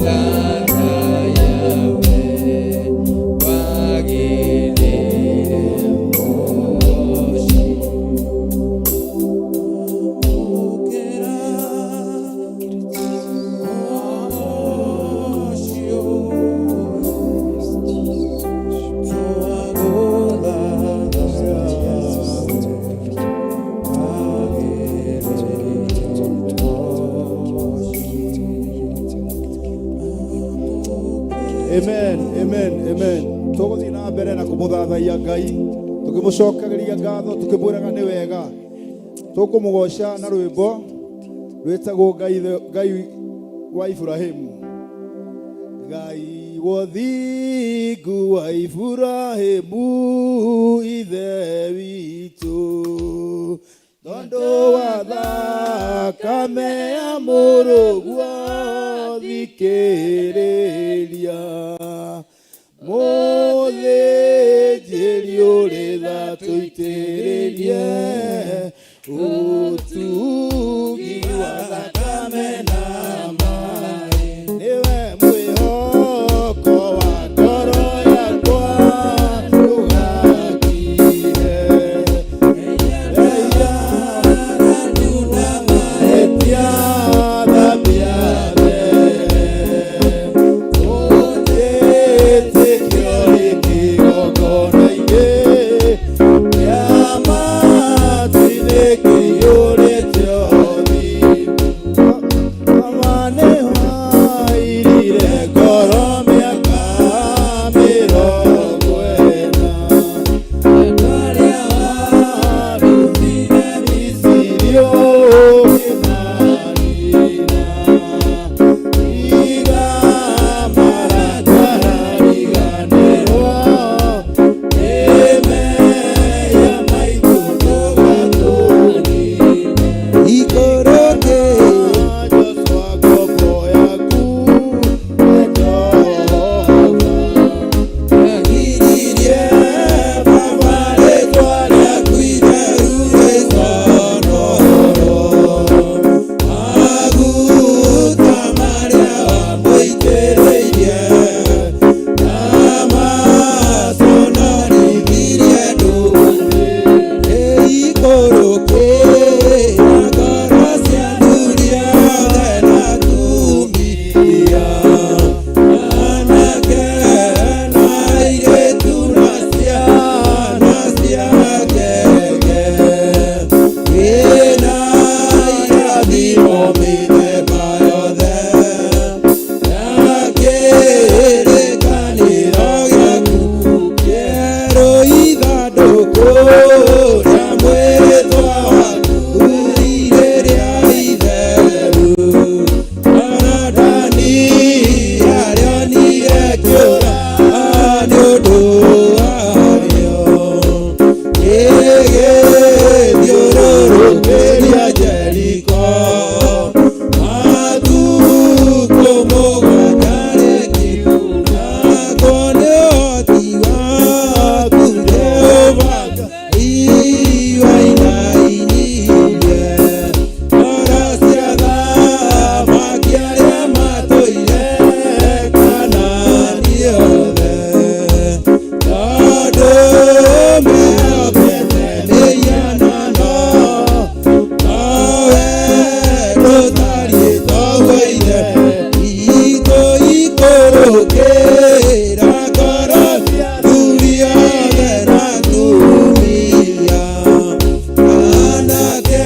Ndungata yawe wagĩrĩire ũgoci. Amũkĩra ũgoci ũyũ twagũthathaiya wagĩrĩire ũgoci. Amen, amen, amen. Tũgũthiĩ na mbere na kũmũthathaiya Ngai, tũkĩmũcokagĩria ngatho, tũkĩmwĩraga nĩ wega. Tũkũmũgoca na rwĩmbo rwĩtagwo Ngai, Ngai wa Iburahĩmu. Ngai wa ũthingu wa Iburahĩmu ithe witũ, tondũ wa thakame ya mũrũguo thikĩrĩria, mũthĩnjĩri ũrĩ tha tũitĩrĩrie ũtugi wa thakame na maĩ, nĩwe mwĩhoko wa ngoro yakwa, ndũgakire mehia mahĩtia, thambia mbere ũnjĩtĩkio kĩgongona-inĩ kĩa matu-inĩ kĩiyũrĩte ũthingu. Mama nĩwairire ngoro mĩaka 40, arĩa warutire Misiri ũkĩmanina. Iga marakara riganĩrwo nĩ mehia maitũ ndũgatũnine. Ikũrũke Joshua ngombo yaku Jehova, Agiririe Baba rĩtwa rĩaku itheru rĩconorwo, maguta marĩa wamũitĩrĩirie na maconorithirie ndũrĩrĩ. Ikũrũkĩra ngoro cia athuri othe na atumia, anake na airĩtu na ciana cia ngenge, wĩna irathimo mĩthemba yothe ya kĩrĩkanĩro gĩaku kĩerũ, ithandũkũ rĩa mwĩtwa waku rĩrĩa itheru. Jorodani arĩonire kĩũra nĩ ũndũ warĩo, gĩgĩthiũrũrũkĩria Jeriko matukũ 7 rĩkiunagwo nĩ ũhoti waku Jehova Ngai wainainirie ngoro cia athamaki arĩa matũire Kanaani othe, tondũ mehokete mĩhianano, nowe ndũtariĩ toguo Ithe witũ. Ikũrũkĩra ngoro cia athuri othe na atumia, anake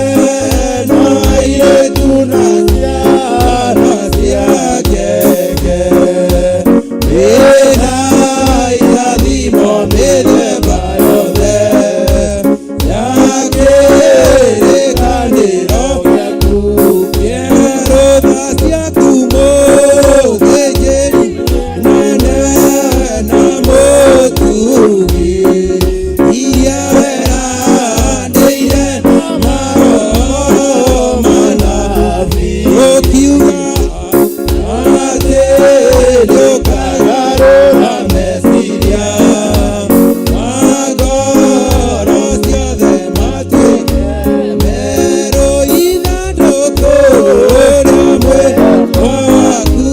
na airĩtu na ciana cia ngenge, wĩna irathimo mĩthemba yothe ya kĩrĩkanĩro gĩaku kĩerũ, tha ciaku mũthĩnjĩri nene na mũtugi, iria weranĩire na maroho manabii, ũkiuga atĩ nĩũkagarũra meciria ma ngoro ciothe matuĩke merũ, ithandũkũ rĩa mwĩtwa waku.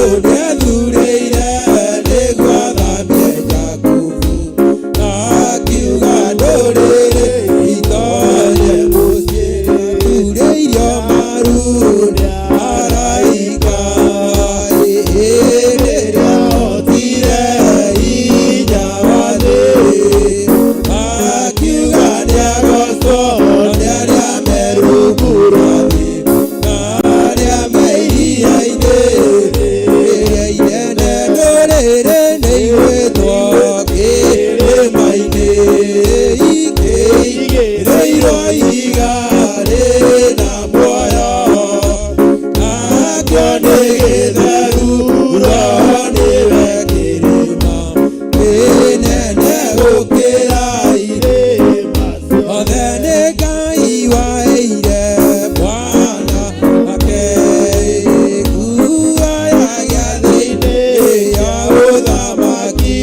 Nĩethurĩire nĩguo athambie Jakubu, na akiuga ndũrĩrĩ itonye mũciĩ. Aturĩirio maru nĩ araika hĩndĩ ĩrĩa otire hinya wa thĩ, akiuga nĩagocwo nĩ arĩa me rungu rwa thĩ na arĩa me iria-inĩ rĩrĩa inene. Ndũrĩrĩ nĩ igwĩtwo kĩrĩma-inĩ ikĩigĩrĩirwo ihiga rĩna muoyo, nakĩo nĩ gĩtheru, Roho nĩwe kĩrĩma kĩnene gũkĩra irĩma othe. Nĩ Ngai waheire mwana wake nguo ya gĩathĩ ya ũthamaki,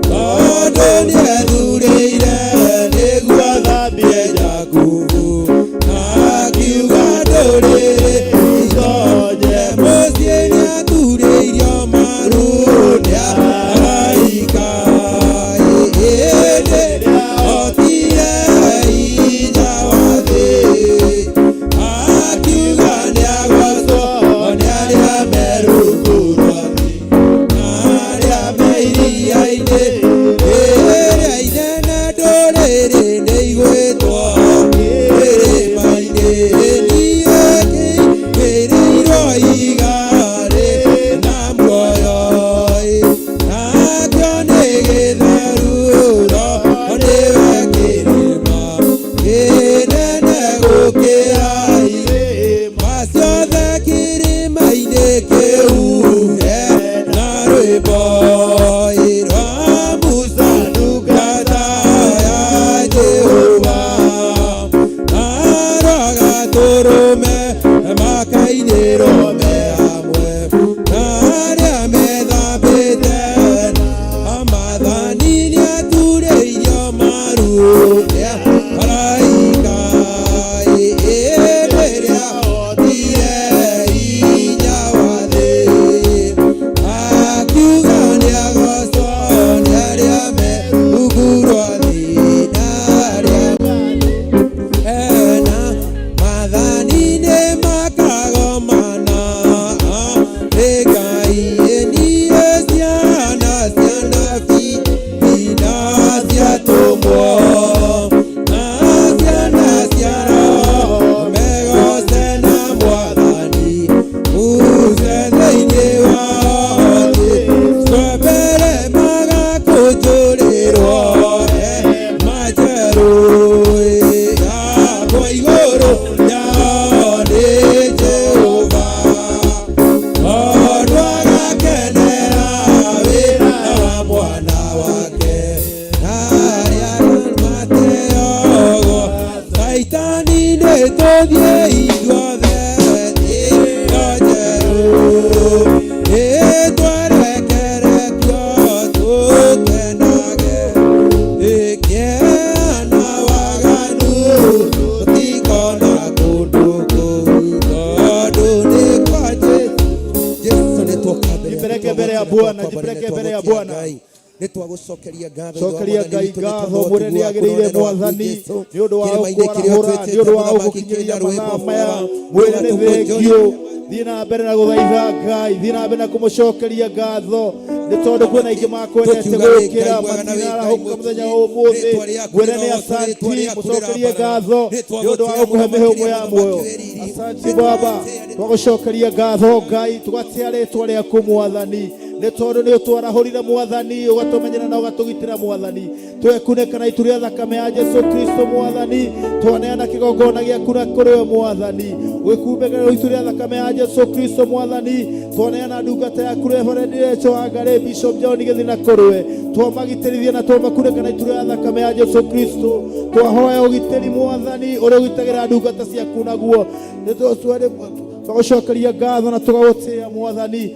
tondũ nĩethurĩire nĩguo athambie Jakubu, na akiuga ndũrĩrĩ itonye mũciĩ. Nĩaturĩirio maru nĩ araika hĩndĩ ĩrĩa otire hinya wa thĩ, akiuga nĩagocwo nĩ arĩa me rungu rwa thĩ na arĩa me iria-inĩ rĩrĩa inene. Ndũrĩrĩ nĩ igwĩtwo kĩrĩma-inĩ niĩ kĩigĩrĩirwo ihiga rĩna muoyo, nakĩo nĩ gĩtheru, Roho nĩwe kĩrĩma kĩnene gũkĩra irĩma ciothe. Kĩrĩma-inĩ kĩu hena rwĩmbo rwa Musa ndungata ya Jehova, na rwa Gatũrũme, makainĩrwo me hamwe na arĩa methambĩte na Maathani. Nĩaturĩirio maru nĩ araika hĩndĩ ĩrĩa otire hinya wa thĩ, akiuga nĩagocwo nĩ arĩa me rungu rwa thĩ na arĩa ena Maathani nĩ makagomana nĩ Ngai niĩ ciana cia nabii na ciatũmwo na ciana cia Roho megoce na Mwathani uce thĩinĩ wao thĩ mbere magakũnjũrĩrwo majerũ yakwa igũrũ yao nĩ Jehova, tondũ agakenera wĩra wa mwana wake na arĩa mateogo Caitani. Nĩ tũthiĩ ithuothe ĩyo njerũ ĩtwerekeretio tũkenage ĩkĩana waganu tũtikona kũndũ kũu, tondũ nĩ kwa Jesu. Nĩ tuoka mbere. Jipeleke mbele ya Bwana, jipeleke mbele ya Bwana. Nĩ twagũcokeria ngatho. Cokeria Ngai ngatho, mwĩre nĩ agĩrĩire Mwathani nĩ ũndũ wa gũkwarahũra, nĩ ũndũ wa gũgũkinyĩria mathaa maya. Mwĩre nĩ thengiũ. Thiĩ na mbere na gũthaitha Ngai, thiĩ na mbere na kũmũcokeria ngatho, nĩ tondũ kwĩna aingĩ makwendete gũkĩra matinarahũka mũthenya wa ũmũthĩ. Mwĩre nĩ asanti, mũcokerie ngatho nĩ ũndũ wa gũkũhe mĩhũmũ ya muoyo. Asanti Baba, twagũcokeria ngatho Ngai, tũgatĩa rĩtwa rĩaku Mwathani, nĩ tondũ nĩ ũtwarahũrire Mwathani, ũgatũmenyera na ũgatũgitĩra Mwathani. Twekunĩka na itu rĩa thakame ya Jesu Kristo Mwathani, twaneana kĩgongona gĩaku na kũrĩ we Mwathani, gwĩkumbĩka itu rĩa thakame ya Jesu Kristo Mwathani. Twaneana ndungata yaku Reverend Rachel Wangari, Bishop John Gĩthina kũrĩ we, twamagitĩrithia na twamakunĩka na itu rĩa thakame ya Jesu Kristo. Twahoya ũgitĩri Mwathani ũrĩa ũgitagĩra ndungata ciaku naguo. Twagũcokeria ngatho na tũgagũtĩĩa Mwathani.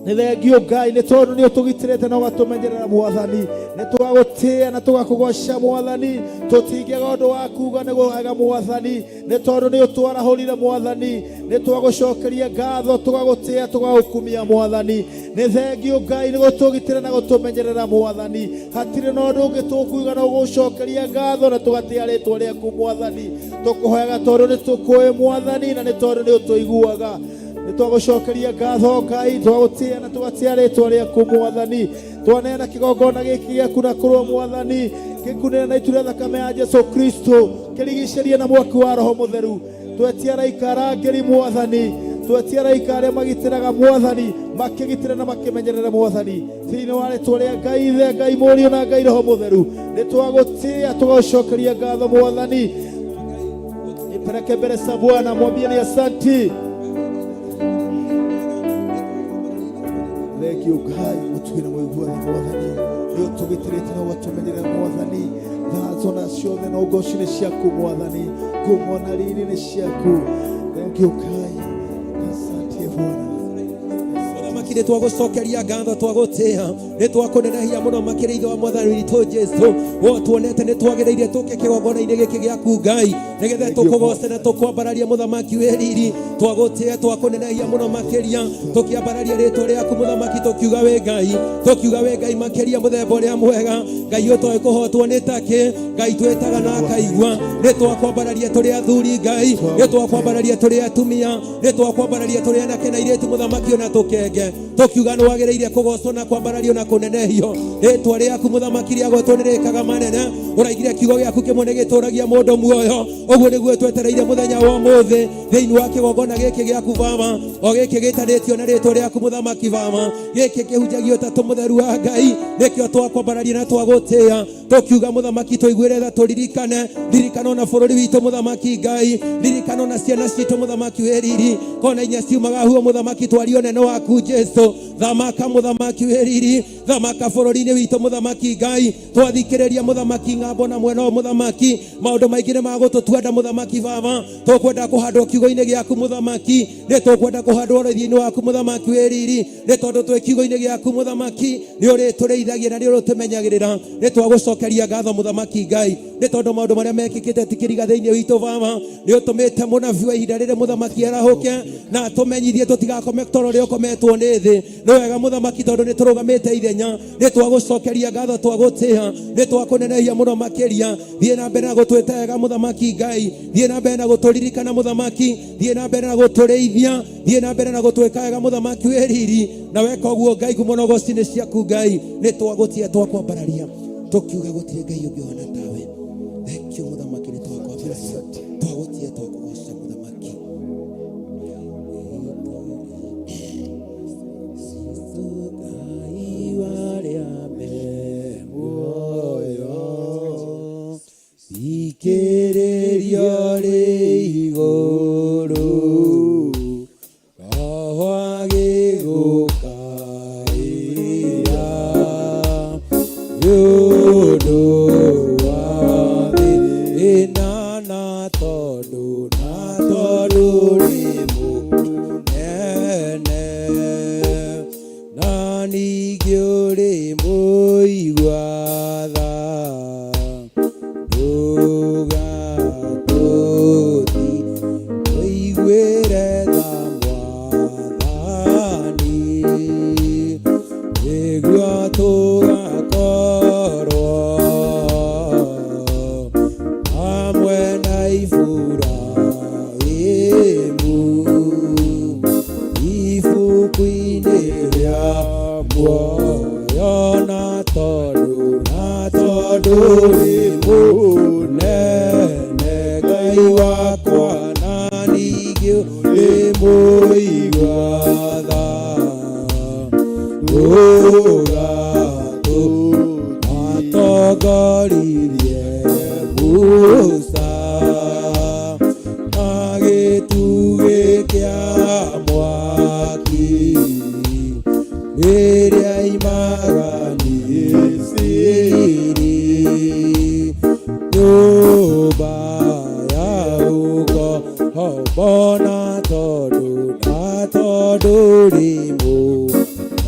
Nĩ thengio Ngai nĩ tondũ nĩ ũtũgitĩrĩte na ũgatũmenyerera Mwathani. Nĩ twagũtĩĩa na tũgakũgoca Mwathani. Tũtingĩaga ũndũ wa kuga nĩ wega Mwathani, nĩ tondũ nĩ ũtwarahũrire Mwathani. Nĩ twagũcokeria ngatho, tũgagũtĩĩa, tũgagũkumia Mwathani. Nĩ thengio Ngai nĩ gũtũgitĩra na gũtũmenyerera Mwathani. Hatirĩ na ũndũ ũngĩ tũkuiga no gũcokeria ngatho na tũgatĩĩa rĩtwa rĩaku Mwathani. Tũkũhoyaga tondũ nĩ tũkũĩ Mwathani na nĩ tondũ nĩ ũtũiguaga. Nĩ twagũcokeria ngatho Ngai, twagũtĩĩa na tũgatĩĩa rĩtwa rĩaku Mwathani. Twaneana kĩgongona gĩkĩ gĩaku na kũrwo Mwathani, gĩkunĩre na itu rĩa thakame ya Jesu Kristo, kĩrigicĩrie na mwaki wa Roho Mũtheru. Twetia araika arangĩri Mwathani, twetia araika arĩa magitĩraga Mwathani, makĩgitĩra na makĩmenyerera Mwathani. Thĩinĩ wa rĩtwa rĩa Ngai Ithe, Ngai Mũriũ na Ngai Roho Mũtheru, nĩ twagũtĩĩa tũgagũcokeria ngatho Mwathani. Nipeleke mbele za Bwana, mwambie ni asanti. Thank you Ngai, mũtugi na mũiguani Mwathani, nĩ ũtũgitĩrĩte na ũgatũmenyerera Mwathani. Ngatho na ciothe na ũgoci nĩ ciaku Mwathani, ngumo na riri nĩ ciaku. Thank you Ngai, asante Bwana. Mũthamaki nĩ twagũcokeria ngatho, twagũtĩĩa, nĩ twakũnenehia mũno makĩria ithe wa Mwathani witũ Jesu. Wo tuonete nĩ twagĩrĩire tũke kĩgongona-inĩ gĩkĩ gĩaku Ngai, nĩgetha tũkũgoce na tũkwambararia Mũthamaki wĩ riri. Twagũtĩĩa, twakũnenehia mũno makĩria, tũkĩambararia rĩtwa rĩaku Mũthamaki, tũkiuga wĩ Ngai, tũkiuga wĩ Ngai makĩria mũthemba ũrĩa mwega. Ngai ũtoĩ kũhotwo nĩ takĩ, Ngai twĩtaga na akaigua. Nĩ twakwambararia tũrĩ athuri Ngai, nĩ twakwambararia tũrĩ atumia, nĩ twakwambararia tũrĩ anake na airĩtu Mũthamaki ona tũkenge, tũkiuga nĩ wagĩrĩire kũgocwo na kwambarario na kũnenehio. Rĩtwa rĩaku Mũthamaki rĩagwetwo nĩ rĩkaga manene. Ũraigire kiugo gĩaku kĩmwe nĩ gĩtũragia mũndũ muoyo. Ũguo nĩguo twetereire mũthenya wa ũmũthĩ thĩinĩ wa kĩgongona gĩkĩ gĩaku Baba, o gĩkĩ gĩtanĩtio na rĩtwa rĩaku Mũthamaki Baba, gĩkĩ kĩhunjagio ũtatũ mũtheru wa Ngai. Nĩkĩo twakwambararia na twagũtĩĩa, tũkiuga Mũthamaki tũiguĩre tha, tũririkane, ririkana ona bũrũri witũ Mũthamaki Ngai, ririkana ona ciana citũ Mũthamaki wĩ riri, kona inya ciumaga huo Mũthamaki, twarie ũnene waku Jesu. Thamaka Mũthamaki wĩ riri, thamaka bũrũri-inĩ witũ Mũthamaki Ngai. Twathikĩrĩria Mũthamaki ng'ambo na mwena ũyũ Mũthamaki, maũndũ maingĩ nĩ magũtũtua nda Mũthamaki Baba. Tũkwenda kũhandwo kiugo-inĩ gĩaku Mũthamaki, nĩ tũkwenda kũhandwo ũrĩithi-inĩ waku Mũthamaki wĩ riri, nĩ tondũ twĩ kiugo-inĩ gĩaku Mũthamaki nĩ ũrĩtũrĩithagia na nĩ ũrĩtũmenyagĩrĩra. Nĩ twagũcokeria ngatho Mũthamaki Ngai, nĩ tondũ maũndũ marĩa mekĩkĩte ti kĩriga thĩinĩ witũ Baba. Nĩ ũtũmĩte mũnabii wa ihinda rĩrĩ Mũthamaki arahũke na atũmenyithie tũtigakome toro ũrĩa ũkometwo nĩ thĩ. Nĩ wega Mũthamaki tondũ nĩ tũrũgamĩte ithenya. Nĩ twagũcokeria ngatho, twagũtĩĩa, nĩ twakũnenehia mũno makĩria. Thiĩ na mbere na gũtwĩta wega Mũthamaki Ngai, thiĩ na mbere na gũtũririkana Mũthamaki, thiĩ na mbere na gũtũrĩithia, thiĩ na mbere na gũtwĩka wega Mũthamaki wĩ riri. Na weka ũguo Ngai, ngumo na ũgoci nĩ ciaku Ngai. Nĩ twagũtĩĩa, twakwambararia, tũkiuga gũtirĩ Ngai ũngĩ ũhana tawe. Thank you Mũthamaki, nĩ twakwambararia, twagũtĩĩa, twakũgoca Mũthamaki. Ngai warĩa me muoyo, ikĩrĩrio rĩ igũrũ, Roho agĩgũkaĩra nĩ ũndũ wa thĩna, na tondũ na tondũ rĩ mũnene, na ningĩ ũrĩ mũigua tha, ndũgatũthi tũiguĩre tha Mwathani, nĩguo tũgakorwo hamwe na Iburahĩmu ibuku-inĩ rĩa muoyo, na tondũ na tondũ rĩ mũnene Ngai wakwa, na ningĩ ũrĩ mũigua tha, ndũgatũ atongoririe Musa na gĩtugĩ kĩa mwaki rĩrĩa imaga Misiri, nyũmba ya ũkombo, na tondũ na tondũ rĩ mũnene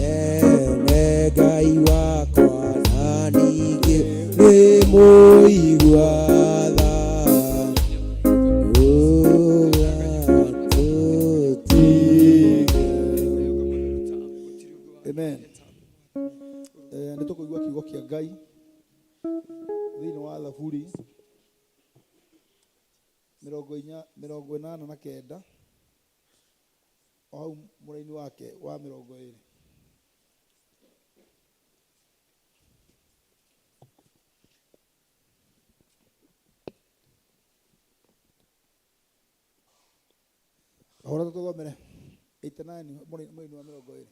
Amen. Nĩ tũkũigua kiugo kĩa Ngai thĩinĩ wa Thaburi mĩrongo inya 89 o hau mũraini wake wa 20. Kahora tũthomere 89 mũraini wa 20.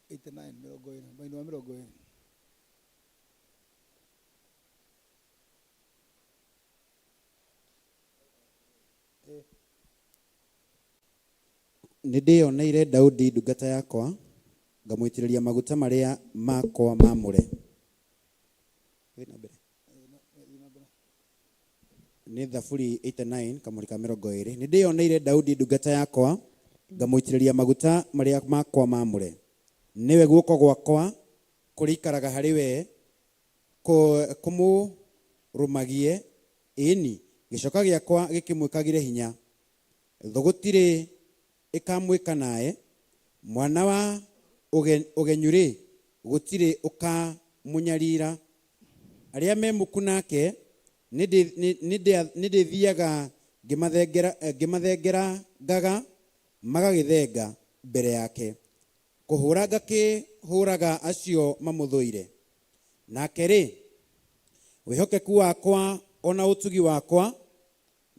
89 20 mũraini wa 20. Nĩ ndĩyoneire Daudi ndungata yakwa, ngamũitĩrĩria maguta marĩa makwa mamũre. Thiĩ na mbere. Nĩ Thaburi 89 kamũri ka 20. Nĩ ndĩyoneire Daudi ndungata yakwa, ngamũitĩrĩria maguta marĩa makwa mamũre. Nĩwe guoko gwakwa kũrĩikaraga harĩ we, kũmũrũmagie, ĩni gĩcoka gĩakwa gĩkĩmwĩkagĩre hinya. Thũ gũtirĩ ĩkamwĩka naye, mwana wa ũgenyũ-rĩ, gũtirĩ ũkamũnyarira. Arĩa me muku nake nĩndĩthiaga ngĩmathengerangaga magagĩthenga mbere yake. Kũhũra ngakĩhũraga acio mamũthũire. Nake rĩ, wĩhokeku wakwa ona ũtugi wakwa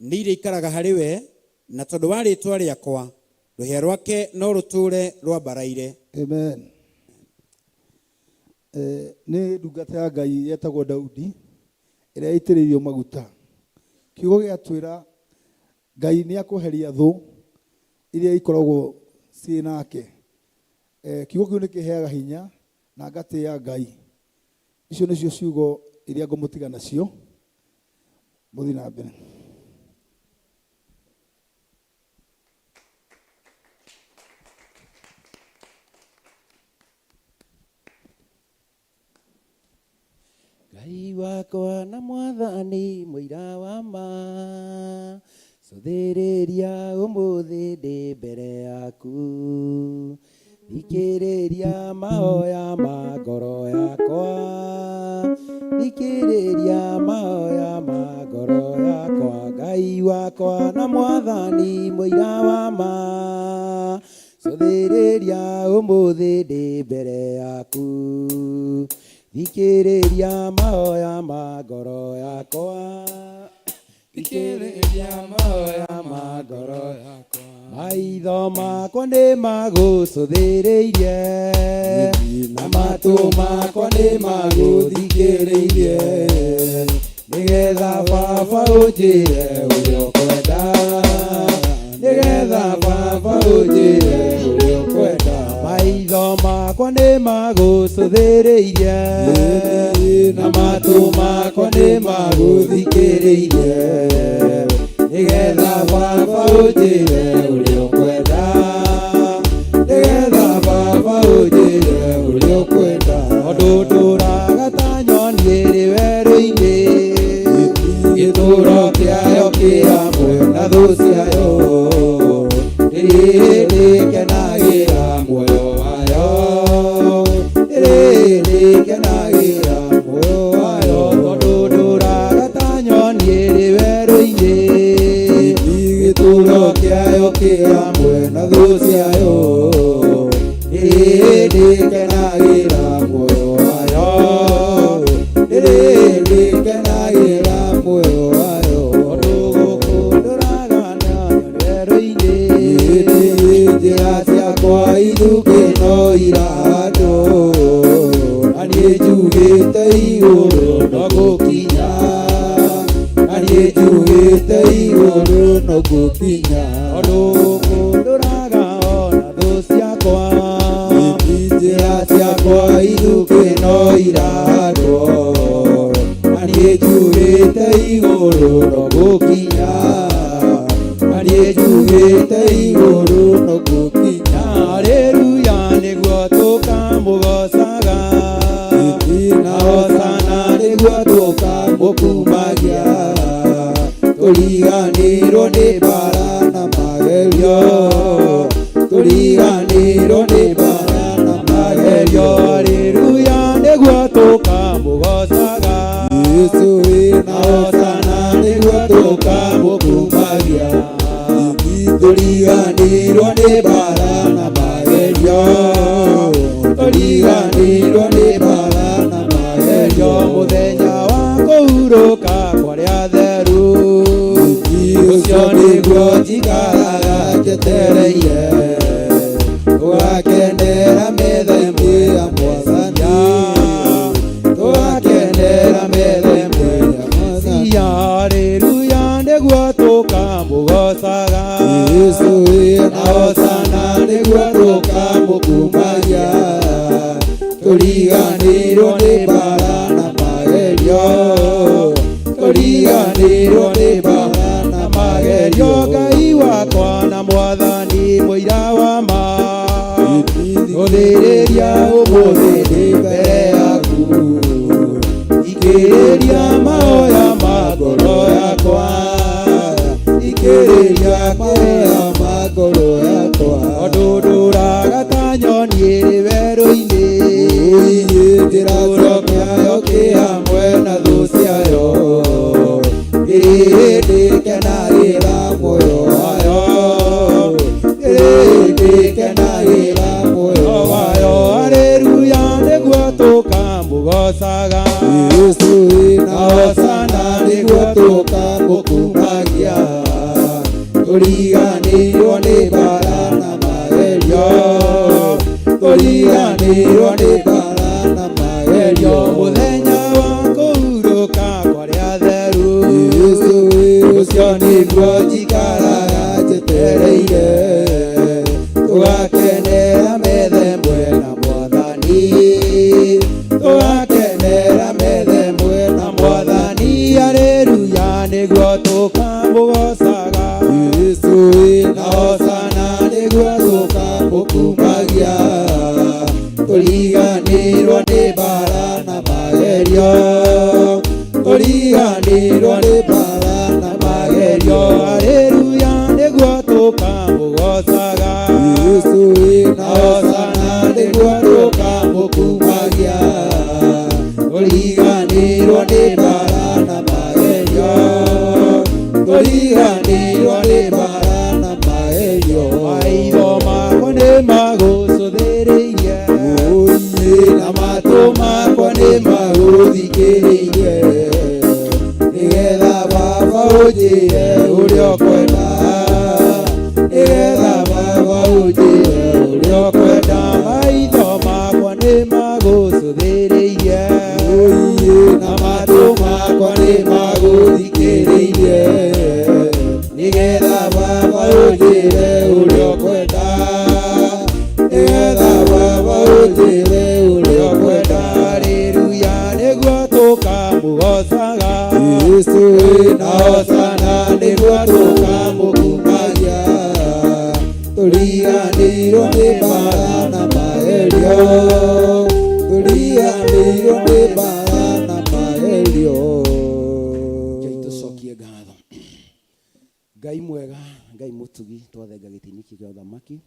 nĩirĩikaraga harĩ we, na tondũ wa rĩtwa rĩakwa rũhĩa rwake no rũtũũre rwambaraire. Amen. Nĩ ndungata ya Ngai yetagwo Daudi ĩrĩa ĩitĩrĩirio maguta. Kiugo gĩatwĩra Ngai nĩ akweheria thũ iria ikoragwo ciĩ nake. Kiugo kĩu nĩ kĩheaga hinya na ngatĩĩa Ngai. Icio nĩcio ciugo iria ngũmũtiga nacio. Mũthiĩ na mbere. Ngai wakwa na mwathani mũira wa ma, cũthĩrĩria ũmũthĩ ndĩ mbere yaku, thikĩrĩria mahoya ma ngoro yakwa, thikĩrĩria mahoya ma ngoro yakwa. Ngai wakwa na mwathani mũira wa ma, cũthĩrĩria ũmũthĩ ndĩ mbere yaku, thikĩrĩria mahoya ma ngoro yakwa, thikĩrĩria mahoya ma ngoro yakwa. Maitho makwa nĩ magũcũthĩrĩirie na matũ makwa nĩ magũthikĩrĩirie, nĩgetha baba ũnjĩre ũrĩa ũkwenda, nĩgetha baba ũnjĩre ũrĩa ũkwenda. Maitho makwa nĩ magũcũthĩrĩirie na matũ makwa nĩ magũthikĩrĩirie, nĩgetha baba ũnjĩre ũrĩa ũkwenda, nĩgetha baba ũnjĩre ũrĩa ũkwenda. Tondũ ndũraga ta nyoni ĩrĩ werũ-inĩ, gĩtũũro kĩayo kĩ hamwe na thũ ciayo, ndĩrĩ ndĩkenagĩra muoyo wayo, ndĩrĩ ndĩkenagĩra muoyo wayo. Tondũ ndũraga ta nyoni ĩrĩ werũ-inĩ, gĩtũũro kĩayo kĩ hamwe na thũ ciayo, ndĩrĩ ndĩkenagĩra muoyo wayo, ndĩrĩ ndĩkenagĩra muoyo wayo. Tondũ gũkũ ndũraga na nyoni werũ-inĩ, njĩra ciakwa ithukĩ no irahandwo, na niĩ njugĩte igũrũ no gũkinya, na niĩ njugĩte no ngũkinya. Tondũ kũndũraga ona thũ ciakwa. Njĩra ciakwa ithukĩ no irahandwo, na niĩ njugĩte igũrũ no ngũkinya, na niĩ njugĩte igũrũ no ngũkinya. Haleluya nĩguo tũkamũgocaga. Na hosana nĩguo tũkamũkumagia, tũriganĩirwo nĩ mbara na magerio, tũriganĩirwo nĩ mbara na magerio. Haleluya nĩguo tũkamũgocaga. Yesu na hosana nĩguo tũkamũkumagia, tũriganĩirwo nĩ mbara na magerio, tũriganĩirwo nĩ mbara na magerio. Mũthenya wa kũhurũka kwa arĩa atheru. Ũcio nĩguo njikaraga njetereire, tũgakenera metha ĩmwe ya Mwathani, tũgakenera metha ĩmwe ya Mwathani. Haleluya nĩguo tũkamũgocaga. Yesu na hosana nĩguo tũkamũkumagia, tũriganĩirwo nĩ mbara na magerio, tũriganĩirwo nĩ mbara na magerio. Ngai wakwa na Mwathani mũira wa ma. Gũthĩrĩria ũmũthĩ ndĩ mbere yaku, ikĩrĩria mahoya ma ngoro yakwa, ikĩrĩria mahoya ma ngoro yakwa. Tondũ ndũraga ta nyoni ĩrĩ werũ-inĩ. Njĩra kĩayo kĩ hamwe na thũ ciayo, ndĩrĩ hĩndĩ kenagĩra muoyo wayo, ndĩrĩ hĩndĩ kenagĩra muoyo wayo. wayo. Haleluya nĩguo tũkamũgocaga. Yesu na hosana nĩguo tũkamũkumagia, tũriganĩirwo nĩ mbara na magerio, tũriganĩirwo nĩ mbara na magerio. Mũthenya wa kũhurũka kwa arĩa atheru. Yesu ũcio nĩguo njikaraga njetereire, tũgakenera metha ĩmwe na Mwathani, tũgakenera metha ĩmwe na Mwathani. Haleluya nĩguo tũkamũgocaga. Yesu na hosana nĩguo tũkamũkumagia, tũriganĩirwo nĩ mbara na magerio, tũriganĩirwo nĩ mbara na magerio. Haleluya nĩguo tũkamũgocaga. Yesu na hosana nĩguo tũkamũkumagia, tũriganĩirwo nĩ mbara na magerio, tũriganĩirwo nĩ mbara na magerio. Maitho makwa nĩ magũcũthĩrĩirie. Na matũ makwa nĩ magũthikĩrĩirie, nĩgetha baba ũnjĩre ũrĩa ũkwenda, nĩgetha baba ũnjĩre ũrĩa ũkwenda. Maitho makwa nĩ magũcũthĩrĩirie. Na matũ makwa nĩ magũthikĩrĩirie, nĩgetha baba ũnjĩre ũrĩa ũkwenda, nĩgetha baba ũnjĩre ũrĩa ũkwenda. Haleluya nĩguo tũkamũgocaga. Yesu na hosana nĩguo tũkamũkumagia, tũriganĩirwo nĩ mbara na magerio, tũriganĩirwo nĩ mbara na magerio. Ngai tũcokie ngatho. Ngai mwega, Ngai mũtugi, twathenga gĩtĩ-inĩ kĩa ũthamaki.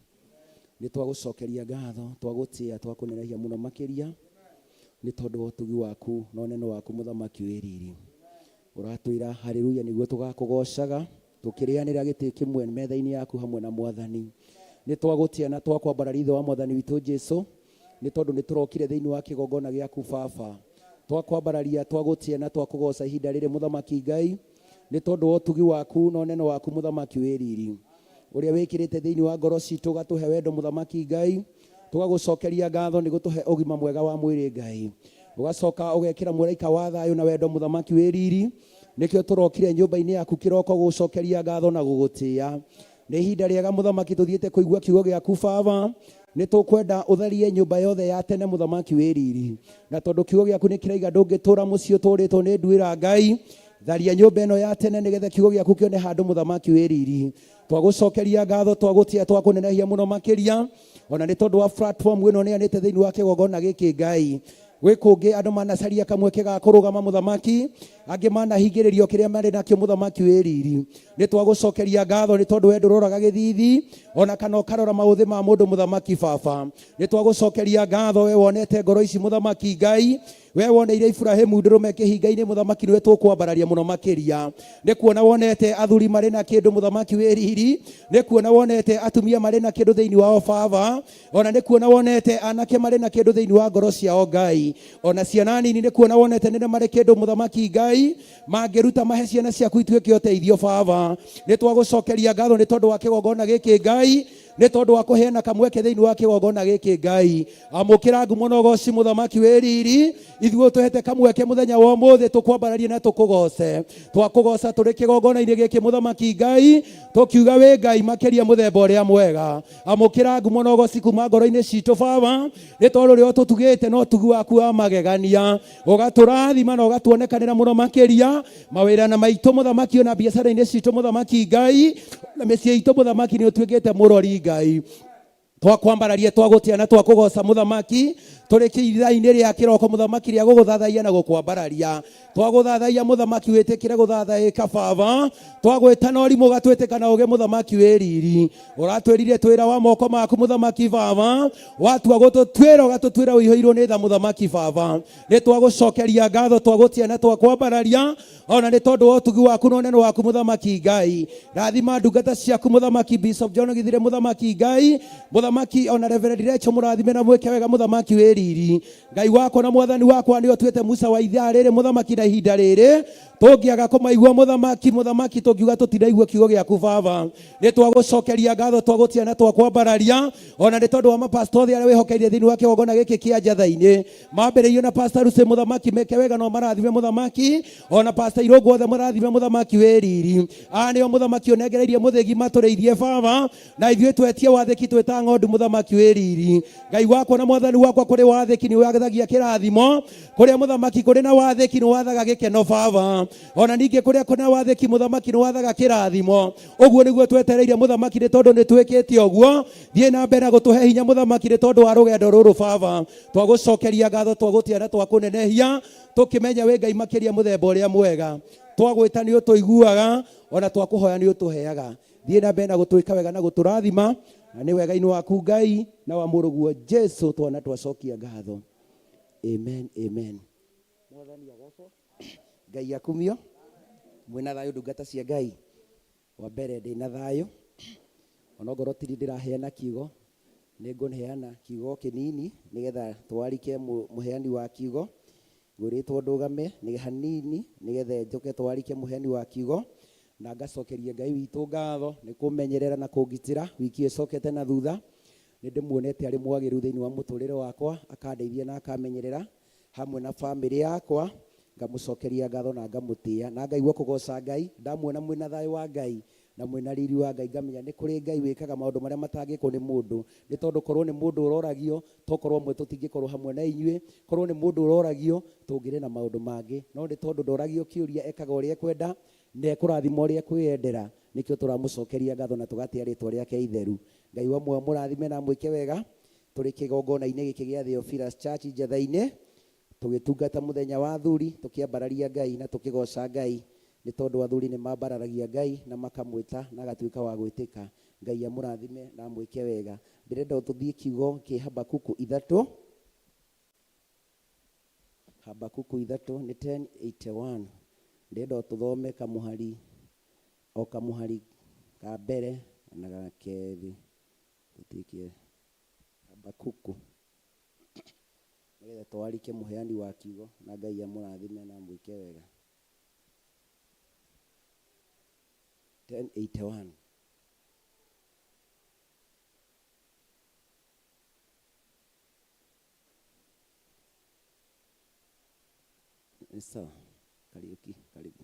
Nĩ twagũcokeria ngatho, twagũtĩa, twakũnenehia mũno makĩria, nĩ tondũ wa ũtugi waku na ũnene waku mũthamaki wĩ riri. Ũratwĩra haleluya nĩguo tũgakũgocaga, tũkĩrĩanĩra gĩtĩ kĩmwe metha-inĩ yaku hamwe na Mwathani. Nĩ twagũtĩa na twakwambararia ithe wa Mwathani witũ Jesu, nĩ tondũ nĩ tũrokire thĩinĩ wa kĩgongona gĩaku Baba. Twakwambararia, twagũtĩa na twakũgoca ihinda rĩrĩ mũthamaki Ngai, nĩ tondũ wa ũtugi waku na ũnene waku mũthamaki wĩ riri, ũrĩa wĩkĩrĩte thĩinĩ wa ngoro citũ ũgatũhe wendo mũthamaki Ngai. Tũgagũcokeria ngatho nĩ gũtũhe ũgima mwega wa mwĩrĩ Ngai, ũgacoka ũgekĩra mũraika wa thayũ na wendo mũthamaki wĩ riri. Nĩkĩo tũrokire nyũmba-inĩ yaku kĩroko gũgũcokeria ngatho na gũgũtĩa. Nĩ ihinda rĩega mũthamaki tũthiĩte kũigua kiugo gĩaku baba. Nĩ tũkwenda ũtherie nyũmba yothe ya tene mũthamaki wĩ riri. Na tondũ kiugo gĩaku nĩ kĩraiga ndũngĩtũra mũciĩ ũtũrĩtwo nĩ nduĩra Ngai, tharia nyũmba ĩno ya tene nĩgetha kiugo gĩaku kĩone handũ mũthamaki wĩ riri. Twagũcokeria ngatho, twagũtĩa, twakũnenehia mũno makĩria. Ona nĩ tondũ wa platform ĩno ũneanĩte thĩinĩ wa kĩgongona gĩkĩ Ngai. Gwĩ kũngĩ andũ manacaria kamweke ga kũrũgama mũthamaki, angĩ manahingĩrĩrio kĩrĩa marĩ nakĩo mũthamaki wĩ riri. Nĩ twagũcokeria ngatho nĩ tondũ we ndũroraga gĩthithi ona kana ũkarora maũthĩ ma mũndũ mũthamaki baba. Nĩ twagũcokeria ngatho we wonete ngoro ici mũthamaki Ngai. We woneire Iburahĩmu ndũrũme kĩhinga-inĩ mũthamaki nĩwe tũkwambararia mũno makĩria. Nĩ kuona wonete athuri marĩ na kĩndũ mũthamaki wĩ riri. Nĩ kuona wonete atumia marĩ na kĩndũ thĩinĩ wao baba. Ona nĩ kuona wonete anake marĩ na kĩndũ thĩinĩ wa ngoro ciao Ngai. Ona ciana nini nĩ kuona wonete nĩ marĩ kĩndũ mũthamaki Ngai mangĩruta mahe ciana ciaku ituĩke ũteithio baba. Nĩ twagũcokeria ngatho nĩ tondũ wa kĩgongona gĩkĩ Ngai, nĩ tondũ wa kũheana kamweke thĩinĩ wa kĩgongona gĩkĩ Ngai. Amũkĩra ngumo na ũgoci mũthamaki wĩ riri. Ithuĩ ũtũhete kamweke mũthenya wa ũmũthĩ tũkwambararie na tũkũgoce. Twakũgoca tũrĩ kĩgongona-inĩ gĩkĩ mũthamaki Ngai, tũkiuga wĩ Ngai makĩria mũthemba ũrĩa mwega. Amũkĩra ngumo na ũgoci kuma ngoro-inĩ citũ baba, nĩ tondũ ũrĩa ũtũtugĩte na ũtugi waku wa magegania, ũgatũrathima na ũgatuonekanĩra mũno makĩria mawĩra na maitũ mũthamaki, ona biacara-inĩ citũ mũthamaki Ngai, na mĩciĩ itũ mũthamaki, nĩ ũtuĩkĩte mũrori Ngai. Twakwambararia, twagũtĩa na twakũgoca mũthamaki, tũrĩ ithaa-inĩ rĩa kĩroko mũthamaki rĩa gũgũthathaiya na gũkwambararia. Twagũthathaiya mũthamaki, wĩtĩkĩre gũthathaĩka baba. Twagwĩta na ũrimũ ũgatwĩtĩka na ũgĩ mũthamaki wĩ riri. Ũratwĩrire twĩra wa moko maku mũthamaki baba, watua gũtũtuĩra ũgatũtuĩra ũihũirwo nĩ tha mũthamaki baba. Nĩ twagũcokeria ngatho, twagũtĩa na twakwambararia, ona nĩ tondũ wa ũtugi waku na ũnene waku mũthamaki Ngai. Rathima ndungata ciaku mũthamaki Bishop John Githire mũthamaki Ngai, mũthamaki ona Reverend Rachel mũrathime na mwĩke wega mũthamaki wĩ riri. Ngai wakwa na mwathani wakwa nĩ ũtuĩte Musa wa ithaa rĩrĩ mũthamaki na ihinda rĩrĩ tũngĩaga kũmaigua mũthamaki, mũthamaki tũngiuga tũtinaigua kiugo gĩaku baba. Nĩ twagũcokeria ngatho, twagũtĩa na twakwambararia, ona nĩ tondũ wa mapastor othe arĩa wĩhokeire thĩinĩ wa kĩgongona gĩkĩ kĩa Njatha-inĩ. Mambĩrĩirio na Pastor Lucy mũthamaki, meke wega no marathime mũthamaki, ona Pastor Irũngũ othe mũrathime mũthamaki wĩ riri. Aya nĩo mũthamaki ũnengereirie mũthĩgi matũrĩithie baba, na ithuĩ twetie wathĩki twĩ ta ng'ondu mũthamaki wĩ riri. Ngai wakwa na mwathani wakwa, kũrĩ wathĩki nĩ wathagia kĩrathimo, kũrĩa mũthamaki kũrĩ na wathĩki nĩ wathaga gĩkeno baba. Ona ningĩ kũrĩa kũrĩ na wathĩki mũthamaki nĩ wathaga kĩrathimo. Ũguo nĩguo twetereire mũthamaki, nĩ tondũ nĩ twĩkĩte ũguo. Thiĩ na mbere na gũtũhe hinya mũthamaki, nĩ tondũ wa rũgendo rũrũ baba. Twagũcokeria ngatho, twagũtĩa na twakũnenehia, tũkĩmenya wĩ Ngai makĩria mũthemba ũrĩa mwega. Twagwĩta nĩ ũtũiguaga, ona twakũhoya nĩ ũtũheaga. Thiĩ na mbere na gũtwĩka wega na gũtũrathima, na nĩ wega-inĩ waku Ngai na wa mũrũguo Jesu twana twacokia ngatho. Amen, amen. Mwathani agocwo, Ngai akumio. Mwĩna thayũ ndungata cia Ngai? Wa mbere ndĩna thayũ, onongorwo tiri ndĩraheana kiugo, nĩ ngũheana kiugo kĩnini nĩgetha twarike mũheani wa kiugo. Ngwĩrĩtwo ndũgame nĩ hanini nĩgetha njoke twarike mũheani wa kiugo, na ngacokeria Ngai witũ ngatho nĩ kũmenyerera na kũngitĩra wiki ĩcokete na thutha. Nĩ ndĩmuonete arĩ mwagĩrĩru thĩinĩ wa mũtũrĩre wakwa, akandeithia na akamenyerera hamwe na bamĩrĩ yakwa. Ngamũcokeria ngatho na ngamũtĩa na ngaigua kũgoca Ngai. Ndamuona mwĩna thayũ wa Ngai na mwĩna riri wa Ngai, ngamenya nĩ kũrĩ Ngai wĩkaga maũndũ marĩa matangĩkwo nĩ mũndũ. Nĩ tondũ korwo nĩ mũndũ ũroragio, tokorwo amwe tũtingĩkorwo hamwe na inyuĩ. Korwo nĩ mũndũ ũroragio, tũngĩrĩ na maũndũ mangĩ. No nĩ tondũ ndoragio kĩũria, ekaga ũrĩa ekwenda na ekũrathima ũrĩa ekwĩyendera. Nĩkĩo tũramũcokeria ngatho na tũgatĩa rĩtwa rĩake itheru. Ngai wa muoyo amũrathime na amwĩke wega. Tũrĩ kĩgongona-inĩ gĩkĩ gĩa Theophilus Church Njatha-inĩ, tũgĩtungata mũthenya wa athuri, tũkĩambararia Ngai na tũkĩgoca Ngai, nĩ tondũ athuri nĩ mambararagia Ngai na makamwĩta na agatuĩka wa gwĩtĩka. Ngai amũrathime na amwĩke wega. Ndĩrenda tũthiĩ kiugo kĩ Habakuku 3. Habakuku 3 nĩ 10:81. Ndĩrenda tũthome kamũhari o kamũhari ka mbere na ga kerĩ. Tũtuĩke Habakuku nĩgetha twarike mũheani wa kiugo na Ngai amũrathime na amwĩke wega. 10:81. Sawa, Kariuki, karibu.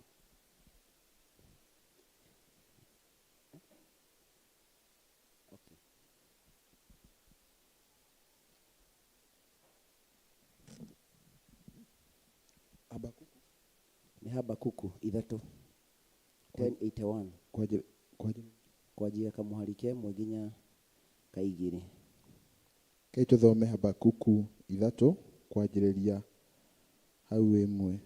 Habakuku ithatũ 1081. Kwanjĩ- kwanjĩ- Kwanjia kamũhari kemwe nginya kaigĩrĩ. Rekei tũthome Habakuku ithatũ kwanjĩrĩria hau ĩmwe.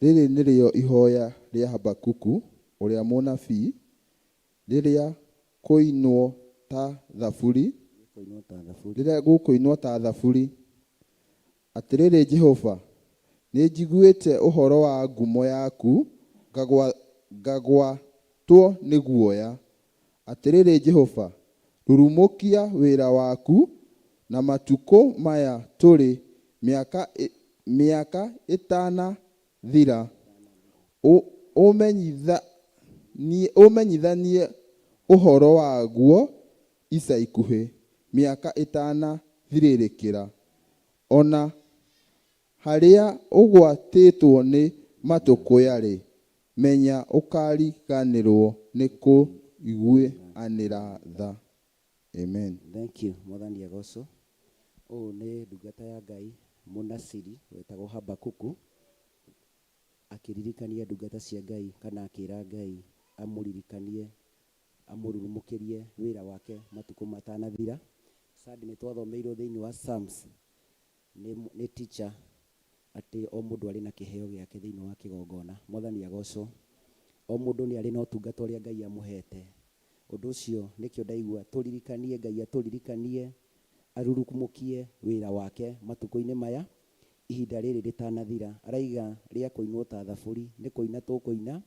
Rĩrĩ nĩrĩo ihoya rĩa Habakuku ũrĩa mũnabii, rĩrĩa kũinwo ta thaburi, Kũinwo ta thaburi. rĩrĩa gũkũinwo ta thaburi. Atĩrĩrĩ Jehova, nĩnjiguĩte ũhoro wa ngumo yaku, ngagwatwo nĩ guoya. Atĩrĩrĩ Jehova, rurumũkia wĩra waku, na matukũ maya tũrĩ, mĩaka ĩtanathira, ũmenyithanie ũhoro waguo ica ikuhĩ, mĩaka ĩtanathirĩrĩkĩra. Ona harĩa ũgwatĩtwo nĩ matũkũya-rĩ, menya ũkariganĩrwo nĩ kũiguanĩra tha. Amen. Thank you, Mwathani agocwo. Ũyũ nĩ ndungata ya Ngai mũnasiri wetagwo Habakuku akĩririkania ndungata cia Ngai kana akĩra Ngai amũririkanie amũrurumũkĩrie wĩra wake matukũ matanathira. Sunday nĩ twathomeirwo thĩinĩ wa Psalms nĩ teacher atĩ o mũndũ arĩ na kĩheo gĩake thĩinĩ wa kĩgongona. Mwathani agocwo. O mũndũ nĩ arĩ na ũtungata ũrĩa Ngai amũhete. Ũndũ ũcio nĩkĩo ndaigua tũririkanie Ngai atũririkanie arurumũkie wĩra wake matukũ-inĩ maya ihinda rĩrĩ rĩtanathira. Araiga rĩa kũinwo ta thaburi, nĩ kũina tũkũina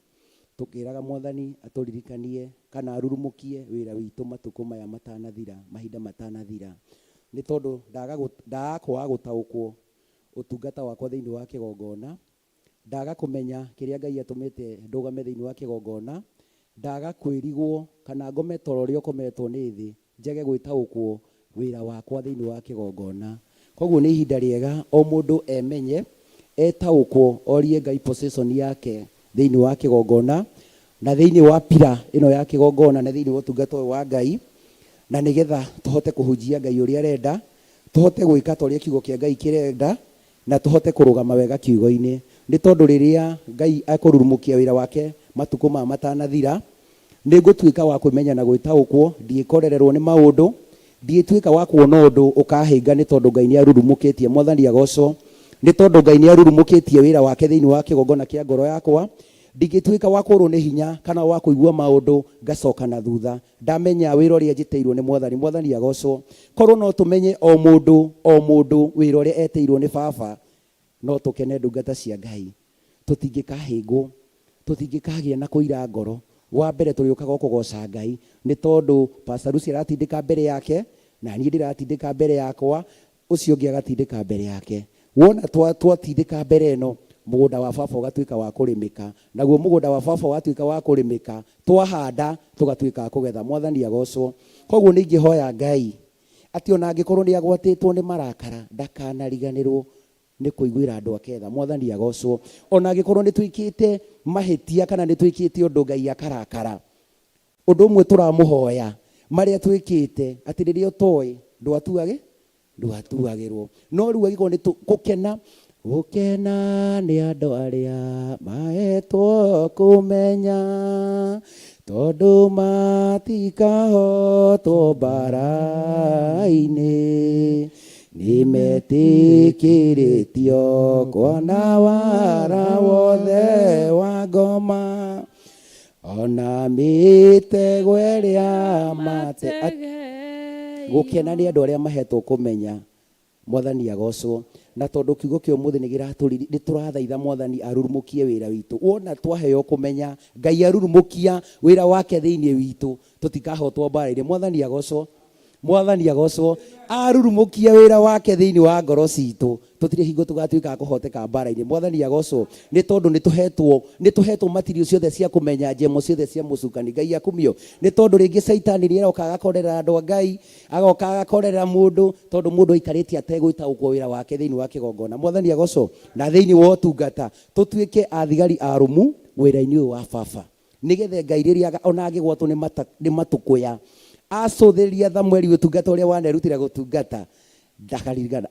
tũkĩraga Mwathani atũririkanie kana arurumũkie wĩra witũ matukũ maya matanathira, mahinda matanathira. Nĩ tondũ ndaga kwaga gũtaũkwo ũtungata wakwa thĩinĩ wa kĩgongona, ndaga kũmenya kĩrĩa Ngai atũmĩte ndũgame thĩinĩ wa kĩgongona, ndaga kwĩrigwo kana ngome toro ũrĩa ũkometwo nĩ thĩ, njage gwĩtaũkwo wĩra wakwa thĩinĩ wa kĩgongona. Koguo nĩ ihinda rĩega o mũndũ emenye, etaũkwo, orie Ngai position yake thĩinĩ wa kĩgongona na thĩinĩ wa pira ĩno ya kĩgongona na thĩinĩ wa ũtungata ũyũ wa Ngai, na nĩgetha tũhote kũhunjia Ngai ũrĩa arenda, tũhote gwĩka ta ũrĩa kiugo kĩa Ngai kĩrenda, na tũhote kũrũgama wega kiugo-inĩ. Nĩ tondũ rĩrĩa Ngai ekũrurumũkia wĩra wake matukũ maya matanathira, nĩ ngũtuĩka wa kwĩmenya na gwĩtaũkwo, ndiĩkorererwo nĩ maũndũ, ndiĩtuĩka wa kuona ũndũ ũkahĩnga nĩ tondũ Ngai nĩ arurumũkĩtie. Mwathani agocwo. Nĩ tondũ Ngai nĩ arurumũkĩtie wĩra wake thĩinĩ wa kĩgongona kĩa ngoro yakwa, ndingĩtuĩka wa kũrwo nĩ hinya kana wa kũigua maũndũ ngacoka na thutha. Ndamenya wĩra ũrĩa njĩtĩirwo nĩ Mwathani. Mwathani agocwo. Korwo no tũmenye o mũndũ o mũndũ wĩra ũrĩa etĩirwo nĩ Baba, no tũkene ndungata cia Ngai. Tũtingĩkahĩngwo, tũtingĩkagĩa na kũira ngoro. Wa mbere tũrĩũkaga o kũgoca Ngai nĩ tondũ Pastor Lucy aratindĩka mbere yake, na niĩ ndĩratindĩka mbere yakwa, ũcio ũngĩ agatindĩka mbere yake. Wona twatindĩka mbere ĩno, mũgũnda wa baba ũgatuĩka wa kũrĩmĩka. Naguo mũgũnda wa baba watuĩka wa kũrĩmĩka, twahanda tũgatuĩka a kũgetha. Mwathani agocwo. Koguo nĩ ingĩhoya Ngai atĩ ona angĩkorwo nĩ agwatĩtwo nĩ marakara, ndakanariganĩrwo nĩ kũiguĩra andũ ake tha. Mwathani agocwo. Ona angĩkorwo nĩ twĩkĩte mahĩtia kana nĩ twĩkĩte ũndũ Ngai akarakara, ũndũ ũmwe tũramũhoya marĩa twĩkĩte atĩ rĩrĩa ũtoĩ ndwatuage ndwatuagĩrwo. No rĩu angĩkorwo nĩ gũkena, gũkena nĩ andũ arĩa mahetwo kũmenya, tondũ matikahotwo mbara-inĩ, nĩ metĩkĩrĩtio kuona wara wothe wa ngoma, ona mĩtego ĩrĩa mate. Gũkena nĩ andũ arĩa mahetwo kũmenya. Mwathani agocwo. Na tondũ kiugo kĩa ũmũthĩ nĩ nĩ tũrathaitha Mwathani arurumũkie wĩra witũ. Wona twaheo kũmenya, Ngai arurumũkia wĩra wake thĩinĩ witũ, tũtikahotwo mbara-inĩ. Mwathani agocwo. Mwathani agocwo. Arurumũkia wĩra wake thĩinĩ wa ngoro citũ, tũtirĩ hingo tũgatuĩka a kũhoteka mbara-inĩ. Mwathani agocwo. Nĩ tondũ nĩ tũhetwo material ciothe cia kũmenya njemo ciothe cia mũcukani. Ngai akumio. Nĩ tondũ rĩngĩ caitani nĩ aroka agakorera andũ a Ngai, agoka agakorera mũndũ, tondũ mũndũ aikarĩte ategwĩtaũkwo wĩra wake thĩinĩ wa kĩgongona. Mwathani agocwo. Na thĩinĩ wa ũtungata, tũtuĩke athigari arũmu wĩra-inĩ ũyũ wa baba. Nĩgetha Ngai rĩrĩa ona angĩgwatwo nĩ matũkũya, acũthĩrĩria Thamueli ũtungata ũrĩa wanerutĩra gũtungata, ndakaririkana,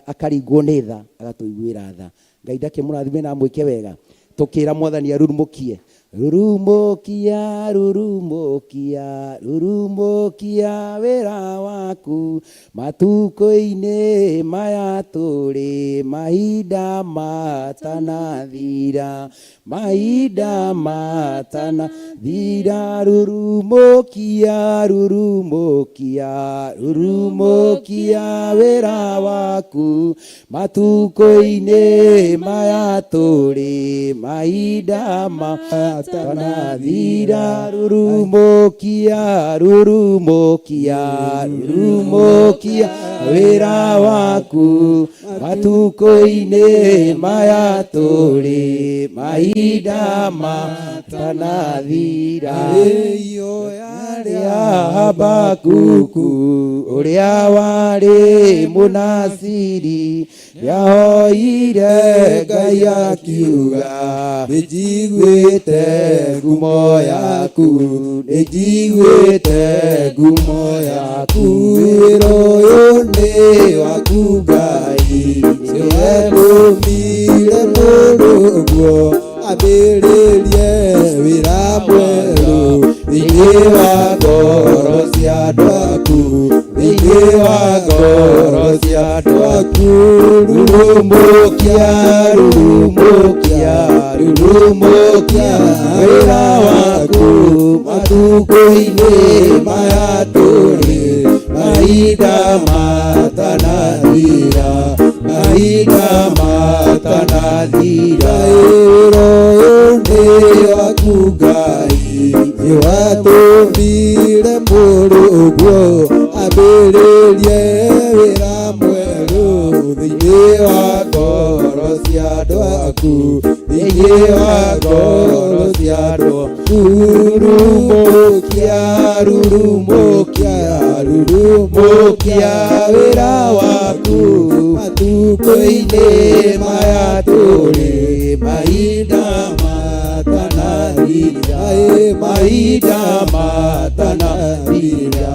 akaringwo nĩ tha, agatũiguĩra tha. Ngai ndakĩmũrathime na amwĩke wega. Tũkĩra Mwathani arurumũkie. Rurumũkia, rurumũkia, rurumũkia wĩra waku matukũ-inĩ maya tũrĩ, mahinda matanathira, mahinda matanathira. Rurumũkia, rurumũkia, rurumũkia wĩra waku matukũ-inĩ maya tũrĩ, mahinda matanathira. Rurumũkia, rurumũkia, rurumũkia wĩra waku matukũ-inĩ maya tũrĩ, mahinda matanathira. Ĩyo yarĩ Rĩa Habakuku ũrĩa warĩ mũnasiri nĩahoire Ngai akiuga, nĩnjiguĩte ngumo yaku, nĩnjiguĩte ngumo yaku, Wĩra ũyũ nĩ waku Ngai, nĩwe ndũmire mũrũguo ambĩrĩrie wĩra mwerũ thĩinĩ wa ngoro cia andũ aku, thĩinĩ wa ngoro cia andũ aku. Rurumũkia, rurumũkia, rurumũkia wĩra waku matukũ-inĩ maya tũrĩ, mahinda matanathira, mahinda matanathira. Wĩra ũyũ nĩ waku Ngai, nĩwatũmire mũrũguo ambĩrĩrie wĩra mwerũ thĩinĩ wa ngoro cia andũ aku, thĩinĩ wa ngoro cia andũ aku. Rurumũkia, rurumũkia, rurumũkia wĩra waku matukũ-inĩ maya tũrĩ, mahinda matanathira, mahinda matanathira.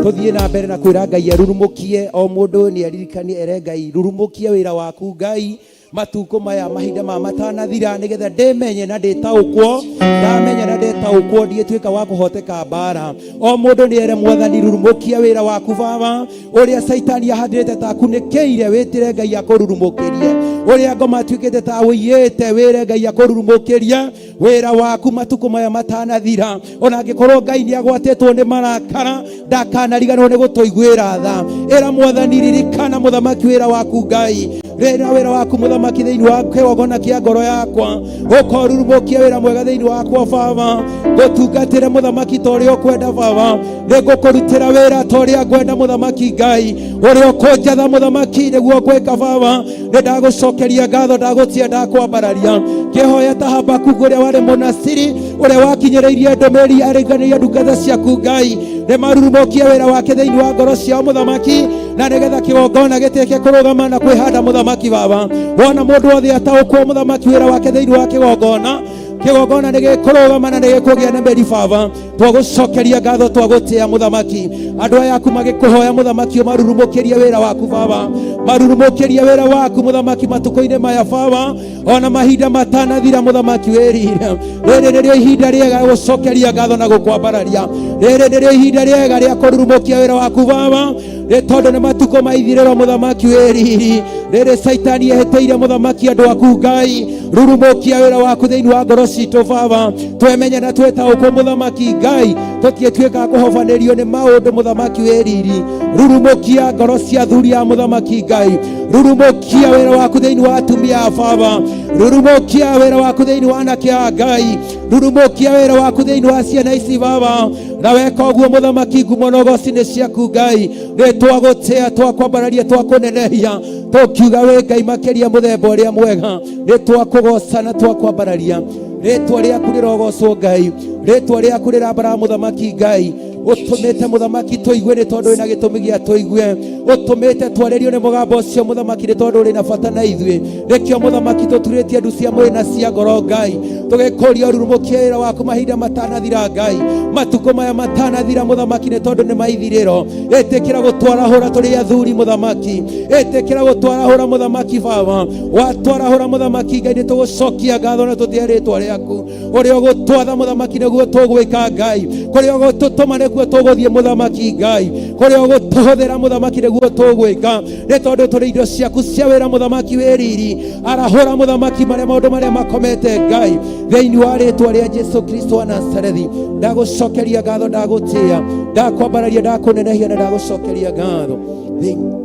Tuthiĩ na mbere na kwĩra Ngai arurumũkie, o mũndũ nĩ aririkanie ere Ngai rurumũkia wĩra waku Ngai matukũ maya mahinda ma matanathira, nĩgetha ndĩmenye na ndĩtaũkwo, ndamenya na ndĩtaũkwo ndiĩtuĩka wa kũhoteka mbara. O mũndũ nĩ ere Mwathani rurumũkia wĩra waku Baba, ũrĩa Caitani ahandĩte ta akunĩkĩire, wĩtĩre Ngai akũrurumũkĩrie, ũrĩa ngoma atuĩkĩte ta ũiyĩte, wĩre Ngai akũrurumũkĩrie wĩra waku matukũ maya matanathira. Ona angĩkorwo Ngai nĩ agwatĩtwo nĩ marakara, ndakanariganĩrwo nĩ gũtũiguĩra tha. Ĩra Mwathani ririkana mũthamaki wĩra waku Ngai, rĩra wĩra waku mũthamaki thĩinĩ wa kĩgongona kĩa ngoro yakwa, ũkorurumũkia wĩra mwega thĩinĩ wakwa Baba, ngũtungatĩre mũthamaki ta ũrĩa ũkwenda Baba, nĩngũkũrutĩra wĩra ta ũrĩa ngwenda mũthamaki Ngai, ũrĩa ũkũnjatha mũthamaki nĩguo ngwĩka Baba. Nĩ ndagũcokeria ngatho, ndagũtia, ndakwambararia. Ngĩhoya ta Habakuku ũrĩa warĩ mũnasiri, ũrĩa wakinyĩrĩirie ndũmĩrĩri arĩnganĩria ndungata ciaku Ngai, nĩ marurumũkie wĩra wake thĩinĩ wa ngoro ciao mũthamaki, na nĩgetha kĩgongona gĩtuĩke kũrũgama na kwĩhanda mũthamaki Baba. Wona mũndũ wothe ataũkwo mũthamaki wĩra wake thĩinĩ wa kĩgongona, kĩgongona nĩ gĩkũrũgama na nĩ gĩkũgĩa na mĩri Baba. Twagũcokeria ngatho, twagũtĩa mũthamaki. Andũ aya aku magĩkũhoya mũthamaki, ũmarurumũkĩrie wĩra waku Baba, marurumũkĩrie wĩra waku mũthamaki matukũ-inĩ maya Baba, ona mahinda matanathira mũthamaki wĩrire. Rĩrĩ nĩrĩo ihinda rĩega rĩa gũcokeria ngatho na gũkwambararia, rĩrĩ nĩrĩo ihinda rĩega rĩa kũrurumũkia wĩra waku Baba, nĩ tondũ nĩ matukũ ma ithirĩro mũthamaki wĩriri. Rĩrĩ Caitani ehĩtĩire mũthamaki andũ aku Ngai, rurumũkia wĩra waku thĩinĩ wa ngoro citũ Baba, twemenye na twetaũkwo mũthamaki Ngai, tũtiĩtuĩka kũhobanĩrio nĩ maũndũ mũthamaki wĩriri. Rurumũkia ngoro cia athuri a mũthamaki Ngai, rurumũkia wĩra waku thĩinĩ wa atumia a Baba, rurumũkia wĩra waku thĩinĩ wa anake a Ngai, rurumũkia wĩra waku thĩinĩ wa ciana ici Baba, na weka ũguo mũthamaki ngumo na ũgoci nĩ ciaku Ngai. Nĩ twagũtĩa, twakwambararia, twakũnenehia, tũkiuga wĩ Ngai makĩria mũthemba ũrĩa mwega. Nĩ twakũgoca na twakwambararia, rĩtwa rĩaku rĩrogocwo Ngai, rĩtwa rĩaku rĩrambara mũthamaki Ngai. Ũtũmĩte mũthamaki tũigue nĩ tondũ wĩna gĩtũmi gĩa tũigue. Ũtũmĩte twarĩrio nĩ mũgambo ũcio mũthamaki nĩ tondũ ũrĩ na bata na ithuĩ. Nĩkĩo mũthamaki tũturĩtie ndu cia mwĩrĩ na cia ngoro Ngai. Tũgĩkũria ũrurumũkie wĩra waku mahinda matanathira Ngai. Matukũ maya matanathira mũthamaki nĩ tondũ nĩ maithirĩro. Ĩtĩkĩra gũtwarahũra tũrĩ athuri mũthamaki. Ĩtĩkĩra gũtwarahũra mũthamaki baba. Watwarahũra mũthamaki Ngai nĩ tũgũcokia ngatho na tũtĩe rĩtwa rĩaku. Ũrĩa ũgũtwatha mũthamaki nĩguo tũgwĩka Ngai. Kũrĩa ũgũtũtũma nĩkuo tũgũthiĩ mũthamaki Ngai. Kũrĩa ũgũtũhũthĩra mũthamaki nĩguo tũgwĩka. Nĩ tondũ tũrĩ indo ciaku cia wĩra mũthamaki wĩ riri. Arahũra mũthamaki marĩa maũndũ marĩa makomete Ngai. Thĩinĩ wa rĩtwa rĩa Jesu Kristo wa Nazarethi. Ndagũcokeria ngatho, ndagũtĩa, ndakwambararia, ndakũnenehia na ndagũcokeria ngatho. Thĩinĩ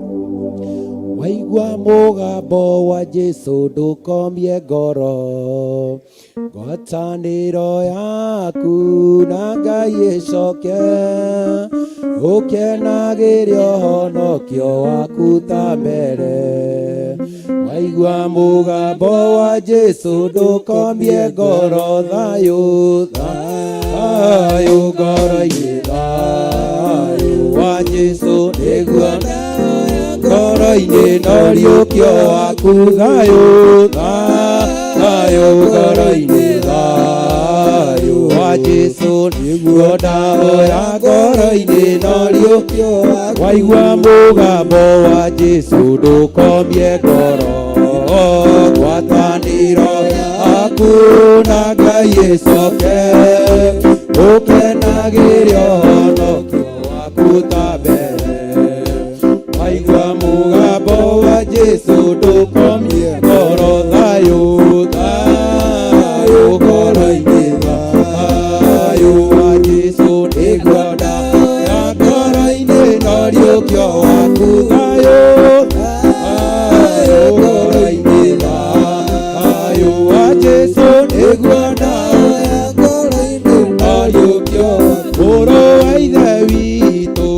waigua mũgambo wa Jesu ndũkomie ngoro. Ngwatanĩro yaku na Ngai ĩcoke, ũkenagĩre ũhonokio waku ta mbere. Waigua mũgambo wa Jesu ndũkomie ngoro, thayũ thayũ ngoro-inĩ, thayũ wa Jesu nĩguo ngoro-inĩ no riũkio waku, thayũ thayũ ngoro-inĩ, thayũ wa Jesu nĩguo ndahoya ngoro-inĩ no riũkio waku. Waigua mũgambo wa Jesu ndũkomie ngoro, ngwatanĩro yaku na Ngai ĩcoke, ũkenagĩre ũhonokio waku ta mbere. Waigua mũgambo wa Jesu ndũkomie ngoro, thayũ thayũ ngoro-inĩ, thayũ wa Jesu nĩguo ndahoya ngoro-inĩ no riũkio waku, thayũ thayũ ngoro-inĩ, thayũ wa Jesu nĩguo ndahoya ngoro-inĩ no riũkio. Mũrũ wa Ithe witũ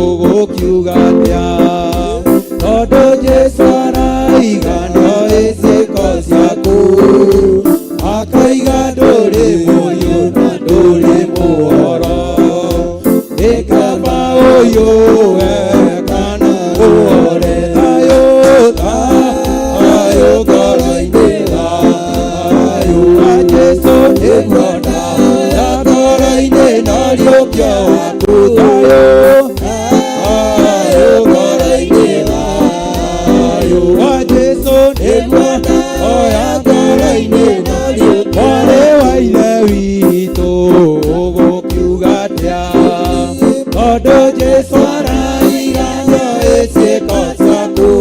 ũgũkiuga atĩa? Tondũ Jesu araiga nĩoĩ ciĩko ciaku, akoiga ndũrĩ mũhiũ na ndũrĩ mũhoro. Nĩ kaba ũyũwe kana ũhore, thayũ thayũ ngoro-inĩ, thayũ wa Jesu nĩguo ndahoya ngoro-inĩ no riũkio waku, thayũ thayũ ngoro-inĩ, thayũ wa Jesu nĩguo ndahoya ngoro-inĩ no riũkio. Mwarĩ wa Ithe witũ ũgũkiuga atĩa? Tondũ Jesu araiga nĩoĩ ciĩko ciaku,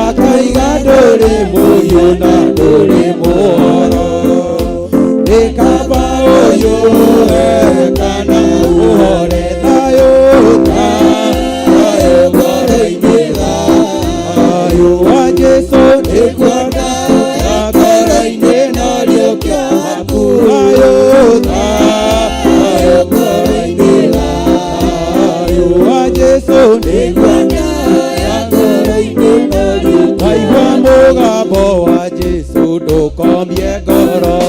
akoiga ndũrĩ mũhiũ na ndũrĩ mũhoro. Nĩ kaba ũyũwe kana ũhore, thayũ thayũ ngoro-inĩ, thayũ wa Jesu nĩguo ndahoya ngoro-inĩ no riũkio waku, thayũ thayũ ngoro-inĩ, thayũ wa Jesu nĩguo ndahoya ngoro-inĩ no riũkio. Waigua mũgambo wa Jesu ndũkomie ngoro,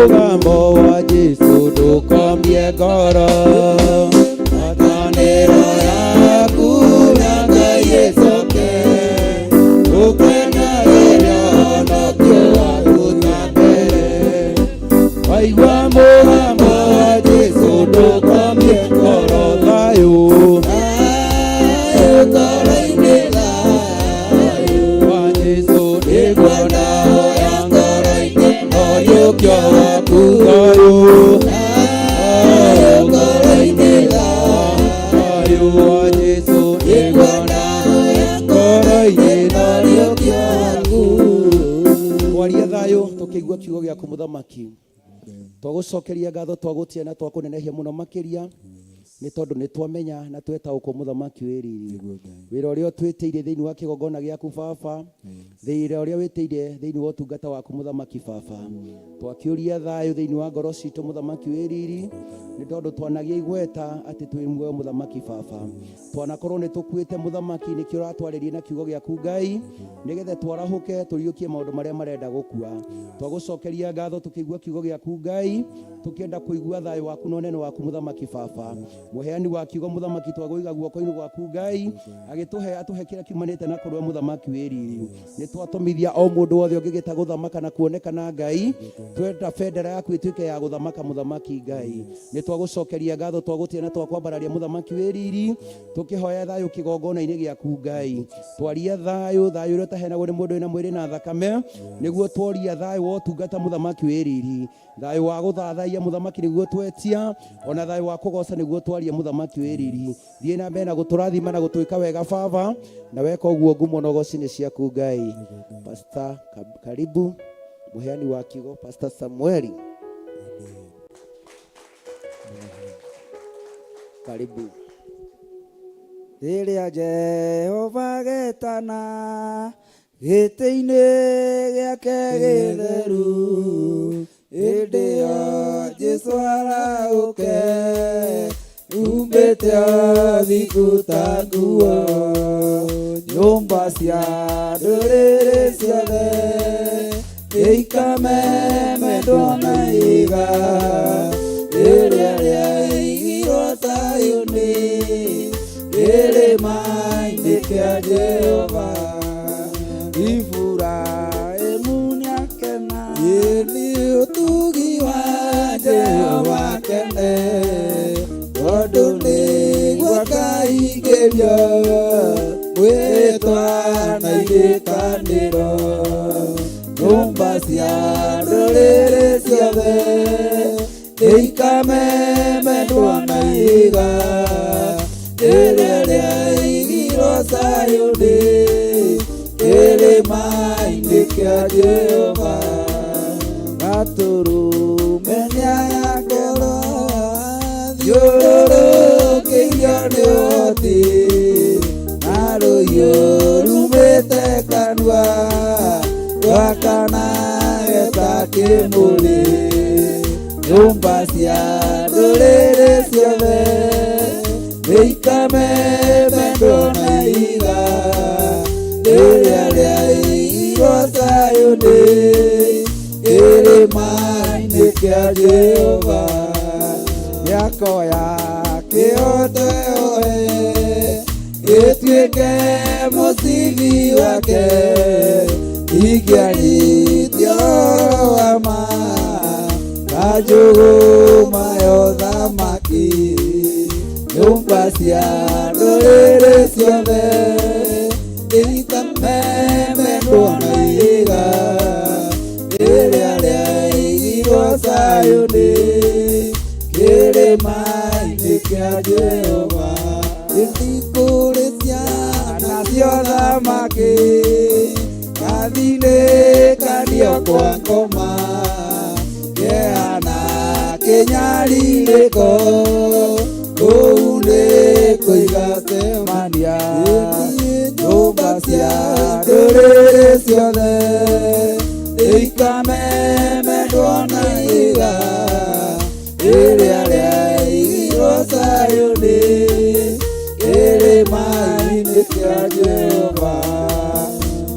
Mũgambo wa Jesũ ndũkomie ngoro, ngwatanĩro yaku na Ngai ĩcoke, ũkwenda rĩrĩa ũhonokio waku ta mbere. Waigua mũgambo wa Jesũ ndũkomie ngoro, thayũ thayũ ngoro-inĩ, thayũ wa Jesũ nĩguo ndahoya ngoro-inĩ, ũriũkio waku, thayũ thayũ ngoro-inĩ, thayũ wa Jesũ nĩguo ndahoya ngoro-inĩ, ũriũkio waku. Twaria thayũ tũkĩigua kiugo gĩaku mũthamaki, twagũcokeria ngatho, twagũtia na twakũnenehia mũno makĩria, nĩ tondũ nĩ twamenya na twetaũkwo mũthamaki wĩ riri, wĩra ũrĩa ũtwĩtĩire thĩinĩ wa kĩgongona gĩaku baba, wĩra ũrĩa wĩtĩire thĩinĩ wa ũtungata waku mũthamaki baba. Twakĩũria thayũ thĩinĩ wa ngoro citũ mũthamaki wĩ riri, nĩ tondũ twanagia igweta atĩ twĩ muoyo mũthamaki baba, twanakorwo nĩ tũkuĩte mũthamaki, nĩkĩo ũratwarĩria na kiugo gĩaku Ngai, nĩgetha twarahũke tũriũkie maũndũ marĩa marenda gũkua. Twagũcokeria ngatho tũkĩigua kiugo gĩaku Ngai, tũkĩenda kũigua thayũ waku na ũnene waku mũthamaki baba. Mũheani wa kiugo mũthamaki, twagũiga guoko-inĩ gwaku Ngai, agĩtũhe atũhe kĩrĩa kiumanĩte na kũrĩ we mũthamaki wĩ riri. Nĩ twatũmithia o mũndũ wothe ũngĩgĩta gũthamaka na kuonekana Ngai, twenda bendera yaku ĩtuĩke ya gũthamaka mũthamaki Ngai. Nĩ twagũcokeria ngatho, twagũtia na twakwambararia mũthamaki wĩ riri, tũkĩhoya thayũ kĩgongona-inĩ gĩaku Ngai. Twaria thayũ, thayũ ũrĩa ũtaheanagwo nĩ mũndũ wĩna mwĩrĩ na thakame, nĩguo tworia thayũ wa ũtungata mũthamaki wĩ riri, thayũ wa gũthathaiya mũthamaki nĩguo twetia, ona thayũ wa kũgoca nĩguo twaria mũthamaki wĩ riri. Thiĩ na mbere na gũtũrathima na gũtwĩka wega baba, na weka ũguo ngumo na ũgoci nĩ ciaku Ngai. Pastor, karibu mũheani wa kiugo, Pastor Samueli, karibu. Rĩrĩa Jehova getana gĩtĩ-inĩ gĩake gĩtheru, hĩndĩ ĩyo Jesũ arahũke umbĩte ũthingu ta nguo, nyũmba cia ndũrĩrĩ ciothe ikamemendwo na ihiga rĩrĩa rĩaigirwo Zayuni, kĩrĩma-inĩ kĩa Jehova. Iburahĩmu nĩakena nĩ ũtugi wa Jehova kene, tondũ nĩguo akaingĩrio mwĩtwa na irĩkanĩro, nyũmba cia ndũrĩrĩ ciothe ikamemendwo na ihiga rĩrĩa rĩaigirwo Zayuni, kĩrĩma-inĩ kĩa Jehova. Gatũrũme nĩagakorwo thiũrũrũkĩirio nĩ ũhoti, na rũhiũ rumĩte kanua rwakanage ta kĩmũrĩ, nyũmba cia ndũrĩrĩ ciothe ikamemendwo na ihiga rĩrĩa rĩaigirwo Zayuni, kĩrĩma-inĩ kĩa Jehova. Mĩako ya kĩhoto ĩtuĩke mũcibi wake, ingĩarĩtie ũhoro wa ma na njũgũma ya ũthamaki, nyũmba cia ndũrĩrĩ ciothe ikamemendwo na ihiga rĩrĩa rĩaigirwo Zayuni, kĩrĩma-inĩ kĩa Jehova. Kũrĩ ciana cia ũthamaki kathinĩkanio kwa ngoma, kĩeha na kĩnyarirĩko kũu nĩ kũigacemania, nyũmba cia ndũrĩrĩ ciothe ikamemendwo na ihiga rĩrĩa rĩaigirwo Zayuni, kĩrĩma-inĩ kĩa Jehova.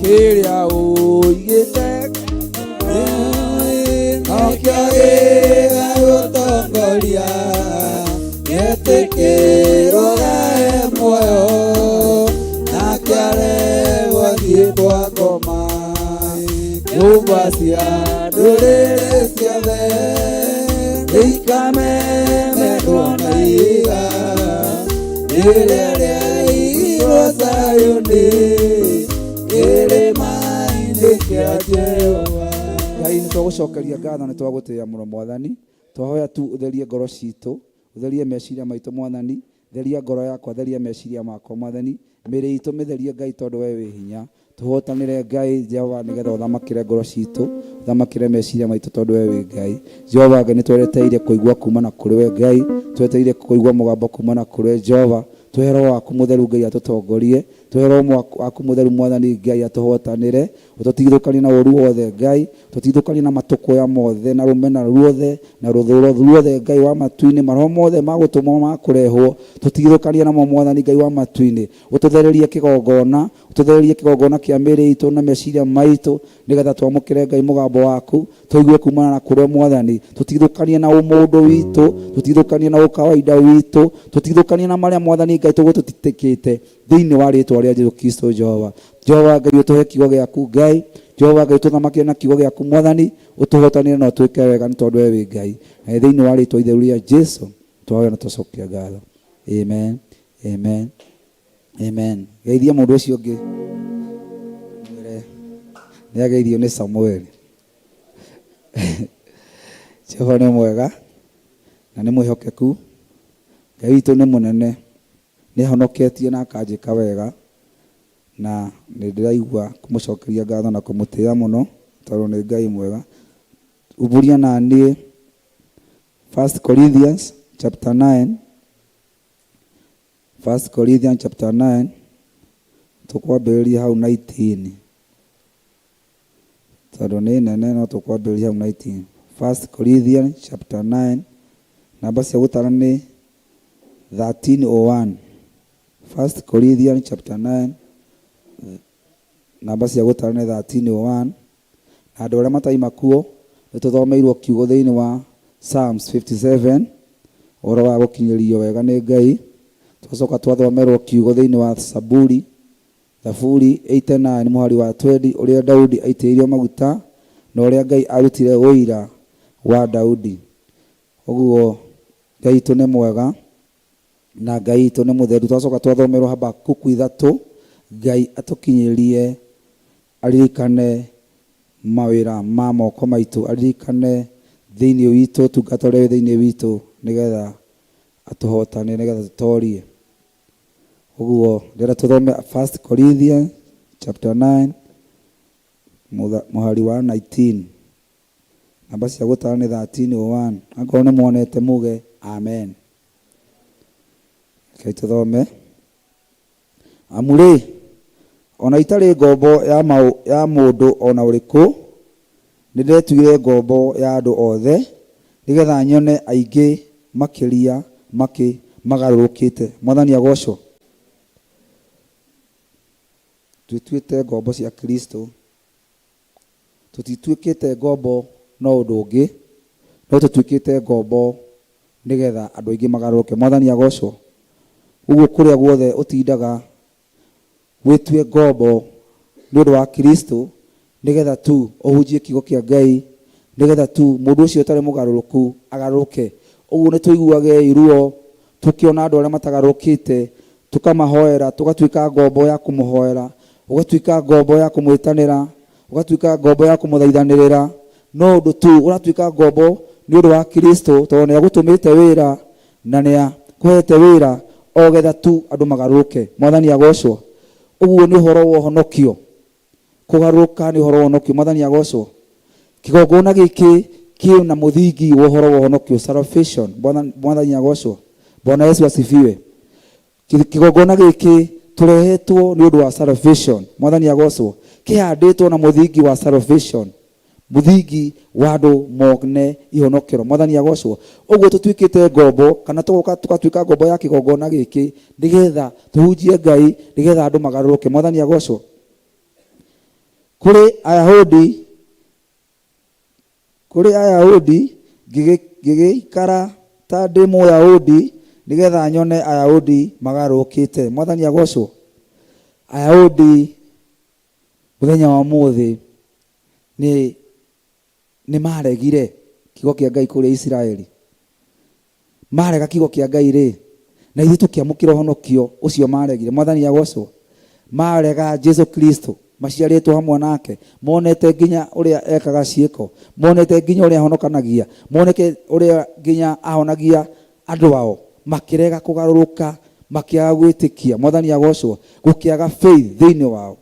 Kĩrĩa ũigĩte nokĩo. Gĩkĩrogae muoyo nake aregwo athiĩ kwa ngoma nyũmba cia ndũrĩrĩ ciothe nĩikamemendwo na ihiga rĩrĩa rĩaigirwo Zayuni kĩrĩma-inĩ kĩa Jehova. Ngai nĩ twagũcokeria ngatho nĩ twagũtĩĩa mũno mwathani twahoya tu ũtherie ngoro citũ ũtherie meciria maitũ mwathani theria ngoro yakwa theria meciria makwa mwathani mĩĩrĩ itũ mĩtherie Ngai tondũ we wĩ hinya tũhotanĩre Ngai Jehova nĩgetha ũthamakĩre ngoro citũ ũthamakĩre meciria maitũ tondũ we wĩ Ngai Jehova Ngai nĩ twereteire kũigua kuma na kũrĩ we Ngai twetereire kũigua mũgambo kuma na kũrĩ we Jehova tũhe roho waku mũtheru Ngai atũtongorie tũhe roho waku mũtheru mwathani Ngai atũhotanĩre ũtũtigithũkanie na ũru wothe Ngai tũtigithũkanie na matũkũya mothe na rũmena ruothe na rũthũro ruothe Ngai wa matu-inĩ maroho mothe ma gũtũmwo ma kũrehwo tũtigithũkanie namo mwathani Ngai wa matu-inĩ ũtũthererie kĩgongona ũtũthererie kĩgongona kĩa mĩĩrĩ itũ na meciria maitũ nĩgetha twamũkĩre Ngai mũgambo waku tũigue kumana na kũrĩ mwathani tũtigithũkanie na ũmũndũ witũ tũtigithũkanie na ũkawaida witũ tũtigithũkanie na marĩa mwathani Ngai tũgũtũtitikĩte thĩinĩ wa rĩtwa rĩa Jesu Kristo Jehova Jehova Ngai ũtũhe kiugo gĩaku Ngai Jehova Ngai ũtũthamakĩre na kiugo gĩaku mwathani ũtũhotanĩre na ũtwĩke wega nĩ tondũ we wĩ Ngai na thĩinĩ wa rĩtwa itheru rĩa Jesu twahoya na twacokia ngatho amen amen amen geithia mũndũ ũcio ũngĩ mwĩre nĩ ageithio nĩ Samuel Jehova nĩ mwega na nĩ mwĩhokeku Ngai witũ nĩ mũnene nĩ ahonoketie na akanjĩka wega na nĩ ndĩraigua kũmũcokeria ngatho na kũmũtĩĩa mũno tondũ nĩ Ngai mwega umbũria na niĩ 1 Corinthians chapter 9 1 Corinthians chapter 9 tũkwambĩrĩria hau 19 tondũ nĩ nene no tũkwambĩrĩria hau 19 1 Corinthians chapter 9 namba cia gũtara nĩ 1301 1 Corinthians chapter 9 namba cia gũtara nĩ 1301 na andũ arĩa mataima kuo nĩ tũthomeirwo kiugo thĩinĩ wa Psalms 57 ũhoro wa gũkinyĩrio wega nĩ Ngai twacoka twathomerwo kiugo thĩinĩ wa Saburi Thaburi 89 mũhari wa 20 ũrĩa Daudi aitĩrĩirio maguta na ũrĩa Ngai arutire ũira wa Daudi ũguo Ngai witũ nĩ mwega na Ngai witũ nĩ mũtheru twacoka twathomerwo Habakuku ithatũ Ngai atũkinyĩrie aririkane mawĩra ma moko maitũ aririkane thĩinĩ witũ ũtungata ũrĩa wĩ thĩinĩ witũ nĩgetha atũhotane nĩgetha tũtorie ũguo ndĩrenda tũthome 1 Corinthians chapter 9 mũhari wa 19 namba cia gũtara nĩ 1301 angorwo nĩ muonete muge amen rekei tũthome amu rĩ ona itarĩ ngombo ya mũndũ ona ũrĩkũ nĩ ndetuire ngombo ya andũ othe nĩgetha nyone aingĩ makĩria makĩ magarũrũkĩte mwathani agocwo twĩtuĩte ngombo cia Kristo tũtituĩkĩte ngombo no ũndũ ũngĩ no tũtuĩkĩte ngombo nĩgetha andũ aingĩ magarũrũke mwathani agocwo ũguo kũrĩa guothe ũtindaga wĩtue ngombo nĩ ũndũ wa Kristo nĩgetha tu ũhunjie kiugo kĩa Ngai nĩgetha tu mũndũ ũcio ũtarĩ mũgarũrũku agarũrũke ũguo nĩ tũiguage ruo tũkĩona andũ arĩa matagarũrũkĩte tũkamahoera tũgatuĩka ngombo ya kũmũhoera ũgatuĩka ngombo ya kũmwĩtanĩra ũgatuĩka ngombo ya kũmũthaithanĩrĩra no ũndũ tu ũratuĩka ngombo nĩ ũndũ wa Kristo tondũ nĩ agũtũmĩte wĩra na nĩ akũhete wĩra o getha tu andũ magarũrũke mwathani agocwo ũguo nĩ ũhoro wa ũhonokio kũgarũrũka nĩ ũhoro wa ũhonokio mwathani agocwo kĩgongona gĩkĩ kĩ na mũthingi wa ũhoro wa ũhonokio salvation mwathani agocwo Bwana Yesu asifiwe kĩgongona gĩkĩ tũrehetwo nĩ ũndũ wa salvation mwathani agocwo kĩhandĩtwo na mũthingi wa salvation mũthingi wa andũ mone ihonokero mwathani agocwo ũguo tũtuĩkĩte ngombo kana tũgoka tũgatuĩka ngombo ya kĩgongona gĩkĩ nĩgetha tũhunjie Ngai nĩgetha andũ magarũrũke mwathani agocwo kũrĩ Ayahudi ngĩgĩikara ta ndĩ Mũyahudi Nĩgetha nyone Ayahudi magarũrũkĩte. Mwathani agocwo. Ayahudi mũthenya wa ũmũthĩ nĩ nĩ maregire kiugo kĩa Ngai kũrĩa Isiraeli. Marega kiugo kĩa Ngai rĩ, na ithuĩ tũkĩamũkĩra ũhonokio ũcio maregire. Mwathani agocwo. Marega Jesu Kristo, maciarĩtwo hamwe nake, monete nginya ũrĩa ekaga ciĩko, monete nginya ũrĩa ahonokanagia, monete ũrĩa nginya ahonagia andũ ao, makĩrega kũgarũrũka, makĩaga gwĩtĩkia. Mwathani agocwo. Gũkĩaga faith thĩinĩ wao.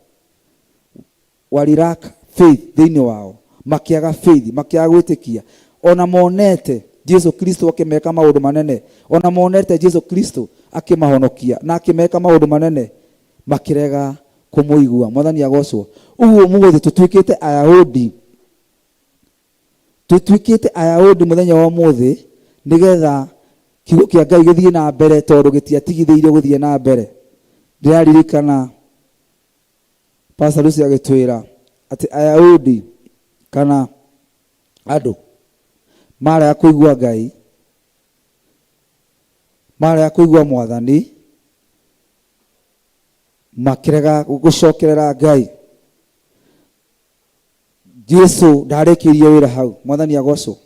Wali lack faith thĩinĩ wao, makĩaga faith, makĩaga gwĩtĩkia. Ona monete Jesu Kristo akĩmeka maũndũ manene, ona monete Jesu Kristo akĩmahonokia na akĩmeka maũndũ manene, makĩrega kũmũigua. Mwathani agocwo. Ũguo ũmũthĩ tũtuĩkĩte Ayahudi, tũtuĩkĩte Ayahudi mũthenya wa ũmũthĩ nĩgetha kiugo kĩa Ngai gĩthiĩ na mbere tondũ gĩtiatigithĩirio gũthiĩ na mbere. Ndĩraririkana Pastor Lucy agĩtwĩra atĩ Ayahudi kana andũ marega kũigua Ngai, marega kũigua Mwathani, makĩrega gũcokerera Ngai. Jesu ndarĩkĩirie wĩra hau, Mwathani agocwo.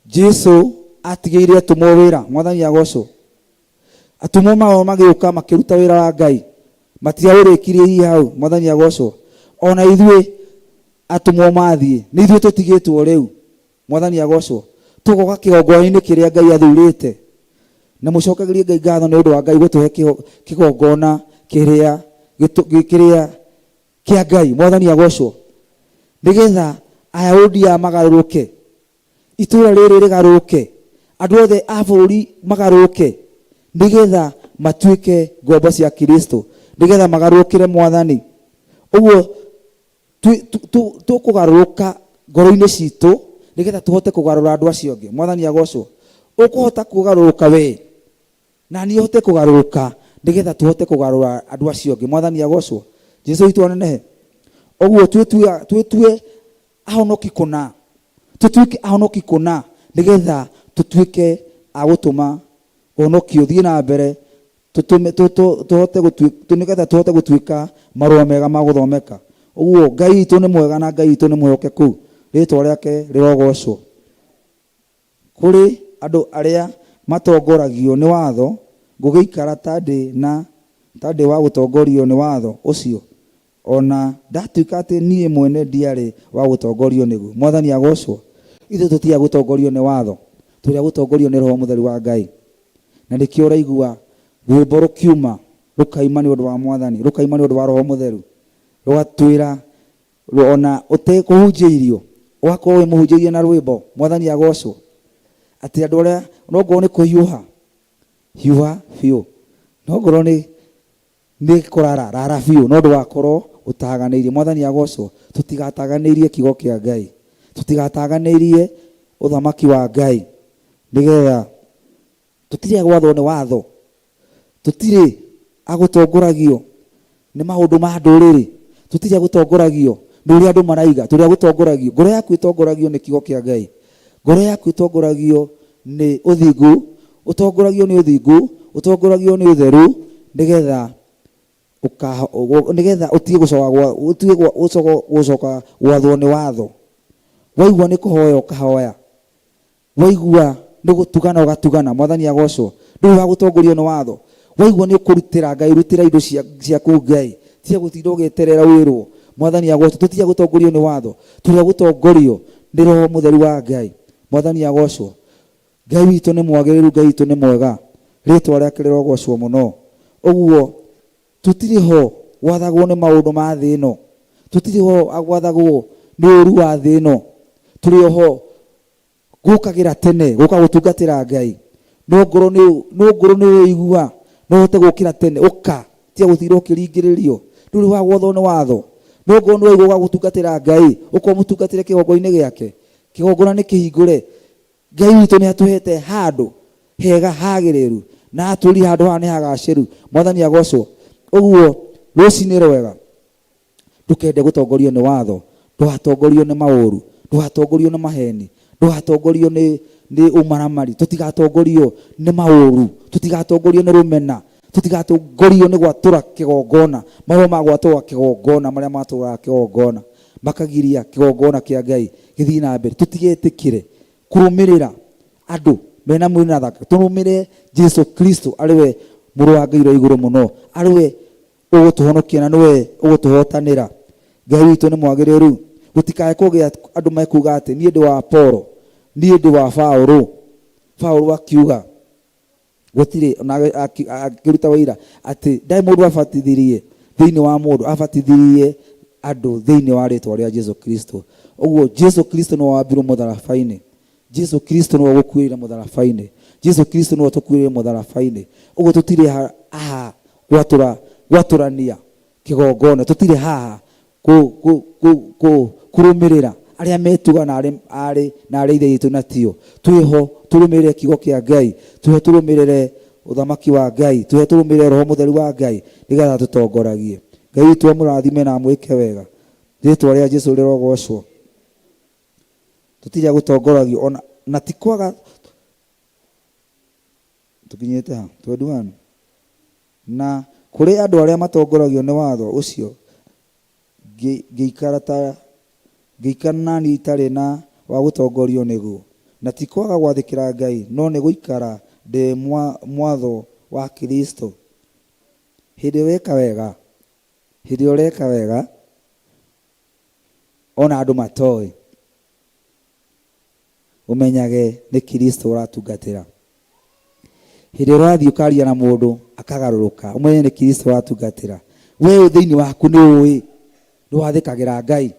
Jesu atigĩire atũmwo wĩra, Mwathani agocwo. Atũmwo mao magĩũka makĩruta wĩra wa Ngai, matiaũrĩkirie hihi hau, Mwathani agocwo. Ona ithuĩ atũmwo mathiĩ, nĩ ithuĩ tũtigĩtwo rĩu, Mwathani agocwo. Tũgoka kĩgongona-inĩ kĩrĩa Ngai athurĩte. Na mũcokagĩrie Ngai ngatho nĩ ũndũ wa Ngai gũtũhe kĩgongona kĩrĩa kĩrĩa kĩa Ngai, Mwathani agocwo. Nĩgetha Ayahudi aya magarũrũke, itũra rĩrĩ rĩgarũrũke, andũ othe a bũrũri magarũrũke, nĩgetha matuĩke ngombo cia Kristo, nĩgetha magarũrũkĩre Mwathani. Ũguo tũkũgarũrũka ngoro-inĩ citũ nĩgetha tũhote kũgarũra andũ acio angĩ. Mwathani agocwo. Ũkũhota kũgarũrũka we na niĩ hote kũgarũrũka nĩgetha tũhote kũgarũra andũ acio angĩ. Mwathani agocwo. Jesu witũ anenehe. Ũguo twĩtue ahonoki kũna, tũtuĩke ahonoki kũna nĩgetha tũtuĩke a gũtũma ũhonokio ũthiĩ na mbere, tũtũme, tũhote nĩgetha tũhote gũtuĩka marũa mega ma gũthomeka. Ũguo Ngai witũ nĩ mwega na Ngai witũ nĩ mwĩhokeku, rĩtwa rĩake rĩrogocwo. Kũrĩ andũ arĩa matongoragio nĩ watho, ngũgĩikara ta ndĩ na ta ndĩ wa gũtongorio nĩ watho ũcio, o na ndatuĩka atĩ niĩ mwene ndiarĩ wa gũtongorio nĩguo. Mwathani agoocwo. Ithuĩ tũtirĩ a gũtongorio nĩ watho, tũrĩ a gũtongorio nĩ Roho Mũtheru wa Ngai. Na nĩkĩo ũraigua rwĩmbo rũkiuma, rũkaima nĩ ũndũ wa Mwathani, rũkaima nĩ ũndũ wa Roho Mũtheru, rũgatwĩra Ona ũtekũhunjĩirio, ũgakorwo wĩ mũhunjĩrie na rwĩmbo, Mwathani agocwo. Atĩ andũ arĩa, no ngorwo nĩ kũhiũha, hiũha biũ. No ngorwo nĩ nĩ kũrara, rara biũ, no ndũgakorwo ũtaganĩirie. Mwathani agocwo. Tũtigataganĩirie kiugo kĩa Ngai. Tũtigataganĩirie ũthamaki wa Ngai. Nĩgetha tũtirĩ a gwathwo nĩ watho. Tũtirĩ a gũtongoragio nĩ maũndũ ma ndũrĩrĩ. Tũtirĩ a gũtongoragio nĩ ũrĩa andũ maraiga. Tũrĩ a gũtongoragio, ngoro yaku ĩtongoragio nĩ kiugo kĩa Ngai. Ngoro yaku ĩtongoragio nĩ ũthingu, ũtongoragio nĩ ũthingu, ũtongoragio nĩ ũtheru, nĩgetha nĩgetha ũtige gũcoka ũtige gũcoka gwathwo nĩ watho. Waigua nĩ kũhoya ũkahoya. Waigua nĩ gũtugana ũgatugana, Mwathani agocwo. Ndũrĩ wa gũtongorio nĩ watho. Waigua nĩ ũkũrutĩra Ngai, rutĩra indo ciaku Ngai. Tiga gũtinda ũgĩeterera wĩrwo. Mwathani agocwo. Tũtirĩ a gũtongorio nĩ watho. Tũrĩ a gũtongorio nĩ Roho Mũtheru wa Ngai. Mwathani agocwo. Ngai witũ nĩ mwagĩrĩru, Ngai witũ nĩ mwega. Rĩtwa rĩake rĩrogocwo mũno. Ũguo tũtirĩ ho gwathagwo nĩ maũndũ ma thĩ ĩno. Tũtirĩ ho gwathagwo nĩ ũru wa thĩ ĩno. Tũrĩ o ho gũkagĩra tene gũka gũtungatĩra Ngai. No ngorwo nĩ no ngorwo nĩ ũraigua no ũhote gũkĩra tene, ũka tiga gũtinda ũkĩringĩrĩrio. Ndũrĩ wa gwathwo nĩ watho. No ngorwo nĩ ũraigua ũka gũtungatĩra Ngai, ũka ũmũtungatĩre kĩgongona-inĩ gĩake. Kĩgongona nĩ kĩhingũre. Ngai witũ nĩ atũhete handũ hega hagĩrĩru na atwĩrire handũ haha nĩ hagacĩru. Mwathani agocwo. Ũguo rũcinĩ rwega. Ndũkende gũtongorio nĩ watho, ndũgatongorio nĩ maũru, ndũgatongorio nĩ maheni, ndũgatongorio nĩ nĩ ũmaramari, tũtigatongorio nĩ maũru, tũtigatongorio nĩ rũmena, tũtigatongorio nĩ gwatũra kĩgongona, maroho ma gwatũra kĩgongona marĩa matũraga kĩgongona makagiria kĩgongona kĩa Ngai gĩthiĩ na mbere. Tũtigetĩkĩre kũrũmĩrĩra andũ mena mwĩrĩ na thakame, tũrũmĩrĩre Jesu Kristo arĩ we mũrũ wa Ngai ũrĩa igũrũ mũno, arĩ we ũgũtũhonokia na nĩwe ũgũtũhotanĩra. Ngai witũ nĩ mwagĩrĩru. Gũtikae kũgĩa andũ mekuga atĩ niĩ ndĩ wa Apolo, niĩ ndĩ wa Paũlũ. Paũlũ akiuga gũtirĩ ona akĩruta wĩira atĩ ndarĩ mũndũ abatithirie thĩinĩ wa mũndũ, abatithirie andũ thĩinĩ wa rĩtwa rĩa Jesu Kristo. Ũguo Jesu Kristo nĩwe wambirwo mũtharaba-inĩ. Jesu Kristo nĩwe ũgũkuĩrĩire mũtharaba-inĩ. Jesu Kristo nĩwe ũtũkuĩrĩire mũtharaba-inĩ. Ũguo tũtirĩ haha gwatũra gwatũrania kĩgongona, tũtirĩ haha kũrũmĩrĩra arĩa metuga na arĩ arĩ na arĩ ithe witũ na tio. Twĩho tũrũmĩrĩre kiugo kĩa Ngai, twĩho tũrũmĩrĩre ũthamaki wa Ngai, twĩho tũrũmĩrĩre Roho Mũtheru wa Ngai nĩgetha atũtongoragie. Ngai witũ amũrathime na amwĩke wega. Rĩtwa rĩa Jesu rĩrogocwo. Tũtirĩ a gũtongoragio ona na ti kwaga tũkinyĩte ha 21 na kũrĩ andũ arĩa matongoragio nĩ watho ũcio ngĩikara ta ngĩikara na niĩ itarĩ na wa gũtongorio nĩguo, na ti kwaga gwathĩkĩra Ngai, no nĩ gũikara ndĩ mwatho wa Kristo. Hĩndĩ weka wega, hĩndĩ ũreka wega ona andũ matoĩ, ũmenyage nĩ Kristo ũratungatĩra. Hĩndĩ ĩrĩa ũrathiĩ ũkaria na mũndũ akagarũrũka, ũmenye nĩ Kristo ũratungatĩra. We thĩinĩ waku nĩ ũĩ nĩ wathĩkagĩra Ngai.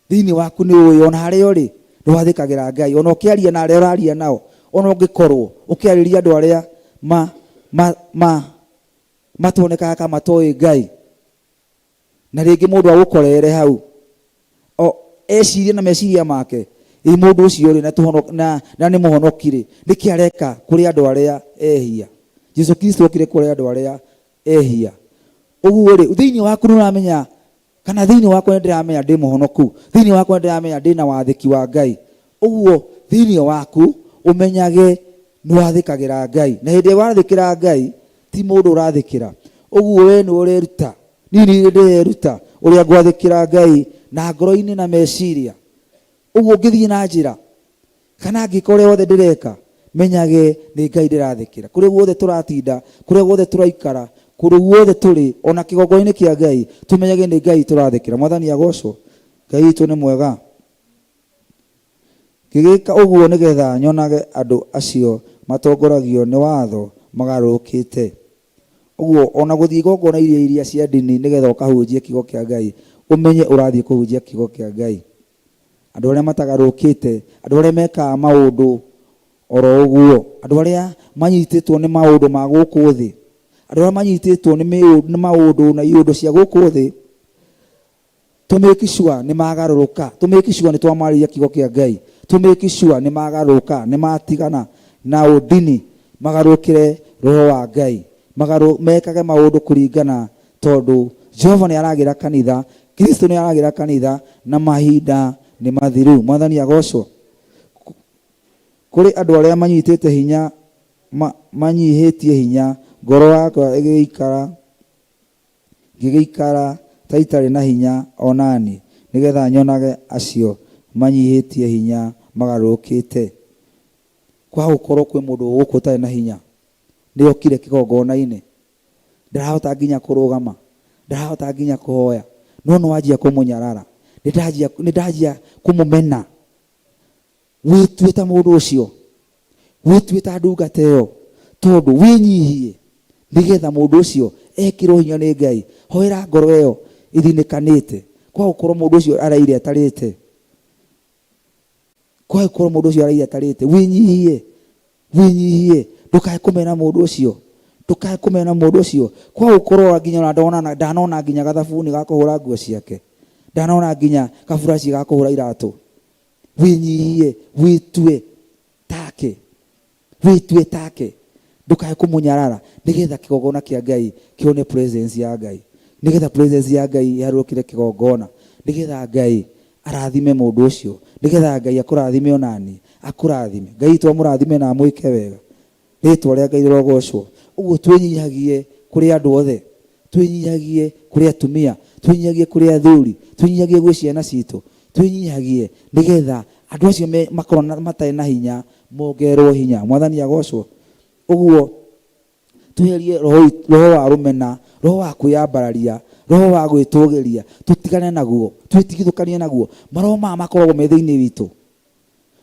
Thĩinĩ waku nĩ ũĩ ona harĩa ũrĩ nĩ wathĩkagĩra Ngai. Ona ũkĩaria na arĩa ũraria nao, ona ũngĩkorwo ũkĩarĩria andũ arĩa ma, ma, ma, matonekaga ka matoĩ Ngai, na rĩngĩ mũndũ agũkorere hau o ecirie na meciria make ĩ mũndũ ũcio rĩ na, na, na nĩ mũhonoki rĩ nĩkĩ areka kũrĩ andũ arĩa ehia? Jesu Kristo okire kũrĩ andũ arĩa ehia. Ũguo rĩ thĩinĩ waku nĩ ũramenya kana thĩinĩ wakwa nĩ ndĩramenya ndĩ mũhonoku, thĩinĩ wakwa nĩ ndĩramenya ndĩna wathĩki wa Ngai. Ũguo thĩinĩ waku ũmenyage nĩ wathĩkagĩra Ngai, na hĩndĩ ĩrĩa wathĩkĩra Ngai ti mũndũ ũrathĩkĩra. Ũguo we nĩwe ũreruta, niĩ nĩ ndĩreruta ũrĩa ngwathĩkĩra Ngai na ngoro-inĩ na meciria. Ũguo ngĩthiĩ na njĩra kana ngĩka ũrĩa wothe ndĩreka, menyage nĩ Ngai ndĩrathĩkĩra. Kũrĩa guothe tũratinda, kũrĩa guothe tũraikara, kũndũ guothe tũrĩ, ona kĩgongona-inĩ kĩa Ngai, tũmenyage nĩ Ngai tũrathĩkĩra. Mwathani agocwo. Ngai witũ nĩ mwega. Ngĩgĩka ũguo nĩ getha nyonage andũ acio matongoragio nĩ watho magarũrũkĩte. Ũguo, o na gũthiĩ igongona iria iria cia ndini nĩ getha ũkahunjie kiugo kĩa Ngai, ũmenye ũrathiĩ kũhunjia kiugo kĩa Ngai. Andũ arĩa matagarũrũkĩte, andũ arĩa mekaga maũndũ oro ũguo, andũ arĩa manyitĩtwo nĩ maũndũ ma gũkũ thĩ, andũ arĩa manyitĩtwo nĩ maũndũ na iũndũ cia gũkũ thĩ, Tũ make sure nĩ magarũrũka, tũ make sure nĩ twamarĩria kiugo kĩa Ngai, tũ make sure nĩ magarũrũka, nĩ matigana na ũndini, magarũrũkĩre roho wa Ngai, mekage maũndũ kũringana tondũ Jehova nĩ aragĩra kanitha, Kristo nĩ aragĩra kanitha na mahinda nĩ mathiru. Mwathani agocwo. Kũrĩ andũ arĩa manyitĩte hinya, manyihĩtie hinya, ngoro yakwa ĩgĩikara Ngĩgĩikara ta itarĩ na hinya o na niĩ, nĩ getha nyonage acio manyihĩtie hinya magarũrũkĩte. Kwaga gũkorũo kwĩ mũndũ gũkũ ũtarĩ na hinya, nĩokire kĩgongona-inĩ, ndarahota nginya kũrũgama, ndarahota nginya kũhoya, no nĩwanjia kũmũnyarara, nĩndanjia kũmũmena. Wĩtue ta mũndũ ũcio, wĩtue ta ndungata ĩyo, tondũ wĩnyihie nĩgetha mũndũ ũcio ekĩrwo hinya nĩ Ngai. Hoera ngoro ĩyo ĩthinĩkanĩte. Kwaga gũkorwo mũndũ ũcio araire atarĩte, kwaga gũkorwo mũndũ ũcio araire atarĩte, wĩnyihie, wĩnyihie, ndũkae kũmena mũndũ ũcio, ndũkae kũmena mũndũ ũcio. Kwaga gũkorwo nginya ona ndona, ndanona nginya gathabuni ga kũhũra nguo ciake, ndanona nginya kaburaci ga kũhũra iratũ. Wĩnyihie, wĩtue take, wĩtue take, ndũkae kũmũnyarara, nĩgetha kĩgongona kĩa Ngai kĩone presence ya Ngai, nĩgetha presence ya Ngai ĩharũrũkĩre kĩgongona, nĩgetha Ngai Arathime mũndũ ũcio nĩgetha Ngai akũrathime onani akũrathime. Ngai witũ amũrathime na amwĩke wega. Rĩtwa rĩa Ngai rĩrogocwo. Ũguo twĩnyihagie kũrĩ andũ othe, twĩnyihagie kũrĩ atumia, twĩnyihagie kũrĩ athuri, twĩnyihagie gwĩ ciana citũ, twĩnyihagie nĩgetha andũ acio makorwo matarĩ na hinya mongererwo hinya. Mwathani agocwo. Ũguo tweherie roho roho wa rũmena, roho wa kwĩyambararia, roho wa gwĩtũgĩria, tũtigane naguo, twĩtigithũkanie naguo. Maroho maya makoragwo me thĩinĩ witũ,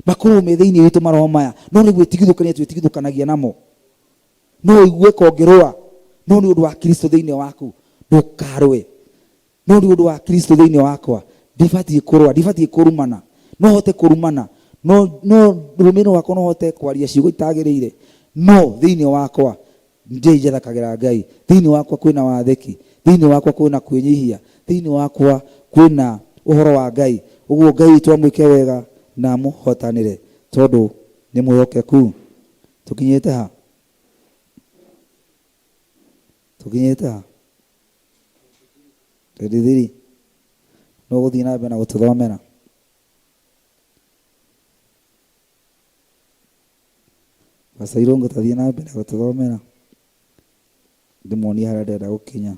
makoragwo me thĩinĩ witũ maroho maya, no nĩ gwĩtigithũkania twĩtigithũkanagia namo. No ũigue ka ũngĩrũa, no nĩ ũndũ wa Kristo thĩinĩ waku, ndũkarũe. No nĩ ũndũ wa Kristo thĩinĩ wakwa, ndibatiĩ kũrũa, ndibatiĩ kũrumana. No hote kũrumana, no, no rũrĩmĩ rwakwa no hote kwaria ciugo itagĩrĩire, no thĩinĩ wakwa ndĩ njathakagĩra Ngai. Thĩinĩ wakwa kwĩna wathĩki, thĩinĩ wakwa kwĩna kwĩnyihia, thĩinĩ wakwa kwĩna ũhoro wa Ngai. Ũguo Ngai witũ amwĩke wega na amũhotanĩre tondũ nĩ mwĩhokeku. Tũkinyĩte ha? Tũkinyĩte ha? 23 nũ ũgũthiĩ na mbere na gũtũthomera? Pastor Irũngũ tathiĩ na mbere gũtũthomera ndĩmuonie harĩa ndĩrenda gũkinya.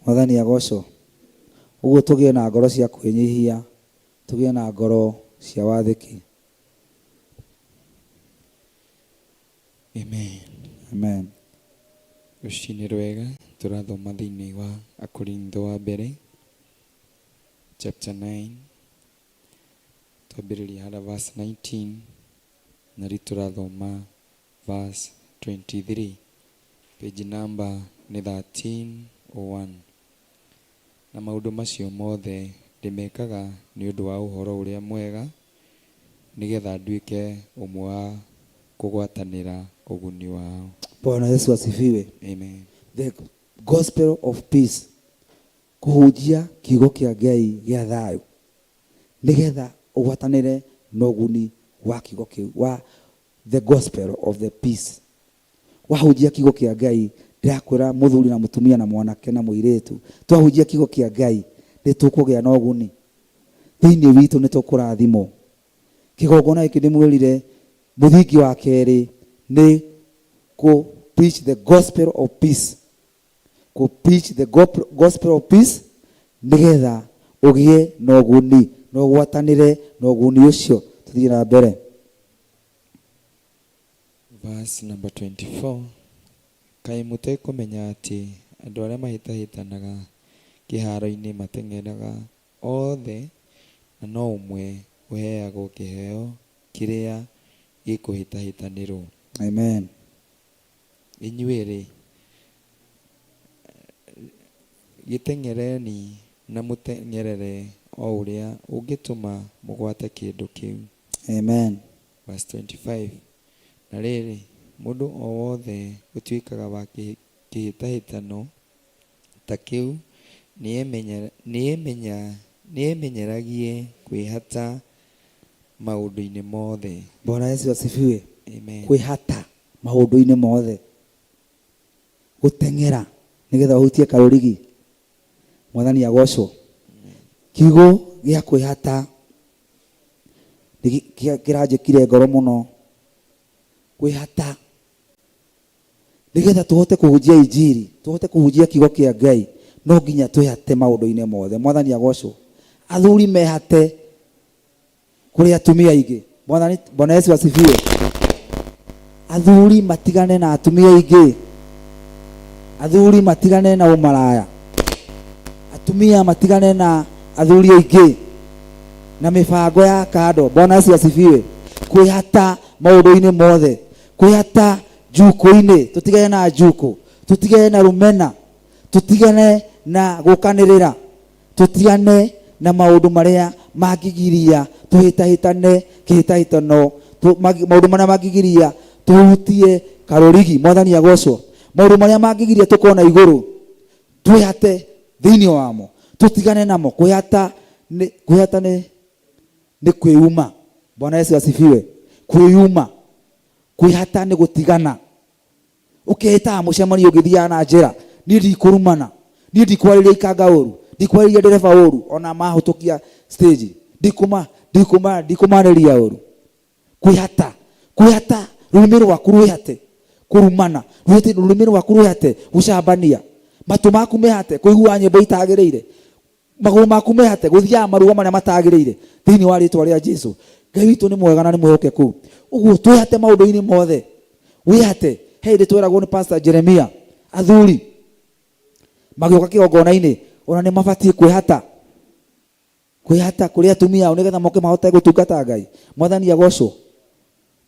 Mwathani agocwo. Ũguo tũgĩe na ngoro cia kwĩnyihia, tũgĩe na ngoro cia wathĩki. Amen. Amen. Rũcinĩ rwega tũrathoma thĩinĩ wa Akorintho wa mbere chapter 9 twambĩrĩria harĩa verse 19 na rĩu tũrathoma verse 23 page number nĩ 1301 na maũndũ macio mothe ndĩmekaga nĩ ũndũ wa ũhoro ũrĩa mwega nĩgetha nduĩke ũmwe wa kũgwatanĩra ũguni wao. Bwana Yesu asifiwe. Amen. The gospel of peace, kũhunjia kiugo kĩa Ngai gĩa thayũ nĩgetha ũgwatanĩre na ũguni wa kiugo kĩu wa the gospel of the peace. Wahunjia kiugo kĩa Ngai, ndĩrakwĩra mũthuri na mũtumia na mwanake na mũirĩtu, twahunjia kiugo kĩa Ngai nĩ tũkũgĩa na ũguni thĩinĩ witũ, nĩ tũkũrathimwo. Kĩgongona gĩkĩ ndĩmwĩrire mũthingi wa kerĩ nĩ kũ preach the gospel of peace, kũ preach the gospel of peace nĩgetha ũgĩe na ũguni na ũgwatanĩre na ũguni ũcio. Tũthiĩ na mbere. Verse number 24, Kaĩ mũtekũmenya atĩ andũ arĩa mahĩtahĩtanaga kĩhaaro-inĩ mateng'eraga othe, na no ũmwe ũheagwo kĩheo kĩrĩa gĩkũhĩtahĩtanĩrwo? Amen. Inyuĩ-rĩ, gĩteng'ereni na mũteng'erere o ũrĩa ũngĩtũma mũgwate kĩndũ kĩu. Amen. Verse 25, Na rĩrĩ, mũndũ o wothe ũtuĩkaga wa kĩhĩtahĩtano ta kĩu nĩemenyeragie kwĩhata maũndũ-inĩ mothe. Bwana Yesu asifiwe. Amen. Kwĩhata maũndũ-inĩ mothe, gũteng'era nĩgetha ũhutie karũrigi. Mwathani agocwo. Kiugo gĩa kwĩhata kĩranjĩkire ngoro mũno. Kwĩhata nĩgetha tũhote kũhunjia injiri, tũhote kũhunjia kiugo kĩa Ngai, no nginya twĩhate maũndũ-inĩ mothe. Mwathani agocwo. Athuri mehate kũrĩ atumia aingĩ. Mwathani, Bwana Yesu asifiwe. Athuri matigane na atumia aingĩ. Athuri matigane na ũmaraya. Atumia matigane na athuri aingĩ na mĩbango ya kando. Bwana Yesu asifiwe. Kwĩhata maũndũ-inĩ mothe, kwĩhata njukũ-inĩ, tũtigane na njukũ, tũtigane na rũmena, tũtigane na gũkanĩrĩra. Tũtigane na maũndũ marĩa mangĩgiria tũhĩtahĩtane kĩhĩtahĩtano, maũndũ marĩa mangĩgiria tũhutie karũrigi. Mwathani agocwo. Maũndũ marĩa mangĩgiria tũkorwo na igũrũ, twĩhate thĩinĩ wamo, tũtigane namo. Kwĩhata nĩ, kwĩhata nĩ, nĩ kwĩuma. Bwana Yesu asifiwe. Kwĩuma, kwĩhata nĩ gũtigana. Ũkehĩtaga mũcemanio ũgĩthiaga na njĩra, niĩ ndikũrumana, Niĩ ndikwarĩria ikanga ũru, ndikwarĩria ndereba ũru, ona mahũtũkia stage ndikũma ndikũma ndikũmarĩria ũru. Kwĩhata, kwĩhata rũrĩmĩ rwaku rwĩhate kũrumana, rwĩhate rũrĩmĩ rwaku rwĩhate gũcambania, matũ maku mehate kũigua nyĩmbo itagĩrĩire, magũrũ maku mehate gũthiaga maruga marĩa matagĩrĩire thĩinĩ wa rĩtwa rĩa Jesu. Ngai witũ nĩ mwega na nĩ mwĩhokeku. Ũguo twĩhate maũndũ-inĩ mothe, wĩhate. He hĩndĩ tweragwo nĩ Pastor Jeremia, athuri magĩũka kĩgongona-inĩ ona nĩ mabatiĩ kwĩhata, kwĩhata kũrĩ atumia ao nĩgetha moke mahote gũtungata Ngai. Mwathani agocwo.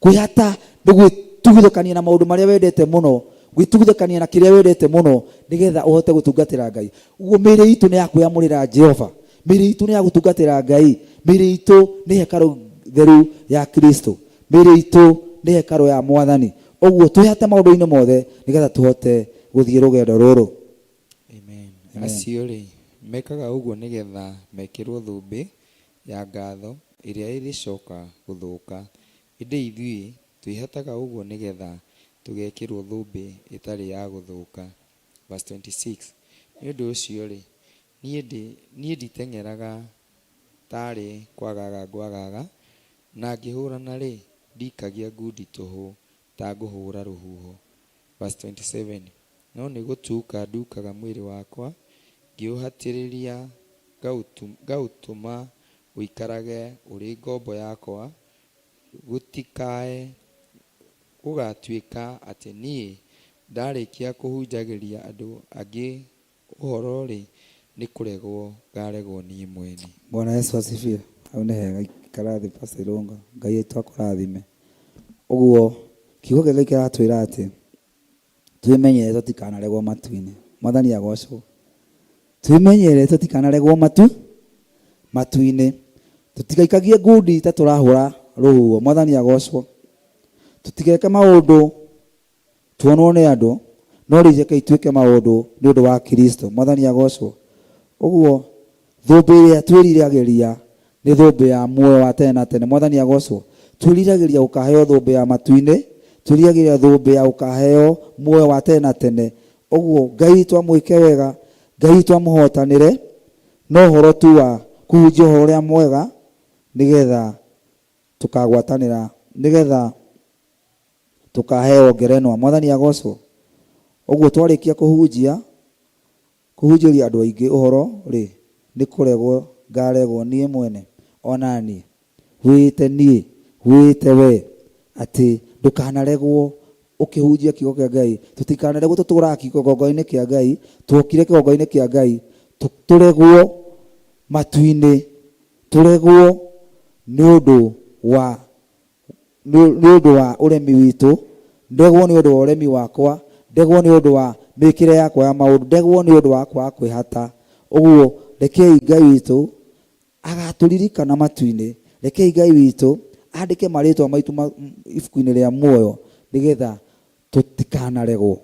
Kwĩhata nĩ gwĩtugithũkania na maũndũ marĩa wendete mũno, gwĩtugithũkania na kĩrĩa wendete mũno nĩgetha ũhote gũtungatĩra Ngai. Ũguo mĩĩrĩ itũ nĩ ya kwĩamũrĩra Jehova, mĩĩrĩ itũ nĩ ya gũtungatĩra Ngai, mĩĩrĩ itũ nĩ hekarũ theru ya Kristo, mĩĩrĩ itũ nĩ hekarũ ya Mwathani. Ũguo twĩhate maũndũ-inĩ mothe nĩgetha tũhote gũthiĩ rũgendo rũrũ. Amen. Acio-rĩ, mekaga ũguo nĩ getha mekĩrũo thũmbĩ ya ngatho ĩrĩa ĩrĩcoka gũthũka, ĩndĩ ithuĩ twĩhataga ũguo nĩ getha tũgekĩrũo thũmbĩ ĩtarĩ ya gũthũka. Verse 26, Nĩ ũndũ ũcio-rĩ, niĩ nditeng'eraga ta arĩ kwagaga ngwagaga, na ngĩhũrana-rĩ, ndikagia ngundi tũhũ ta ngũhũra rũhuho. Verse 27, No nĩ gũtuuka nduukaga mwĩrĩ wakwa, ngĩũhatĩrĩria ngaũtũma ũikarage ũrĩ ngombo yakwa, gũtikae gũgatuĩka atĩ niĩ ndarĩkia kũhunjagĩria andũ angĩ ũhoro-rĩ, nĩ kũregwo ngaregwo niĩ mwene. Bwana Yesu asifiwe. Hau nĩ hega, ikara thĩ Pastor Irũngũ. Ngai witũ akũrathime. Ũguo kiugo kĩa Ngai kĩratwĩra atĩ twĩmenyerere tũtikanaregwo matu-inĩ. Mwathani agocwo. Twĩmenyerere tũtikanaregwo matu matu-inĩ. Tũtigaikagie ngundi ta tũrahũra rũhuho. Mwathani agocwo. Tũtigeke maũndũ tuonwo nĩ andũ, no rĩu rekei twĩke maũndũ nĩ ũndũ wa Kristo. Mwathani agocwo. Ũguo thũmbĩ ĩrĩa twĩriragĩria nĩ thũmbĩ ya muoyo wa tene na tene. Mwathani agocwo. Twĩriragĩria gũkaheo thũmbĩ ya matu-inĩ, twĩriragĩria thũmbĩ ya gũkaheo muoyo wa tene na tene. Ũguo Ngai witũ amwĩke wega, Ngai witũ amũhotanĩre, no ũhoro tu wa kũhunjia ũhoro ũrĩa mwega nĩgetha tũkagwatanĩra, nĩgetha tũkaheo ngerenwa. Mwathani agocwo. Ũguo twarĩkia kũhunjia, kũhunjĩria andũ aingĩ ũhoro rĩ, nĩ kũregwo ngaregwo niĩ mwene, o na niĩ. Wĩĩte niĩ, wĩĩte wee, atĩ ndũkanaregwo ũkĩhunjia kiugo kĩa Ngai. Tũtikanaregwo tũtũraga kĩgongona-inĩ kĩa Ngai, twokire kĩgongona-inĩ kĩa Ngai, tũregwo matu-inĩ, tũregwo nĩ ũndũ wa nĩ ũndũ wa ũremi witũ, ndegwo nĩ ũndũ wa ũremi wakwa, ndegwo nĩ ũndũ wa mĩkĩre yakwa ya maũndũ, ndegwo nĩ ũndũ wa kwaga kwĩhata. Ũguo rekei Ngai witũ agatũririkana matu-inĩ, rekei Ngai witũ andĩke marĩtwa maitũ ibuku-inĩ rĩa muoyo nĩgetha tũtikanaregwo.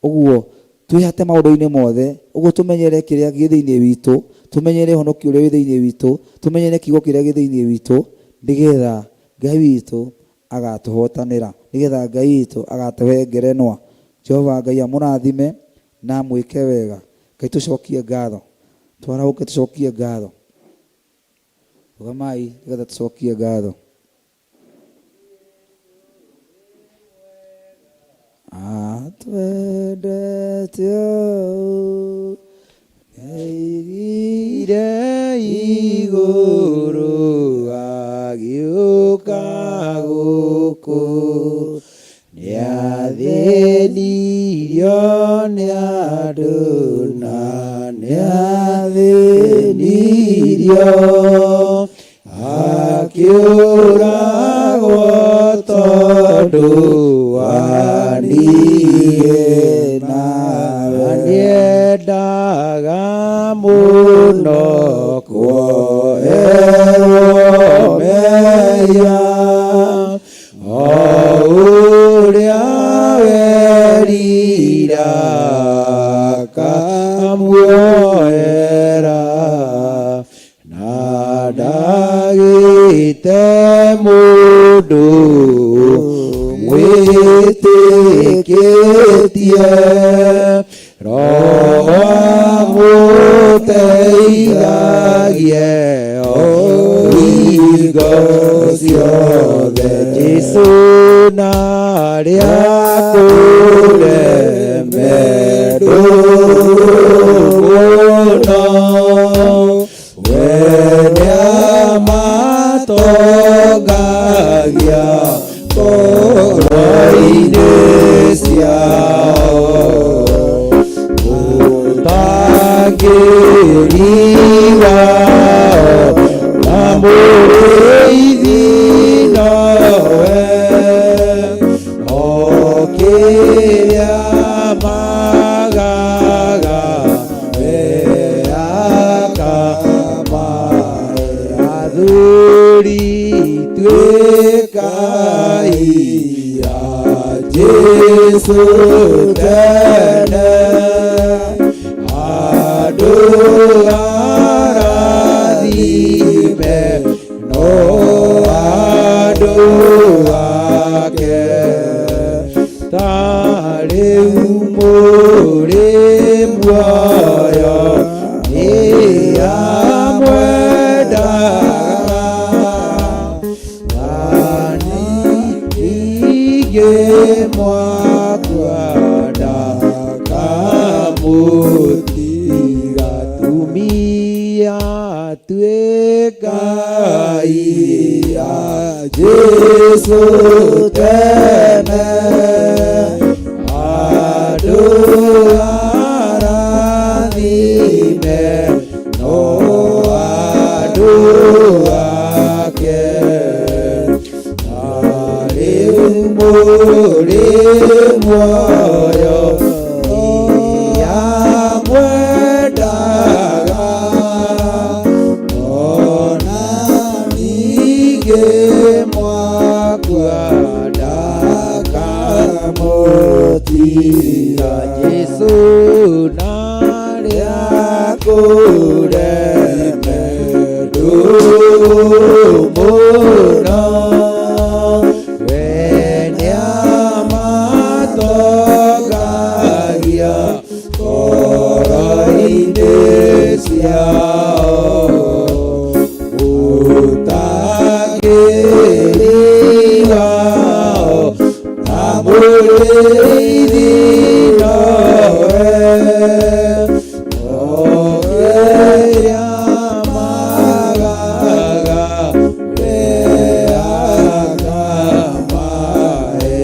Ũguo twĩhate maũndũ-inĩ mothe, ũguo tũmenyere kĩrĩa gĩ thĩinĩ witũ, tũmenyere ũhonokio ũrĩa wĩ thĩinĩ witũ, tũmenyere kiugo kĩrĩa gĩ thĩinĩ witũ, nĩgetha Ngai witũ agatũhotanĩra, nĩgetha Ngai witũ agatũhe ngerenwa. Jehova Ngai amũrathime na amwĩke wega. Ngai tũcokie ngatho. Twarahũke tũcokie ngatho. Rũgamai nĩgetha tũcokie ngatho. Atwendete ũũ, nĩaigire igũrũ agĩũka gũkũ, nĩathĩnirio nĩ andũ na nĩathĩnirio Akĩũragwo tondũ wa niĩ nawe. Nĩendaga mũno kuoherwo mehia o ũrĩa werira akamuohera. Na ndagĩte mũndũ mwĩtĩkĩtie Roho. Amũteithagie o hingo ciothe. Jesũ na arĩa kũreme ndũgũ mũno, we nĩamatongagia ngoro-inĩ ciao. Mũtangĩri wao na mũrĩithi nowe, o kĩrĩa magaga we akamahe. Athuri tuĩkai a Jesũ tene, andũ arathime no andũ ake. Ta rĩu mũrĩ muoyo nĩamwendaga, na ningĩ mwakua ndakamũtiga. Atumia tuĩkai a Jesũ tene, andũ arathime no andũ ake. Na rĩu mũrĩ muoyo nĩamwendaga, ona ningĩ mwakua ndakamũtiga. Jesũ na arĩa kũreme ndũgũ mũno, we nĩamatongagia ngoro-inĩ ciao. Mũtangĩri wao na mũrĩithi nowe, o kĩrĩa magaga we akamahe.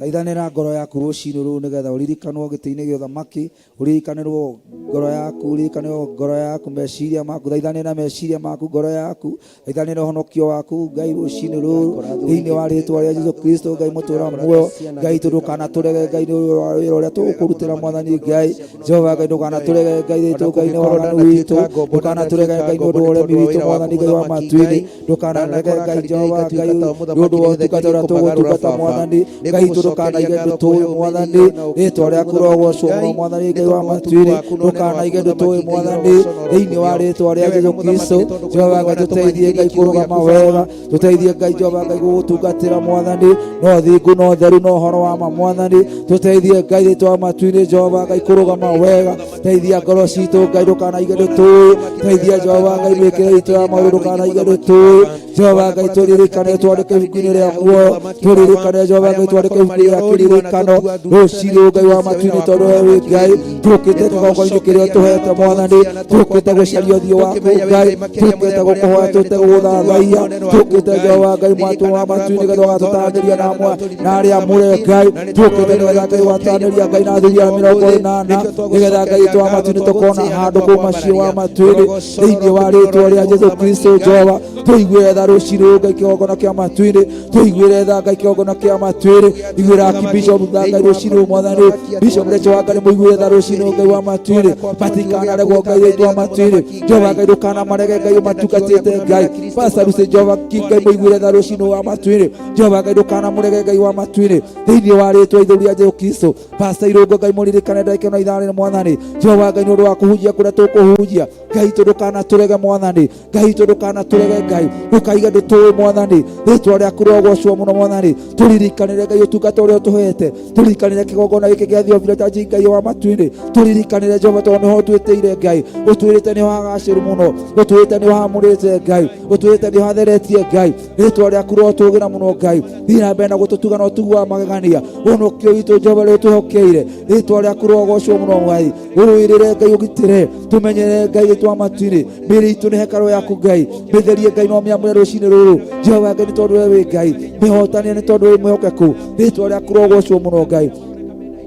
Thaithanĩra ngoro yaku rũcinĩ rũu nĩgetha ũririkanwo gĩtĩ-inĩ gĩa ũthamaki, ũririkanĩrwo ngoro yaku, ũririkanĩrwo ngoro yaku, meciria maku, thaithanĩra meciria maku, ngoro yaku, thaithanĩra ũhonokio waku Ngai rũcinĩ rũrũ thĩinĩ wa rĩtwa rĩa Jesu Kristo. Ngai mũtũra muoyo, Ngai tũ ndũkanatũrege Ngai nĩ ũndũ wa wĩra ũrĩa tũgũkũrutĩra Mwathani Ngai. Jehova Ngai ndũkanatũrege Ngai witũ, Ngai nĩ waganu witũ, ndũkanatũrege Ngai nĩ ũndũ wa ũremi witũ Mwathani Ngai wa matu-inĩ, ndũkanarege Ngai Jehova Ngai nĩ ũndũ wa ũtungata ũrĩa tũgũtungata Mwathani Ngai witũ, ndũkanaige ndũtũĩ Mwathani, rĩtwa rĩaku rogocwo mũno Mwathani Ngai wa matu-inĩ, ndũkanaige ndũtũĩ Mwathani, thĩinĩ wa rĩtwa rĩa Jesu Kristo. Jehova Ngai tũteithie Ngai kũrũgama wega, tũteithie Ngai Jehova Ngai gũgũtungatĩra Mwathani no thingu no theru no ũhoro wa ma Mwathani, tũteithie Ngai rĩtwa wa matu-inĩ Jehova Ngai kũrũgama wega, teithia ngoro citũ Ngai ndũkanaige ndũtũĩ, teithia Jehova Ngai mĩkĩre itũ ya maũndũ ndũkanaige ndũtũĩ. Jehova Ngai tũririkane twandĩke ibuku-inĩ rĩa muoyo, tũririkane Jehova Ngai twandĩke ibuku rĩa kĩririkano rũcinĩ Ngai wa matu-inĩ, tondũ we wĩ Ngai. Tũkĩte kĩgongona-inĩ kĩrĩa ũtũhete Mwathani, tũkĩte gũcaria ũthiũ waku Ngai, tũkĩte gũkũhoya, tũkĩte gũgũthathaiya, tũkĩte Jehova Ngai mwatũ wa matu-inĩ nĩgetha ũgatũtaanĩria na amwe na arĩa amũre Ngai, tũkĩte nĩgetha Ngai ũgataanĩria Ngai na athuri a 80, nĩgetha Ngai witũ wa matu-inĩ tũkona handũ kũu maciĩ wa matu-inĩ thĩinĩ wa rĩtwa rĩa Jesu Kristo. Jehova tũiguĩre tha rũcinĩ Ngai kĩgongona kĩa matu-inĩ, tũiguĩre tha Ngai kĩgongona kĩa matu-inĩ, iguĩra Archbishop tha Ngai rũcinĩ Mwathani, Bishop Rachel wa Ngai mũiguĩre tha rũcinĩ Ngai wa matu-inĩ, matikanaregwo Ngai witũ wa matu-inĩ. Jehova Ngai ndũkanamarege Ngai ũmatungatĩte Ngai. Pastor Lucy Jehova King Ngai mũiguĩre tha rũcinĩ wa matu-inĩ. Jehova Ngai ndũkanamũrege Ngai wa matu-inĩ thĩinĩ wa rĩtwa itheru rĩa Jesu Kristo. Pastor Irũngũ Ngai mũririkane ndagĩka ĩno ithaa rĩrĩ Mwathani. Jehova Ngai nĩ ũndũ wa kũhunjia kũrĩa tũkũhunjia Ngai witũ ndũkanatũrege Mwathani, Ngai witũ ndũkanatũrege Ngai. Ngai ndũkaige ndũtũĩ Mwathani rĩtwa rĩaku rĩrogocwo mũno Mwathani tũririkanĩre Ngai ũtungata ũrĩa ũtũhete tũririkanĩre kĩgongona gĩkĩ gĩa Theophilus Taji Ngai wa matu-inĩ tũririkanĩre Jehova tondũ nĩho ũtwĩtĩire Ngai ũtwĩrĩte nĩho hagacĩru mũno ũtwĩrĩte nĩho hamũrĩte Ngai ũtwĩrĩte nĩho hatheretie Ngai rĩtwa rĩaku rĩrotũgĩra mũno Ngai thiĩ na mbere na gũtũtuga na ũtugi wa magegania ũhonokio witũ Jehova rĩrĩa ũtwĩhokeire rĩtwa rĩaku rĩrogocwo mũno Ngai ũrũĩrĩre Ngai ũgitĩre tũmenyere Ngai rĩtwa matu-inĩ mĩĩrĩ itũ nĩ hekarũ yaku Ngai mĩtherie Ngai no mĩamũre rũcinĩ rũrũ Jehova Ngai nĩ tondũ we wĩ Ngai mĩhotanie nĩ tondũ wĩ mwĩhokeku rĩtwa rĩaku rĩrogocwo mũno Ngai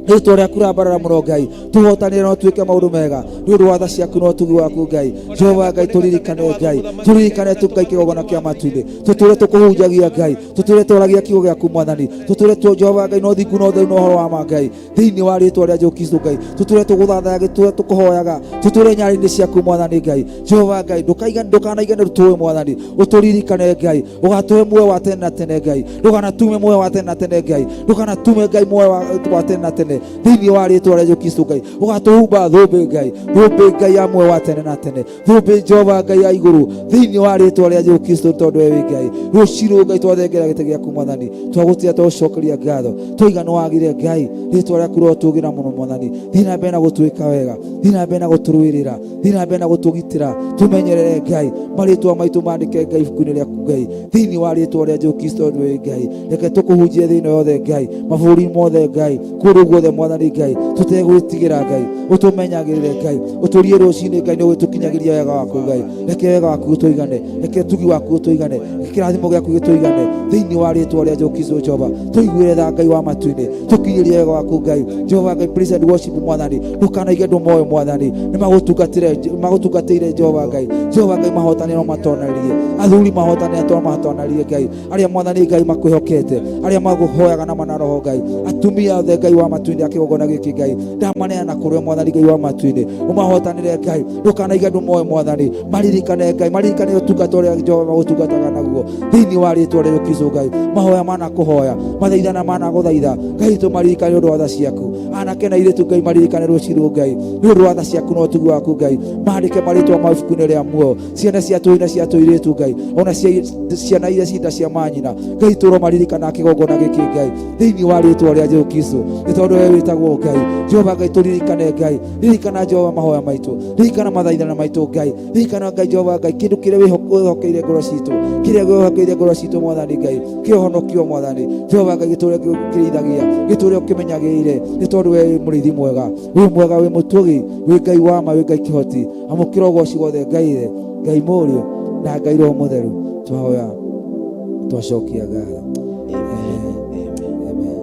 rĩtwa rĩaku rambarara mũno Ngai tũhotanĩre no twĩke maũndũ mega nĩ ũndũ wa tha ciaku na ũtugi waku Ngai Jehova Ngai tũririkane Ngai tũririkane tu Ngai kĩgongona kĩa matu-inĩ tũtũre tũkũhunjagia Ngai tũtũre twaragia kiugo gĩaku Mwathani tũtũre tu Jehova Ngai na ũthingu na ũtheru na ũhoro wa ma Ngai thĩinĩ wa rĩtwa rĩa Jesu Kristo Ngai tũtũre tũgũthathaya tũtũre tũkũhoyaga tũtũre nyarĩinĩ ciaku Mwathani Ngai Jehova Ngai ndũkaiga ndũkanaigane tũĩ Mwathani ũtũririkane Ngai ũgatũhe muoyo wa tene na tene Ngai ndũkanatume muoyo wa tene na tene Ngai ndũkanatume Ngai muoyo wa wa tene na tene thĩinĩ wa rĩtwa rĩa Jesu Kristo Ngai ũgatũhumba thũmbĩ Ngai thũmbĩ Ngai ya muoyo wa tene na tene thũmbĩ Jehova Ngai ya igũrũ thĩinĩ wa rĩtwa rĩa Jesu Kristo tondũ we wĩ Ngai rũciũ Ngai twathengera gĩtĩ gĩaku Mwathani twagũtĩa twagũcokeria ngatho twaiga nĩ wagire Ngai rĩtwa rĩaku rĩrotũgĩra mũno Mwathani thiĩ na mbere na gũtwĩka wega thiĩ na mbere na gũtũrũĩrĩra thiĩ na mbere na gũtũgitĩra tũmenyerere Ngai marĩtwa maitũ mandĩke Ngai ibuku-inĩ rĩaku Ngai thĩinĩ wa rĩtwa rĩa Jesu Kristo tondũ wĩ Ngai reke tũkũhunjie thĩinĩ yothe Ngai mabũrũri mothe Ngai kũndũ guothe Mwathani Ngai tũtegwĩtigĩra Ngai ũtũmenyagĩrĩre Ngai ũtũrie rũcinĩ Ngai nĩ ũgĩtũkinyagĩria wega waku Ngai reke wega waku ũtũigane reke ũtugi waku ũtũigane reke kĩrathimo gĩaku gĩtũigane thĩinĩ wa rĩtwa rĩa Jesu Kristo Jehova tũiguĩre tha Ngai wa matu-inĩ tũkinyĩrie wega waku Ngai Jehova Ngai praise and worship Mwathani ndũkanaige andũ moyo Mwathani nĩ magũtungatĩre magũtungatĩire Jehova Ngai Jehova Ngai mahotane no matonaririe athuri mahotane to matonaririe Ngai arĩa Mwathani Ngai makwĩhokete arĩa magũhoyaga na mana roho Ngai atumia othe Ngai wa matu-inĩ akĩgongona gĩkĩ Ngai ndamaneana kũrĩ we Mwathani Ngai wa matu-inĩ ũmahotanĩre Ngai ndũkanaige andũ moyo Mwathani maririkane Ngai maririkane ũtungata ũrĩa Jehova magũtungataga naguo thĩinĩ wa rĩtwa rĩa Kristo Ngai mahoya mana kũhoya mathaithana mana gũthaitha Ngai tũmaririkane ũndũ wa tha ciaku anake na airĩtu Ngai maririkane rũciũ Ngai nĩ ũndũ wa tha ciaku na ũtugi waku Ngai maandĩke marĩtwa ma ibuku-inĩ rĩa muoyo ciana cia tũhĩ na cia tũirĩtu Ngai ona ciana iria cinda cia manyina Ngai tũro maririkana kĩgongona gĩkĩ Ngai thĩinĩ wa rĩtwa rĩa Jesu Kristo nĩ tondũ we wĩtagwo Ngai Jehova Ngai tũririkane Ngai ririkana Jehova mahoya maitũ ririkana mathaithana maitũ Ngai ririkana Ngai Jehova Ngai kĩndũ kĩrĩa wĩhokeire ngoro citũ kĩrĩa wĩhokeire ngoro citũ Mwathani Ngai kĩhonokio Mwathani Jehova Ngai gĩtũre kĩrĩithagia gĩtũre ũkĩmenyagĩrĩire nĩ tondũ we wĩ mũrĩithi mwega wĩ mwega wĩ mũtugi wĩ Ngai wa ma wĩ Ngai kĩhoti amũkĩra ũgoci wothe Ngai Ithe Ngai Mũriũ na Ngai Roho Mũtheru twahoya twacokia ngatho Amen. Amen.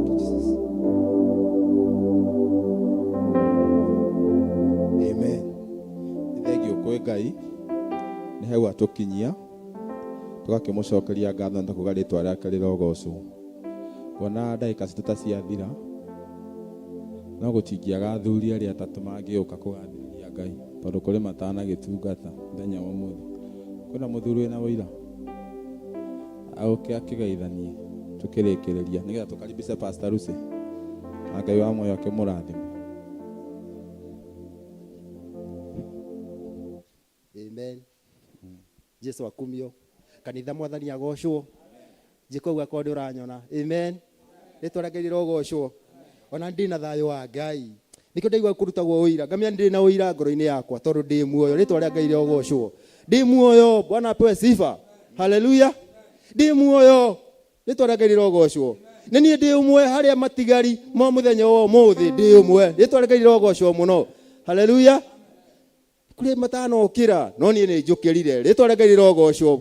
Thank you, Jesus. Amen. Nĩ thengio kwĩ Ngai nĩ hau atũkinyia tũgakĩmũcokeria ngatho na kuga rĩtwa rĩake rĩrogocwo. Kuona ndagĩka citũ ta ciathira no gũtingĩaga athuri arĩa atatũ mangĩũka kũgathĩrĩria Ngai tondũ kũrĩ matanagĩtungata mũthenya wa ũmũthĩ. Kwĩna mũthuri wĩna ũira aũke akĩgeithanie tũkĩrĩkĩrĩria nĩgetha tũkaribice Pastor Lucy na Ngai wa muoyo akĩmũrathime. Amen. Jesu akumio. Kanitha Mwathani agocwo. Njĩka ũguo akorwo nĩ ũranyona. Amen. Rĩtwa rĩa Ngai rĩrogocwo. Ona ndĩ na thayũ wa Ngai. Nĩkĩo ndaigua kũrutagwo ũira. Ngamenya ndĩ na ũira ngoro-inĩ yakwa tondũ ndĩ muoyo. Rĩtwa rĩa Ngai rĩrogocwo. Ndĩ muoyo. Bwana apewe sifa. Haleluya. Ndĩ muoyo. Rĩtwa rĩa Ngai rĩrogocwo. Nĩ niĩ ndĩ ũmwe harĩa matigari ma mũthenya wa ũmũthĩ ndĩ ũmwe. Rĩtwa rĩa Ngai rĩrogocwo mũno. Haleluya. Kũrĩ matanokĩra no niĩ nĩ njũkĩrire. Rĩtwa rĩa Ngai rĩrogocwo.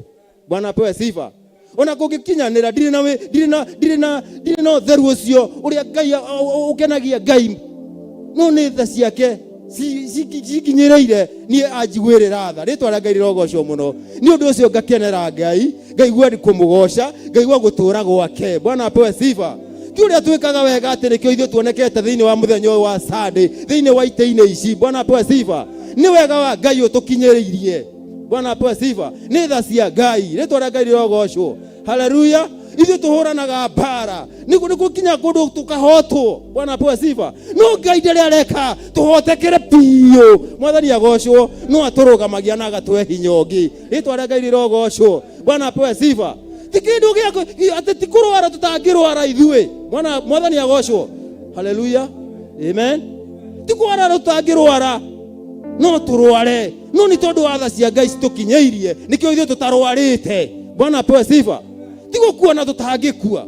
Bwana apewe sifa. Ona kũngĩkinyanĩra ndirĩ na ndirĩ na ndirĩ na ndirĩ na ũtheru ũcio ũrĩa Ngai ũkenagia Ngai. No nĩ tha ciake cikinyĩrĩire niĩ anjiguĩrĩra tha. Rĩtwa rĩa Ngai rĩrogocwo mũno. Nĩ ũndũ ũcio ngakenera Ngai, ngaigua kũmũgoca, ngaigua gũtũra gwake. Bwana apewe sifa. Ti ũrĩa twĩkaga wega atĩ nĩkĩo ithuĩ tuonekete thĩinĩ wa mũthenya ũyũ wa Sunday, thĩinĩ wa itĩ-inĩ ici. Bwana apewe sifa. Nĩ wega wa Ngai ũtũkinyĩrĩirie. Bwana apewe sifa. Nĩ tha cia Ngai. Rĩtwa rĩa Ngai rĩrogocwo. Haleluya. Ithuĩ tũhũranaga mbara nĩguo nĩ gũkinya kũndũ tũkahotwo. Bwana apewe sifa. No Ngai ndarĩ areka tũhotekere biũ. Mwathani agocwo, no atũrũgamagia na agatũhe hinya ũngĩ. Rĩtwa rĩa Ngai rĩrogocwo. Bwana apewe sifa. Ti kĩndũ gĩa atĩ ti kũrwara tũtangĩrwara ithuĩ. Mwana Mwathani agocwo. Haleluya, amen. Ti kũrwara tũtangĩrwara, no tũrware, no nĩ tondũ wa tha cia Ngai citũkinyĩirie nĩkĩo ithuĩ tũtarwarĩte. Bwana apewe sifa. Ti gũkua na tũtangĩkua.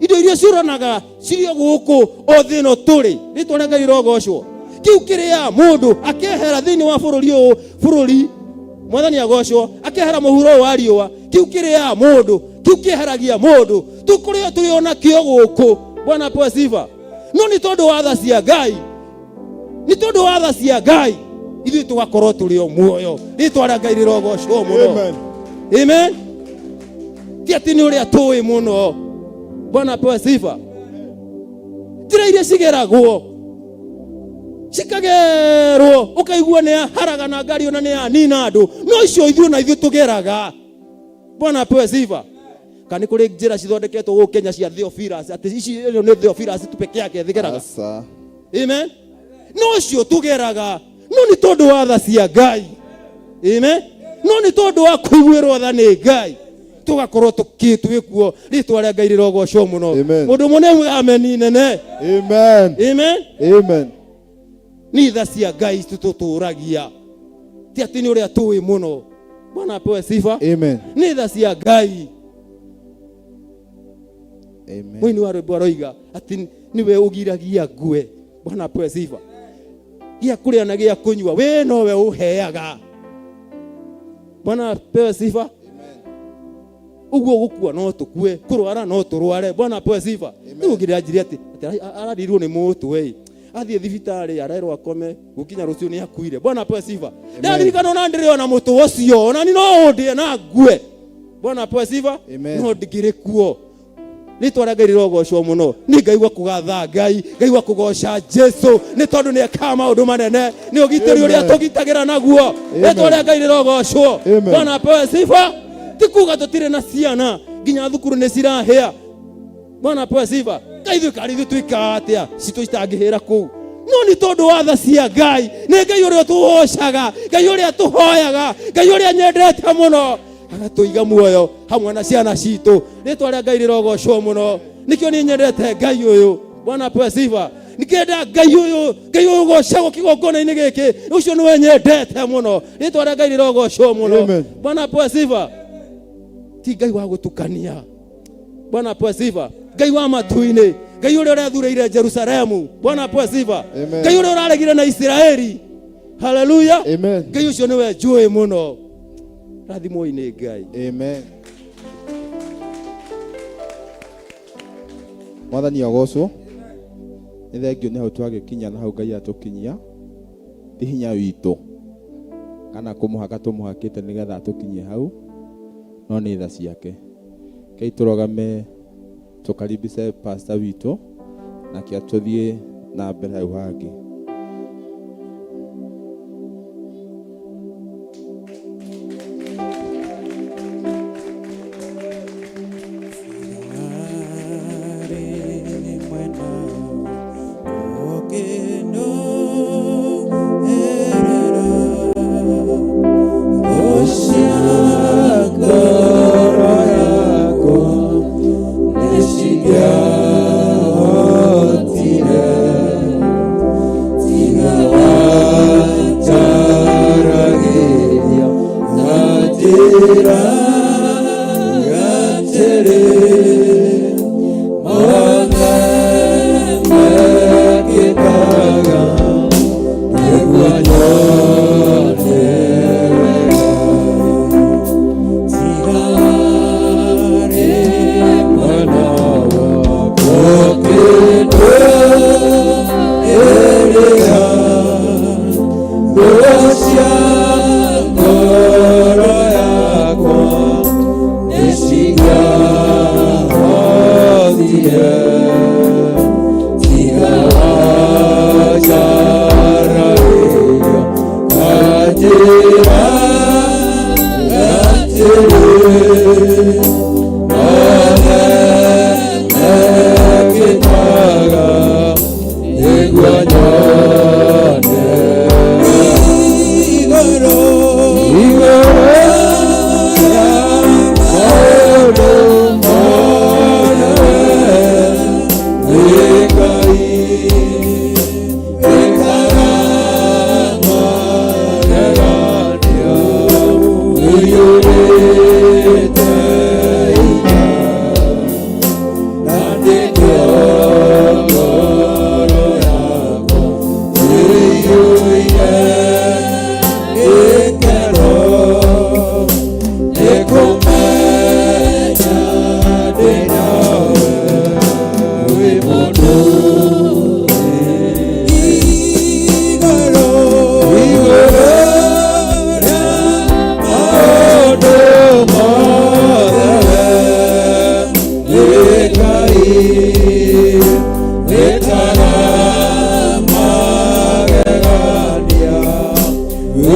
Indo iria ciũranaga cirĩ o gũkũ o thĩ ĩno tũrĩ. Rĩtwa rĩa Ngai rĩrogocwo. Kĩu kĩrĩa mũndũ akehera thĩinĩ wa bũrũri ũyũ, bũrũri Mwathani agocwo, akehera mũhuro ũyũ wa riũa, kĩu kĩrĩa mũndũ, kĩu kĩeheragia mũndũ, tũkũrĩa tũrĩ ona kĩo gũkũ. Bwana apewe sifa. No nĩ tondũ wa tha cia Ngai, nĩ tondũ wa tha cia Ngai ithuĩ tũgakorwo tũrĩ o muoyo. Rĩtwa rĩa Ngai rĩrogocwo mũno. Amen. Amen. Ti atĩ nĩ ũrĩa tũĩ mũno. Bwana apewe sifa. Njĩra iria cigeragwo cikagerwo ũkaigua nĩ haraga na ngari ona nĩ yanina andũ, no icio ithuĩ na ithuĩ tũgeraga. Bwana apewe sifa. Kana nĩ kũrĩ njĩra cithondeketwo gũkũ Kenya cia Theophilus, atĩ ici ĩno nĩ Theophilus tu peke yake thigeraga. Aca. Amen. No icio tũgeraga, no nĩ tondũ wa tha cia Ngai. Amen. No nĩ tondũ wa kũiguĩrwo tha nĩ Ngai tũgakorwo tũkĩ kuo. Rĩtwa rĩa Ngai rĩrogocwo mũno. Amen. Mũndũ ũmwe nĩ ameni nene. Amen. Amen. Amen. Nĩ tha cia Ngai tũtũtũragia, ti atĩ nĩ ũrĩa tũĩ mũno. Bwana apewe sifa. Amen. Nĩ tha cia Ngai. Amen. Mũini wa rwĩmbo aroiga atĩ nĩwe ũgiragia ngue. Bwana apewe sifa. Gĩa kũrĩa na gĩa kũnyua we nowe ũheaga. Bwana apewe sifa. Ũguo gũkua no tũkue, kũrwara no tũrware. Bwana apewe sifa. Rĩu ũngĩ ndĩranjirie atĩ ararirwo nĩ mũtwe ĩ, athiĩ thibitarĩ arerwo akome, gũkinya rũciũ nĩ akuire. Bwana apewe sifa. Ndaririkana ona ndĩrĩ ona mũtwe ũcio, ona ni no ũndĩe na ngue. Bwana apewe sifa. Amen. No ndingĩrĩ kuo. Rĩtwa rĩa Ngai rĩrogocwo mũno. Nĩ Ngai wa kũgatha Ngai, Ngai wa kũgoca Jesu, nĩ tondũ nĩ ekaga maũndũ manene, nĩ ũgitĩri ũrĩa Amen. tũgitagĩra naguo. Rĩtwa rĩa Ngai rĩrogocwo. Amen. Bwana apewe sifa. Ti kuga tũtirĩ na ciana, nginya thukuru nĩ cirahĩa. Bwana apewe sifa. Ngai ithuĩ karĩ ithuĩ twĩkaga atĩa citũ citangĩhĩra kũu? No nĩ tondũ wa tha cia Ngai, nĩ Ngai ũrĩa tũgocaga, Ngai ũrĩa tũhoyaga, Ngai ũrĩa nyendete mũno, agatũiga muoyo hamwe na ciana citũ. Rĩtwa rĩa Ngai rĩrogocwo mũno. Nĩkĩo niĩ nyendete Ngai ũyũ. Bwana apewe sifa. Nĩkĩenda Ngai ũyũ, Ngai ũyũ ũgocagwo kĩgongona-inĩ gĩkĩ, ũcio nĩwe nyendete mũno. Rĩtwa rĩa Ngai rĩrogocwo mũno. Amen. Bwana apewe sifa. Ti Ngai wa gũtukania. Bwana apewe sifa. Ngai wa matu-inĩ, Ngai ũrĩa ũrethurĩire Jerusalemu. Bwana apewe sifa. Amen. Ngai ũrĩa ũraregire na Isiraeli. Haleluya. Amen. Ngai ũcio nĩwe njũĩ mũno. Rathimwoi nĩ Ngai. Amen. Mwathani agocwo. Nĩ thengio nĩ hau twagĩkinya na hau Ngai atũkinyia. Ti hinya witũ kana kũmũhaka tũmũhakĩte nĩgetha atũkinyie hau, no nĩ tha ciake. Kei tũrũgame tũkaribice pastor witũ nake atũthiĩ na mbere hau hangĩ.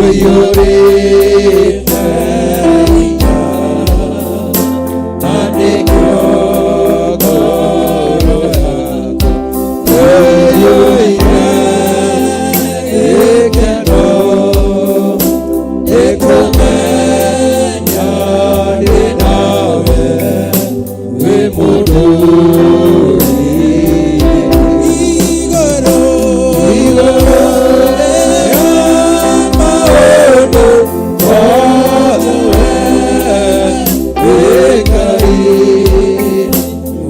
Ũiyũrĩte hinya, na nĩkĩo ngoro yakwa ĩiyũire gĩkeno. Nĩkũmenya ndĩ nawe, wĩ mũndũ Igũrũ igũrũ rĩa maũndũ mothe, wĩ Ngai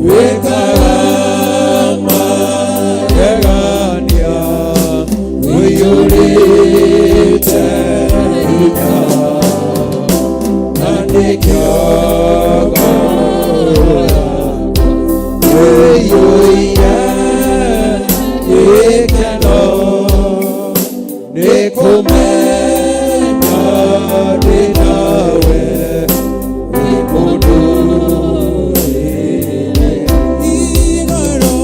wĩkaga magegania, ũiyũrĩte hinya, na nĩkĩo ngoro yakwa ĩiyũire gĩkeno. Nĩkũmenya ndĩ nawe, wĩ mũndũ igũrũ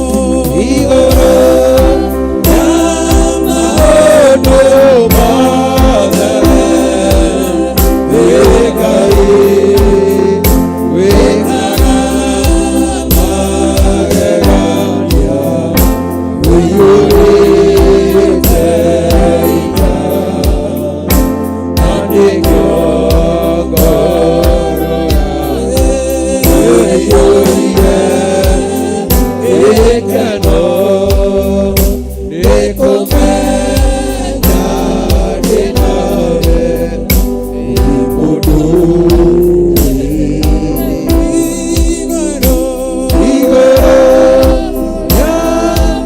igũrũ rĩa maũndũ mothe, wĩ Ngai wĩkaga magegania, ũiyũrĩte hinya, na nĩkĩo ngoro yakwa ĩiyũire gĩkeno. Nĩkũmenya ndĩ nawe, wĩ mũndũ igũrũ igũrũ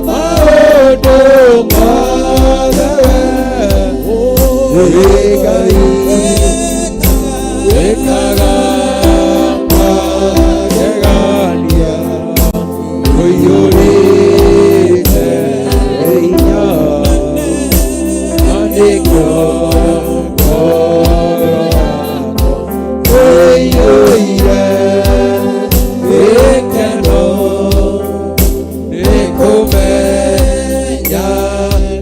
rĩa maũndũ mothe, wĩ Ngai wĩkaga magegania, ũiyũrĩte hinya, na nĩkĩo ngoro yakwa ĩiyũire gĩkeno. Nĩkũmenya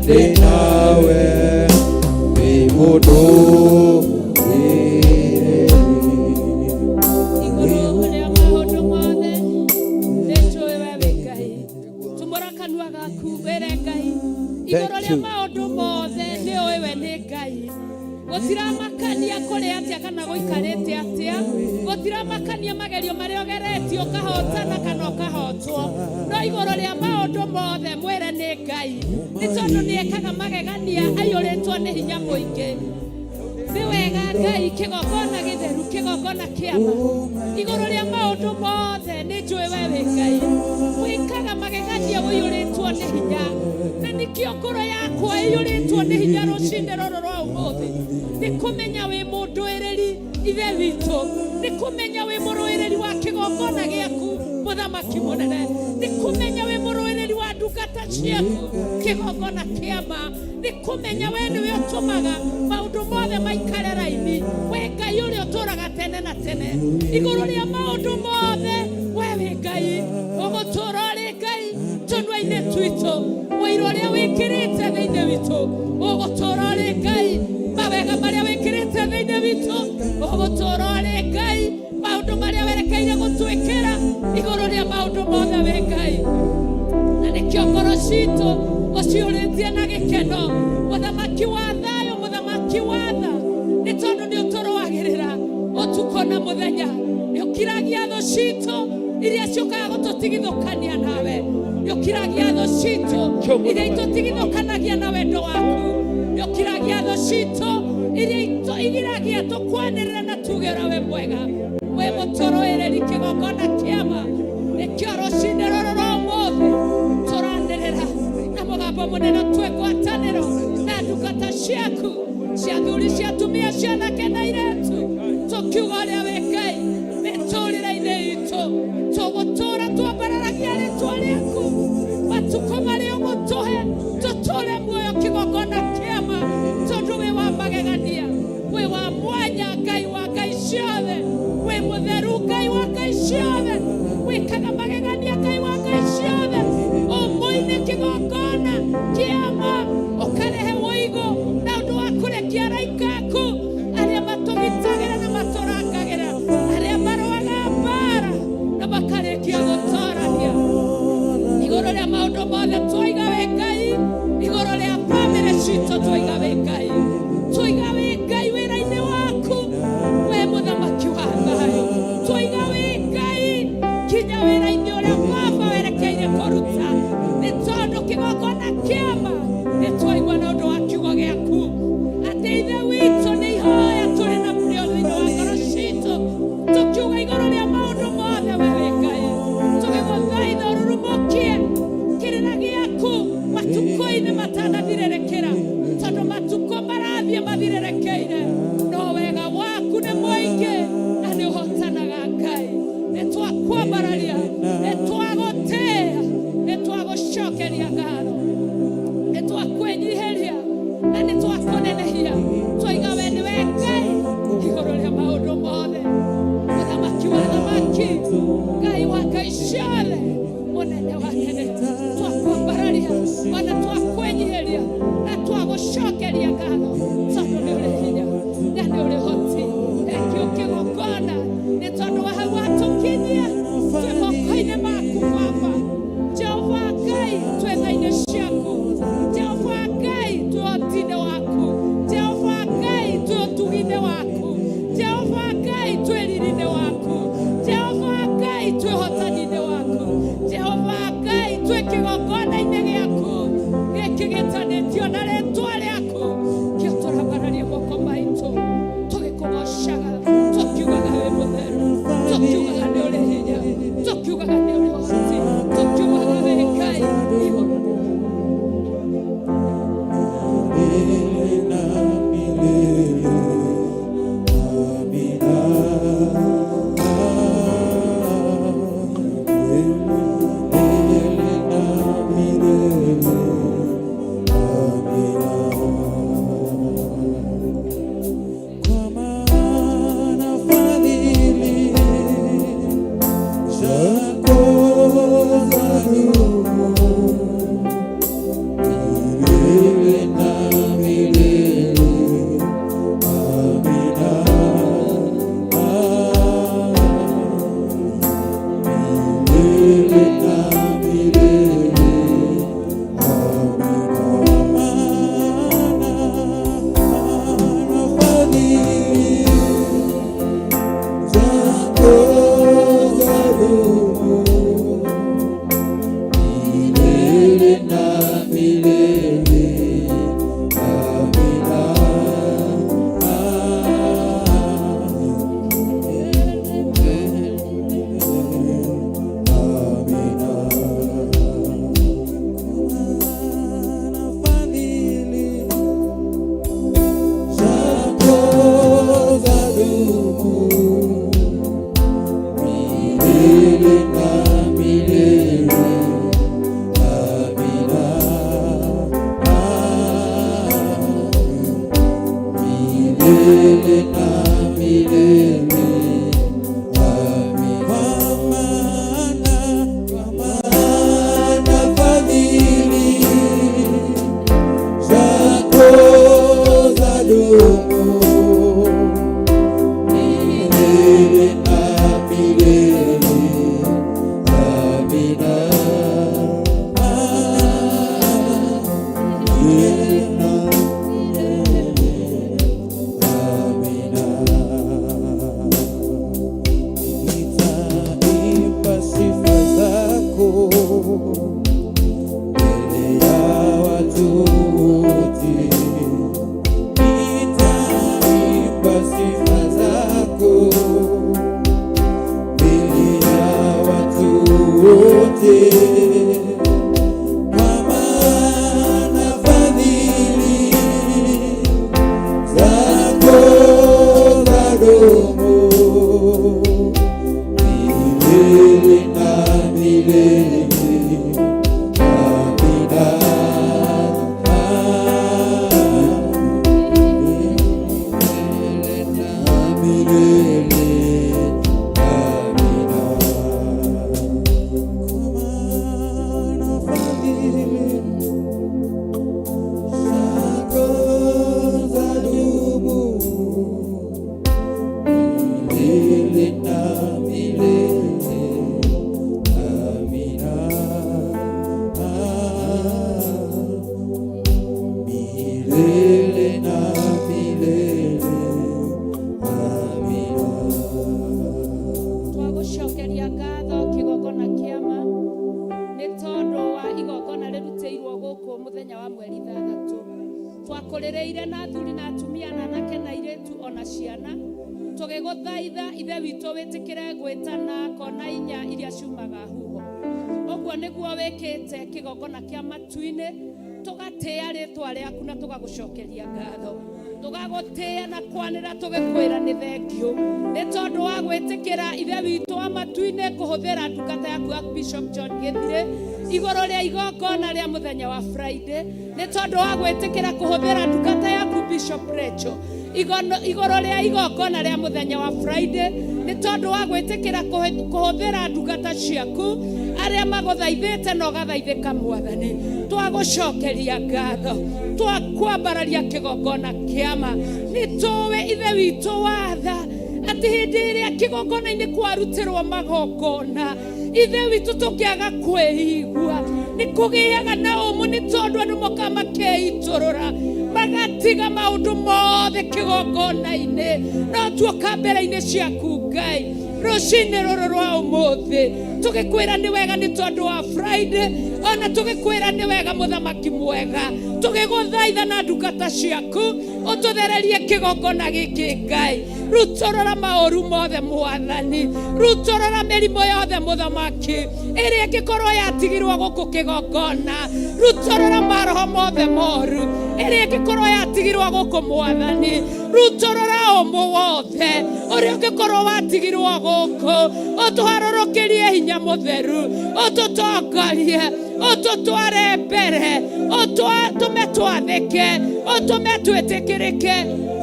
ndĩ nawe, wĩ mũndũ Igũrũ rĩa maũndũ mothe nĩnjũĩ we wĩ Ngai. Tumũra kanua gaku wĩre Ngai igũrũ rĩa maũndũ mothe nĩũĩ we nĩ Ngai. Gũtiramakania kũrĩ atĩa kana gũikarĩte atĩa, gũtiramakania magerio marĩa ũgeretie ũkahotana kana ũkahotwo, no igũrũ rĩa maũndũ mothe mwĩre nĩ Ngai, nĩ tondũ nĩekaga magegania aiyũrĩtwo nĩ hinya mũingĩ. Nĩ wega Ngai, kĩgongona gĩtheru, kĩgongona kĩama. Igũrũ rĩa maũndũ mothe nĩ njũĩ we wĩ Ngai, wĩkaga magegania ũiyũrĩtwo nĩ hinya, na nĩkĩo ngoro yakwa ĩiyũrĩtwo nĩ hinya rũcinĩ rũrũ rwa ũmũthĩ. Nĩ kũmenya wĩ mũndũĩrĩri Ithe witũ, nĩ kũmenya wĩ mũrũĩrĩri wa kĩgongona gĩaku mũthamaki mũnene, nĩ kũmenya wĩ mũrũĩrĩri wa ndungata ciaku kĩgongona kĩama, nĩ kũmenya we nĩwe ũtũmaga maũndũ mothe maikare raini, we Ngai ũrĩa ũtũũraga tene na tene. Igũrũ rĩa maũndũ mothe we wĩ Ngai, ũgũtũũra ũrĩ Ngai tũnua-inĩ twitũ, ũira ũrĩa wĩkĩrĩte thĩinĩ witũ ũgũtũũra ũrĩ Ngai, mawega marĩa wĩkĩrĩte thĩinĩ witũ ũgũtũũra ũrĩ Ngai, maũndũ marĩa werekeire gũtwĩkĩra igũrũ rĩa maũndũ mothe wĩ Ngai. Na nĩkĩo ngoro citũ ũciũrĩtie na gĩkeno, mũthamaki wa thayũ, mũthamaki wa tha, nĩ tondũ nĩ ũtũrũagĩrĩra ũtukũ na mũthenya, nĩ ũkiragia thũ citũ iria ciũkaga gũtũtigithũkania nawe, nĩ ũkiragia thũ citũ iria itũtigithũkanagia na wendo waku, nĩ ũkiragia thũ citũ iria igiragia tũkwanĩrĩra na tuge ũrĩa wĩ mwega, wĩ mũtũrũĩrĩri kĩgongona kĩama. Nĩkĩo rũcinĩ rũrũ rwa ũmũthĩ tũranĩrĩra na mũgambo mũnene twĩ ngwatanĩro na ndungata ciaku cia athuri, cia atumia, cia anake na airĩtu, tũkiuga ũrĩa wĩ Ngai mĩtũrĩre-inĩ itũ. Tũgũtũũra twambararagia rĩtwa rĩaku matukũ marĩa ũgũtũhe, tũtũũre muoyo kĩgongona kĩama, tondũ wĩ wa magegania, wĩ wa mwanya Ngai wa Ngai ciothe, wĩ mũtheru Ngai wa Ngai ciothe, wĩkaga magegania Ngai wa Ngai ciothe. Ũmũine kĩgongona kĩama, ũkarehe ũigũ na ũndũ wa kũrekia araika Twaiga wĩ Ngai, twaiga wĩ Ngai wĩra-inĩ waku, we mũthamaki wa thayũ. Twaiga wĩ Ngai kinya wĩra-inĩ ũrĩa Baba werekeire kũruta, nĩ tondũ kĩgongona kĩama nĩ twaigua na ũndũ wa kiugo gĩaku atĩ Ithe witũ nĩ ihoya tũrĩ na mũrĩo thĩinĩ wa ngoro citũ, tũkiuga igũrũ rĩa maũndũ mothe we wĩ Ngai, tũgĩgũthaitha ũrurumũkie kĩrĩra gĩaku matukũ-inĩ matanathirĩrĩkĩra, tondũ matukũ marathiĩ mathirĩrĩkĩire, no wega waku nĩ mũingĩ na nĩ ũhotanaga. Ngai, nĩ twakwambararia, nĩ twagũtĩĩa, nĩ twagũcokeria ngatho, nĩ twakwĩnyihĩria na nĩ twakũnenehia. Twaiga we nĩwe Ngai igũrũ rĩa maũndũ mothe, mũthamaki wa thamaki, Ngai wa ngai ciothe, mũnene wa nene. Twakwambararia ona twakwĩnyihĩria na twagũcokeria ngatho, tondũ nĩ ũrĩ hinya na nĩ ũrĩ ũhoti. Thengiũ kĩgongona nĩ tondũ wa hau watũkinyia, twĩ moko-inĩ maku Baba Jehova Ngai, twĩ tha-inĩ ciaku Jehova Ngai, twĩ ũhoti-inĩ waku Jehova Ngai, twĩ ũtugi-inĩ waku Jehova Ngai, twĩ riri-inĩ waku Jehova Ngai, twĩ ũhotani-inĩ waku Jehova Ngai, twĩ kĩgongona-inĩ gĩaku gĩkĩ gĩtanĩtio na rĩtwa rĩaku, kĩo tũrambararie moko maitũ tũgĩkũgocaga, tũkiugaga wĩ mũtheru, tũkiugaga nĩ ũrĩ hinya, tũkiugaga nĩ ũrĩ ũhoti, tũkiugaga wĩ Ngai igũrũ. Nitaimba sifa zako mbele ya watu wote. Twanĩrĩire na athuri na atumia na anake na airĩtu ona ciana, tũgĩgũthaitha Ithe witũ wĩtĩkĩre gwĩtana kona inya iria ciumaga huho. Ũguo nĩguo wĩkĩte kĩgongona kĩa matu-inĩ, tũgatĩĩa rĩtwa rĩaku na tũgagũcokeria ngatho, tũgagũtĩĩa na kwanĩra tũgĩkwĩra nĩ thengiũ nĩ tondũ wa gwĩtĩkĩra Ithe witũ wa matu-inĩ kũhũthĩra ndungata yaku ya Bishop John Gĩthirĩ igũrũ rĩa igongona rĩa mũthenya wa Friday, nĩ tondũ wa gwĩtĩkĩra kũhũthĩra ndungata yaku Bishop Rachel igũrũ rĩa igongona rĩa mũthenya wa Friday, nĩ tondũ wa gwĩtĩkĩra kũhũthĩra ndungata ciaku arĩa magũthaithĩte na ũgathaithĩka Mwathani. Twagũcokeria ngatho, twakwambararia kĩgongona kĩama. Nĩ tũĩ Ithe witũ watha atĩ hĩndĩ ĩrĩa kĩgongona-inĩ kwarutĩrwo magongona, Ithe witũ tũngĩaga kwĩigua nĩ kũgĩaga na ũmũ, nĩ tondũ andũ mokaga makeitũrũra magatiga maũndũ mothe kĩgongona-inĩ. No tuoka mbere-inĩ ciaku Ngai rũcinĩ rũrũ rwa ũmũthĩ, tũgĩkwĩra nĩ wega nĩ tondũ wa Friday, ona tũgĩkwĩra nĩ wega mũthamaki mwega, tũgĩgũthaitha na ndungata ciaku ũtũthererie kĩgongona gĩkĩ Ngai. Rutũrũra maũru mothe Mwathani, rutũrũra mĩrimũ yothe mũthamaki ĩrĩa ĩngĩkorwo yatigirwo gũkũ kĩgongona, rutũrũra maroho mothe moru ĩrĩa ĩngĩkorwo yatigirwo gũkũ Mwathani, rutũrũra ũmũ wothe ũrĩa ũngĩkorwo watigirwo gũkũ, ũtũharũrũkĩrie hinya mũtheru, ũtũtongorie, ũtũtware mbere, ũtũme twathĩke, ũtũme twĩtĩkĩrĩke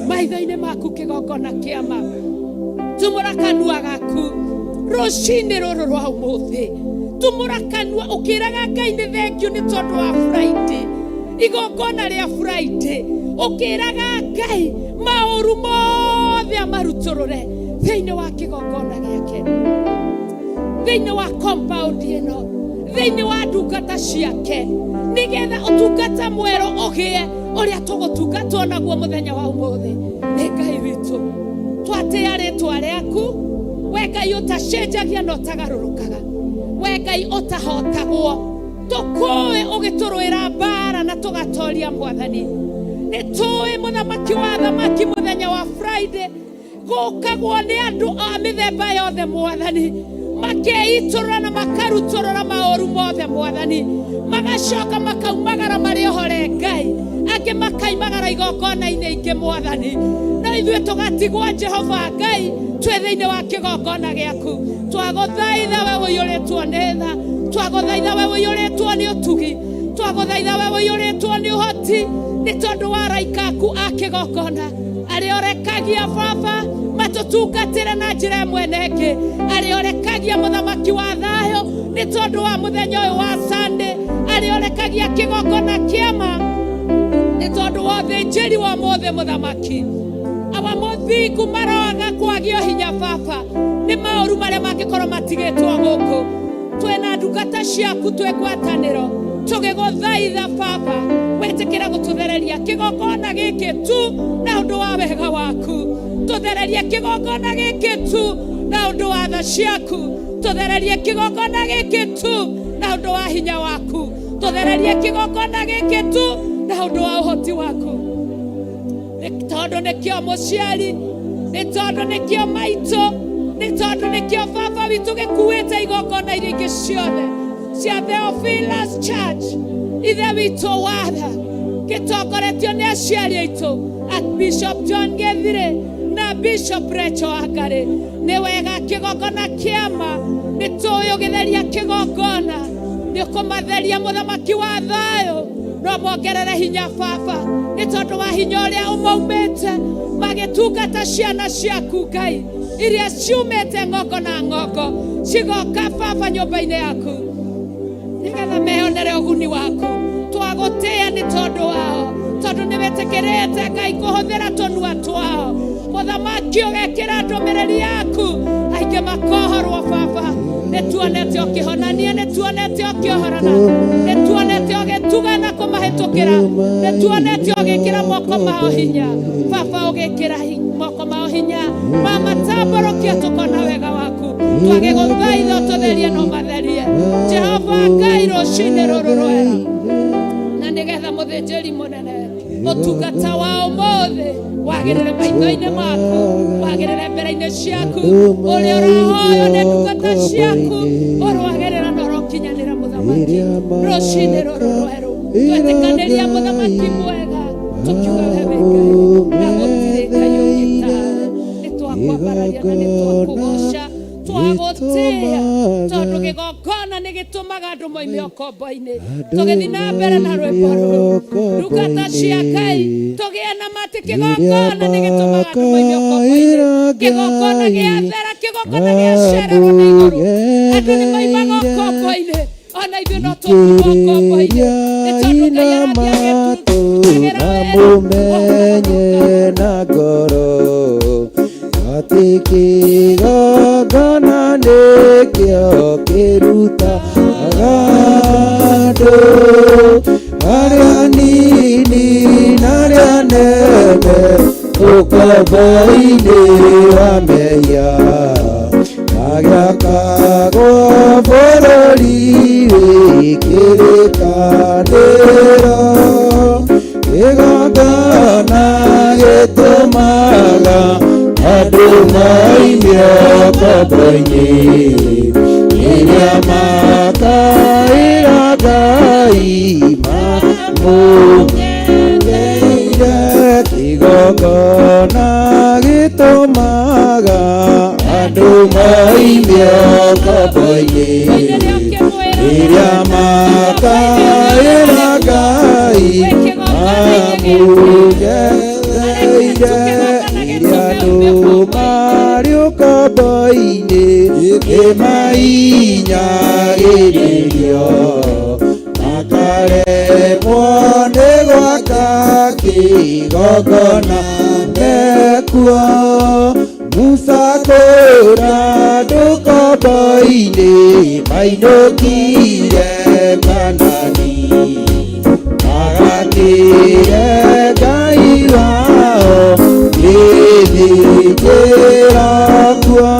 maitho-inĩ maku kĩgongona kĩama. Tumũra kanua gaku rũcinĩ rũrũ rwa ũmũthĩ, tumũra kanua ũkĩraga Ngai nĩ thengiũ nĩ tondũ wa Friday, igongona rĩa Friday, ũkĩraga Ngai maũru mothe amarutũrũre thĩinĩ wa kĩgongona gĩake, thĩinĩ wa compound ĩno, thĩinĩ wa ndungata ciake, nĩgetha ũtungata mwerũ ũgĩe ũrĩa tũgũtungatwo naguo mũthenya wa ũmũthĩ. Nĩ Ngai witũ, twatĩĩa rĩtwa rĩaku, we Ngai ũtacenjagia na ũtagarũrũkaga, we Ngai ũtahotagwo. Tũkũĩ ũgĩtũrũĩra mbara na tũgatoria Mwathani. Nĩ tũĩ mũthamaki wa thamaki mũthenya wa Friday gũkagwo nĩ andũ a mĩthemba yothe Mwathani, makeitũrũra na makarutũrũra maũru mothe Mwathani, magacoka makaumagara marĩ ohore Ngai, angĩ makaimagara igongona-inĩ ingĩ Mwathani, no ithuĩ tũgatigwo Jehova Ngai twĩ thĩinĩ wa kĩgongona gĩaku. Twagũthaitha we ũiyũrĩtwo nĩ tha, twagũthaitha we ũiyũrĩtwo nĩ ũtugi, twagũthaitha we ũiyũrĩtwo nĩ ũhoti, nĩ tondũ wa araika aku a kĩgongona arĩa ũrekagia Baba matũtungatĩre na njĩra ĩmwe na ĩngĩ, arĩa ũrekagia mũthamaki wa thayũ nĩ tondũ wa mũthenya ũyũ wa Sunday, arĩa ũrekagia kĩgongona kĩama nĩ tondũ wa ũthĩnjĩri wa ũmũthĩ mũthamaki. Awa mũthingu maroaga kwagio hinya Baba nĩ maũru marĩa mangĩkorwo matigĩtwo gũkũ. Twĩna ndungata ciaku twĩ ngwatanĩro tũgĩgũthaitha Baba wĩtĩkĩre gũtũthereria kĩgongona gĩkĩ tu na ũndũ wa wega waku, tũthererie kĩgongona gĩkĩ tu na ũndũ wa tha ciaku, tũthererie kĩgongona gĩkĩ tu na ũndũ wa hinya waku, tũthererie kĩgongona gĩkĩ tu na ũndũ wa ũhoti waku. Nĩ tondũ nĩkĩo mũciari, nĩ tondũ nĩkĩo maitũ, nĩ tondũ nĩkĩo baba witũ gĩkuĩte igongona iria ingĩ ciothe cia Theophilus Church, Ithe witũ watha gĩtongoretio nĩ aciari aitũ Archbishop John Gĩthirĩ na Bishop Rachel Wangarĩ. Nĩ wega kĩgongona kĩama, nĩ tũĩ ũgĩtheria kĩgongona nĩ ũkũmatheria mũthamaki wa thayũ, no mongerere hinya Baba nĩ tondũ wa hinya ũrĩa ũmaumĩte magĩtungata ciana ciaku Ngai iria ciumĩte ng'ongo na ng'ongo cigoka Baba nyũmba-inĩ yaku nĩgetha meyonere ũguni waku. Twagũtĩĩa nĩ tondũ wao, tondũ nĩ wĩtĩkĩrĩte Ngai kũhũthĩra tũnua twao. Mũthamaki ũgekĩra ndũmĩrĩri yaku, aingĩ makohorwo Baba. Nĩ tuonete ũkĩhonania, nĩ tuonete ũkĩohorana, nĩ tuonete ũgĩtuga na kũmahĩtũkĩra, nĩ tuonete ũgĩkĩra moko mao hinya Baba, ũgĩkĩra moko mao hinya mamatambũrũkia, tũkona wega waku. Twagĩgũthaitha ũtũtherie na ũmatherie Jehova Ngai rũcinĩ rũrũ rwega, na nĩgetha mũthĩnjĩri mũnene Ũtungata wa ũmũthĩ wagĩrĩre maitho-inĩ maku, wagĩrĩre mbere-inĩ ciaku, ũrĩa ũrahoywo nĩ ndungata ciaku ũrwagĩrĩra na ũrokinyanĩra mũthamaki. Rũcinĩ rũrũ rwerũ twetĩkanĩria mũthamaki mwega, tũkiuga we wĩ Ngai na gũtirĩ Ngai ũngĩ tawe. Nĩ twakwambararia na nĩ twakũgoca, twagũtĩĩa, tondũ kĩgongona nĩ gĩtũmaga andũ moime ũkombo-inĩ. Tũgĩthiĩ na mbere na rwĩmbo rũrũ, ndungata cia Ngai, tũgĩe na matĩ, kĩgongona nĩ gĩtũmaga andũ moime ũkombo-inĩ. Kĩgongona gĩathera, kĩgongona gĩacererwo na igũrũ, andũ nĩ moimaga ũkombo-inĩ. Ona ithuĩ no tũkiuma ũkombo-inĩ, nĩ tondũ Ngai arathiĩ agĩtũrutagĩra na wĩra. Mũmenye na ngoro atĩ kĩgongona nĩkĩo kĩrutaga andũ arĩa nini na arĩa nene ũkombo-inĩ wa mehia, agĩakagwo bũrũri wĩ kĩrĩkanĩro. Kĩgongona gĩtũmaga andũ moime ũkombo-inĩ, rĩrĩa makaĩra Ngai mamũngeire. Kĩgongona gĩtũmaga andũ moime ũkombo-inĩ, rĩrĩa makaĩra Ngai mamũngereire. Rĩrĩa andũ marĩ ũkombo-inĩ nĩmainyagĩrĩrio, makaremwo nĩ gwaka kĩgongona mekuo. Musa kũra andũ ũkombo-inĩ mainũkire Kanani, agakĩre Ngai wao gĩthĩnjĩra kuo.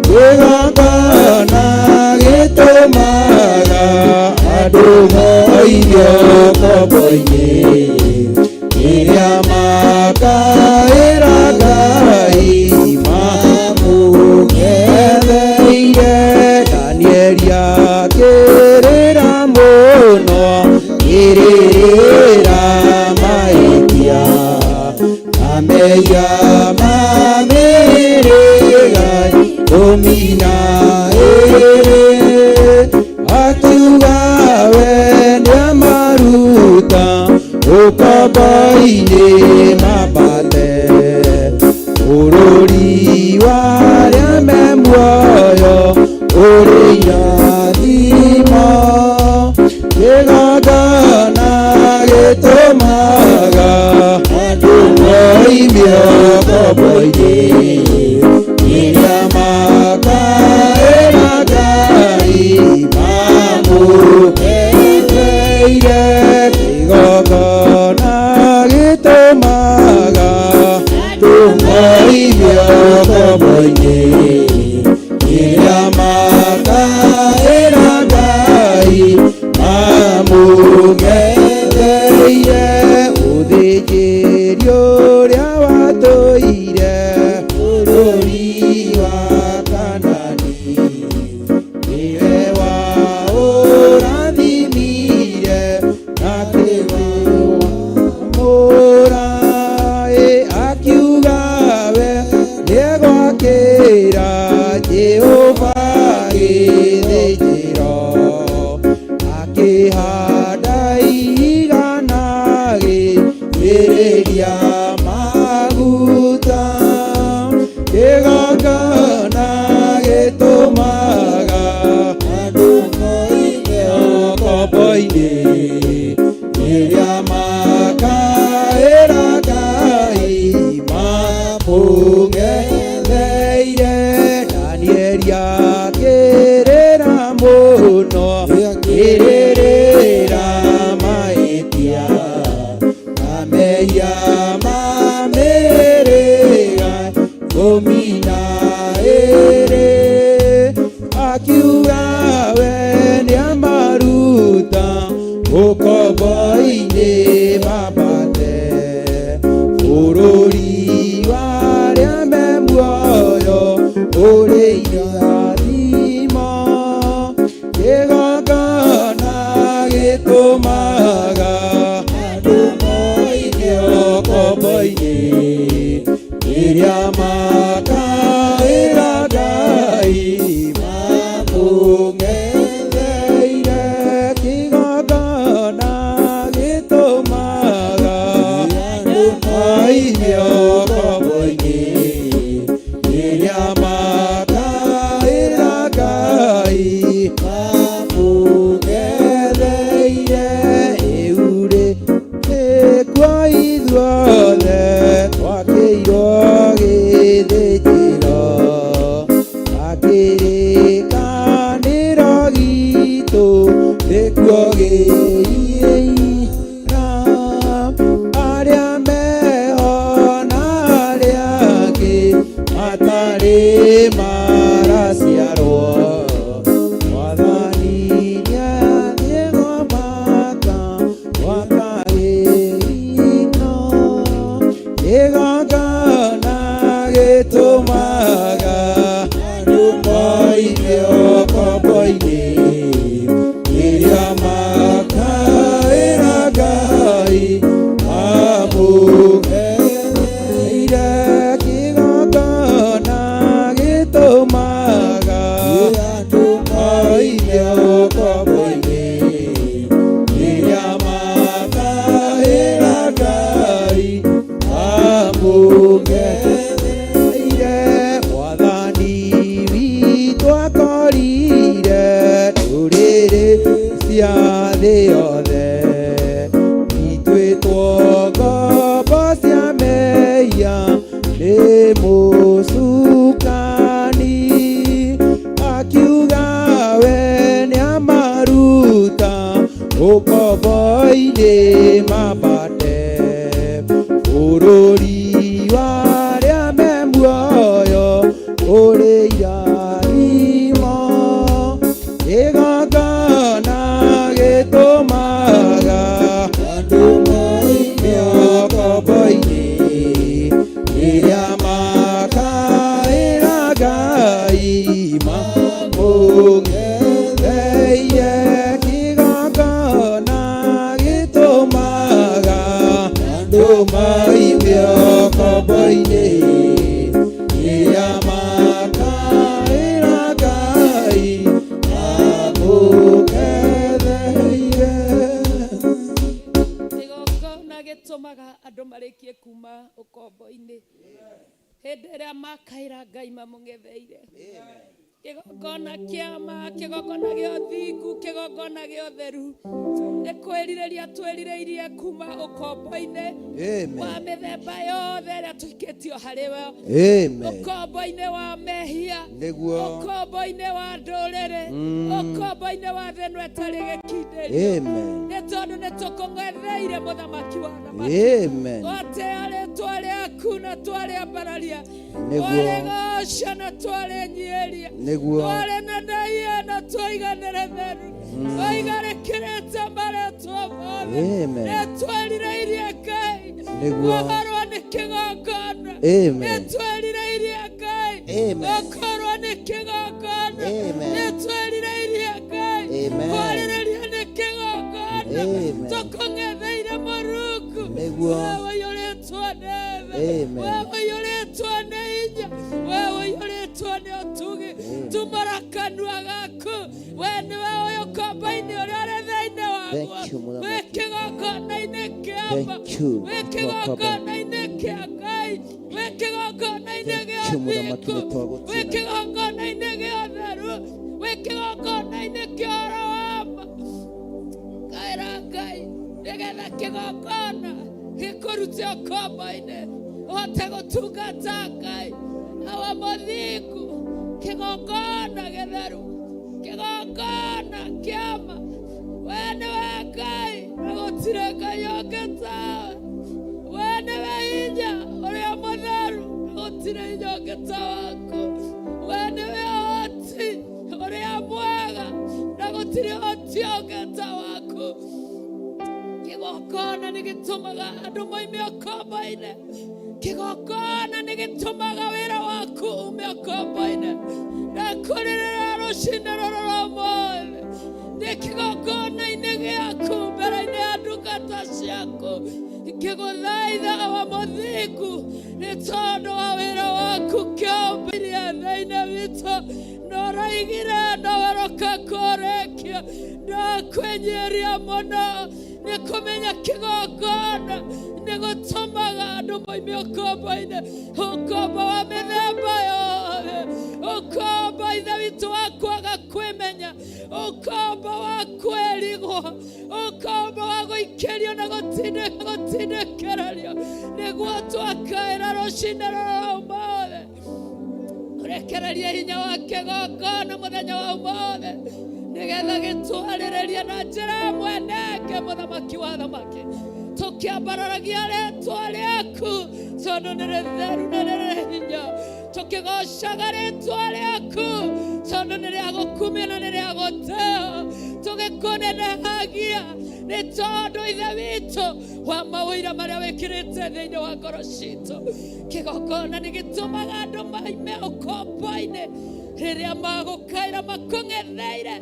Kĩgongona gĩtũmaga andũ moime ũkombo-inĩ, rĩrĩa makaĩra Ngai mamũngetheire. Danieli akĩrĩra mũno, kĩrĩrĩra mahĩtia na mehia ma mĩhĩrĩga ikũmi na ĩĩrĩ, akiuga we nĩamaruta ũkombo-inĩ mambate bũrũri wa arĩa me muoyo ũrĩ irathimo. Kĩgongona gĩtũmaga andũ moime ũkombo-inĩ, rĩrĩa makaĩra Ngai mamũngetheire. Kĩgongona gĩtũmaga andũ moime ũkombo-inĩ, rĩrĩa makaĩra Ngai mamũngetheire. Ũthĩnjĩri ũrĩa watũire bũrũri wa Kanani nĩwe waũrathimire na kĩwamũra, akiuga we nĩegwakĩra Jehova gĩthĩnjĩro, akĩhanda igana gĩitĩrĩria maguta. Kĩgongona gĩtũmaga andũ moime ũkombo-inĩ, rĩrĩa makaĩra Ngai mamũngetheire. Danieli akĩrĩra mũno, akĩrĩrĩra mahĩtia na mehia ma mĩhĩrĩga ikũmi na ĩĩrĩ, akiuga we nĩamaruta ũkombo-inĩ mambate. ũkombo-inĩ rĩrĩa makaĩra Ngai mamũng'etheire kĩgongona gĩtũmaga andũ moime ũkombo-inĩ rĩrĩa makaĩra Ngai mamũng'etheire ĩurĩ nĩkuo ithuothe twakĩirwo gĩthĩnjĩro na kĩrĩkanĩro gitũ nĩkuo gĩira arĩa meho na arĩa angĩ matarĩ maraciarwo Mwathani nĩathiĩ gwamaka gwaka gĩito kĩgongona gĩtũmaga andũ moime ũkombo-inĩ rĩrĩa makaĩra Ngai mamũng'etheire kĩgongona gĩtũmaga andũ moime ũkombo-inĩ rĩrĩa makaĩra Ngai mamũng'etheire Mwathani witũ akorire ndũrĩrĩ cia thĩ yothe ituĩtwo ngombo cia mehia nĩ mũcukani akiuga we nĩamaruta ũkombo-inĩ mambate bũrũri wa arĩa me muoyo ũrĩ irathimo kĩgongona gĩtũmaga andũ moime ũkombo-inĩ rĩrĩa makaĩra Ngai mamũng'etheire kĩgongona gĩtũmaga andũ moime ũkombo-inĩ rĩrĩa makaĩra Ngai mamũng'etheire. Kĩgongona gĩtũmaga andũ marĩkie kuma ũkombo-inĩ hĩndĩ ĩrĩa makaĩra Ngai mamũng'etheire kĩgongona kĩama kĩgongona gĩa ũthingu kĩgongona gĩa ũtheru nĩ kwĩrirĩria twĩrirĩirie kuma ũkombo-inĩ Amen. wa mĩthemba yothe ĩrĩa tũikĩtio harĩ we Amen. ũkombo-inĩ wa mehia Nĩguo. ũkombo-inĩ wa ndũrĩrĩ ũkombo-inĩ wa thĩ ĩno ĩtarĩ gĩkindĩrio Amen. nĩ tondũ nĩ tũkũng'etheire mũthamaki wa thamaki Amen. twatĩa rĩtwa rĩaku na twarĩambararia Nĩguo. twarĩgoca na twarĩnyiĩria Nĩguo. twarĩneneia na twaiganĩre theru twaigarĩkĩrĩte marĩtwa mothe Amen. nĩ twerirĩirie Ngai Nĩguo. gũkorwo nĩ kĩgongona Amen. nĩ twerirĩirie Ngai Amen. gũkorwo nĩ kĩgongona Amen. nĩ twerirĩirie Ngai Amen. kwarĩrĩria nĩ kĩgongona Amen. tũkũng'etheire Mũrungu Nĩguo. wewe ũiyũrĩtwo nĩ tha Amen. wewe ũiyũrĩtwo nĩ hinya wewe ũiyũrĩtwo nĩ ũtugi tumũra kanua gaku we nĩwe ũyũ komba-inĩ ũrĩa ũrĩ thĩinĩ waguo Thank you, Mũthamaki. wĩ kĩgongona-inĩ kĩa ma Thank you, wĩ kĩgongona-inĩ kĩa Ngai wĩ kĩgongona-inĩ gĩa Thank you, Mũthamaki, thingu nĩ twagũtĩa. wĩ kĩgongona-inĩ gĩa ũtheru wĩ kĩgongona-inĩ kĩa ũhoro wa ma kaĩra Ngai nĩgetha kĩgongona gĩkũrute ũkombo-inĩ ũhote gũtungata Ngai awa mũthingu kĩgongona gĩtheru kĩgongona kĩama we nĩwe Ngai na gũtirĩ Ngai ũngĩ tawe we nĩwe hinya ũrĩa mũtheru na gũtirĩ hinya ũngĩ ta waku we nĩwe ũhoti ũrĩa mwega na gũtirĩ ũhoti ũngĩ ta waku kĩgongona nĩ gĩtũmaga andũ moime ũkombo-inĩ kĩgongona nĩ gĩtũmaga wĩra waku ume ũkombo-inĩ ndakũrĩrĩra rũcinĩ rũrũ rwa ũmũthĩ ndĩ kĩgongona-inĩ gĩaku mbere-inĩ ya ndungata ciaku Ngĩgũthaitha Awa mũthingu nĩ tondũ wa wĩra waku kĩũmbirie thĩinĩ witũ na ũraigire na weroka kũrĩkia. Ndakwĩnyiria mũno nĩ kũmenya kĩgongona nĩ gũtũmaga andũ moime ũkombo-inĩ, ũkombo wa mĩthemba yothe, ũkombo Ithe witũ wa kwaga kwĩmenya, ũkombo wa kwĩrigwo, ũkombo wa gũikĩrio na gũtindĩkĩrĩrio, nĩguo twakaĩra rũcinĩ rũrũ rwa ũmũthĩ. Ũrekererie hinya wa kĩgongona mũthenya wa ũmũthĩ nĩgetha gĩtwarĩrĩrie na njĩra ĩmwe nenge mũthamaki wa thamaki, tũkĩambararagia rĩtwa rĩaku tondũ nĩ rĩtheru na nĩ rĩrĩ hinya, tũkĩgocaga rĩtwa rĩaku tondũ nĩ rĩa gũkumia na nĩ rĩa gũtĩo, tũgĩkũnenehagia nĩ tondũ Ithe witũ wa mawĩra marĩa wĩkĩrĩte thĩinĩ wa ngoro citũ. Kĩgongona nĩ gĩtũmaga andũ maime ũkombo-inĩ rĩrĩa magũkaĩra makũng'etheire,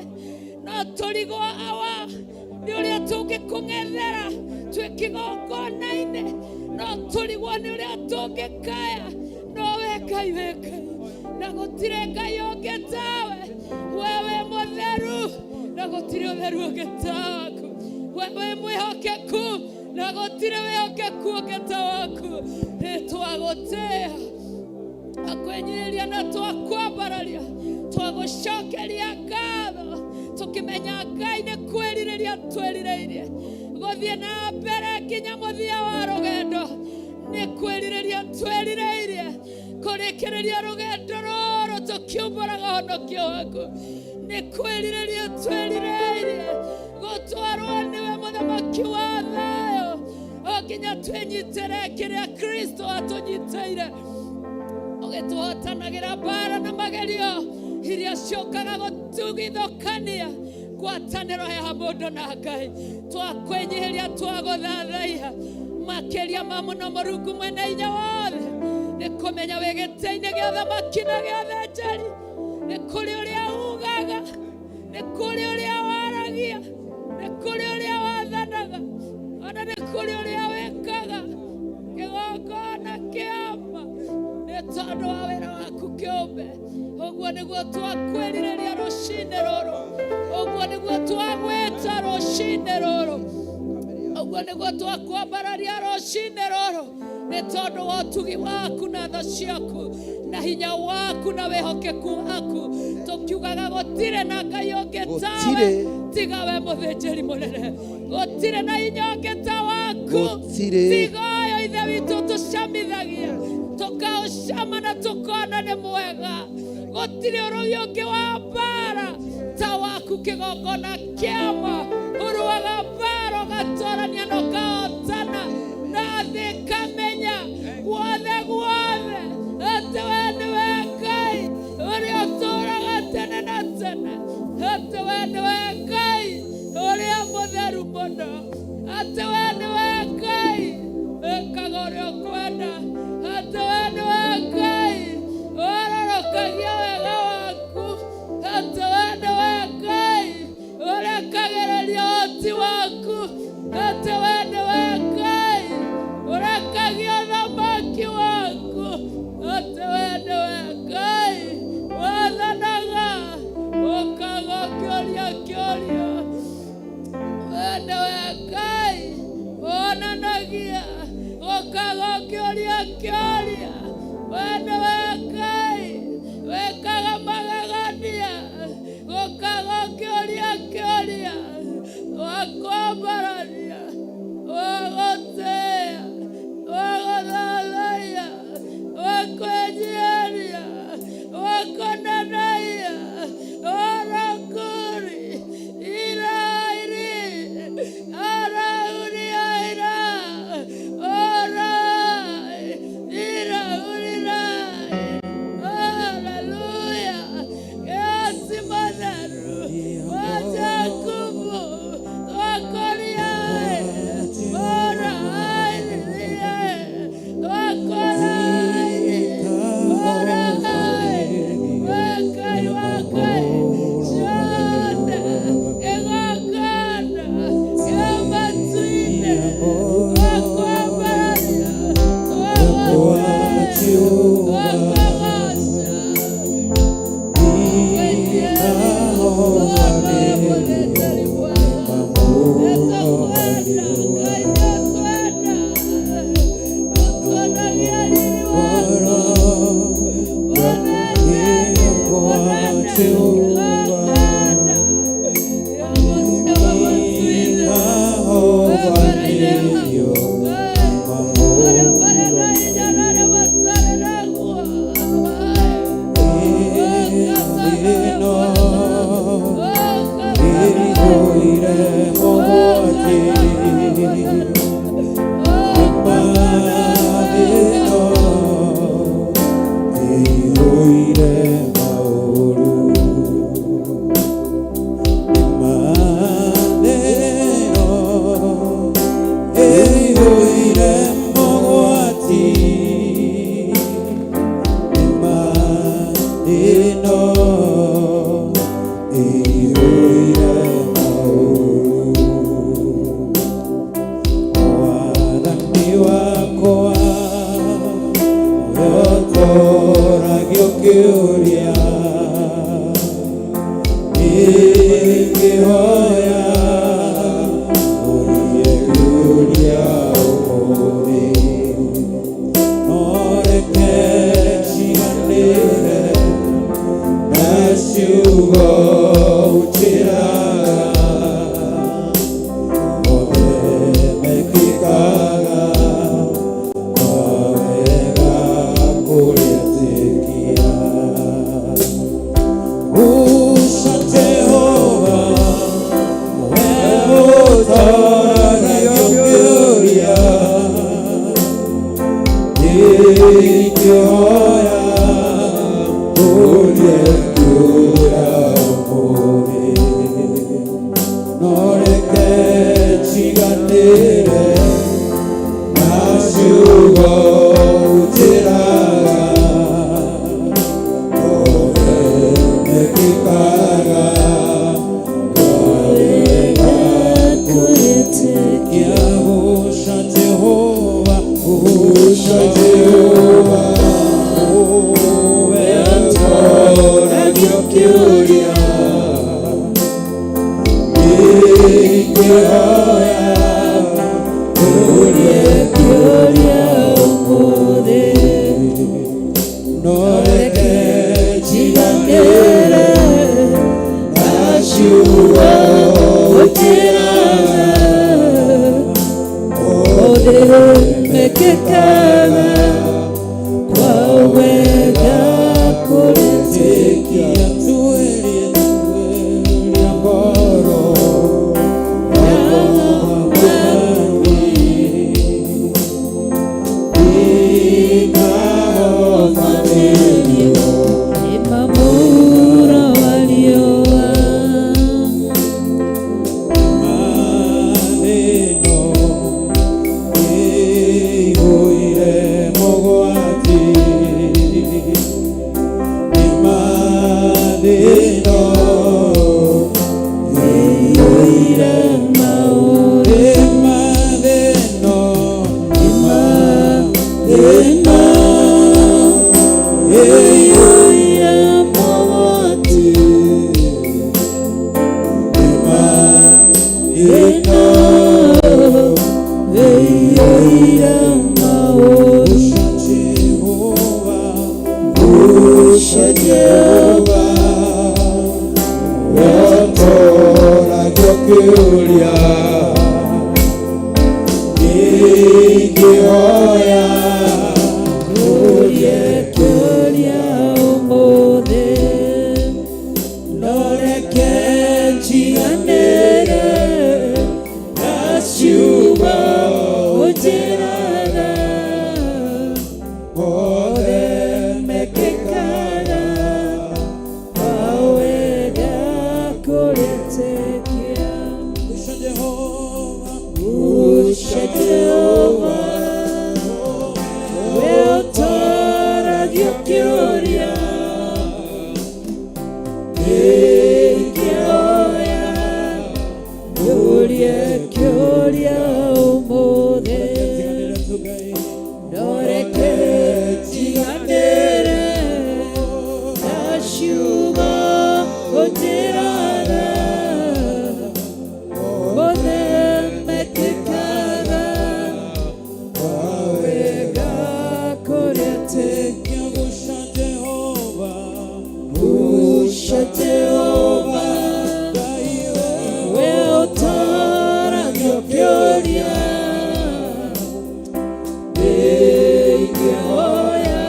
no tũrigwo Awa nĩ ũrĩa tũngĩkũng'ethera twĩ kĩgongona-inĩ, no tũrigwo nĩ ũrĩa tũngĩkaya, no we Ngai wĩ Ngai na gũtirĩ Ngai ũngĩ tawe, we wĩ mũtheru na gũtirĩ ũtheru ũngĩ ta waku, we wĩ mwĩhokeku na gũtirĩ wĩhokeku ũngĩ ta waku. Nĩ twagũtĩĩa, twakwĩnyihĩria na twakwambararia, twagũcokeria ngatho tũkĩmenya Ngai nĩ kwĩrirĩria twĩrirĩirie gũthiĩ na mbere nginya mũthia wa rũgendo, nĩ kwĩrirĩria twĩrirĩirie kũrĩkĩrĩria rũgendo rũrũ tũkiumbũraga ũhonokio waku, nĩ kwĩrirĩria twĩrirĩirie gũtwarwo nĩwe mũthamaki wa thayũ o nginya twĩnyitĩre kĩrĩa Kristo atũnyitĩire, ũgĩtũhotanagĩra mbara na magerio iria ciũkaga gũtugithũkania ngwatanĩro ya mũndũ na Ngai. Twakwĩnyihĩria, twagũthathaiya makĩria ma mũno Mũrungu mwene hinya wothe, nĩ kũmenya wĩ gĩtĩ-inĩ gĩa thamaki na gĩa thĩnjĩri, nĩ kũrĩ ũrĩa ugaga, nĩ kũrĩ ũrĩa waragia, nĩ kũrĩ ũrĩa wathanaga, ona nĩ kũrĩ ũrĩa wĩkaga. Kĩgongona kĩama nĩ tondũ wa wĩra waku kĩũmbe. Ũguo nĩguo twakwĩrirĩria rũcinĩ rũrũ, ũguo nĩguo twagwĩta rũcinĩ rũrũ, ũguo nĩguo twakwambararia rũcinĩ rũrũ, nĩ tondũ wa ũtugi waku na tha ciaku na hinya waku na wĩhokeku waku, tũkiugaga gũtirĩ na Ngai ũngĩ tawe tiga we mũthĩnjĩri mũnene, gũtirĩ na hinya ũngĩ ta waku tiga ũyũ Ithe witũ tũcamithagia tũkaũcama na tũkona nĩ mwega. Gũtirĩ ũrũi ũngĩ wa mbara ta waku kĩgongona kĩama, ũrũaga mbara ũgatorania na ũkahotana, na thĩ ĩkamenya guothe guothe atĩ we nĩwe Ngai ũrĩa ũtũũraga tene na tene, atĩ we nĩwe Ngai ũrĩa mũtheru mũno, atĩ we nĩwe Ngai wĩkaga ũrĩa ũkwenda, atĩ we nĩwe Ngai ũrorokagia wega waku, atĩ we nĩwe Ngai ũrekagĩrĩria ũhoti waku, atĩ we nĩwe Ngai ũrekagia ũthamaki waku, atĩ we nĩwe Ngai wathanaga ũkaga ũkĩũria kĩũria, we nĩwe Ngai wonanagia ũkaga ũkĩũria kĩũria, we nĩwe Ngai wĩkaga magegania ũkaga ũkĩũria kĩũria, wakwambararia, wagũtĩĩa, wagũthathaiya, wakwĩnyiihĩria, wakũneneia, warakuri irairi arauria ira ora ira. ciugo ũnjĩraga mothe mekĩkaga kwa wega kũrĩtĩkia. Guca Jehova, we ũtooragio kĩũria, ingĩhoya ũrie kĩũria ũmũthĩ, no reke njiganĩre na ciugo ũnjĩraga mothe mekĩkaga kwa wega kũrĩtĩkia. Guca Jehova, guca Jehova, we ũtooragio kĩũria, ingĩhoya ũrie kĩũria ũmũthĩ, no reke njiganĩre na ciugo ũnjĩraga mothe mekĩkaga kwa wega kũrĩtĩkia. Tuĩrie, tuĩria ngoro yakwa Mwathani, ndikahobanĩrio Nĩ mamũra wa riũa Maneno ĩihũire mogwati, nĩ mathĩna ĩiyũire maũndũ, nĩ mathĩna, nĩ mathĩna ĩiyũire mogwati, nĩ mathĩna ĩiyũire maũndũ. Jehova, Guca Jehova, we ũtooragio kĩũria, ingĩhoya Ũrie kĩũria ũmũthĩ, no reke njiganĩre na ciugo ũnjĩraga mothe mekĩkaga kwa wega kũrĩtĩkia. Guca Jehova, Guca Jehova, we ũtooragio kĩũria, ingĩhoya ũrie kĩũria ũmũthĩ, no reke njiganĩre na ciugo ũnjĩraga mothe mekĩkaga kwa wega kũrĩtĩkia. Guca Jehova, Guca Jehova, we ũtooragio kĩũria, ingĩhoya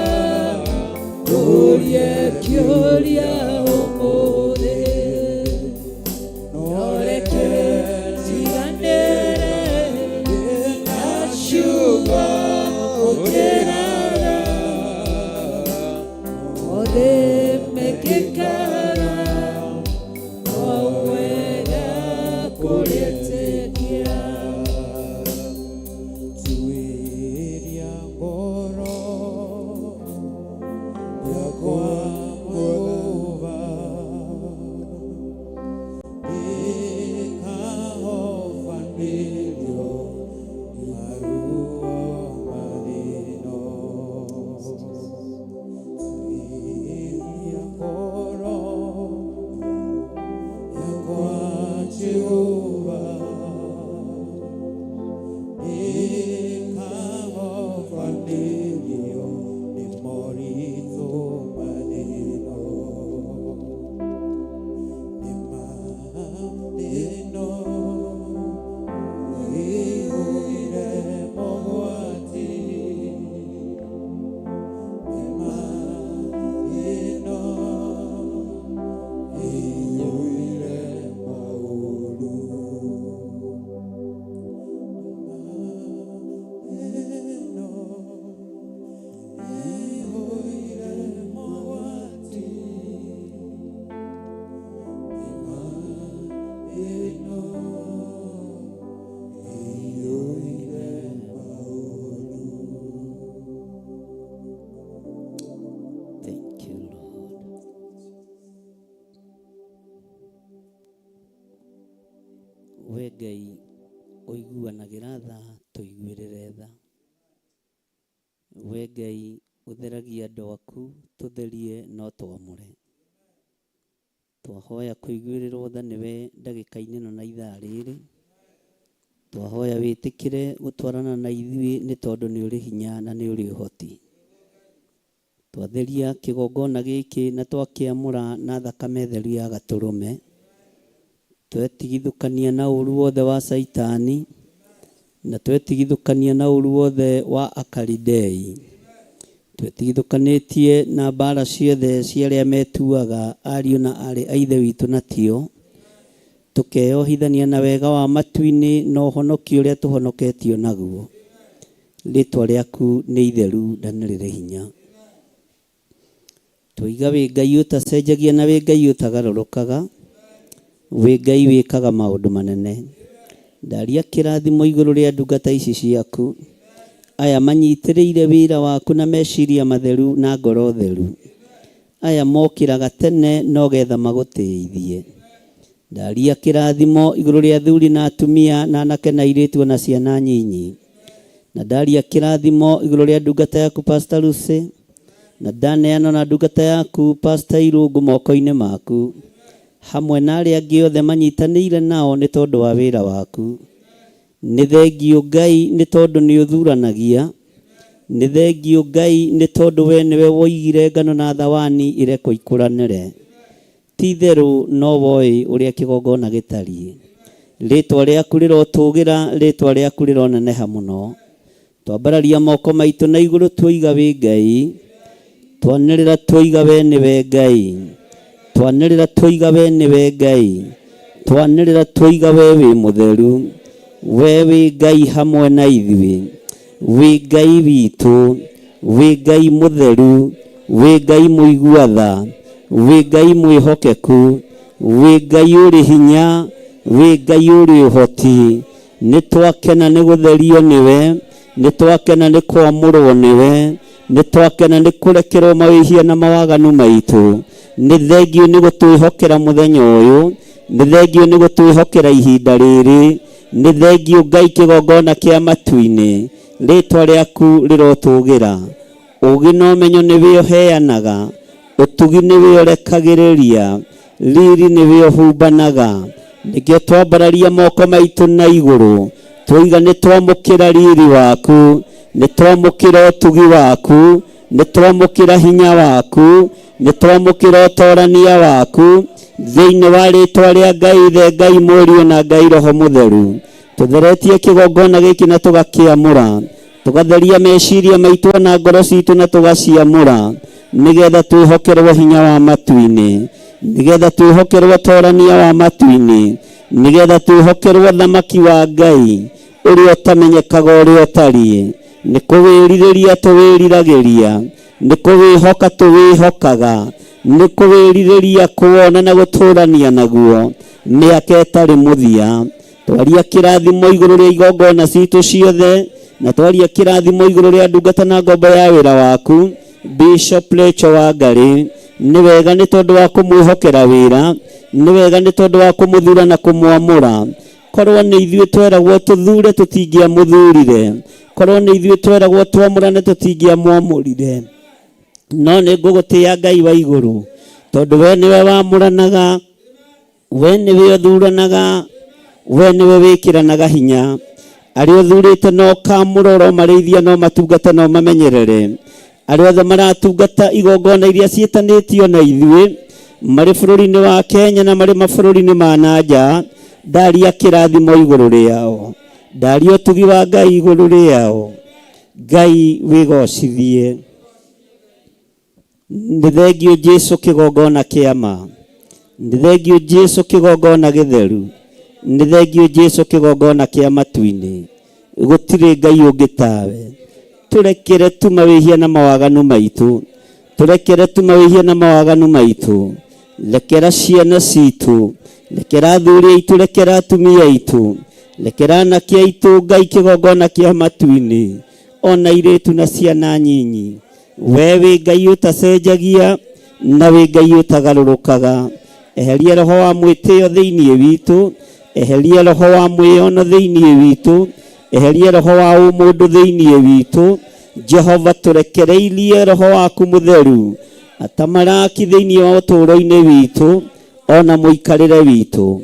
ũrie kĩũria ũmũthĩ, no reke njiganĩre na ciugo ũnjĩraga mothe mekĩkaga kwa wega kũrĩtĩkia. Tuĩria ngoro yakwa Mwathani, We Ngai ũtheragia andũ aku, tũtherie no twamũre. Twahoya kũiguĩrĩrwo tha nĩwe ndagĩka-inĩ ĩno na ithaa rĩrĩ. Twahoya wĩtĩkĩre gũtwarana na ithuĩ nĩ tondũ nĩ ũrĩ hinya na nĩ ũrĩ ũhoti. Twatheria kĩgongona gĩkĩ na twakĩamũra na thakame theru ya Gatũrũme. Twetigithũkania na ũũru wothe wa Caitani, na twetigithũkania na ũũru wothe wa Akalidei. Twetigithũkanĩtie na mbaara ciothe cia arĩa metuaga ariũ na aarĩ a Ithe witũ na tio, tũkeyohithania na wega wa matu-inĩ na ũhonokio ũrĩa tũhonoketio naguo. Rĩĩtwa rĩaku nĩ itheru na nĩ rĩrĩ hinya. Twoiga wĩ Ngai ũtacenjagia na wĩ Ngai ũtagarũrũkaga, wĩ Ngai wĩkaga maũndũ manene. Ndaria kĩrathimo igũrũ rĩa ndungata ici ciaku, aya manyitĩrĩire wĩra waku na meciria matheru na ngoro theru, aya mokĩraga tene no getha magũtĩithie. Ndaria kĩrathimo igũrũ rĩa athuri na atumia na anake na airĩtu o na ciana nyinyi. Na ndaria kĩrathimo igũrũ rĩa ndungata yaku Pastor Lucy, na ndaneana na ndungata yaku Pastor Irũngũ moko-inĩ maku, hamwe na arĩa angĩ othe manyitanĩire nao nĩ tondũ wa wĩra waku. Nĩ thengiũ Ngai nĩ tondũ nĩ ũthuranagia. Nĩ thengiũ Ngai nĩ tondũ we nĩwe woigire ngano na thawani irekwo ikũranĩre. Ti-itherũ no woĩ ũrĩa kĩgongona gĩtariĩ. Rĩĩtwa rĩaku rĩrotũũgĩra, rĩĩtwa rĩaku rĩroneneha mũno. Twambararia moko maitũ na igũrũ tuoiga wĩ Ngai, twanĩrĩra tuoiga we nĩwe Ngai, twanĩrĩra tuoiga we nĩwe Ngai, twanĩrĩra tuoiga we wĩ mũtheru, we wĩ Ngai hamwe na ithuĩ. Wĩ Ngai witũ, wĩ Ngai mũtheru, wĩ Ngai mũigua tha, wĩ Ngai mwĩhokeku, wĩ Ngai ũrĩ hinya, wĩ Ngai ũrĩ ũhoti. Nĩ twakena nĩ gũtherio nĩwe, nĩ twakena nĩ kwamũrwo nĩwe, nĩ twakena nĩ kũrekerwo mawĩhia na mawaganu maitũ. Nĩ thengiũ nĩ gũtwĩhokera mũthenya ũyũ, nĩ thengiũ nĩ gũtwĩhokera ihinda rĩrĩ. Nĩ thengiũ Ngai kĩgongona kĩa matu-inĩ, rĩtwa rĩaku rĩrotũgĩra. Ũũgĩ na ũmenyo nĩwe ũheanaga, ũtugi nĩwe ũrekagĩrĩria, riri nĩwe ũhumbanaga. Nĩkĩo twambararia moko maitũ na igũrũ, twoiga nĩ twamũkĩra riri waku, nĩ twamũkĩra ũtugi waku, nĩ twamũkĩra hinya waku, nĩ twamũkĩra ũtorania waku, thĩinĩ wa rĩtwa rĩa Ngai Ithe, Ngai Mũriũ na Ngai Roho Mũtheru. Tũtheretie kĩgongona gĩkĩ na tũgakĩamũra, tũgatheria meciria maitũ ona ngoro citũ na tũgaciamũra, nĩgetha twĩhokerwo hinya wa matu-inĩ, nĩgetha twĩhokerwo ũtorania wa matu-inĩ, nĩgetha twĩhokerwo thamaki wa Ngai ũrĩa ũtamenyekaga ũrĩa ũtariĩ. Nĩ kũwĩrirĩria tũwĩriragĩria, nĩ kũwĩhoka tũwĩhokaga, nĩ kũwĩrirĩria kũwona na gũtũrania naguo mĩaka ĩtarĩ mũthia. Twaria kĩrathimo igũrũ rĩa igongona citũ ciothe, na twaria kĩrathimo igũrũ rĩa ndungata na ngombo ya wĩra waku Bishop Rachel Wangari. Nĩ wega nĩ tondũ wa kũmwĩhokera wĩra, nĩ wega nĩ tondũ wa kũmũthura na kũmwamũra. Korwo nĩ ithuĩ tweragwo tũthure tũtingĩamũthurire, korwo nĩ ithuĩ tweragwo twamũrane tũtingĩamwamũrire. No nĩ ngũgũtĩa Ngai wa igũrũ, tondũ we nĩwe wamũranaga, we nĩwe ũthuranaga, we nĩwe wĩkĩranaga hinya. Arĩa ũthurĩte na ũkamũra ũromarĩithia na ũmatungate na ũmamenyerere. Arĩa othe maratungata igongona iria ciĩtanĩtio na ithuĩ marĩ bũrũri-inĩ wa Kenya na marĩ mabũrũri-inĩ ma na nja, ndaria kĩrathimo igũrũ rĩao, ndaria ũtugi wa Ngai igũrũ rĩao. Ngai wĩgocithie. Nĩ thengiũ Jesu kĩgongona kĩa ma, nĩ thengiũ Jesu kĩgongona gĩtheru, nĩ thengiũ Jesu kĩgongona kĩa matu-inĩ. Gũtirĩ Ngai ũngĩ tawe. Tũrekere tu mawĩhia na mawaganu maitũ, tũrekere tu mawĩhia na mawaganu maitũ. Rekera ciana citũ, rekera athuri aitũ, rekera atumia aitũ, rekera anake aitũ Ngai kĩgongona kĩa matu-inĩ, ona airĩtu na ciana nyinyi. We wĩ Ngai ũtacenjagia na wĩ Ngai ũtagarũrũkaga. Eheria roho wa mwĩtĩo thĩinĩ witũ, eheria roho wa mwĩyono thĩinĩ witũ, eheria roho wa ũmũndũ thĩinĩ witũ. Jehova tũrekereirie roho waku mũtheru atamaraki thĩinĩ wa ũtũũro-inĩ witũ ona mũikarĩre witũ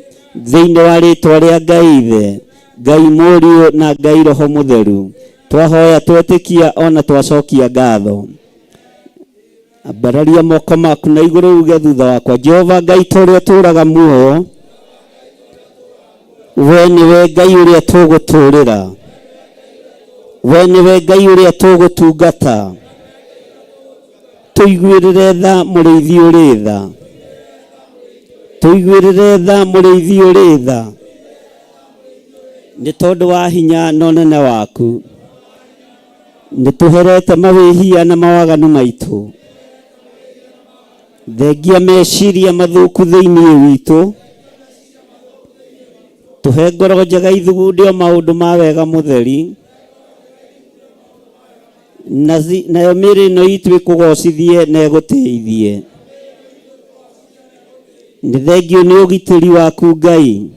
thĩinĩ wa rĩtwa rĩa Ngai Ithe, Ngai Mũriũ na Ngai Roho Mũtheru, twahoya twetĩkia ona twacokia ngatho. Ambararia moko maku na igũrũ uge thutha wakwa, Jehova Ngai ta ũrĩa ũtũũraga muoyo, we nĩwe Ngai ũrĩa tũgũtũũrĩra, we nĩwe Ngai ũrĩa tũgũtungata, tũiguĩrĩre tha mũrĩithi ũrĩ tha, tũiguĩrĩre tha mũrĩithi ũrĩ tha, nĩ tondũ wa hinya na ũnene waku, nĩ tũherete mawĩhia na mawaganu maitũ, thengia meciria mathũku thĩinĩ witũ, tũhe ngoro njega ithugunde o maũndũ ma wega mũtheri, nayo mĩĩrĩ ĩno itũ ĩkũgocithie na ĩgũtĩithie. Nĩ thengio nĩ ũgitĩri waku Ngai,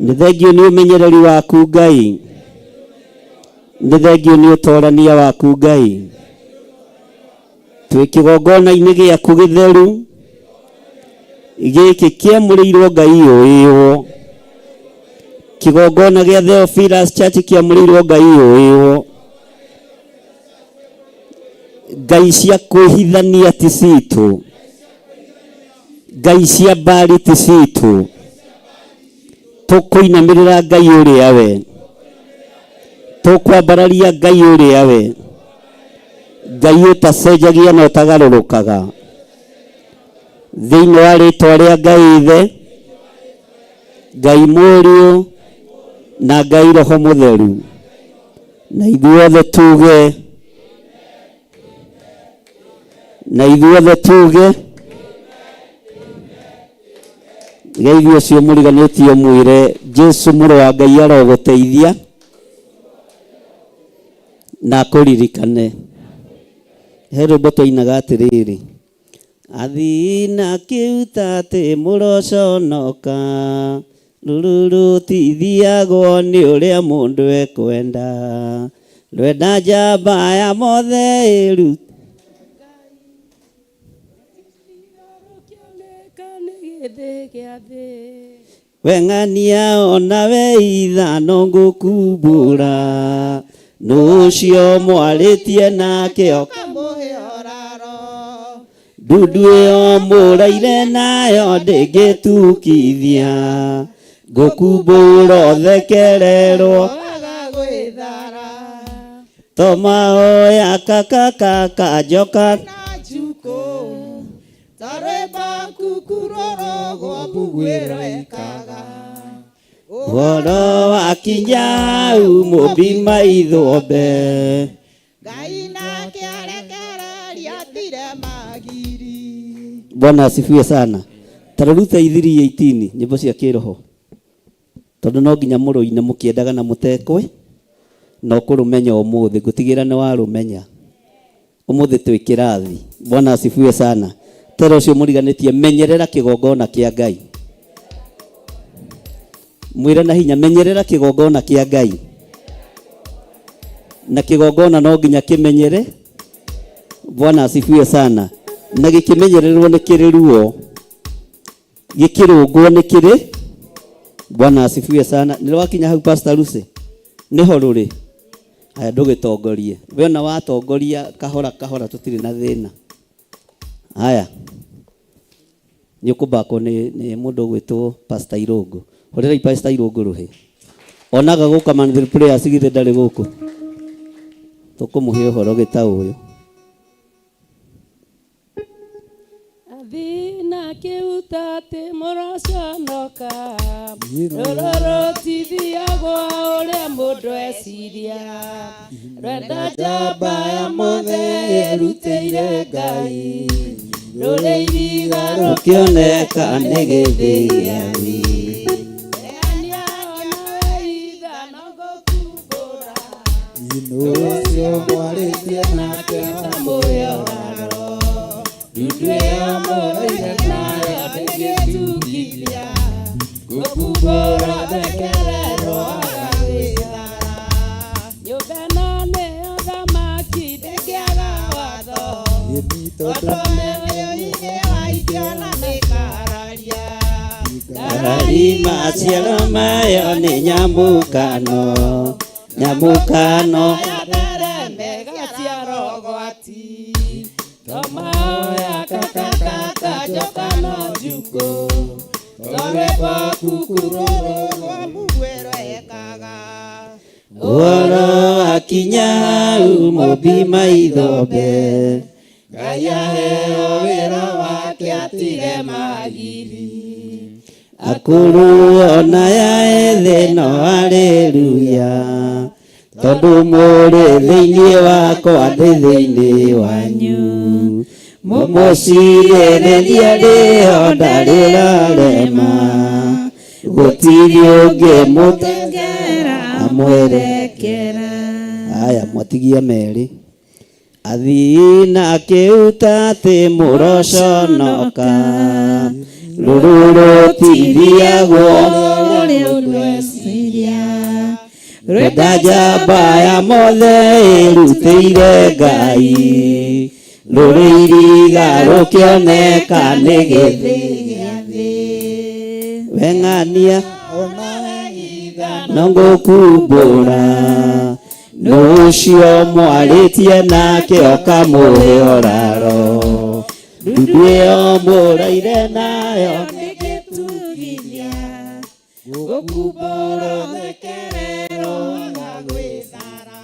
nĩ thengio nĩ ũmenyereri waku Ngai, nĩ thengio nĩ ũtorania waku Ngai. Twĩ kĩgongona-inĩ gĩaku gĩtheru gĩkĩ kĩamũrĩirwo Ngai ũĩwo, kĩgongona gĩa Theophilus Church kĩamũrĩirwo Ngai ũĩwo, Ngai cia kwĩhithania ti citũ, Ngai cia mbari ti citũ, tũkũinamĩrĩra Ngai ũrĩa we, tũkwambararia Ngai ũrĩa we, Ngai ũtacenjagia na ũtagarũrũkaga, thĩinĩ wa rĩtwa rĩa Ngai Ithe, Ngai Mũriũ na Ngai Roho Mũtheru, na ithuothe tuge, na ithuothe tuge, geithio ũcio mũriganĩtie mwĩre Jesu mũrũ wa Ngai arogũteithia na akũririkane. He rwĩmbo twainaga atĩrĩrĩ, athina kĩuta atĩ mũroconoka, rũrũ rũtithiagwo nĩ ũrĩa mũndũ ekwenda, rwenda njamba ya mothe ĩru Weng'ania ona we ithano ngũkumbũra, nũ ũcio mwarĩtie nake ndundu ĩyo mũraire nayo ndĩngĩtukithia, ngũkumbũra ũthekererwo tomahoya kakakaka njoka ũhoro wakinya hau mũmbi maithombe Bwana asifiwe sana. Tarå ithiri 18 nyĩmbo cia kĩroho tondũ no nginya mũrũine mũkĩendaga na mũtekwe na ũkũrũmenya ũmũthĩ ngũtigĩra nĩ warũmenya ũmũthĩ twĩ kĩrathi. Bwana asifiwe sana. Tera ũcio mũriganĩtie menyerera kĩgongona kĩa Ngai, mwĩre na hinya menyerera kĩgongona kĩa Ngai, na kĩgongona no nginya kĩmenyere. Bwana asifiwe sana. Na gĩkĩmenyererwo nĩ kĩrĩ ruo, gĩkĩrũngwo nĩ kĩrĩ. Bwana asifiwe sana. Nĩ rwakinya hau Pastor Lucy, nĩho rũrĩ. Aya ndũgĩtongorie we ona watongoria kahora kahora tũtirĩ na thĩna. Haya nĩ ũkũbakwo nĩ mũndũ ũgwĩtwo Pastor Irũngũ. Hũrĩrai Pastor Irũngũ rũhĩ. Onaga gũka man prayers githĩ ndarĩ gũkũ. Tũkũmũhe ũhoro gĩtaũ ũyũ. Athina kĩuta atĩ mũroconoka, rũrũ rũtithiagwo ũrĩa mũndũ eciria, rwenda njamba ya mothe ĩrutĩire Ngai, rũrĩ iriga rũkĩoneka nĩ gĩthĩ gĩa thĩ. Ũcio mwarĩtie nake Ndundu ĩyo mũraire nayo ndĩngĩtukithia, ngũkumbũra thekererwo agagwĩthara. Nyũmba ĩno nĩyo Tondũ mĩũĩ wa ingĩona mĩkararia. Ngarari maciaro mayo nĩ nyamũkano nyamũkano Yathereme gaciaro gwati. Tomaoya kakakaka njoka no njukũ. Torwĩmbo kukurũrũ rwa mugwĩro ekaga. Ũhoro wakinya hau mũmbi maithombe Ngai aheo wĩra wake atige magiri. Akũrũ ona ya ethĩ no haleluya tondũ mũrĩ thĩinĩ wakwa ndĩ thĩinĩ wanyu mũmũcirĩrĩria rĩho ndarĩrarema gũtirĩ ũngĩ mũtengera amwerekera aya mwatigia merĩ athii na kĩuta atĩ mũroconoka rũrũ rũtithiagwo Ũrĩa ũndweciria. rwenda njamba ya mothe ĩrutĩire Ngai rũrĩ iriga rũkĩoneka nĩ gĩthĩ weng'ania no ngũkumbũra nũ ũcio mwarĩtie nake ũkamũhe ũraro ndundu ĩyo mũraire nayo Nĩgĩtugithia. Gũkumbũra thekerero na gwĩthara.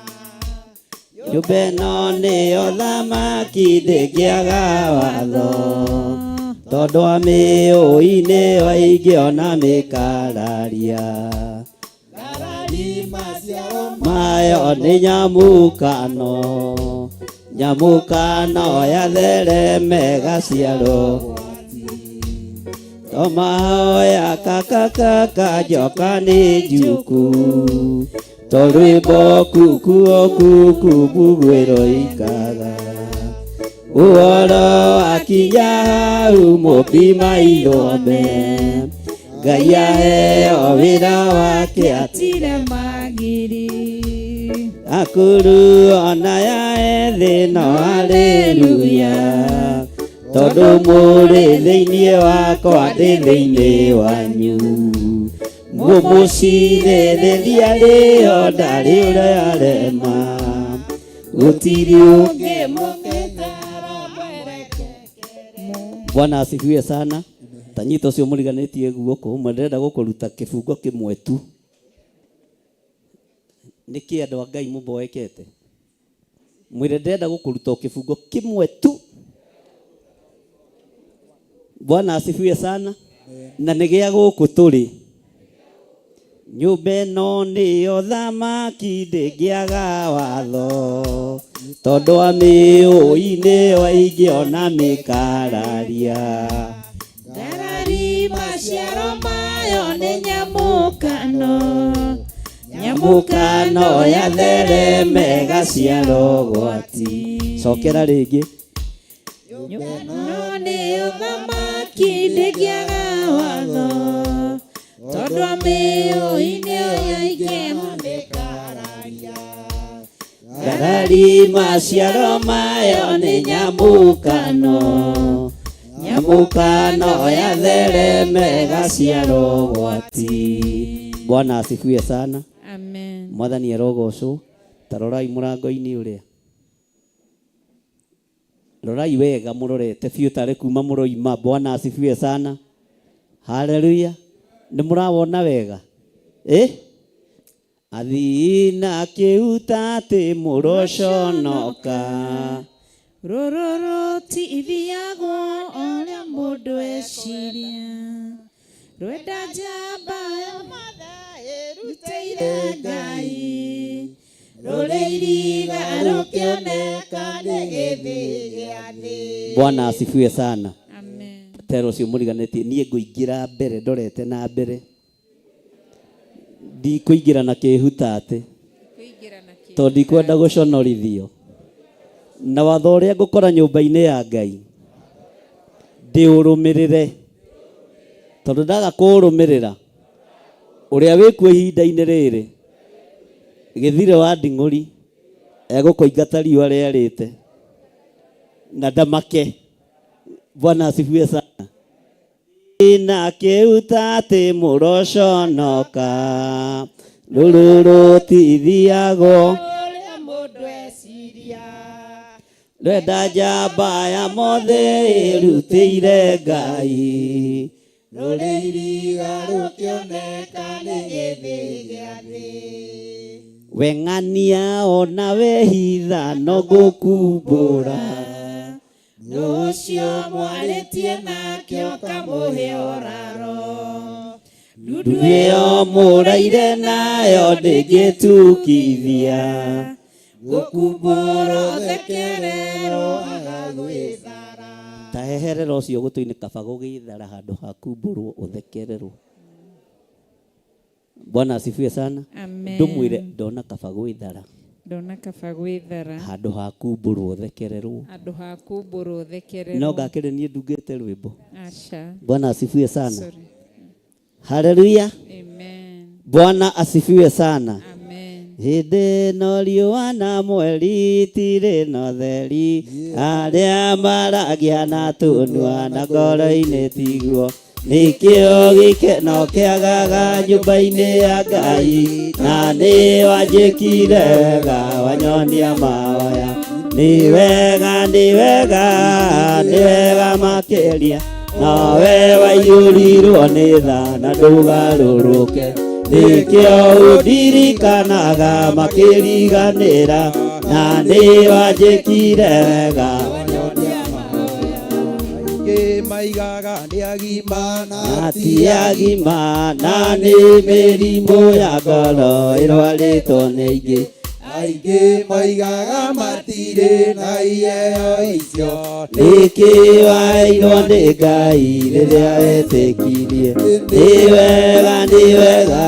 Nyũmba ĩno nĩyo thamaki ndĩngĩaga watho tondũ amĩũi nĩyo aingĩ ona mĩkararia mayo nĩ nyamũkano nyamũkano yathereme gaciaro tomahoya kakakaka njoka nĩ njuku torwĩmbo kuku okuku mbugwĩro ikaga ũhoro wakinya hau mũmbi maithombe Ngai aheo wĩra wake Atire magiri. akũrũ ona ya ethĩ no haleluya tondũ mũrĩ thĩinĩ wakwa ndĩ thĩinĩ wanyu mũmũcirĩrĩria rĩo ndarĩ ũrĩa arema gũtirĩ ũngĩ Bwana asifiwe sana. Tanyita ũcio mũriganĩtie guoko ũmwe ndĩrenda gũkũruta kĩbungo kĩmwe tu. Nĩkĩ andũ a Ngai mũmboekete? Mwĩre ndĩrenda gũkũruta o kĩbungo kĩmwe tu. Bwana asifiwe sana. Na nĩ gĩa gũkũ tũrĩ. Nyũmba ĩno nĩyo thamaki ndĩngĩaga watho tondũ amĩũi nĩyo aingĩ ona mĩkararia Ngarari maciaro mayo nĩ nyamũkano. Nyamũkano yathereme gaciaro gwati cokera rĩngĩ Nyũmba nĩyo thamaki ndĩngĩaga watho. Tondũ amĩũi nĩyo aingĩ mĩkararia. Ngarari maciaro mayo nĩ nyamũkano nyamũkano yathereme gaciaro gwati Bwana asifiwe sana. Amen. Mwathani arogocwo. Ta rorai mũrango-inĩ ũrĩa rorai wega mũrorete biũ tarĩ kuma mũroima. Bwana asifiwe sana. Haleluya. Nĩ mũrawona wega eh? Athii na kĩuta atĩ mũroconoka Rũrũ rũtithiagwo ũrĩa mũndũ eciria. Rwenda njamba ya mothe ĩrutĩire Ngai. Rũrĩ iriga rũkĩoneka nĩ gĩthĩ gĩa thĩ. Bwana asifiwe sana. Amen. Tero ũcio mũriganĩtie niĩ ngũingĩra mbere ndorete na mbere ndikũingĩra na kĩhuta atĩ tondũ ndikwenda gũconorithio na watho ũrĩa ngũkora nyũmba-inĩ ya Ngai ndĩũrũmĩrĩre tondũ ndaga kũũrũmĩrĩra ũrĩa wĩkuo ihinda-inĩ rĩrĩ gĩthire wa nding'ũri egũkũingata riũa rĩarĩte. Na ndamake. Bwana asifiwe sana. Na kĩu atĩ mũroconoka rũrũ rũtithiagwo ũrĩa mũndũ eciria rwenda njamba ya mothe ĩrutĩire Ngai rũrĩ iriga rũkĩoneka nĩ gĩthĩ gĩa thĩ weng'ania ona wehitha no ngũkumbũra nũ ũcio mwarĩtie nake ũkamũhe ũraro ndundu ĩyo mũraire nayo ndĩngĩtukithia gũkumbũra ũthekererwo agagwĩthara ta heherera ũcio gũtũ-inĩ kaba gũgĩthara handũ ha kumbũrwo ũthekererwo. Bwana asifiwe sana. Amen. Ndũmwĩre ndona kaba gwĩthara ndona kaba gwĩthara handũ ha kumbũrwo ũthekererwo. Handũ ha kumbũrwo ũthekererwo. No ngakĩrĩ niĩ ndungĩte rwĩmbo. Aca. Bwana asifiwe sana. Sorry. Haleluya. Amen. Bwana asifiwe sana. Amen. Hĩndĩ ĩno riũa na mweri itirĩ na ũtheri, arĩa maragia na tũnua na ngoro-inĩ tiguo, nĩkĩo gĩkeno kĩagaga nyũmba-inĩ ya Ngai, na nĩ wanjĩkire wega wanyonia mahoya. Nĩ wega, nĩ wega, nĩ wega makĩria, nawe waiyũrirwo nĩ tha na ndũgarũrũke, nĩkĩo ũndirikanaga makĩriganĩra, na nĩ wanjĩkire wega. Aingĩ maigaga nĩ agima na ti agima, na nĩ mĩrimũ ya ngoro ĩrwarĩtwo nĩ aingĩ. Aingĩ moigaga matirĩ na iheo icio Nĩkĩ waheirwo nĩ Ngai rĩrĩa wetĩkirie? Nĩ wega, nĩ wega,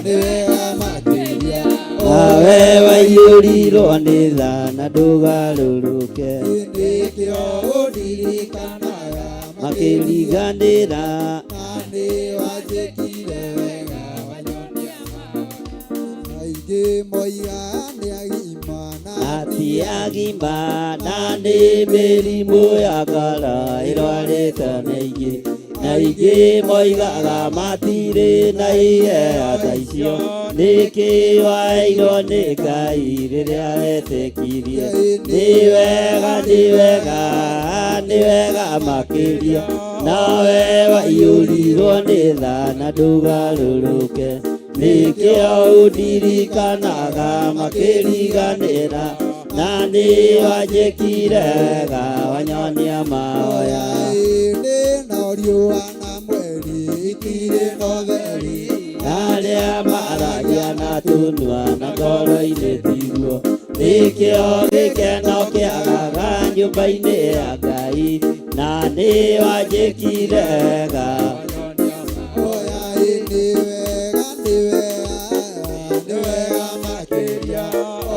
nĩ wega makĩria, nawe waiyũrirwo nĩ tha na ndũgarũrũke, nĩkĩo ũndirikanaga makĩriganĩra, na nĩ wanjĩkire wega wanyonia aingĩ moigaga nĩ agima na ti agima, na nĩ mĩrimũ ya ngoro ĩrwarĩtwo nĩ aingĩ, na aingĩ moigaga matirĩ na iheo ta icio, nĩkĩ waheirwo nĩ Ngai rĩrĩa wetĩkirie? Nĩ wega, nĩ wega, nĩ wega makĩria, nawe waiyũrirwo nĩ tha na ndũgarũrũke, nĩkĩo ũndirikanaga makĩriganĩra, na nĩ wanjĩkire wega wanyonia mahoya. Hĩndĩ no riũa na mweri itirĩ na ũtheri, arĩa maragia na tũnua na ngoro-inĩ tiguo, nĩkĩo gĩkeno kĩagaga nyũmba-inĩ ya Ngai, na nĩ wanjĩkire wega. Oya nĩ wega, nĩ wega, nĩ wega makĩria,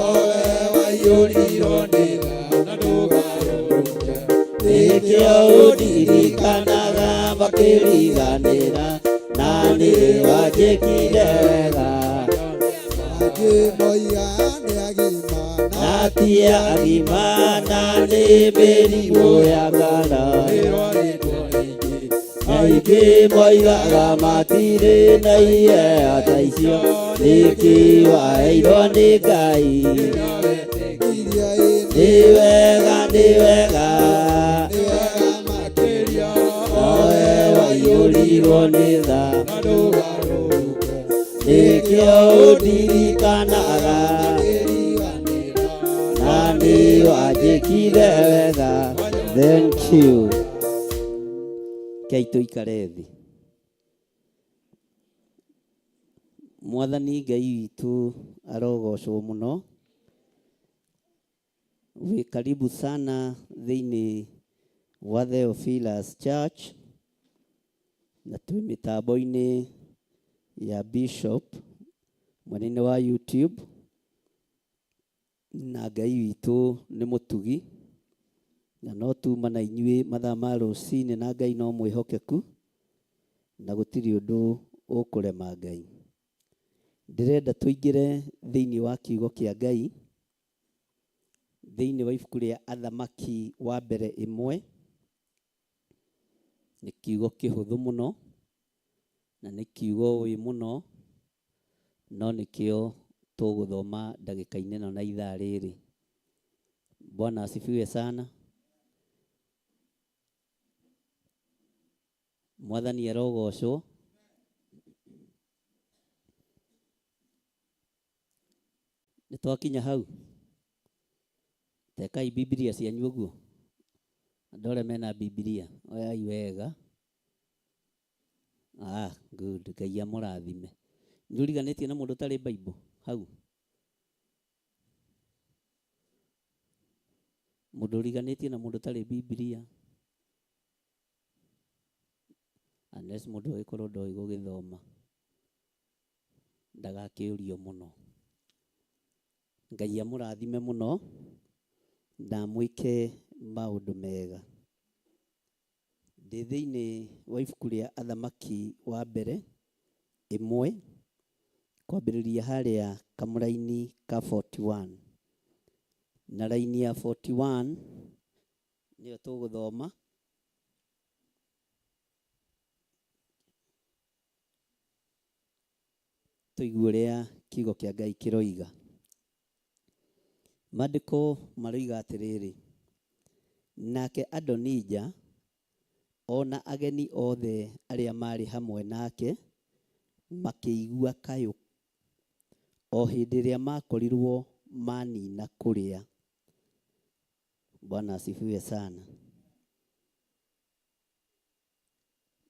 owe waiyũrirwo nĩ tha na ndũgarũrũke, nĩkĩo ũndirikanaga makĩriganĩra, na nĩ wanjĩkire wega. Angĩ moigaga nĩ agima na ti agima, na nĩ mĩrimũ ya ngoro ĩrwarĩtwo nĩ aingĩ, aingĩ moigaga matirĩ na iheo ta icio, nĩkĩ waheirwo nĩ Ngai? Nĩ wega, nĩ wega, nĩ wega makĩria, owe waiyũrirwo nĩ tha na ndũgarũrũke, nĩkĩo ũndirikanaga na nĩ wanjĩkire wega. Thank you. Kei tũikare thĩ. Mwathani Ngai witũ arogocwo mũno. Wĩ karibu sana thĩinĩ wa Theophilus Church, na twĩ mĩtambo-inĩ ya Bishop mwena-inĩ wa YouTube, na Ngai witũ nĩ mũtugi, na no tuma na inyuĩ mathaa ma rũcinĩ, na Ngai no mwĩhokeku, na gũtirĩ ũndũ ũkũrema Ngai. Ndĩrenda tũingĩre thĩinĩ wa kiugo kĩa Ngai. Thĩinĩ wa ibuku rĩa Athamaki wa mbere ĩmwe. Nĩ kiugo kĩhũthũ mũno na nĩ kiugo ũĩ mũno, no nĩkĩo tũgũthoma ndagĩka-inĩ ĩno na ithaa rĩrĩ. Bwana asifiwe sana. Mwathani arogocwo. Nĩ twakinya hau. Tekai Bibilia cianyu ũguo. Andũ arĩa mena Bibilia, oyai wega. Ah, good. Ngai amũrathime. Nĩ ũriganĩtie na mũndũ ũtarĩ Bible hau? Mũndũ ũriganĩtie na mũndũ ũtarĩ Bibilia. Unless mũndũ agĩkorwo ndoĩ gũgĩthoma. Ndagakĩũrio mũno. Ngai amũrathime mũno na amwĩke maũndũ mega. Ndĩ thĩinĩ wa ibuku rĩa Athamaki wa mbere ĩmwe kwambĩrĩria harĩa kamũraini ka 41. Na raini ya 41 nĩyo tũgũthoma. Tũigue ũrĩa kiugo kĩa Ngai kĩroiga. Maandĩko maroiga atĩrĩrĩ, nake Adonija o na ageni othe arĩa maarĩ hamwe nake makĩigua kayũ o hĩndĩ ĩrĩa maakorirwo manina kũrĩa. Bwana asifiwe sana.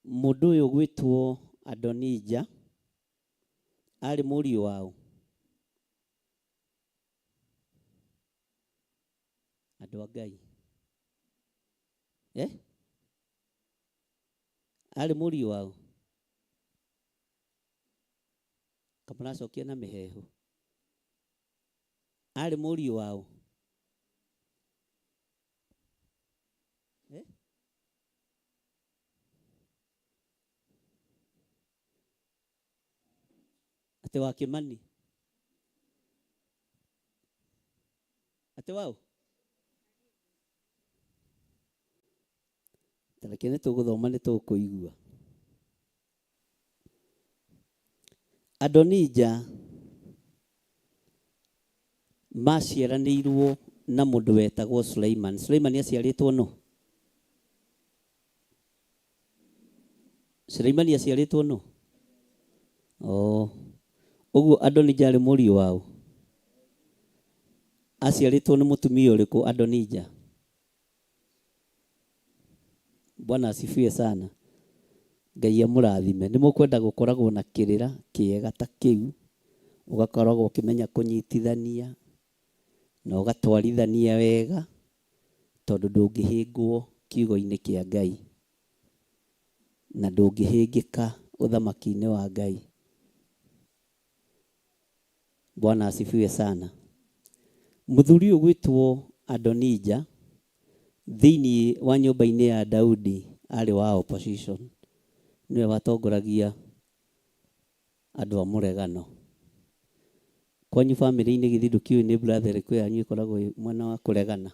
Mũndũ ũyũ ũgwĩtwo Adonija arĩ mũriũ waũ? Andũ a Ngai. Eh? Arĩ mũriũ waũ? Kamũracokia na mĩheehũ. Arĩ mũriũ waũ? Eh? Atĩ wa Kĩmani? Atĩ waũ? Ta reke nĩ tũgũthoma nĩ tũkũigua. Adonija maciaranĩirwo na mũndũ wetagwo Suleiman. Suleiman aciarĩtwo nũ? Suleimani aciarĩtwo nũ? Oh. Ũguo Adonija arĩ mũriũ waũ? Aciarĩtwo nĩ mũtumia ũrĩkũ Adonija? Bwana asifiwe sana. Ngai amũrathime. Nĩ mũkwenda gũkoragwo na kĩrĩra kĩega ta kĩu, ũgakoragwo ũkĩmenya kũnyitithania na ũgatwarithania wega, tondũ ndũngĩhĩngwo kiugo-inĩ kĩa Ngai na ndũngĩhĩngĩka ũthamaki-inĩ wa Ngai. Bwana asifiwe sana. Mũthuri ũyũ ũgwĩtwo Adonija thĩinĩ wa nyũmba-inĩ ya Daudi arĩ wa opposition, nĩwe watongoragia andũ a mũregano. Kwanyu bamĩrĩ-inĩ githĩ ndũkĩũĩ nĩ brother ĩrĩkũ yanyu ĩkoragwo ĩ mwena wa kũregana?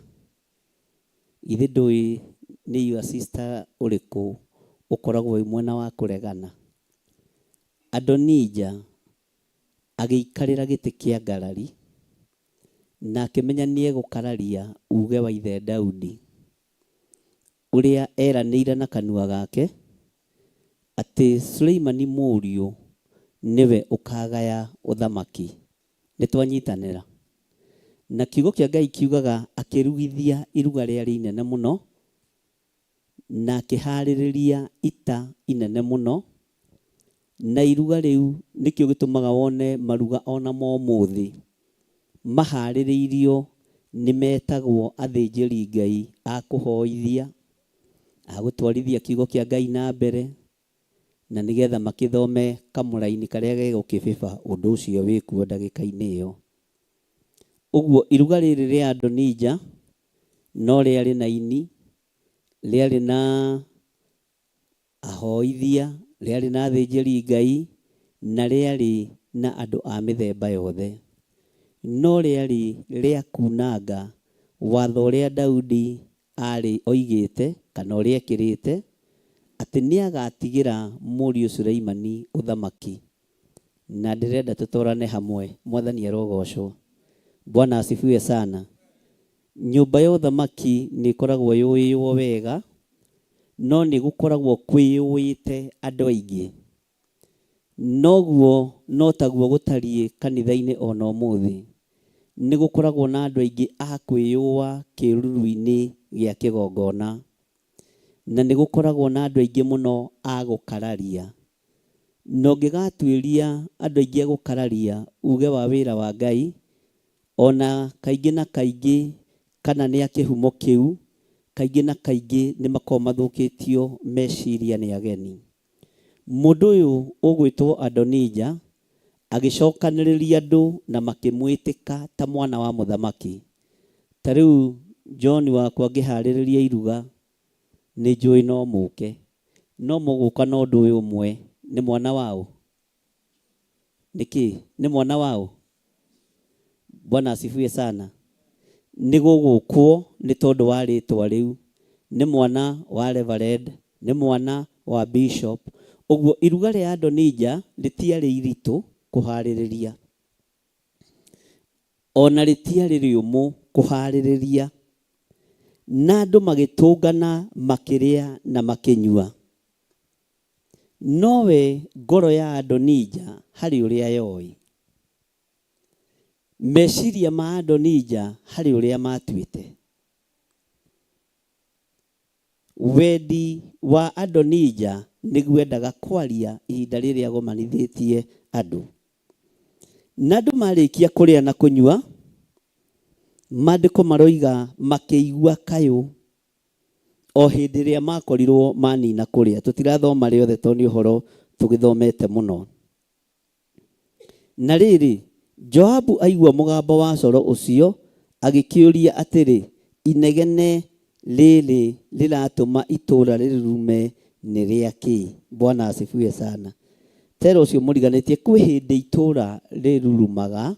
Githĩ ndũĩ nĩ your sister ũrĩkũ ũkoragwo wĩ mwena wa kũregana? Adonija agĩikarĩra gĩtĩ kĩa ngarari, na akĩmenya nĩegũkararia uuge wa ithe Daudi, ũrĩa eranĩire na kanua gake, atĩ Suleimani mũriũ nĩwe ũkagaya ũthamaki. Nĩtwanyitanĩra? Na kiugo kĩa Ngai kiugaga akĩrugithia iruga rĩarĩ inene mũno, na akĩhaarĩrĩria ita inene mũno, na iruga rĩu nĩkĩo gĩtũmaga wone maruga o na ma ũmũthĩ mahaarĩrĩirio nĩ metagwo athĩnjĩri-Ngai a kũhoithia, a gũtwarithia kiugo kĩa Ngai na mbere, na nĩgetha makĩthome kamũraini karĩa gegũkĩbĩba ũndũ ũcio wĩkuo ndagĩka-inĩ ĩyo. Ũguo iruga rĩrĩ rĩa Adonija no rĩarĩ na aini, rĩarĩ na ahoithia, rĩarĩ na athĩnjĩri Ngai, na rĩarĩ na andũ a mĩthemba yothe. No rĩarĩ rĩa kuunanga Watho ũrĩa Daudi aarĩ oigĩte kana ũrĩa ekĩrĩte atĩ nĩagatigĩra mũriũ Suleimani ũthamaki. Na ndĩrenda tũtwarane hamwe. Mwathani arogocwo. Bwana asifiwe sana. Nyũmba ya ũthamaki nĩ ĩkoragwo yũĩywo wega, no nĩ gũkoragwo kwĩyũĩte andũ aingĩ. Noguo no taguo gũtariĩ kanitha-inĩ o na ũmũthĩ. Nĩ gũkoragwo na andũ aingĩ a kwĩyũa kĩruru-inĩ gĩa kĩgongona. Na nĩ gũkoragwo na andũ aingĩ mũno a gũkararia. Na ũngĩgatuĩria andũ aingĩ a gũkararia uge wa wĩra wa Ngai, o na kaingĩ na kaingĩ kana nĩ a kĩhumo kĩu, kaingĩ na kaingĩ nĩ makoragwo mathũkĩtio meciria nĩ ageni. Mũndũ ũyũ ũgwĩtwo Adonija agĩcokanĩrĩria andũ na makĩmwĩtĩka ta mwana wa mũthamaki. Ta rĩu John wakwa ngĩharĩrĩria iruga nĩ njũĩ no mũke. No mũgũka na ũndũ ũyũ ũmwe, nĩ mwana wa ũ? Nĩ kĩ? Nĩ mwana wa ũ? Bwana asifiwe sana. Nĩ gũgũkwo nĩ tondũ wa rĩtwa rĩu. Nĩ mwana wa reverend, nĩ mwana wa bishop. Ũguo iruga rĩa Adonija rĩtiarĩ iritũ kũharĩrĩria. O na rĩtiarĩ rĩũmũ kũharĩrĩria. Na andũ magĩtũngana makĩrĩa na makĩnyua. Nowe ngoro ya Adonija harĩ ũrĩa yoĩ. Meciria ma Adonija harĩ ũrĩa matuĩte. Wendi wa Adonija nĩguo endaga kwaria ihinda rĩrĩa agomanithĩtie andũ. Na andũ marĩkia kũrĩa na kũnyua, maandĩko maroiga makĩigua kayũ o hĩndĩ ĩrĩa makorirwo manina kũrĩa. Tũtirathoma rĩothe tondũ nĩ ũhoro tũgĩthomete mũno. Na rĩrĩ, Joabu aigua mũgambo wa coro ũcio, agĩkĩũria atĩrĩ, Inegene rĩrĩ rĩratũma itũũra rĩrurume nĩ rĩa kĩ? Bwana asifiwe sana. Tera ũcio mũriganĩtie, kwĩ hĩndĩ itũũra rĩrurumaga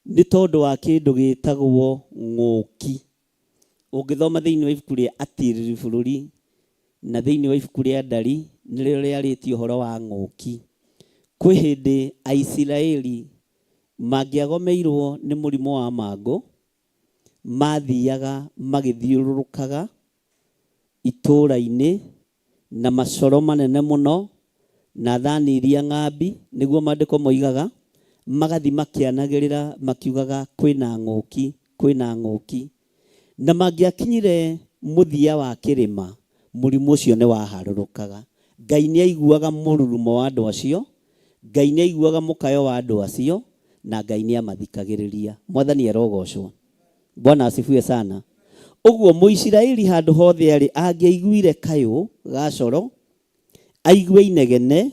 nĩ tondũ wa kĩndũ gĩtagwo ng'ũki. Ũngĩthoma thĩinĩ wa ibuku rĩa Atirĩrĩri Bũrũri na thĩinĩ wa ibuku rĩa Ndari, nĩrĩo rĩarĩtie ũhoro wa ng'ũki. Kwĩ hĩndĩ Aisiraeli mangĩagomeirwo nĩ mũrimũ wa mangũ, mathiaga magĩthiũrũrũkaga itũũra-inĩ na macoro manene mũno, na thani iria ng'ambi, nĩguo maandĩko moigaga, magathiĩ makĩanagĩrĩra makiugaga kwĩna ng'ũki, kwĩna ng'ũki. Na mangĩakinyire mũthia wa kĩrĩma, mũrimũ ũcio nĩ waharũrũkaga. Ngai nĩ aiguaga mũrurumo wa andũ acio, Ngai nĩ aiguaga mũkayo wa andũ acio, na Ngai nĩ amathikagĩrĩria. Mwathani arogocwo. Bwana asifiwe sana. Ũguo Mũisiraeli handũ hothe arĩ angĩaiguire kayũ ga coro, aigue inegene,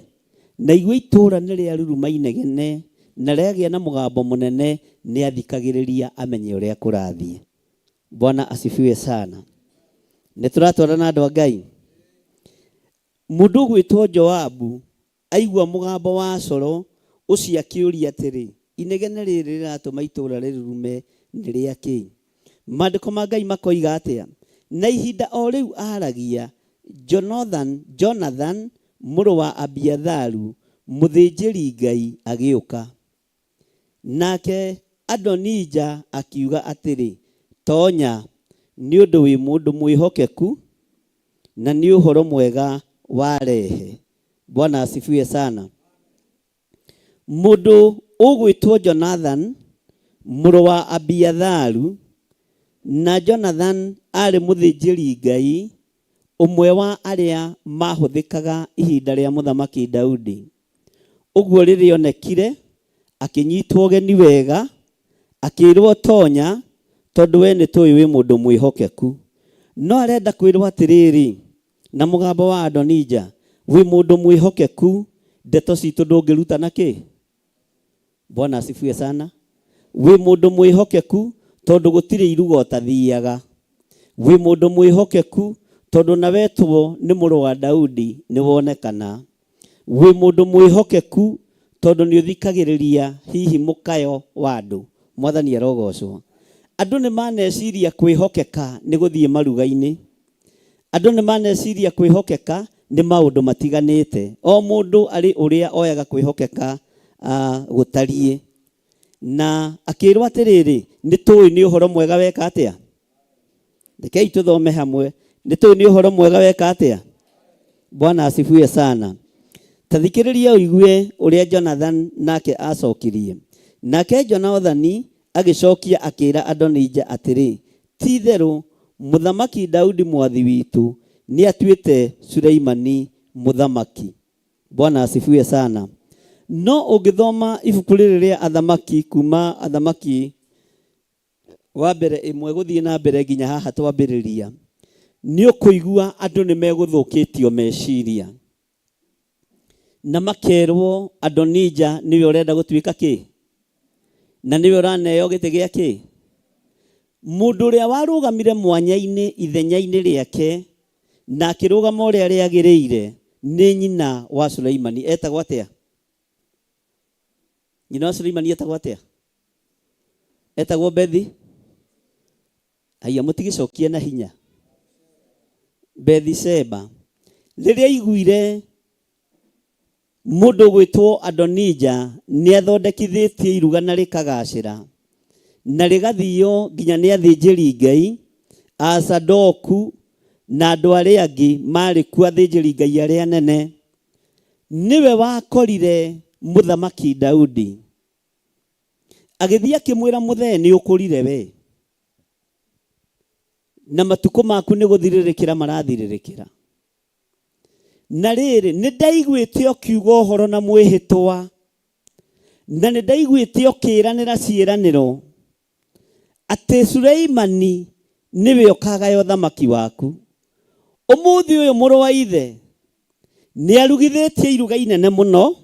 na aigue itũũra nĩ rĩaruruma inegene na rĩagĩa na mũgambo mũnene, nĩ athikagĩrĩria amenye ũrĩa kũrathiĩ. Bwana asifiwe sana. Nĩ tũratwarana andũ a Ngai? Mũndũ ũgwĩtwo Joabu Aigua mũgambo wa coro ũcio akĩũria atĩrĩ, Inegene rĩrĩ rĩratũma itũũra rĩrurume nĩ rĩa kĩ? Maandĩko ma Ngai makoiga atĩa? Na ihinda o rĩu aaragia, Jonathan mũrũ wa Abiatharu, mũthĩnjĩri-Ngai, agĩũka. Nake Adonija akiuga atĩrĩ, Tonya, nĩ ũndũ wĩ mũndũ mwĩhokeku, na nĩ ũhoro mwega warehe. Bwana asifiwe sana. Mũndũ ũgwĩtwo Jonathan mũrũ wa Abiatharu, na Jonathan aarĩ mũthĩnjĩri-Ngai ũmwe wa arĩa maahũthĩkaga ihinda rĩa Mũthamaki Daudi. Ũguo rĩrĩa onekire, akĩnyitwo ũgeni wega, akĩĩrwo tonya, tondũ we nĩ tũĩ wĩ mũndũ mwĩhokeku. No arenda kwĩrwo atĩrĩrĩ, na mũgambo wa Adonija, wĩ mũndũ mwĩhokeku, ndeto citũ ndũngĩruta na kĩ? Bwana asifiwe sana. Wĩ mũndũ mwĩhokeku tondũ gũtirĩ iruga ũtathiaga. Wĩ mũndũ mwĩhokeku tondũ na wetwo nĩ mũrũ wa Daudi nĩ wonekana. Wĩ mũndũ mwĩhokeku tondũ nĩ ũthikagĩrĩria hihi mũkayo wa andũ. Mwathani arogocwo. Andũ nĩ maneciria kwĩhokeka nĩ gũthiĩ maruga-inĩ. Andũ nĩ maneciria kwĩhokeka nĩ maũndũ matiganĩte. O mũndũ arĩ ũrĩa oyaga kwĩhokeka gũtariĩ. Na akĩrwo atĩrĩrĩ, nĩ tũĩ nĩ ũhoro mwega weka atĩa? Rekei tũthome hamwe. Nĩ tũĩ nĩ ũhoro mwega weka atĩa? Bwana asifiwe sana. Ta thikĩrĩria ũigue ũrĩa Jonathan nake acokirie. Nake Jonathani agĩcokia akĩra Adonija atĩrĩ, Ti-itherũ Mũthamaki Daudi mwathi witũ nĩatuĩte Suleimani mũthamaki. Bwana asifiwe sana. No ũngĩthoma ibuku rĩrĩ rĩa Athamaki kuma Athamaki wa mbere ĩmwe gũthiĩ na mbere nginya haha twambĩrĩria, nĩ ũkũigua andũ nĩ megũthũkĩtio meciria na makerwo Adonija nĩwe ũrenda gũtuĩka kĩ na nĩwe ũraneo gĩtĩ gĩa kĩ. Mũndũ ũrĩa warũgamire mwanya-inĩ ithenya-inĩ rĩake na akĩrũgama ũrĩa rĩagĩrĩire nĩ nyina wa Suleimani. Etagwo atĩa? Nyina wa Suleimani etagwo atĩa? Etagwo Bethi. Haiya, mũtigĩcokie na hinya. Bethisheba. Rĩrĩa aiguire mũndũ ũgwĩtwo Adonija nĩ athondekithĩtie iruga na rĩkagacĩra, na rĩgathio nginya nĩ athĩnjĩri Ngai a Sadoku na andũ arĩa angĩ marĩ kuo athĩnjĩri Ngai arĩa anene, nĩwe wakorire mũthamaki Daudi. Agĩthiĩ akĩmwĩra, mũthee nĩ ũkũrire we, na matukũ maku nĩ gũthirĩrĩkĩra marathirĩrĩkĩra. Na rĩrĩ, nĩ ndaiguĩte ũkiuga ũhoro na mwĩhĩtwa, na nĩ ndaiguĩte ũkĩĩranĩra ciĩranĩro atĩ Suleimani nĩwe ũkagaya ũthamaki waku. Ũmũthĩ ũyũ mũrũ wa ithe nĩ arugithĩtie iruga inene mũno,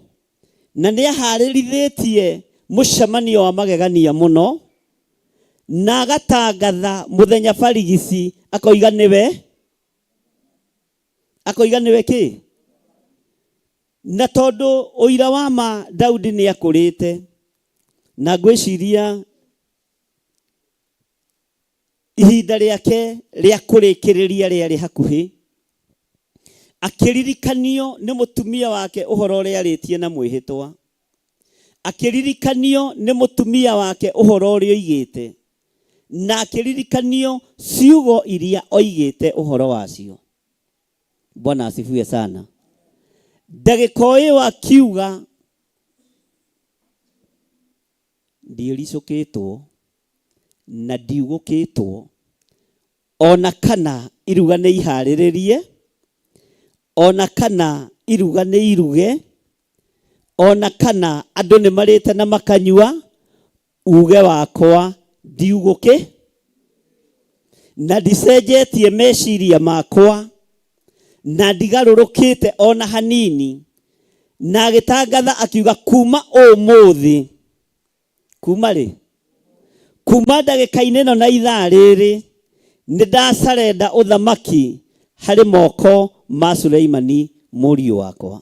na nĩ aharĩrithĩtie mũcemanio wa magegania mũno, na agatangatha mũthenya barigici, akoiga nĩwe, akoiga nĩwe kĩ? Na tondũ ũira wa ma Daudi nĩ akũrĩte, na ngwĩciria ihinda rĩake rĩa kũrĩkĩrĩria rĩarĩ hakuhĩ, akĩririkanio nĩ mũtumia wake ũhoro ũrĩa arĩtie na mwĩhĩtwa, akĩririkanio nĩ mũtumia wake ũhoro ũrĩa oigĩte, na akĩririkanio ciugo iria oigĩte ũhoro wacio. Bwana asifiwe sana. Ndagĩka o ĩyo akiuga ndiĩricũkĩtwo na ndiugũkĩtwo ona kana iruga nĩ iharĩrĩrie ona kana iruga nĩ iruge ona kana andũ nĩ marĩte na makanyua uge wakwa ndiugũkĩ na ndicenjetie meciria makwa na ndigarũrũkĩte ona hanini. Na agĩtangatha akiuga kuma ũmũthĩ, kuma rĩ? Kuma ndagĩka-inĩ ĩno na ithaa rĩrĩ, nĩ ndacarenda ũthamaki harĩ moko ma Suleimani mũriũ wakwa.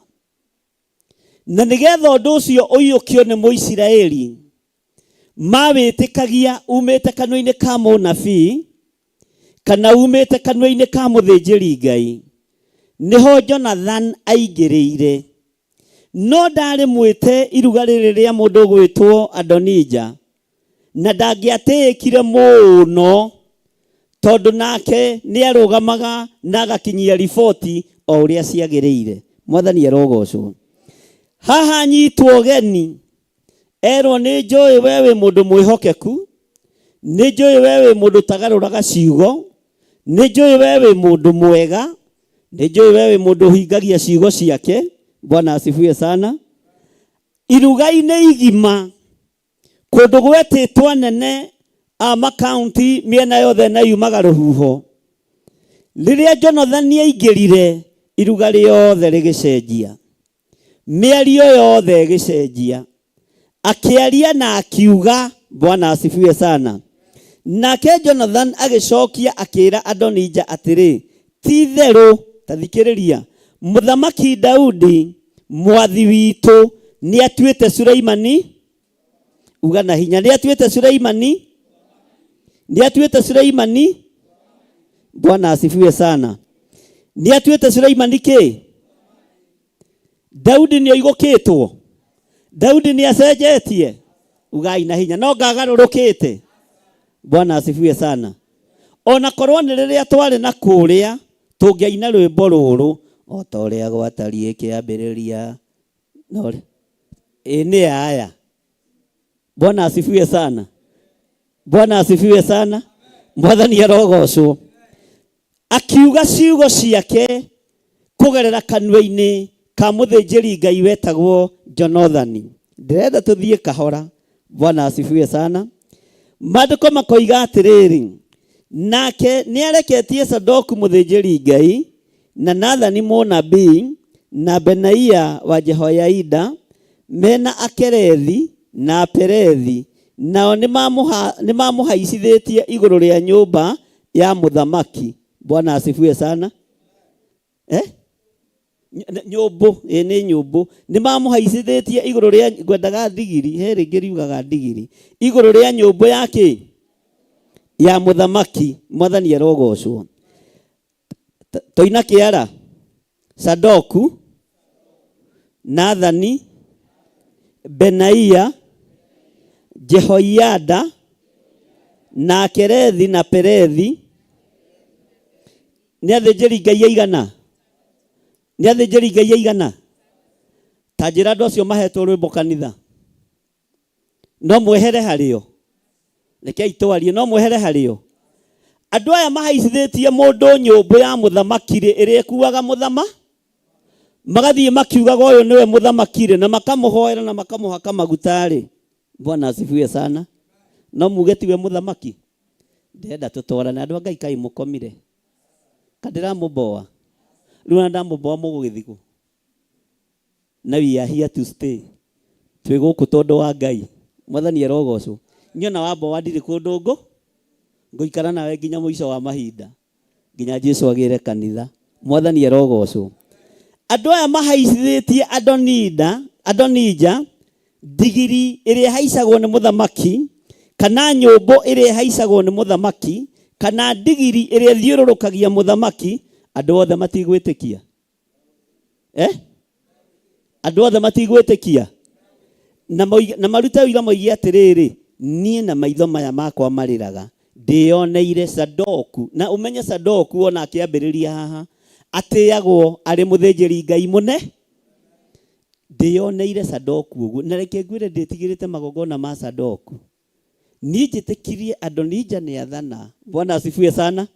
Na nĩgetha ũndũ ũcio ũiyũkio nĩ Mũisiraeli, mawĩtĩkagia umĩte kanua-inĩ ka mũnabii kana umĩte kanua-inĩ ka mũthĩnjĩri Ngai, nĩho Jonathan aingĩrĩire. No ndarĩ mwĩte iruga rĩrĩ rĩa mũndũ ũgwĩtwo Adonija, na ndangĩatĩĩkire mũno, tondũ nake nĩarũgamaga na agakinyia riboti o ũrĩa ciagĩrĩire. Mwathani arogocwo. Haha anyitwo ũgeni, erwo nĩ njũĩ we wĩ mũndũ mwĩhokeku, nĩ njũĩ we wĩ mũndũ ũtagarũraga ciugo, nĩ njũĩ we wĩ mũndũ mwega, nĩ njũĩ we wĩ mũndũ ũhingagia ciugo ciake. Bwana asifiwe sana. Iruga-inĩ igima, kũndũ gwetĩtwo anene a makaunti mĩena yothe na yumaga rũhuho. Rĩrĩa Jonathani aingĩrire, iruga rĩothe rĩgĩcenjia. Mĩario yothe ĩgĩcenjia. Akĩaria na akiuga, Bwana asifiwe sana. Nake Jonathan agĩcokia akĩra Adonija atĩrĩ, ti-itherũ, ta thikĩrĩria, Mũthamaki Daudi mwathi witũ nĩatuĩte Suleimani. Uga na hinya nĩ atuĩte Suleimani, nĩ atuĩte Suleimani. Bwana asifiwe sana. Nĩ atuĩte Suleimani kĩ? Daudi nĩ oigũkĩtwo, Daudi nĩ acenjetie. Ugai na hinya no ngagarũrũkĩte. Bwana asifiwe sana. Ona korwo nĩ rĩrĩa twarĩ na kũrĩa tũngĩaina rwĩmbo rũrũ o ta ũrĩa gwatariĩ kĩambĩrĩria no ĩ nĩ aya. Bwana asifiwe sana. Bwana asifiwe sana. Mwathani arogocwo. Akiuga ciugo ciake kũgerera kanua-inĩ ka mũthĩnjĩri Ngai wetagwo Jonathani. Ndĩrenda tũthiĩ kahora. Bwana asifiwe sana. Maandĩko makoiga atĩrĩrĩ, nake nĩareketie Sadoku mũthĩnjĩri Ngai na Nathani mũnabii na Benaia wa Jehoiada mena Akerethi na Aperethi, nao nĩmamũhaicithĩtie igũrũ rĩa nyũmba ya mũthamaki. Bwana asifiwe sana. Nyũmbũ, ĩ nĩ nyũmbũ. Nĩmamũhaicithĩtie igũrũ rĩa, ngwendaga ndigiri, he rĩngĩ riugaga ndigiri, igũrũ rĩa nyũmbũ ya kĩ? Ya mũthamaki. Mwathani arogocwo. Toina kĩara, Sadoku, Nathani, Benaia, Jehoiada, na Akerethi na Perethi. Nĩ athĩnjĩri Ngai aigana? Nĩ athĩnjĩri Ngai aigana? Ta njĩra andũ acio mahetwo rwĩmbo kanitha. No mwehere harĩo. Rekei twarie, no mwehere harĩo. Andũ aya mahaicithĩtie mũndũ nyũmbũ ya mũthamaki rĩ, ĩrĩa ĩkuaga mũthama, magathiĩ makiugaga ũyũ nĩwe mũthamaki rĩ, na makamũhoera na makamũhaka maguta rĩ. Bwana asifiwe sana. No muge tiwe mũthamaki. Ndĩrenda tũtwarane. Andũ a Ngai kaĩ mũkomire? Ka ndĩramũboa? Rĩu ona ndamũboa mũgũgĩthiĩ kũ? Na we are here to stay. Twĩ gũkũ tondũ wa Ngai. Mwathani arogocwo. Niĩ ona wamboa ndirĩ kũndũ ngũ ngũikara nawe nginya mũico wa mahinda, nginya Jesu agĩre kanitha. Mwathani arogocwo. Andũ aya mahaicithĩtie Adonija ndigiri ĩrĩa ĩhaicagwo nĩ mũthamaki, kana nyũmbũ ĩrĩa ĩhaicagwo nĩ mũthamaki, kana ndigiri ĩrĩa ĩthiũrũrũkagia mũthamaki, andũ othe matigwĩtĩkia. Andũ othe matigwĩtĩkia. Na marute ũira moige atĩrĩrĩ, niĩ na maitho maya makwa marĩraga ndĩyoneire Sadoku. Na ũmenye Sadoku ona akĩambĩrĩria haha atĩagwo arĩ mũthĩnjĩri Ngai mũne. Ndĩyoneire Sadoku ũguo. Na reke ngwĩre ndĩtigĩrĩte magongona ma Sadoku. Niĩ njĩtĩkirie Adonija nĩ athana. Bwana asifiwe sana.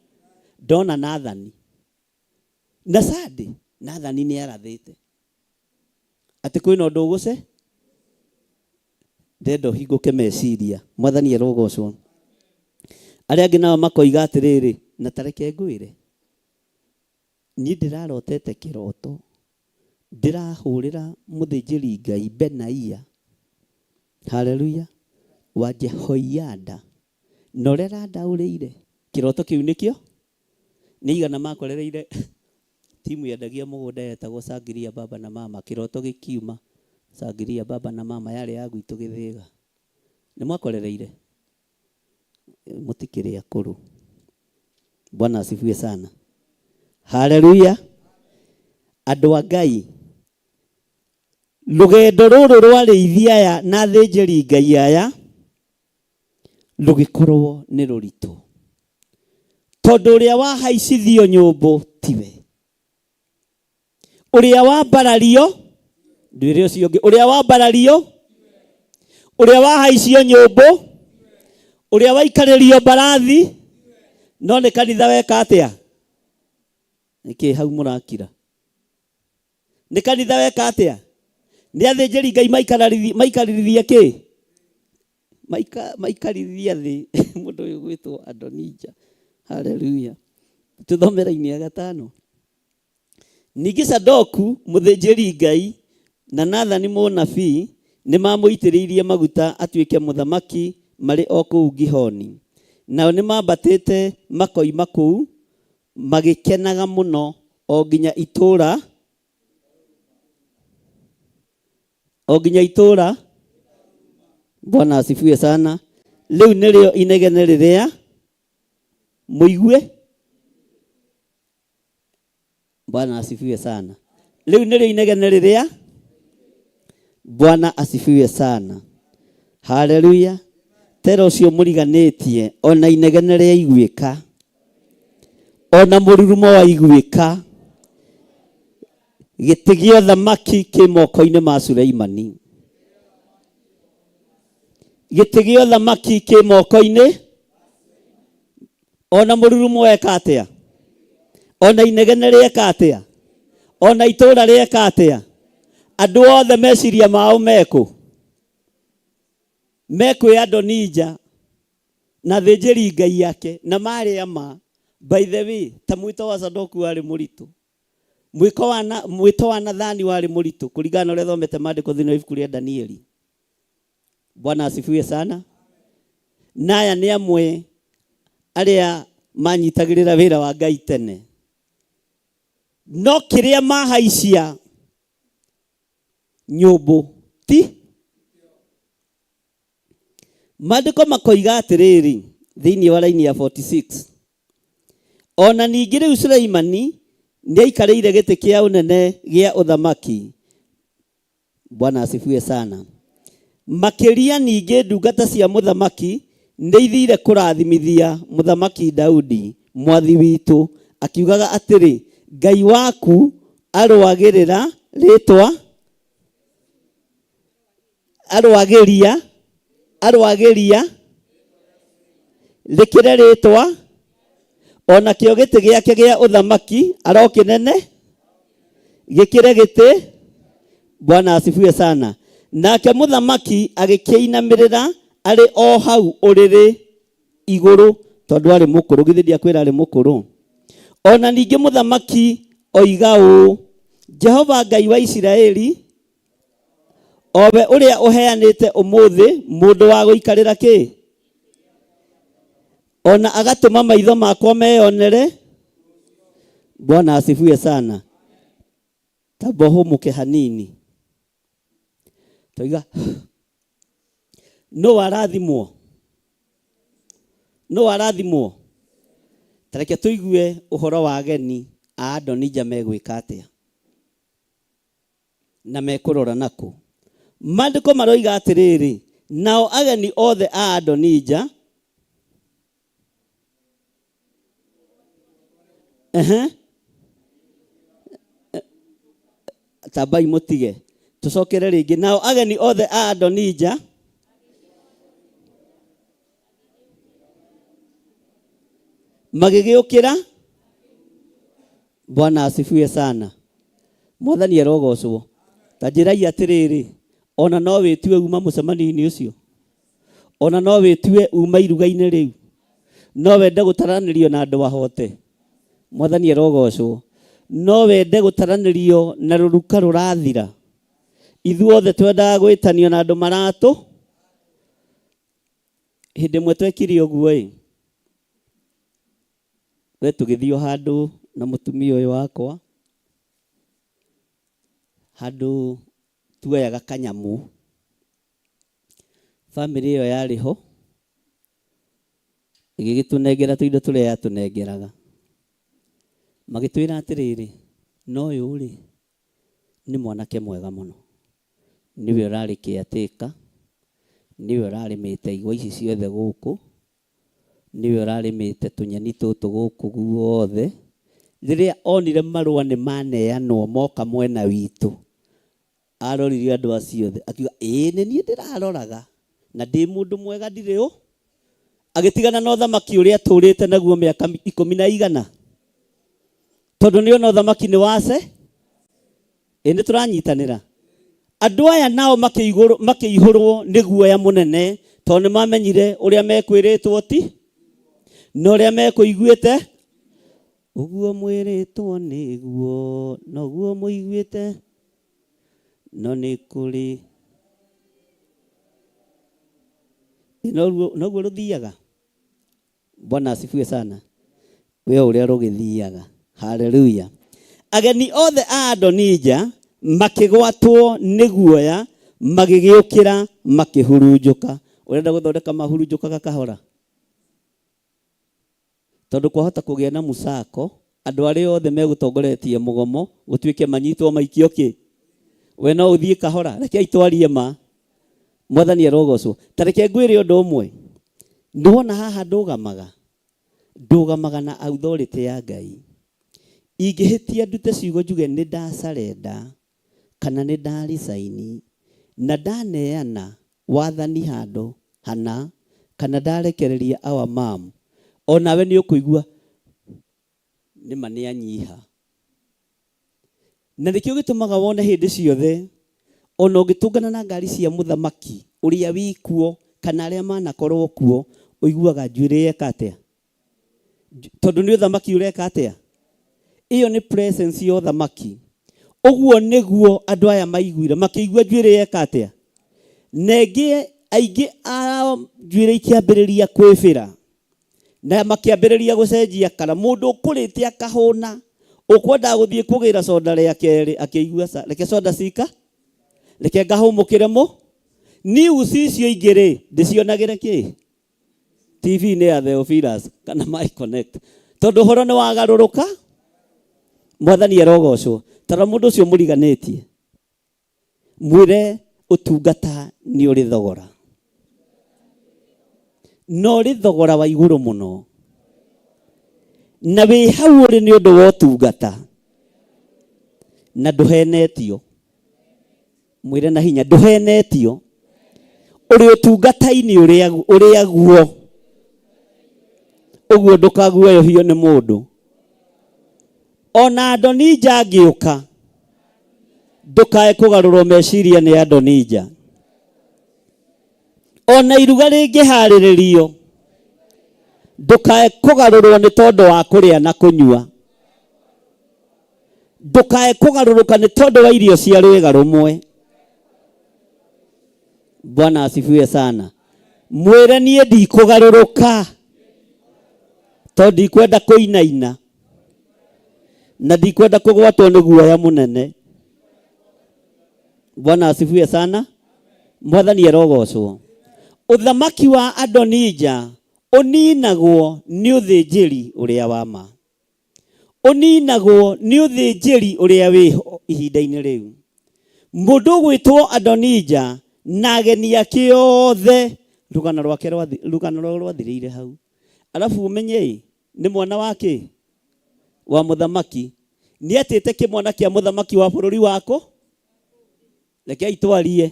Ndona Nathani na Sadi, Nathani nĩ arathĩte atĩ kwĩna ũndũ ũgũce. Ndenda ũhingũke meciria. Mwathani arogocwo. Arĩa angĩ nao makoiga atĩrĩrĩ, na tareke ngwĩre, niĩ ndĩrarotete kĩroto, ndĩrahũrĩra mũthĩnjĩri Ngai Benaia, haleluya, wa Jehoiada, na ũrĩa arandaũrĩire kĩroto kĩu nĩkĩo nĩ igana makorereire timu yendagia mũgũnda yetagwo Sangiria Baba na Mama. Kĩroto gĩkiuma Sangiria Baba na Mama yarĩ ya gwitũ Gĩthĩga. Nĩ mwakorereire? Mũtikĩrĩ akũrũ. Bwana asifiwe sana. Haleluya. Andũ a Ngai, rũgendo rũrũ rwa arĩithi aya na athĩnjĩri Ngai aya rũgĩkorwo nĩ rũritũ, tondũ ũrĩa wahaicithio nyũmbũ tiwe, ũrĩa wambarario ndwĩre ũcio ũngĩ, ũrĩa wambarario, ũrĩa wahaicio nyũmbũ, ũrĩa waikarĩrio mbarathi, no nĩ kanitha weka atĩa? Nĩkĩ hau mũrakira? Nĩ kanitha weka atĩa? Nĩ athĩnjĩri Ngai maikarithie kĩ? Maikarithia thĩ mũndũ ũyũ gwĩtwo Adonija. Haleluya. Tũthome raini ya gatano. Ningĩ Sadoku mũthĩnjĩri Ngai na Nathani mũnabii nĩmamũitĩrĩirie maguta atuĩke mũthamaki marĩ o kũu Gihoni. Nao nĩmambatĩte makoima kũu magĩkenaga mũno o nginya itũũra, o nginya itũũra. Bwana asifiwe sana. Rĩu nĩrĩo inegene rĩrĩa mũigue. Bwana asifiwe sana. Rĩu nĩrĩo inegene rĩrĩa. Bwana asifiwe sana. Haleluya. Tera ũcio mũriganĩtie ona inegene rĩaiguĩka, ona mũrurumo waiguĩka, gĩtĩ gĩa ũthamaki kĩ moko-inĩ ma Suleimani. Gĩtĩ gĩa ũthamaki kĩ moko-inĩ, ona mũrurumo weka atĩa, ona inegene rĩeka atĩa, ona itũũra rĩeka atĩa, andũ othe meciria mao mekũ mekwĩ Adonija na thĩnjĩri Ngai yake na marĩ ama. By the way, ta mwĩto wa Sadoku warĩ mũritũ, mwĩko wa na, mwĩto wa Nathani warĩ mũritũ kũringana na ũrĩa thomete maandĩko thĩinĩ wa ibuku rĩa Danieli. Bwana asifiwe sana. Na aya nĩ amwe arĩa manyitagĩrĩra wĩra wa Ngai tene, no kĩrĩa mahaicia nyũmbũ ti maandĩko makoiga atĩrĩrĩ thĩinĩ wa raini ya 46, ona ningĩ rĩu Suleimani nĩaikarĩire gĩtĩ kĩa ũnene gĩa ũthamaki. Bwana asifiwe sana. Makĩria ningĩ ndungata cia mũthamaki nĩithiire kũrathimithia mũthamaki Daudi mwathi witũ, akiugaga atĩrĩ, Ngai waku arũagĩrĩra rĩtwa, arũagĩria, arũagĩria rĩkĩre rĩtwa, ona kĩo gĩtĩ gĩake gĩa ũthamaki arokĩnene gĩkĩre gĩtĩ. Bwana asifiwe sana. Nake mũthamaki agĩkĩinamĩrĩra arĩ o hau ũrĩrĩ igũrũ, tondũ arĩ mũkũrũ, githĩ ndiakwĩra arĩ mũkũrũ. Ona ningĩ mũthamaki oiga ũũ, Jehova Ngai wa Isiraeli, owe ũrĩa ũheanĩte ũmũthĩ mũndũ wa gũikarĩra kĩ, ona agatũma maitho makwa meyonere. Bwana asifiwe sana. Tamba ũhũmũke hanini. Toiga no warathimwo, no warathimwo. Tareke tũigue ũhoro wa ageni a Adonija megwĩka atĩa na mekũrora nakũ. Maandĩko maroiga atĩrĩrĩ, nao ageni othe a Adonija ehe tambai mũtige tũcokere rĩngĩ. Nao ageni othe a Adonija magĩgĩũkĩra. Bwana asifiwe sana. Mwathani arogocwo. Ta njĩrai atĩrĩrĩ, ona no wĩtue uma mũcemanio-inĩ ũcio, ona no wĩtue uma iruga-inĩ rĩu, no wende gũtaranĩrio na andũ ahote. Mwathani arogocwo. No wende gũtaranĩrio na rũruka rũrathira. Ithuothe twendaga gwĩtanio na andũ maratũ. Hĩndĩ ĩmwe twekire ũguo ĩ, we tũgĩthiĩ o handũ na mũtumia ũyũ wakwa, handũ tuoyaga kanyamũ. Bamĩrĩ ĩyo yarĩ ho, ĩgĩgĩtũnengera tũindo tũrĩa yatũnengeraga. Magĩtwĩra atĩrĩrĩ, na ũyũ rĩ, nĩ mwanake mwega mũno, nĩwe ũrarĩ caretaker, nĩwe ũrarĩmĩte igwa ici ciothe gũkũ, nĩwe ũrarĩmĩte tũnyeni tũtũ gũkũ guothe. Rĩrĩa onire marũa nĩ maneanwo moka mwena witũ, arorire andũ acio othe akiuga, ĩĩ nĩ niĩ ndĩraroraga na ndĩ mũndũ mwega ndirĩ ũ. Agĩtigana na ũthamaki ũrĩa atũrĩte naguo mĩaka ikũmi na igana, tondũ nĩ ona ũthamaki nĩ wace. Ĩ nĩ tũranyitanĩra. Andũ aya nao makĩihũrwo nĩ guoya mũnene, tondũ nĩ mamenyire ũrĩa mekwĩrĩtwo ti na ũrĩa mekũiguĩte. Ũguo mwĩrĩtwo nĩguo noguo mũiguĩte, no nĩ kũrĩ noguo rũthiaga. Bwana asifiwe sana. We ũrĩa rũgĩthiaga. Haleluya. Ageni othe a Adonija makĩgwatwo nĩ guoya, Magĩgĩũkĩra makĩhurunjũka. Ũrenda gũthondeka mahurunjũkaga kahora? Tondũ kwahota kũgĩa na mũcako, andũ arĩa othe megũtongoretie mũgomo gũtuĩke manyitwo maikio kĩ? We no ũthiĩ kahora? Rekei twarie ma. Mwathani arogocwo. Ta reke ngwĩre ũndũ ũmwe. Nĩwona haha ndũgamaga? Ndũgamaga na authority ya Ngai. Ingĩhĩtia ndute ciugo njuge nĩ ndacarenda kana nĩ ndaricaini na ndaneana wathani handũ hana kana ndarekereria our mum, o nawe nĩ ũkũigua nĩ ma nĩ anyiha. Na nĩkĩo gĩtũmaga wone hĩndĩ ciothe ona ũngĩtũngana na ngari cia mũthamaki ũrĩa wĩ kuo kana arĩa manakorwo kuo, ũiguaga njuĩrĩ yeka atĩa? Tondũ nĩ ũthamaki ũreka atĩa? Ĩyo nĩ presence ya ũthamaki. Ũguo nĩguo andũ aya maiguire, makĩigua njuĩrĩ yeka atĩa? Na ĩngĩ aingĩ ao njuĩrĩ ikĩambĩrĩria kwĩbĩra na makĩambĩrĩria gũcenjia kara. Mũndũ ũkũrĩte akahũna, ũkwendaga gũthiĩ kũgĩra soda rĩa kerĩ, akĩigua ca, reke soda cika, reke ngahũmũkĩre mũ. News icio ingĩ rĩ, ndĩcionagĩre kĩ? TV-inĩ ya Theophilus kana My Connect. Tondũ ũhoro nĩ wagarũrũka, Mwathani arogocwo. Tara mũndũ ũcio mũriganĩtie, mwĩre ũtungata nĩ ũrĩ thogora. Na ũrĩ thogora wa igũrũ mũno. Na wĩ hau ũrĩ nĩ ũndũ wa ũtungata. Na ndũhenetio. Mwĩre na hinya, ndũhenetio. Ũrĩ ũtungata-inĩ ũrĩa guo. Ũguo ndũkaguoyohio nĩ mũndũ. Ona Adonija angĩũka, ndũkae kũgarũrwo meciria nĩ Adonija. Ona iruga rĩngĩharĩrĩrio, ndũkae kũgarũrwo nĩ tondũ wa kũrĩa na kũnyua. Ndũkae kũgarũrũka nĩ tondũ wa irio cia rwĩga rũmwe. Bwana asifiwe sana. Mwĩre niĩ ndikũgarũrũka tondũ ndikwenda kũinaina na ndikwenda kũgwatwo nĩ guoya mũnene. Bwana asifiwe sana. Mwathani arogocwo. Ũthamaki wa Adonija ũninagwo nĩ ũthĩnjĩri ũrĩa wa ma. Ũninagwo nĩ ũthĩnjĩri ũrĩa wĩho ihinda-inĩ rĩu. Mũndũ ũgwĩtwo Adonija na ageni ake othe, rũgano rwake rũgano rwao rwathirĩire hau. Arabu ũmenye-ĩ, nĩ mwana wa kĩ? Wa mũthamaki. Nĩ atĩte kĩmwana kĩa mũthamaki wa bũrũri wakũ? Rekei twarie.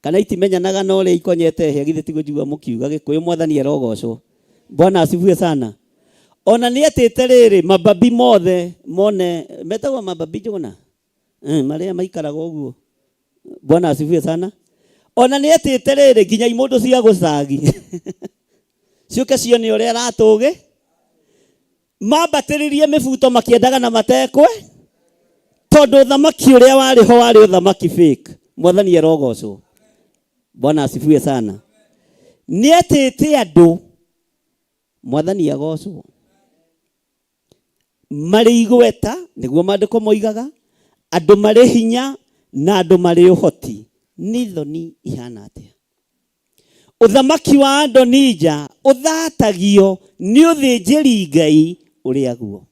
Kana itimenyanaga na ũrĩa ikonyete hĩa, githĩ tiguo njiguaga mũkiuga Gĩkũyũ, Mwathani arogocwo. Bwana asifiwe sana. Ona nĩ etĩte rĩrĩ mababi mothe mone, metagwo mababi Njũgũna? Marĩa maikaraga ũguo. Bwana asifiwe sana. Ona nĩ etĩte rĩrĩ nginya imũndũ cia gũcagi. Ciũke cione ũrĩa aratũgĩ. Mambatĩririe mĩbuto makĩendaga na matekwe, tondũ ũthamaki ũrĩa warĩ ho warĩ ũthamaki fake. Mwathani arogocwo. Bwana asifiwe sana. Nĩ etĩte andũ, Mwathani agocwo, marĩ igweta, nĩguo maandĩko moigaga, andũ marĩ hinya na andũ marĩ ũhoti. Nĩ thoni ihana atĩa? Ũthamaki wa Adonija ũthatagio nĩ ũthĩnjĩri Ngai ũrĩa guo.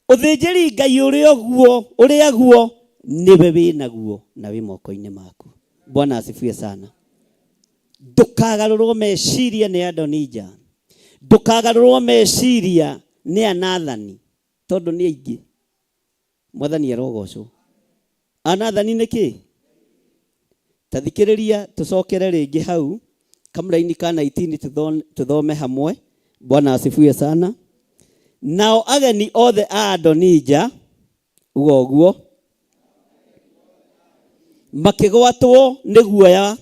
Ũthĩnjĩri Ngai ũrĩa guo, ũrĩa guo nĩwe wĩnaguo na wĩ moko-inĩ maku. Bwana asifiwe sana. Ndũkagarũrwo meciria nĩ Adonija. Ndũkagarũrwo meciria nĩ anathani tondũ nĩ aingĩ. Mwathani arogocwo. Anathani nĩ kĩ? Ta thikĩrĩria tũcokere rĩngĩ hau kamũraini ka 19 tũthome hamwe. Bwana asifiwe sana. Nao ageni othe a Adonija, uga ũguo, makĩgwatwo nĩ guoya,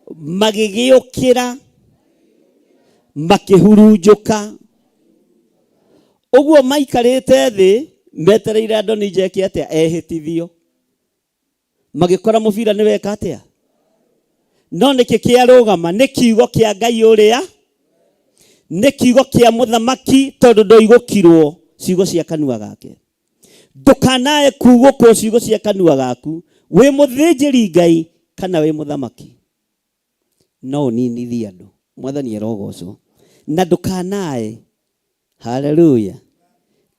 magĩgĩũkĩra, makĩhurunjũka. Ũguo maikarĩte thĩ metereire Adonija eke atĩa? Ehĩtithio. Magĩkora mũbira nĩ weka atĩa? No nĩkĩ kĩarũgama? Nĩ kiugo kĩa Ngai ũrĩa, nĩ kiugo kĩa mũthamaki, tondũ ndoigũkirwo ciugo cia kanua gake. Ndũkanae kugũkwo ciugo cia kanua gaku, wĩ mũthĩnjĩri Ngai kana wĩ mũthamaki, no ũninithie andũ. Mwathani arogocwo. Na ndũkanae, haleluya,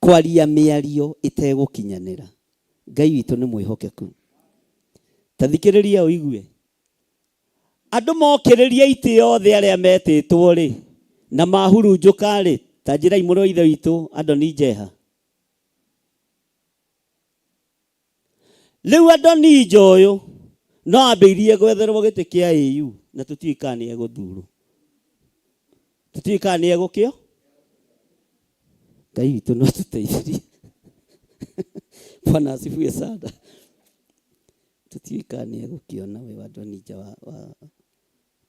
kwaria mĩario ĩtegũkinyanĩra. Ngai witũ nĩ mwĩhokeku. Ta thikĩrĩria ũigue. Andũ mokĩrĩria itĩ othe arĩa metĩtwo rĩ, na mahurunjũka rĩ, ta njĩrai mũrũ wa ithe witũ Adonija. Rĩu Adonija ũyũ no ambĩrĩrie gwetherwo gĩtĩ kĩa AU na tũtiũĩ kana nĩ egũthurwo, tũtiũĩ kana nĩ egũkĩo. Ngai witũ no tũteithĩrie. Bwana asifiwe sana. Tũtiũĩ kana nĩ egũkĩona ũyũ Adonija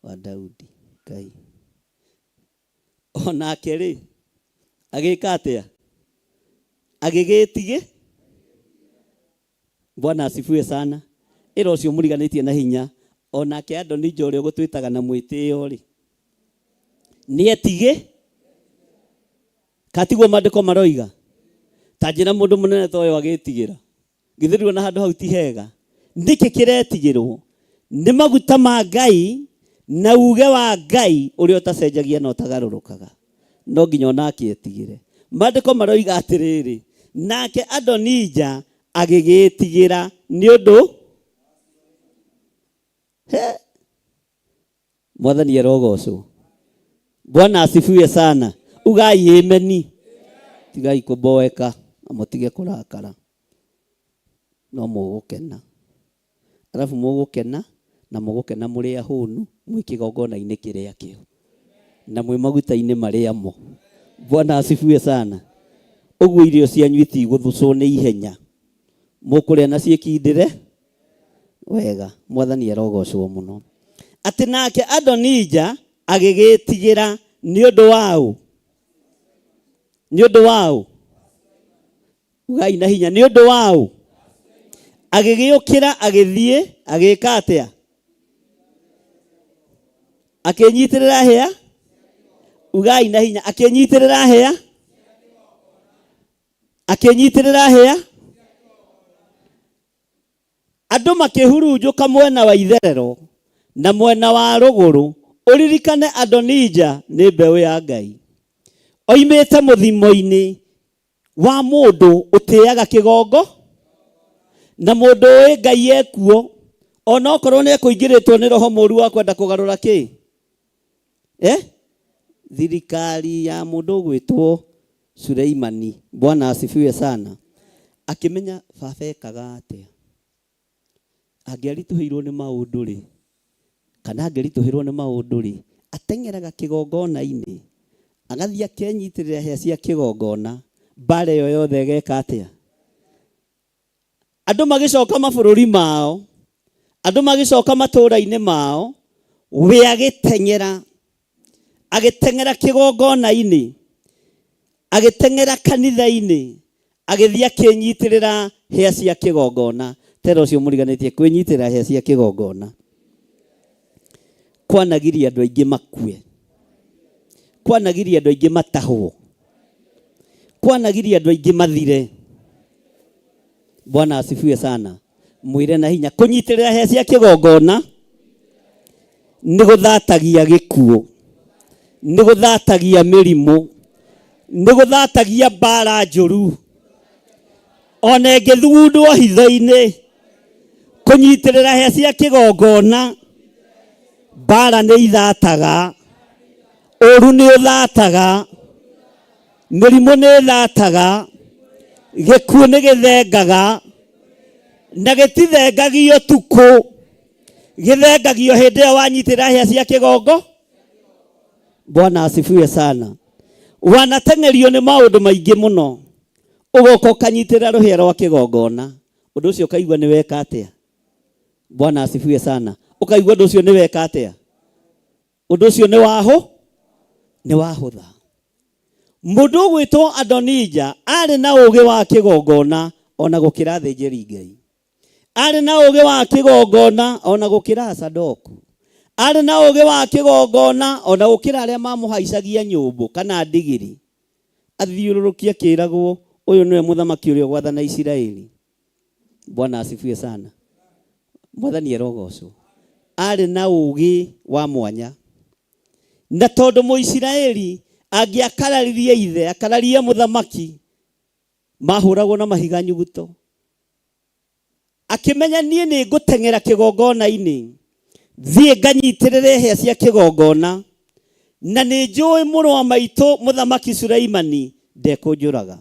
wa Daudi. Ngai onake rĩ agĩka atĩa? Agĩgĩtigĩ. Bwana asifiwe sana. Ĩra ũcio mũriganĩtie na hinya onake Adonija ũrĩa ũgũtwĩtaga na mwĩtĩo rĩ nĩetigĩ katiguo maandĩko maroiga. Ta njĩra mũndũ mũnene ta ũyũ agĩtigĩra, githĩ ndũona handũ hau ti hega? Nĩkĩ kĩretigĩrwo? Nĩ maguta ma Ngai na uge wa Ngai ũrĩa ũtacenjagia na ũtagarũrũkaga. No nginya onake etigĩre. Maandĩko maroiga atĩrĩrĩ, nake Adonija agĩgĩtigĩra nĩ ũndũ he Mwathani arogocwo. Bwana asifiwe sana. Ugai ameni. Tigai kũboeka na mũtige kũrakara, no mũgũkena. Arabu mũgũkena na mũgũkena mũrĩ ahũnu mwĩ kĩgongona-inĩ kĩrĩa kĩo na mwĩ maguta-inĩ marĩa mo. Bwana asifiwe sana. Ũguo irio cianyu itigũthũcwo nĩ ihenya, mũkũrĩa na ciĩkindĩre wega. Mwathani arogocwo mũno. Atĩ nake Adonija agĩgĩtigĩra nĩ ũndũ waũ? Nĩ ũndũ waũ? Ugai na hinya, nĩ ũndũ waũ? Agĩgĩũkĩra agĩthiĩ agĩka atĩa? Akĩnyitĩrĩra hĩa. Ugai na hinya, akĩnyitĩrĩra hĩa, akĩnyitĩrĩra hĩa. Andũ makĩhurunjũka mwena wa itherero na mwena wa rũgũrũ. Ũririkane Adonija nĩ mbeũ ya Ngai, oimĩte mũthimo-inĩ wa mũndũ ũtĩaga kĩgongo na mũndũ ũĩ Ngai ekuo, onokorwo nĩ ekũingĩrĩtwo nĩ roho mũru wa kwenda kũgarũra kĩ thirikari ya mũndũ ũgwĩtwo Suleimani. Bwana asifiwe sana. Akĩmenya baba ekaga atĩa, angĩaritũhĩirwo nĩ maũndũ rĩ, kana angĩritũhĩrwo nĩ maũndũ rĩ, ateng'eraga kĩgongona-inĩ, agathiĩ akenyitĩrĩra hĩa cia kĩgongona, mbara ĩyo yothe ĩgeka atĩa? Andũ magĩcoka mabũrũri mao, andũ magĩcoka matũũra-inĩ mao, we agĩteng'era, agĩteng'era kĩgongona-inĩ, agĩteng'era kanitha-inĩ, agĩthiĩ akĩnyitĩrĩra hĩa cia kĩgongona. Tera ũcio mũriganĩtie kwĩnyitĩrĩra hĩa cia kĩgongona kwanagiria andũ aingĩ makue, kwanagiria andũ aingĩ matahwo, kwanagiria andũ aingĩ mathire. Bwana asifiwe sana. Mwĩre na hinya, kũnyitĩrĩra hĩa cia kĩgongona nĩ gũthatagia gĩkuũ, nĩ gũthatagia mĩrimũ, nĩ gũthatagia mbara njũru, ona ĩngĩthugundwo hitho-inĩ. Kũnyitĩrĩra hĩa cia kĩgongona, mbara nĩ ithataga, ũru nĩ ũthataga, mĩrimũ nĩ ĩthataga, gĩkuũ nĩ gĩthengaga, na gĩtithengagio tukũ, gĩthengagio hĩndĩ ĩyo wanyitĩrĩra hĩa cia kĩgongo. Bwana asifiwe sana. Wanateng'erio nĩ maũndũ maingĩ mũno, ũgoka ũkanyitĩrĩra rũhĩa rwa kĩgongona, ũndũ ũcio ũkaigua nĩ weka atĩa? Bwana asifiwe sana. Ũkaigua ũndũ ũcio nĩ weka atĩa? Ũndũ ũcio nĩ wahũ, nĩ wahũtha. Mũndũ ũgwĩtwo Adonija arĩ na ũũgĩ wa kĩgongona ona gũkĩra athĩnjĩri Ngai, arĩ na ũũgĩ wa kĩgongona ona gũkĩra Sadoku, arĩ na ũũgĩ wa kĩgongona ona gũkĩra arĩa mamũhaicagia nyũmbũ kana ndigiri. Athiũrũrũkia kĩragwo Ũyũ nĩwe mũthamaki ũrĩa ũgwathana Isiraeli. Bwana asifiwe sana. Mwathani arogocwo. Arĩ na ũũgĩ wa mwanya. Na tondũ Mũisiraeli angĩakararirie ithe, akararie mũthamaki, mahũragwo na mahiga nyuguto. Akĩmenya niĩ nĩ ngũteng'era kĩgongona-inĩ, thiĩ nganyitĩrĩre hĩa cia kĩgongona, na nĩ njũĩ mũrũ wa maitũ mũthamaki Suleimani ndekũnjũraga.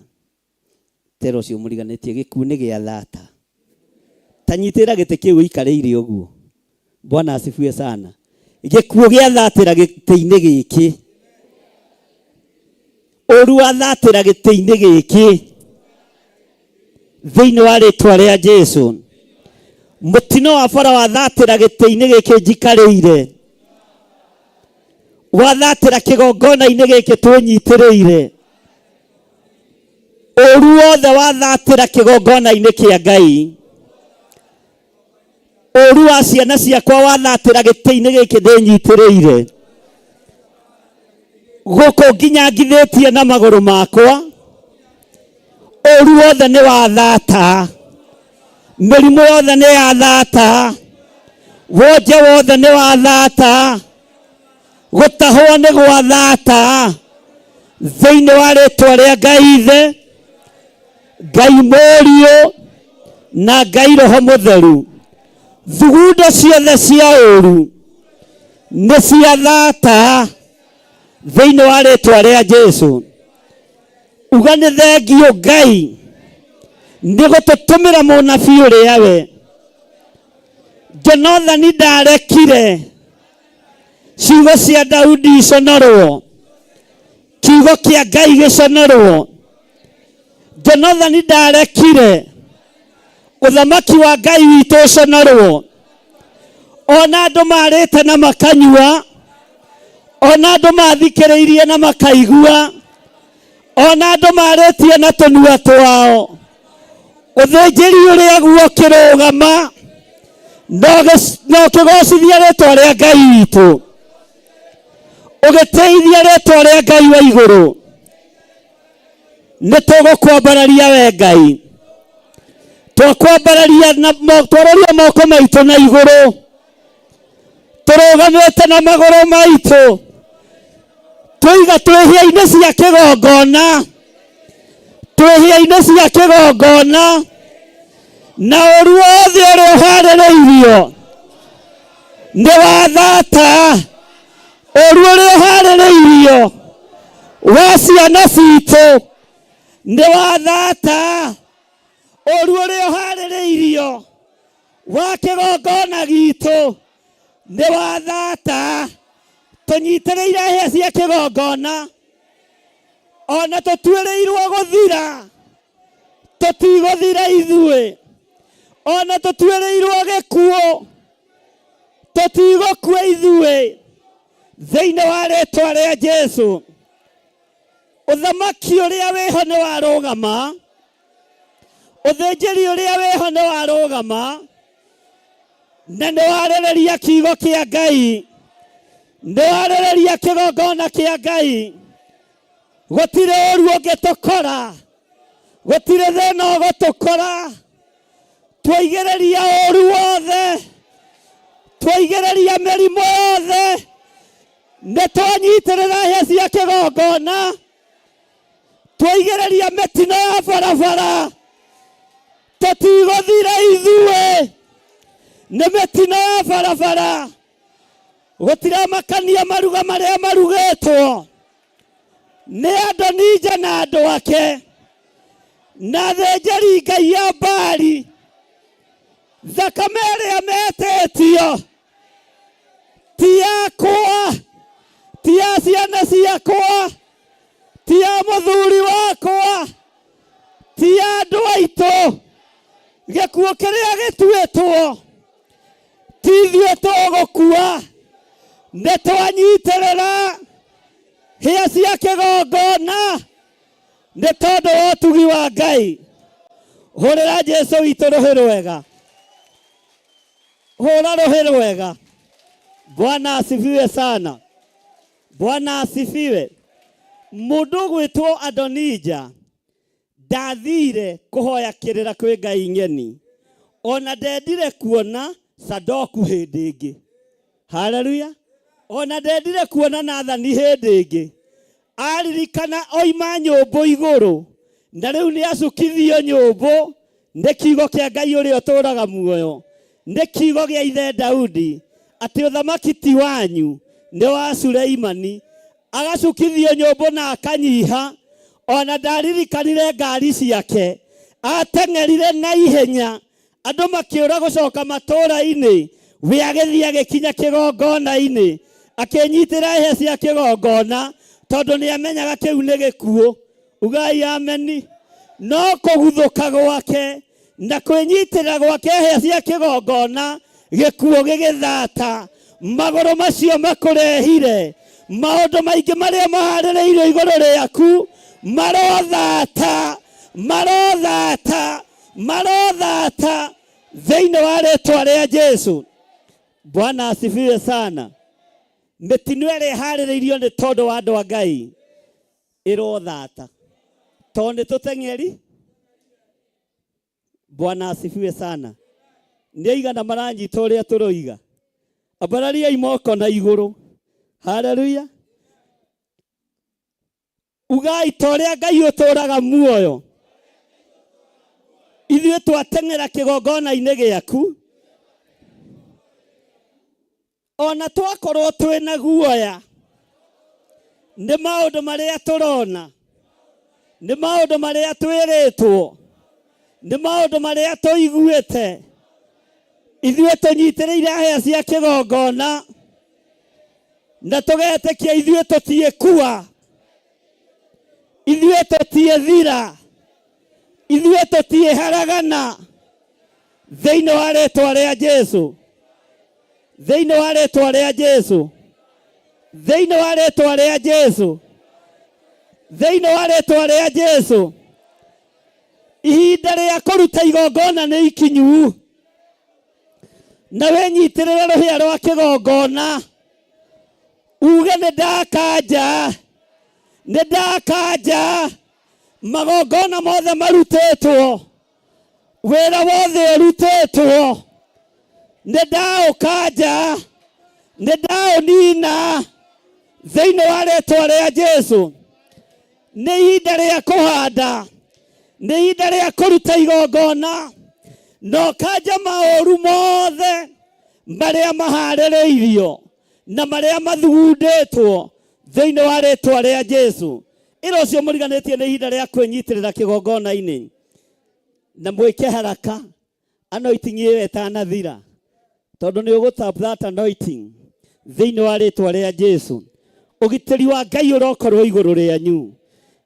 Tera ũcio mũriganĩtie gĩkuũ nĩ gĩa thata. Ta nyitĩrĩra gĩtĩ kĩu ũikarĩire ũguo. Bwana asifiwe sana. Gĩkuũ gĩa thatĩra gĩtĩ-inĩ gĩkĩ. Ũru wa thatĩra gĩtĩ-inĩ gĩkĩ. Thĩinĩ wa rĩtwa rĩa Jesu. Mũtino wa bara wa thatĩra gĩtĩ-inĩ gĩkĩ njikarĩire. Wathatĩra kĩgongona-inĩ gĩkĩ twĩnyitĩrĩire. Ũru wothe wathatĩra kĩgongona-inĩ kĩa Ngai. Ũru wa ciana ciakwa wathatĩra gĩtĩ-inĩ gĩkĩ ndĩnyitĩrĩire. Gũkũ nginya ngithĩtie na magũrũ makwa. Ũru wothe nĩ wathata. Mĩrimũ yothe nĩ yathata. Wonje wothe nĩ wathata. Gũtahwo nĩ gwathata. Thĩinĩ wa rĩtwa rĩa Ngai Ithe, Ngai Mũriũ na Ngai Roho Mũtheru. Thugundo ciothe cia ũru nĩ ciathata thĩinĩ wa rĩtwa rĩa Jesu. Uga nĩ thengiũ Ngai nĩ gũtũtũmĩra mũnabii ũrĩa we Jonathani ndarekire ciugo cia Daudi iconorwo, kiugo kĩa Ngai gĩconorwo. Jonathani ndarekire ũthamaki wa Ngai witũ ũconorwo. Ona andũ marĩte na makanyua, ona andũ mathikĩrĩirie na makaigua, ona andũ marĩtie na tũnua twao, ũthĩnjĩri ũrĩa guo ũkĩrũgama na ũkĩgocithia rĩtwa rĩa Ngai witũ, ũgĩtĩithia rĩtwa rĩa Ngai wa igũrũ. Nĩ tũgũkwambararia we Ngai, twakwambararia na twaroria moko maitũ na igũrũ, tũrũgamĩte na magũrũ maitũ, tũiga twĩhia-inĩ cia kĩgongona, twĩhia-inĩ cia kĩgongona, na ũru wothe ũrĩa ũharĩrĩirio nĩ wa thata, ũru ũrĩa ũharĩrĩirio wa ciana citũ nĩ wa thata, ũru ũrĩa ũharĩrĩirio wa kĩgongona gitũ nĩ wa thata. Tũnyitĩrĩire hĩa cia kĩgongona, ona tũtuĩrĩirwo gũthira, tũtigũthira ithuĩ, ona tũtuĩrĩirwo gĩkuũ, tũtigũkua ithuĩ, thĩinĩ wa rĩtwa rĩa Jesu. Ũthamaki ũrĩa wĩho nĩ warũgama, ũthĩnjĩri ũrĩa wĩho nĩ warũgama, na nĩ warĩrĩria kiugo kĩa Ngai, nĩ warĩrĩria kĩgongona kĩa Ngai. Gũtirĩ ũru ũngĩtũkora, gũtirĩ thĩna ũgũtũkora. Twaigĩrĩria ũru wothe, twaigĩrĩria mĩrimũ yothe, nĩ twanyitĩrĩra hĩa cia kĩgongona, twaigĩrĩria mĩtino ya barabara, tũtigũthira ithuĩ nĩ mĩtino ya barabara. Gũtiramakania maruga marĩa marugĩtwo nĩ Adonija na andũ ake na athĩnjĩri Ngai a Baali, thakame ĩrĩa metĩtio ti yakwa, ti ya ciana ciakwa, ti ya mũthuri wakwa, ti ya andũ aitũ. Gĩkuũ kĩrĩa gĩtuĩtwo ti ithuĩ tũgũkua, nĩ twanyitĩrĩra hĩa cia kĩgongona nĩ tondũ wa ũtugi wa Ngai. Hũrĩra Jesu witũ rũhĩ rwega, hũra rũhĩ rwega. Bwana asifiwe sana, Bwana asifiwe. Mũndũ ũgwĩtwo Adonija Ndathire kũhoya kĩrĩra kwĩ ngai ng'eni, ona ndendire kuona Sadoku hĩndĩ ĩngĩ. Haleluya! Ona ndendire kuona Nathani hĩndĩ ĩngĩ. Aririkana oima nyũmbũ igũrũ, na rĩu nĩ acukithio nyũmbũ nĩ kiugo kĩa Ngai ũrĩa ũtũũraga muoyo, nĩ kiugo gĩa ithe Daudi, atĩ ũthamaki ti wanyu, nĩ wa Suleimani. Agacukithio nyũmbũ na akanyiha, ona ndaririkanire ngari ciake, ateng'erire na ihenya, andũ makĩũra gũcoka matũũra-inĩ, we agĩthiĩ agĩkinya kĩgongona-inĩ, akĩnyitĩra hĩa cia kĩgongona, tondũ nĩ amenyaga kĩu nĩ gĩkuũ. Ugai ameni. No kũguthũka gwake na kwĩnyitĩrĩra gwake hĩa cia kĩgongona, gĩkuũ gĩgĩthata. Magũrũ macio makũrehire maũndũ maingĩ marĩa maharĩrĩirio igũrũ rĩaku, marothata, marothata, marothata thĩinĩ wa rĩtwa rĩa Jesu. Bwana asifiwe sana. Mĩtino ĩrĩa ĩharĩrĩirio nĩ tondũ wa andũ a Ngai ĩrothata, tondũ nĩ tũteng'eri. Bwana asifiwe sana. Nĩ aigana maranyita ũrĩa tũroiga? Ambarariai moko na igũrũ. Haleluya. Ugai ta ũrĩa Ngai ũtũũraga muoyo, ithuĩ twateng'era kĩgongona-inĩ gĩaku, ona twakorwo twĩna guoya nĩ maũndũ marĩa tũrona, nĩ maũndũ marĩa twĩrĩtwo, nĩ maũndũ marĩa tũiguĩte, ithuĩ tũnyitĩrĩire hĩa cia kĩgongona na tũgetĩkia ithuĩ tũtiĩkua, ithuĩ tũtiĩthira, ithuĩ tũtiĩharagana thĩinĩ wa rĩtwa rĩa Jesu, thĩinĩ wa rĩtwa rĩa Jesu, thĩinĩ wa rĩtwa rĩa Jesu, thĩinĩ wa rĩtwa rĩa Jesu. Ihinda rĩa kũruta igongona nĩ ikinyu, na wĩnyitĩrĩre rũhĩa rwa kĩgongona, uge nĩ ndakanja, nĩ ndakanja magongona mothe marutĩtwo, wĩra wothe ũrutĩtwo, nĩ ndaũkanja, nĩ ndaũnina thĩinĩ wa rĩtwa rĩa Jesu. Nĩ ihinda rĩa kũhanda, nĩ ihinda rĩa kũruta igongona, na ũkanja maũru mothe marĩa maharĩrĩirio na marĩa mathugundĩtwo thĩinĩ wa rĩtwa rĩa Jesu. Ĩra ũcio mũriganĩtie nĩ ihinda rĩa kwĩnyitĩrĩra kĩgongona-inĩ, na mwĩke haraka anointing ĩyo ĩtanathira, tondũ nĩ ũgũ tap that anointing thĩinĩ wa rĩtwa rĩa Jesu. Ũgitĩri wa Ngai ũrokorwo igũrũ rĩanyu,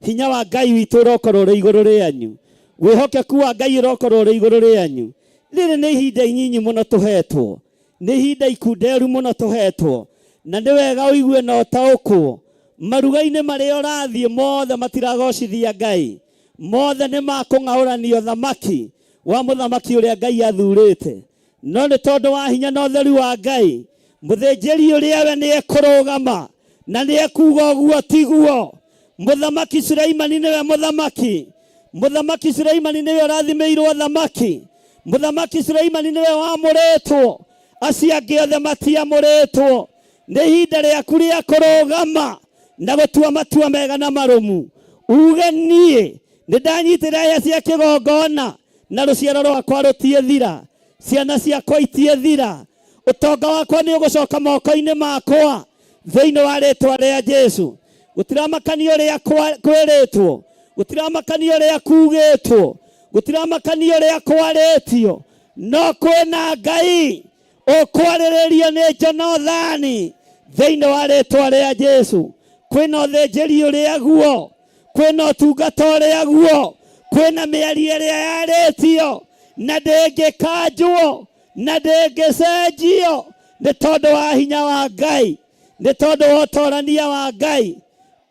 hinya wa Ngai witũ ũrokorwo ũrĩ igũrũ rĩanyu, wĩhokeku wa Ngai ũrokorwo ũrĩ igũrũ rĩanyu. Rĩrĩ nĩ ihinda inyinyi mũno tũhetwo, nĩ ihinda ikunderu mũno tũhetwo, na nĩ wega ũigue na ũtaũkwo. Maruga-inĩ marĩa ũrathiĩ mothe matiragocithia Ngai, mothe nĩ makũng'aũrania ũthamaki wa mũthamaki ũrĩa Ngai athurĩte. No nĩ tondũ wa hinya na ũtheru wa Ngai, mũthĩnjĩri ũrĩa we nĩ ekũrũgama na nĩ ekuga ũguo tiguo. Mũthamaki Suleimani nĩwe mũthamaki, mũthamaki Suleimani nĩwe ũrathimĩirwo thamaki, mũthamaki Suleimani nĩwe wamũrĩtwo, acio angĩ othe matiamũrĩtwo. Nĩ ihinda rĩaku rĩa kũrũgama na gũtua matua mega na marũmu, uge niĩ nĩ ndanyitĩrĩra hĩa cia kĩgongona na rũciaro rwakwa rũtiĩthira, ciana ciakwa itiĩthira, ũtonga wakwa nĩ ũgũcoka moko-inĩ makwa thĩinĩ wa rĩtwa rĩa Jesu. Gũtiramakania ũrĩa kwĩrĩtwo, gũtiramakania ũrĩa kugĩtwo, gũtiramakania ũrĩa kwarĩtio, no kwĩna Ngai ũkwarĩrĩrio nĩ Jonathani thĩinĩ wa rĩtwa rĩa Jesu. Kwĩna ũthĩnjĩri ũrĩa guo, kwĩna ũtungata ũrĩa guo, kwĩna mĩario ĩrĩa yarĩtio na ndĩngĩkanjwo na ndĩngĩcenjio, nĩ tondũ wa hinya wa Ngai, nĩ tondũ wa ũtorania wa Ngai.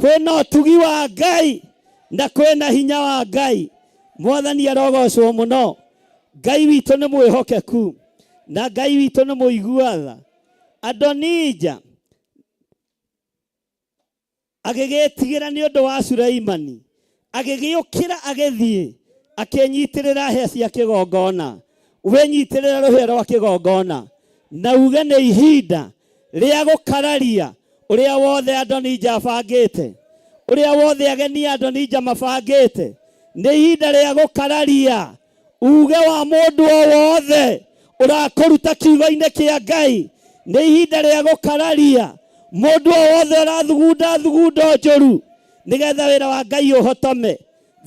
Kwĩna ũtugi wa Ngai na kwĩna hinya wa Ngai. Mwathani arogocwo mũno. Ngai witũ nĩ mwĩhokeku na Ngai witũ nĩ mũigua tha. Adonija agĩgĩtigĩra nĩ ũndũ wa Suleimani, Agĩgĩũkĩra agĩthiĩ akĩnyitĩrĩra hĩa cia kĩgongona. Wĩnyitĩrĩre rũhĩa rwa kĩgongona na uge nĩ ihinda rĩa gũkararia ũrĩa wothe Adonija abangĩte, ũrĩa wothe ageni a Adonija mabangĩte. Nĩ ihinda rĩa gũkararia uge wa mũndũ o wothe ũrakũruta kiugo-inĩ kĩa Ngai. Nĩ ihinda rĩa gũkararia mũndũ o wothe ũrathugunda thugundo njũru nĩgetha wĩra wa Ngai ũhotome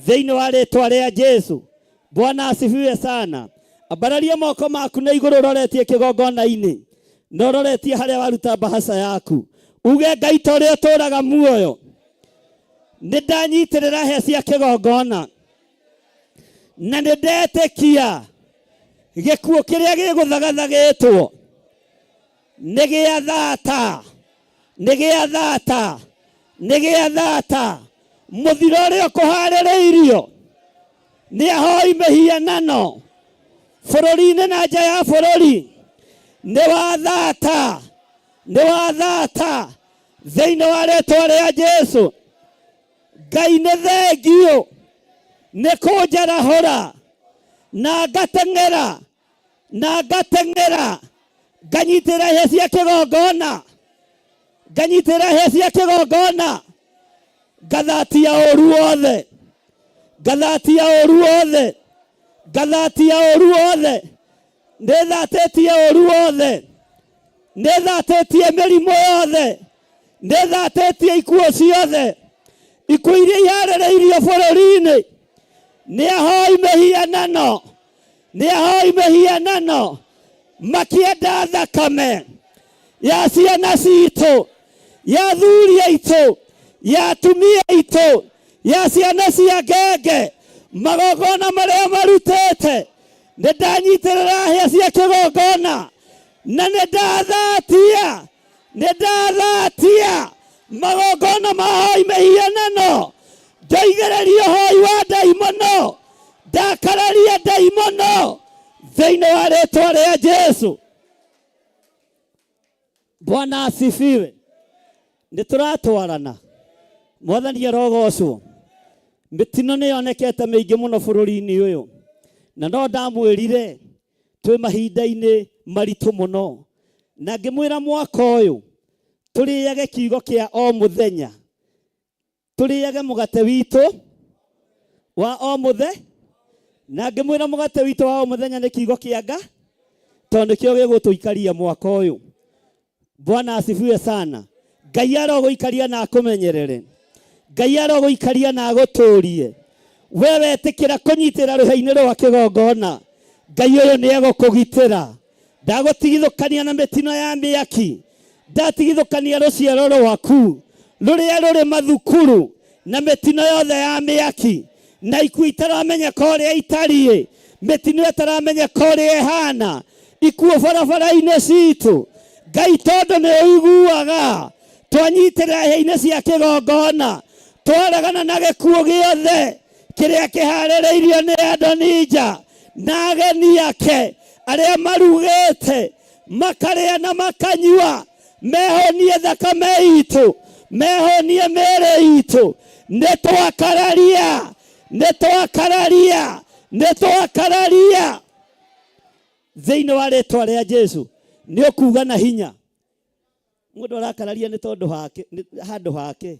thĩinĩ wa rĩtwa rĩa Jesu. Bwana asifiwe sana. Ambararia moko maku na igũrũ ũroretie kĩgongona-inĩ na ũroretie harĩa waruta mbahaca yaku, uge Ngai ta ũrĩa ũtũũraga muoyo, nĩ ndanyitĩrĩra hĩa cia kĩgongona na nĩ ndetĩkia gĩkuũ kĩrĩa gĩgũthagathagĩtwo nĩ gĩa thata, nĩ gĩa thata, nĩ gĩa thata. Mũthiro ũrĩa ũkũharĩrĩirio nĩ ahoi mĩhianano bũrũri-inĩ na nja ya bũrũri nĩ wa thata, nĩ wa thata thĩinĩ wa rĩtwa rĩa Jesu. Ngai nĩ thengiũ nĩ kũnjarahũra na ngateng'era na ngateng'era nganyitĩra hĩa cia kĩgongona, nganyitĩra hĩa cia kĩgongona, ngathatia ũru wothe, ngathatia ũru wothe, ngathatia ũru wothe. Nĩthatĩtie ũru wothe, nĩthatĩtie mĩrimũ yothe, nĩthatĩtie ikuũ ciothe, ikuũ iria iharĩrĩirio bũrũri-inĩ nĩ ahoi mĩhianano, nĩ ahoi mĩhianano makĩenda thakame ya ciana citũ, ya athuri aitũ, ya atumia aitũ, ya ciana cia ngenge, magongona marĩa marutĩte. Nĩ ndanyitĩrĩra hĩa cia kĩgongona na nĩ ndathatia, nĩ ndathatia magongona ma hoi mĩhianano, ndoigĩrĩria ũhoi wa ndaimono, ndakararia ndaimono thĩinĩ wa rĩtwa rĩa Jesu. Bwana asifiwe. Nĩ tũratwarana. Mwathani arogocwo. Mĩtino nĩ yonekete mĩingĩ mũno bũrũri-inĩ ũyũ, na no ndamwĩrire twĩ mahinda-inĩ maritũ mũno, na ngĩmwĩra mwaka ũyũ tũrĩage kiugo kĩa o mũthenya, tũrĩage mũgate witũ wa o mũthe, na ngĩmwĩra mũgate witũ wa o mũthenya nĩ kiugo kĩa Nga, tondũ nĩkĩo gĩgũtũikaria mwaka ũyũ. Bwana asifiwe sana. Ngai arogũikaria na akũmenyerere, Ngai arogũikaria na agũtũrie. We wetĩkĩra kũnyitĩra rũhĩa-inĩ rwa kĩgongona, Ngai ũyũ nĩ egũkũgitĩra. Ndagũtigithũkania na mĩtino ya mĩaki, ndatigithũkania rũciaro rwaku rũrĩa rũrĩ mathukuru na mĩtino yothe ya mĩaki, na ikuũ itaramenyeka ũrĩa itariĩ, mĩtino ĩtaramenyeka ũrĩa ĩhana, ikuũ barabara-inĩ citũ. Ngai tondũ nĩ ũiguaga, twanyitĩrĩra hĩa-inĩ cia kĩgongona, twaregana na gĩkuũ gĩothe kĩrĩa kĩharĩrĩirio nĩ Adonija na ageni ake arĩa marugĩte makarĩa na makanyua, mehũnie thakame itũ, mehũnie mĩĩrĩ itũ. Nĩ twakararia, nĩ twakararia, nĩ twakararia thĩinĩ wa rĩtwa rĩa Jesu. Nĩ ũkuga na hinya. Mũndũ arakararia nĩ tondũ hake, nĩ handũ hake.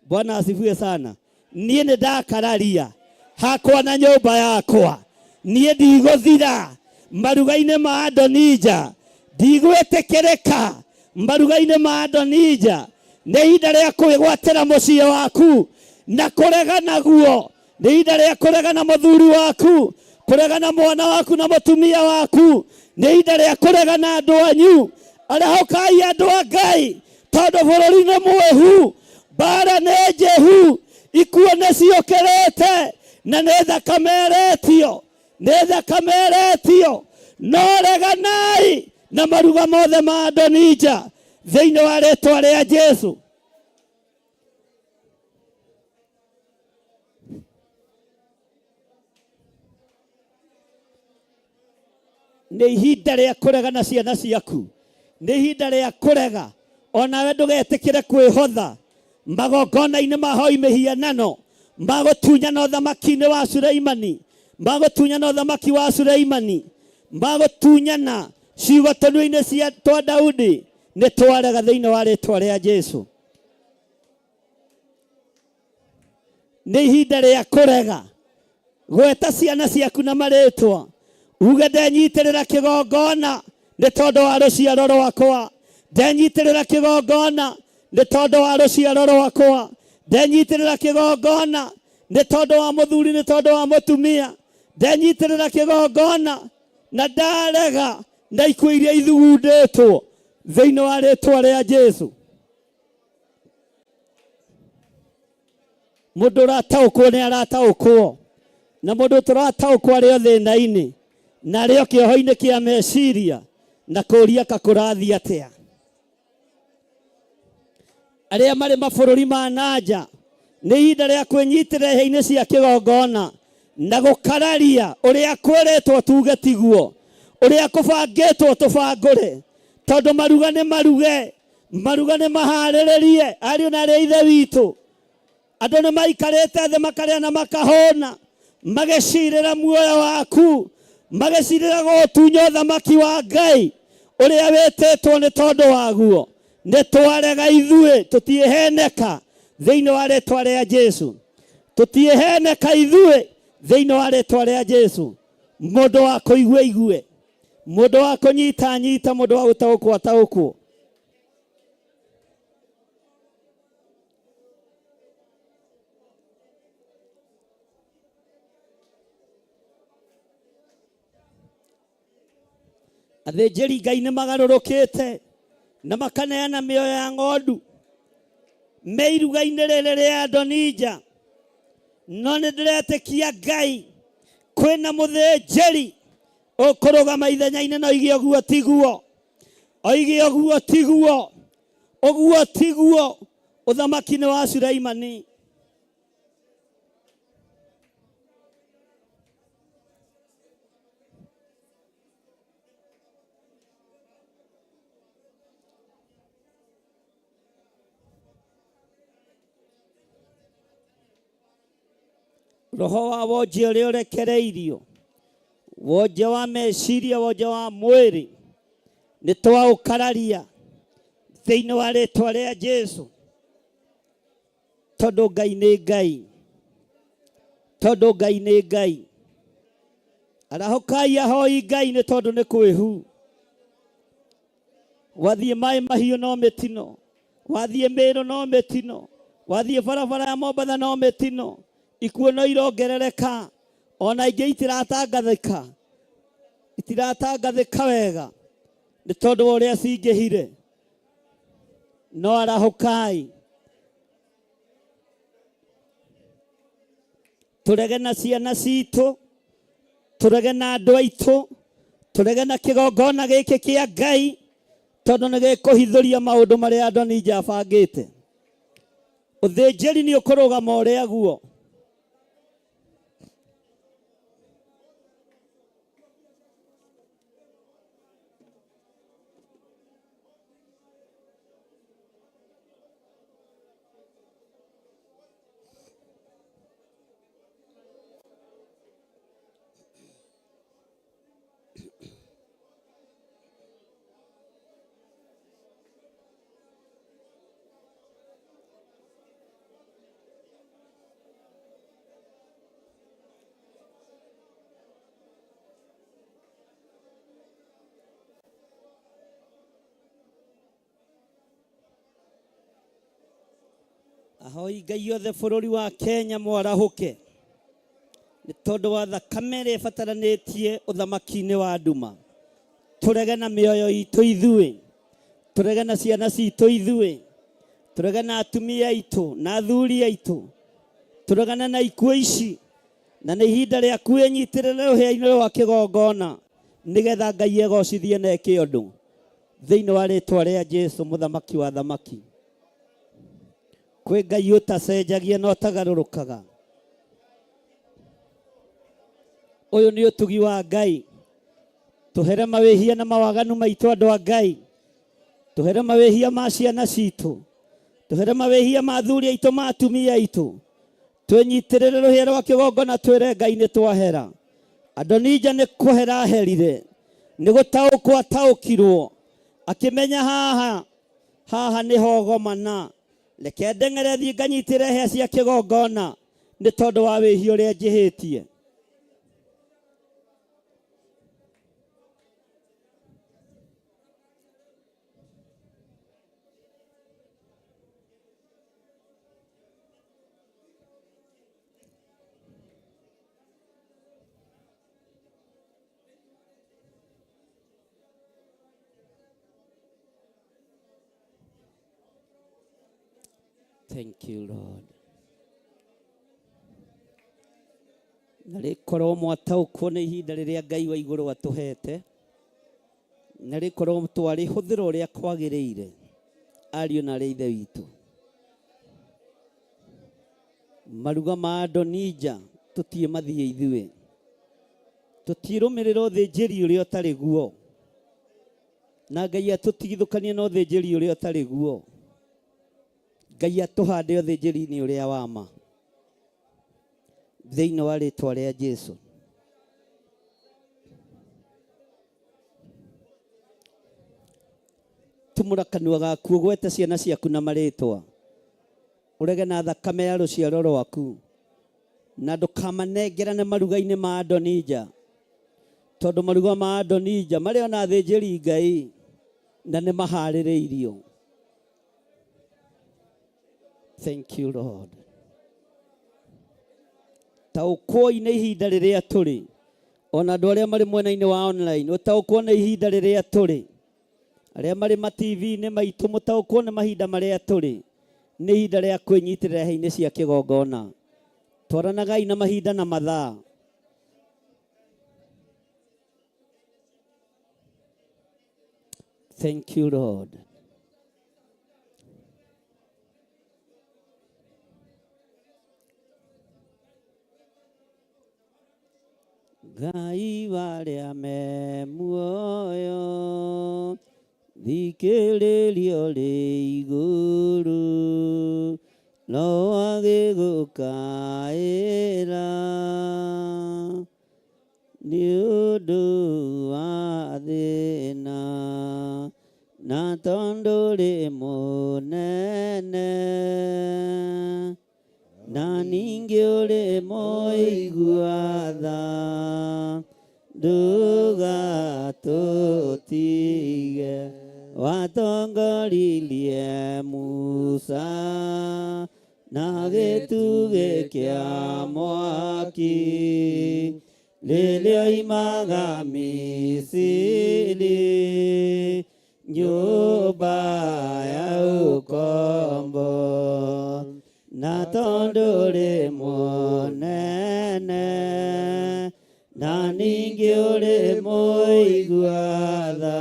Bwana asifiwe sana. Niĩ nĩ ndakararia hakwa na nyũmba yakwa, niĩ ndigũthira maruga-inĩ ma Adonija, ndigwĩtĩkĩrĩka maruga-inĩ ma Adonija. Nĩ ihinda rĩa kwĩgwatĩra mũciĩ waku na kũrega naguo. Nĩ ihinda rĩa kũrega na mũthuri waku, kũrega na mwana waku na mũtumia waku. Nĩ ihinda rĩa kũrega na andũ anyu. Arahũkai andũ a Ngai, tondũ bũrũri nĩ mwĩhu, mbara nĩ njĩhu, ikuũ nĩ ciũkĩrĩte, na nĩ thakame ĩretio, nĩ thakame ĩretio. No reganai na maruga mothe ma Adonija thĩinĩ wa rĩtwa rĩa Jesu. Nĩ ihinda rĩa kũrega na ciana ciaku, nĩ ihinda rĩa kũrega onawe ndũgetĩkĩre kwĩhotha magongona-inĩ ma hoi mĩhianano. Magũtunyana ũthamaki-inĩ wa Suleimani, magũtunyana ũthamaki wa Suleimani, magũtunyana ciugo tũnua-inĩ cia twa Daudi, nĩ twarega thĩinĩ wa rĩtwa rĩa Jesu. Nĩ ihinda rĩa kũrega. Gweta ciana ciaku na marĩtwa, uge ndenyitĩrĩra kĩgongona nĩ tondũ wa rũciaro rwakwa, ndenyitĩrĩra kĩgongona nĩ tondũ wa rũciaro rwakwa, ndenyitĩrĩra kĩgongona nĩ tondũ wa mũthuri, nĩ tondũ wa mũtumia, ndenyitĩrĩra kĩgongona na ndarega na ikuũ iria ithugundĩtwo thĩinĩ wa rĩtwa rĩa Jesu. Mũndũ ũrataũkwo nĩ arataũkwo, na mũndũ ũtũrataũkwo arĩ o thĩna-inĩ na arĩ o kĩoho-inĩ kĩa meciria na kũũria ka kũrathiĩ atĩa. Arĩa marĩ mabũrũri ma nanja nĩ ihinda rĩa kwĩnyitĩrĩra hĩa-inĩ cia kĩgongona na gũkararia ũrĩa kwĩrĩtwo tuge tiguo, ũrĩa kũbangĩtwo tũbangũre, tondũ maruga nĩ maruge, maruga nĩ maharĩrĩrie. Ariũ na arĩ a Ithe witũ, andũ nĩ maikarĩte thĩ makarĩa na makahũna, magĩcirĩra muoyo waku, magĩcirĩra gũgũtunya ũthamaki wa Ngai ũrĩa wĩtĩtwo nĩ tondũ waguo. Nĩ twarega ithuĩ, tũtiĩheneka thĩinĩ wa rĩtwa rĩa Jesu, tũtiĩheneka ithuĩ thĩinĩ wa rĩtwa rĩa Jesu. Mũndũ wa kũigua igue, mũndũ wa kũnyita anyita, mũndũ wa gũtaũkwo ataũkwo. Athĩnjĩri Ngai nĩ magarũrũkĩte na makaneana mĩoyo ya ng'ondu me iruga-inĩ rĩrĩ rĩa Adonija, no nĩ ndĩretĩkia Ngai kwĩna mũthĩnjĩri ũkũrũgama ithenya-inĩ na oige ũguo tiguo, oige ũguo tiguo, ũguo tiguo. Ũthamaki nĩ wa Suleimani. Roho wa wonje ũrĩa ũrekereirio, wonje wa meciria, wonje wa mwĩrĩ, nĩ twaũkararia thĩinĩ wa rĩtwa rĩa Jesu, tondũ Ngai nĩ Ngai, tondũ Ngai nĩ Ngai. Arahũkai ahoi Ngai nĩ tondũ nĩ kwĩhu. Wathiĩ maĩ mahiũ no mĩtino, wathiĩ Mĩrũ no mĩtino, wathiĩ barabara ya Mombatha no mĩtino, ikuũ no irongerereka, ona ingĩ itiratangathĩka, itiratangathĩka wega nĩ tondũ wa ũrĩa cingĩhire. No arahũkai tũrege na ciana citũ, tũrege na andũ aitũ, tũrege na kĩgongona gĩkĩ kĩa Ngai, tondũ nĩ gĩkũhithũria maũndũ marĩa Adonija abangĩte. Ũthĩnjĩri nĩ ũkũrũgama ũrĩa guo. Ahoi Ngai othe bũrũri wa Kenya mwarahũke nĩ tondũ wa thakame ĩrĩa ĩbataranĩtie ũthamaki-inĩ wa nduma. Tũrege na mĩoyo itũ ithuĩ, tũrege na ciana citũ ithuĩ, tũrege na atumia aitũ na athuri aitũ, tũregane na ikuũ ici, na nĩ ihinda rĩa kwĩnyitĩrĩra rũhĩa-inĩ rwa kĩgongona nĩgetha Ngai egocithie na eke ũndũ thĩinĩ wa rĩtwa rĩa Jesu mũthamaki wa thamaki. Kwĩ Ngai ũtacenjagia na ũtagarũrũkaga. Ũyũ nĩ ũtugi wa Ngai. Tũhere mawĩhia na mawaganu maitũ andũ a Ngai. Tũhere mawĩhia ma ciana citũ. Tũhere mawĩhia ma athuri aitũ ma atumia aitũ. Twĩnyitĩrĩre rũhĩa rwa kĩgongona twĩre Ngai nĩ twahera. Adonija nĩ kũhera aherire, nĩ gũtaũkwo ataũkirwo, akĩmenya haha haha nĩho gomana, reke ndeng'ere thiĩ nganyitĩre hĩa cia kĩgongona nĩ tondũ wa wĩhia ũrĩa njĩhĩtie. Thank you, Lord. Na rĩkorwo mwataũkwo nĩ ihinda rĩrĩa Ngai wa igũrũ atũhete, na rĩkorwo twarĩhũthĩra ũrĩa kwagĩrĩire, ariũ na arĩ ithe witũ. Maruga ma Adonija tũtiĩ mathiĩ ithuĩ, tũtirũmĩrĩra ũthĩnjĩri ũrĩa ũtarĩ guo, na Ngai atũtigithũkanie na ũthĩnjĩri ũrĩa ũtarĩ guo. Ngai atũhande ũthĩnjĩri-inĩ ũrĩa wa ma thĩinĩ wa rĩtwa rĩa Jesu. Tumũra kanua gaku ũgwete ciana ciaku na marĩtwa, ũrege na thakame ya rũciaro rwaku, na ndũkamanengerane maruga-inĩ ma Adonija, tondũ maruga ma Adonija marĩ ona athĩnjĩri Ngai na nĩ maharĩrĩirio. Thank you, Lord. Taũkwoi nĩ ihinda rĩrĩa tũrĩ, ona andũ arĩa marĩ mwena-inĩ wa online, ũtaũkwo nĩ ihinda rĩrĩa tũrĩ, arĩa marĩ ma TV-inĩ maitũ, mũtaũkwo nĩ mahinda marĩa tũrĩ, nĩ ihinda rĩa kwĩnyitĩrĩra hĩa-inĩ cia kĩgongona. Twaranagai na mahinda na mathaa. Thank you, Lord. Ngai warĩa me muoyo thikĩrĩrio rĩ igũrũ no agĩgũkaĩra nĩ ũndũ wa thĩna na tondũ rĩ mũnene na ningĩ ũrĩ mũigua tha ndũgatũtige watongoririe Musa na gĩtugĩ kĩa mwaki rĩrĩa oimaga Misiri nyũmba ya ũkombo na tondũ ũrĩ mũnene na ningĩ ũrĩ mũigua tha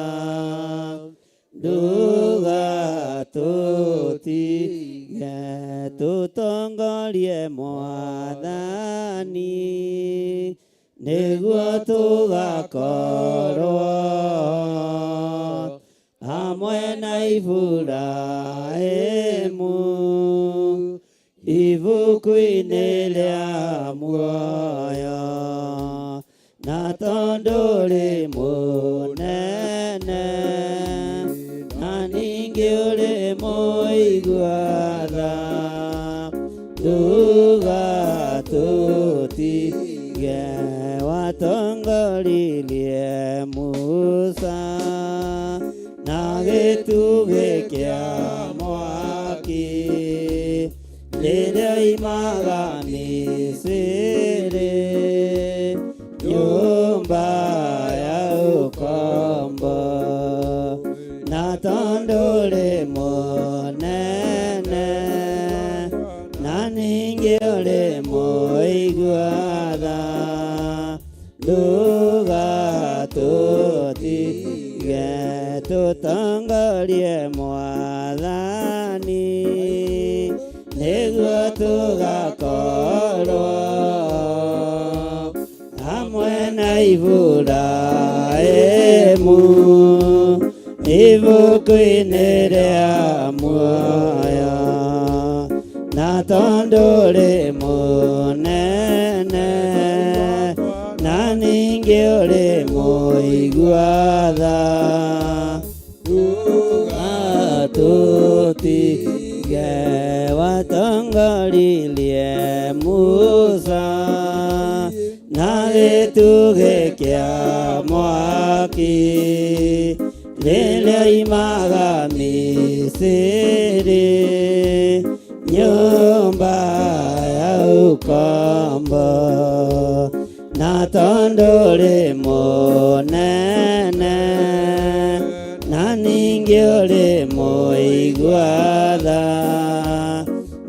ndũgatũtige tũtongorie mwathani nĩguo tũgakorwo hamwe na Iburahĩmu ibuku-inĩ rĩa muoyo na tondũ ũrĩ mũnene na ningĩ ũrĩ mũigua tha ndũgatũtige watongoririe Musa na gĩtugĩ kĩa mwaki rĩrĩa oimaga Misiri nyũmba ya ũkombo na tondũ ũrĩ mũnene na ningĩ ũrĩ mũigua tha ndũgatũtige tũtongorie mwathani nĩguo tũgakorwo hamwe na Iburahĩmu ibuku-inĩ rĩa muoyo Na tondũ ũrĩ mũnene, na ningĩ ũrĩ mũigua tha, ndũgatũtige. Watongoririe Musa na gĩtugĩ kĩa mwaki rĩrĩa oimaga Misiri, nyũmba ya ũkombo. Na tondũ ũrĩ mũnene, na ningĩ ũrĩ mũigua tha,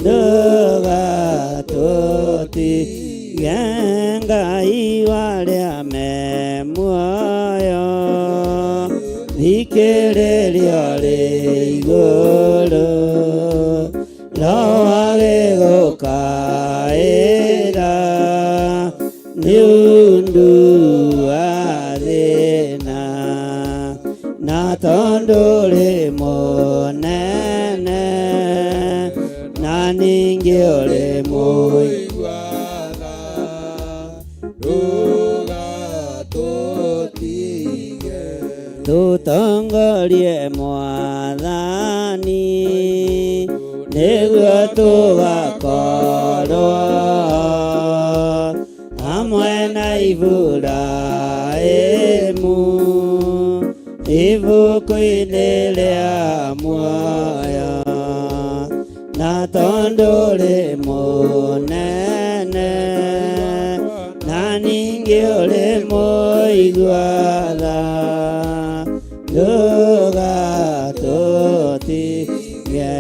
ndũgatũtige. Ngai wa arĩa me muoyo, thikĩrĩria ũrĩ igũrũ, roage gũkaĩra nĩ ũndũ wa thĩna. Na tondũ ũrĩ mũnene, na ningĩ ũrĩ mũigua tha, ndũgatũtige. Tũtongorie Mwathani, nĩguo tũgakorwo hamwe na Iburahĩmu ibuku-inĩ rĩa muoyo. Na tondũ ũrĩ mũnene, na ningĩ ũrĩ mũigua tha, ndũgatũtige.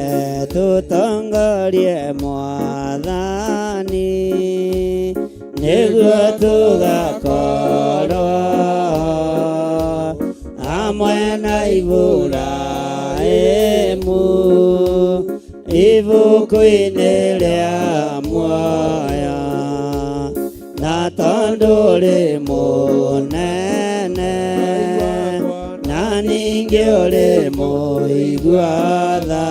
Tũtongorie Mwathani, nĩguo tũgakorwo hamwe na Iburahĩmu ibuku-inĩ rĩa muoyo. Na tondũ ũrĩ mũnene, na ningĩ ũrĩ mũigua tha,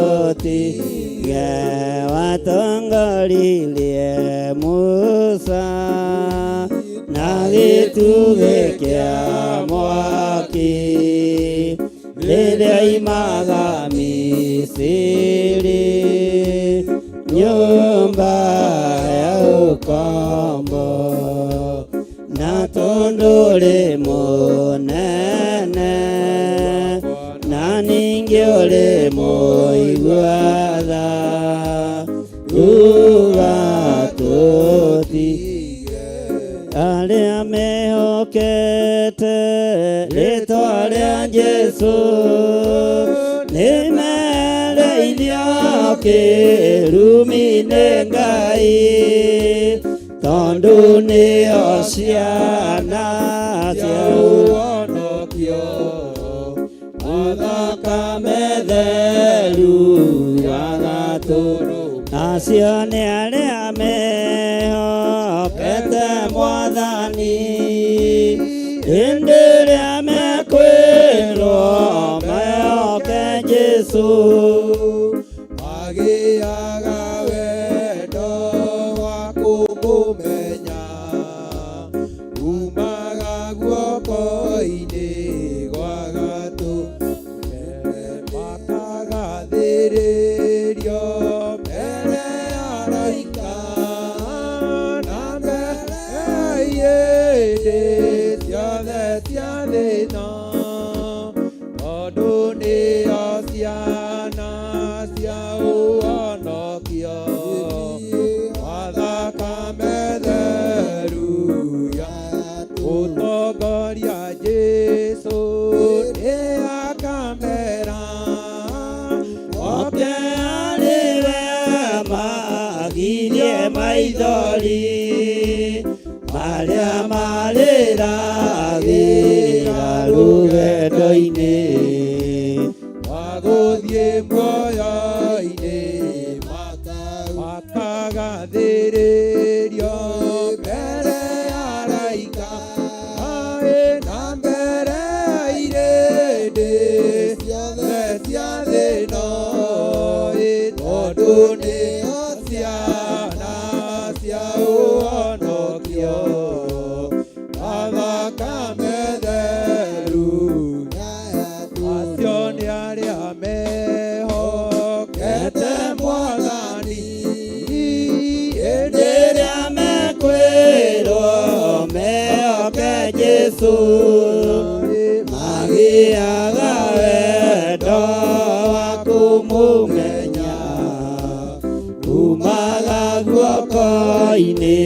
ndũgatũtige. Watongoririe Musa na gĩtugĩ kĩa mwaki rĩrĩa oimaga Misiri, nyũmba ya ũkombo. Na tondũ ũrĩ mũnene, na ningĩ ũrĩ mũigua tha, ndũgatũtige. Arĩa mehokete rĩtwa rĩa Jesũ nĩ mereithio kĩrumi-inĩ Ngai, tondũ nĩo ciana cia ũhonokio, thakame theru ya gatũrũme. Acio nĩ arĩa mehokete Mwathani, hĩndĩ ĩrĩa mekwĩrwo mehoke Jesũ, magĩaga wendo wa kũmũmenya, umaga guoko-inĩ gwa gatũrũme, makagathĩrĩrio mbere ya araika na mbere ya irĩndĩ ciothe cia thĩ-ĩno, tondũ nĩo ciana cia ũhonokio wa thakame theru ya gũtongoria Jesũ nĩ akamera oke arĩ we magirie maithori marĩa marĩragĩra rũgendo-inĩ wa gũthiĩ muoyo-inĩ, makagathĩrĩrio mbere ya araika na mbere ya irĩndĩ ciothe cia thĩ-ĩno. Tondũ nĩo ciana cia ũhonokio na thakame theru. Acio nĩ arĩa mehokete Mwathani, hĩndĩ ĩrĩa mekwĩrwo mehoke Jesũ, magĩaga wendo wa kũmũmenya umaga guoko-inĩ.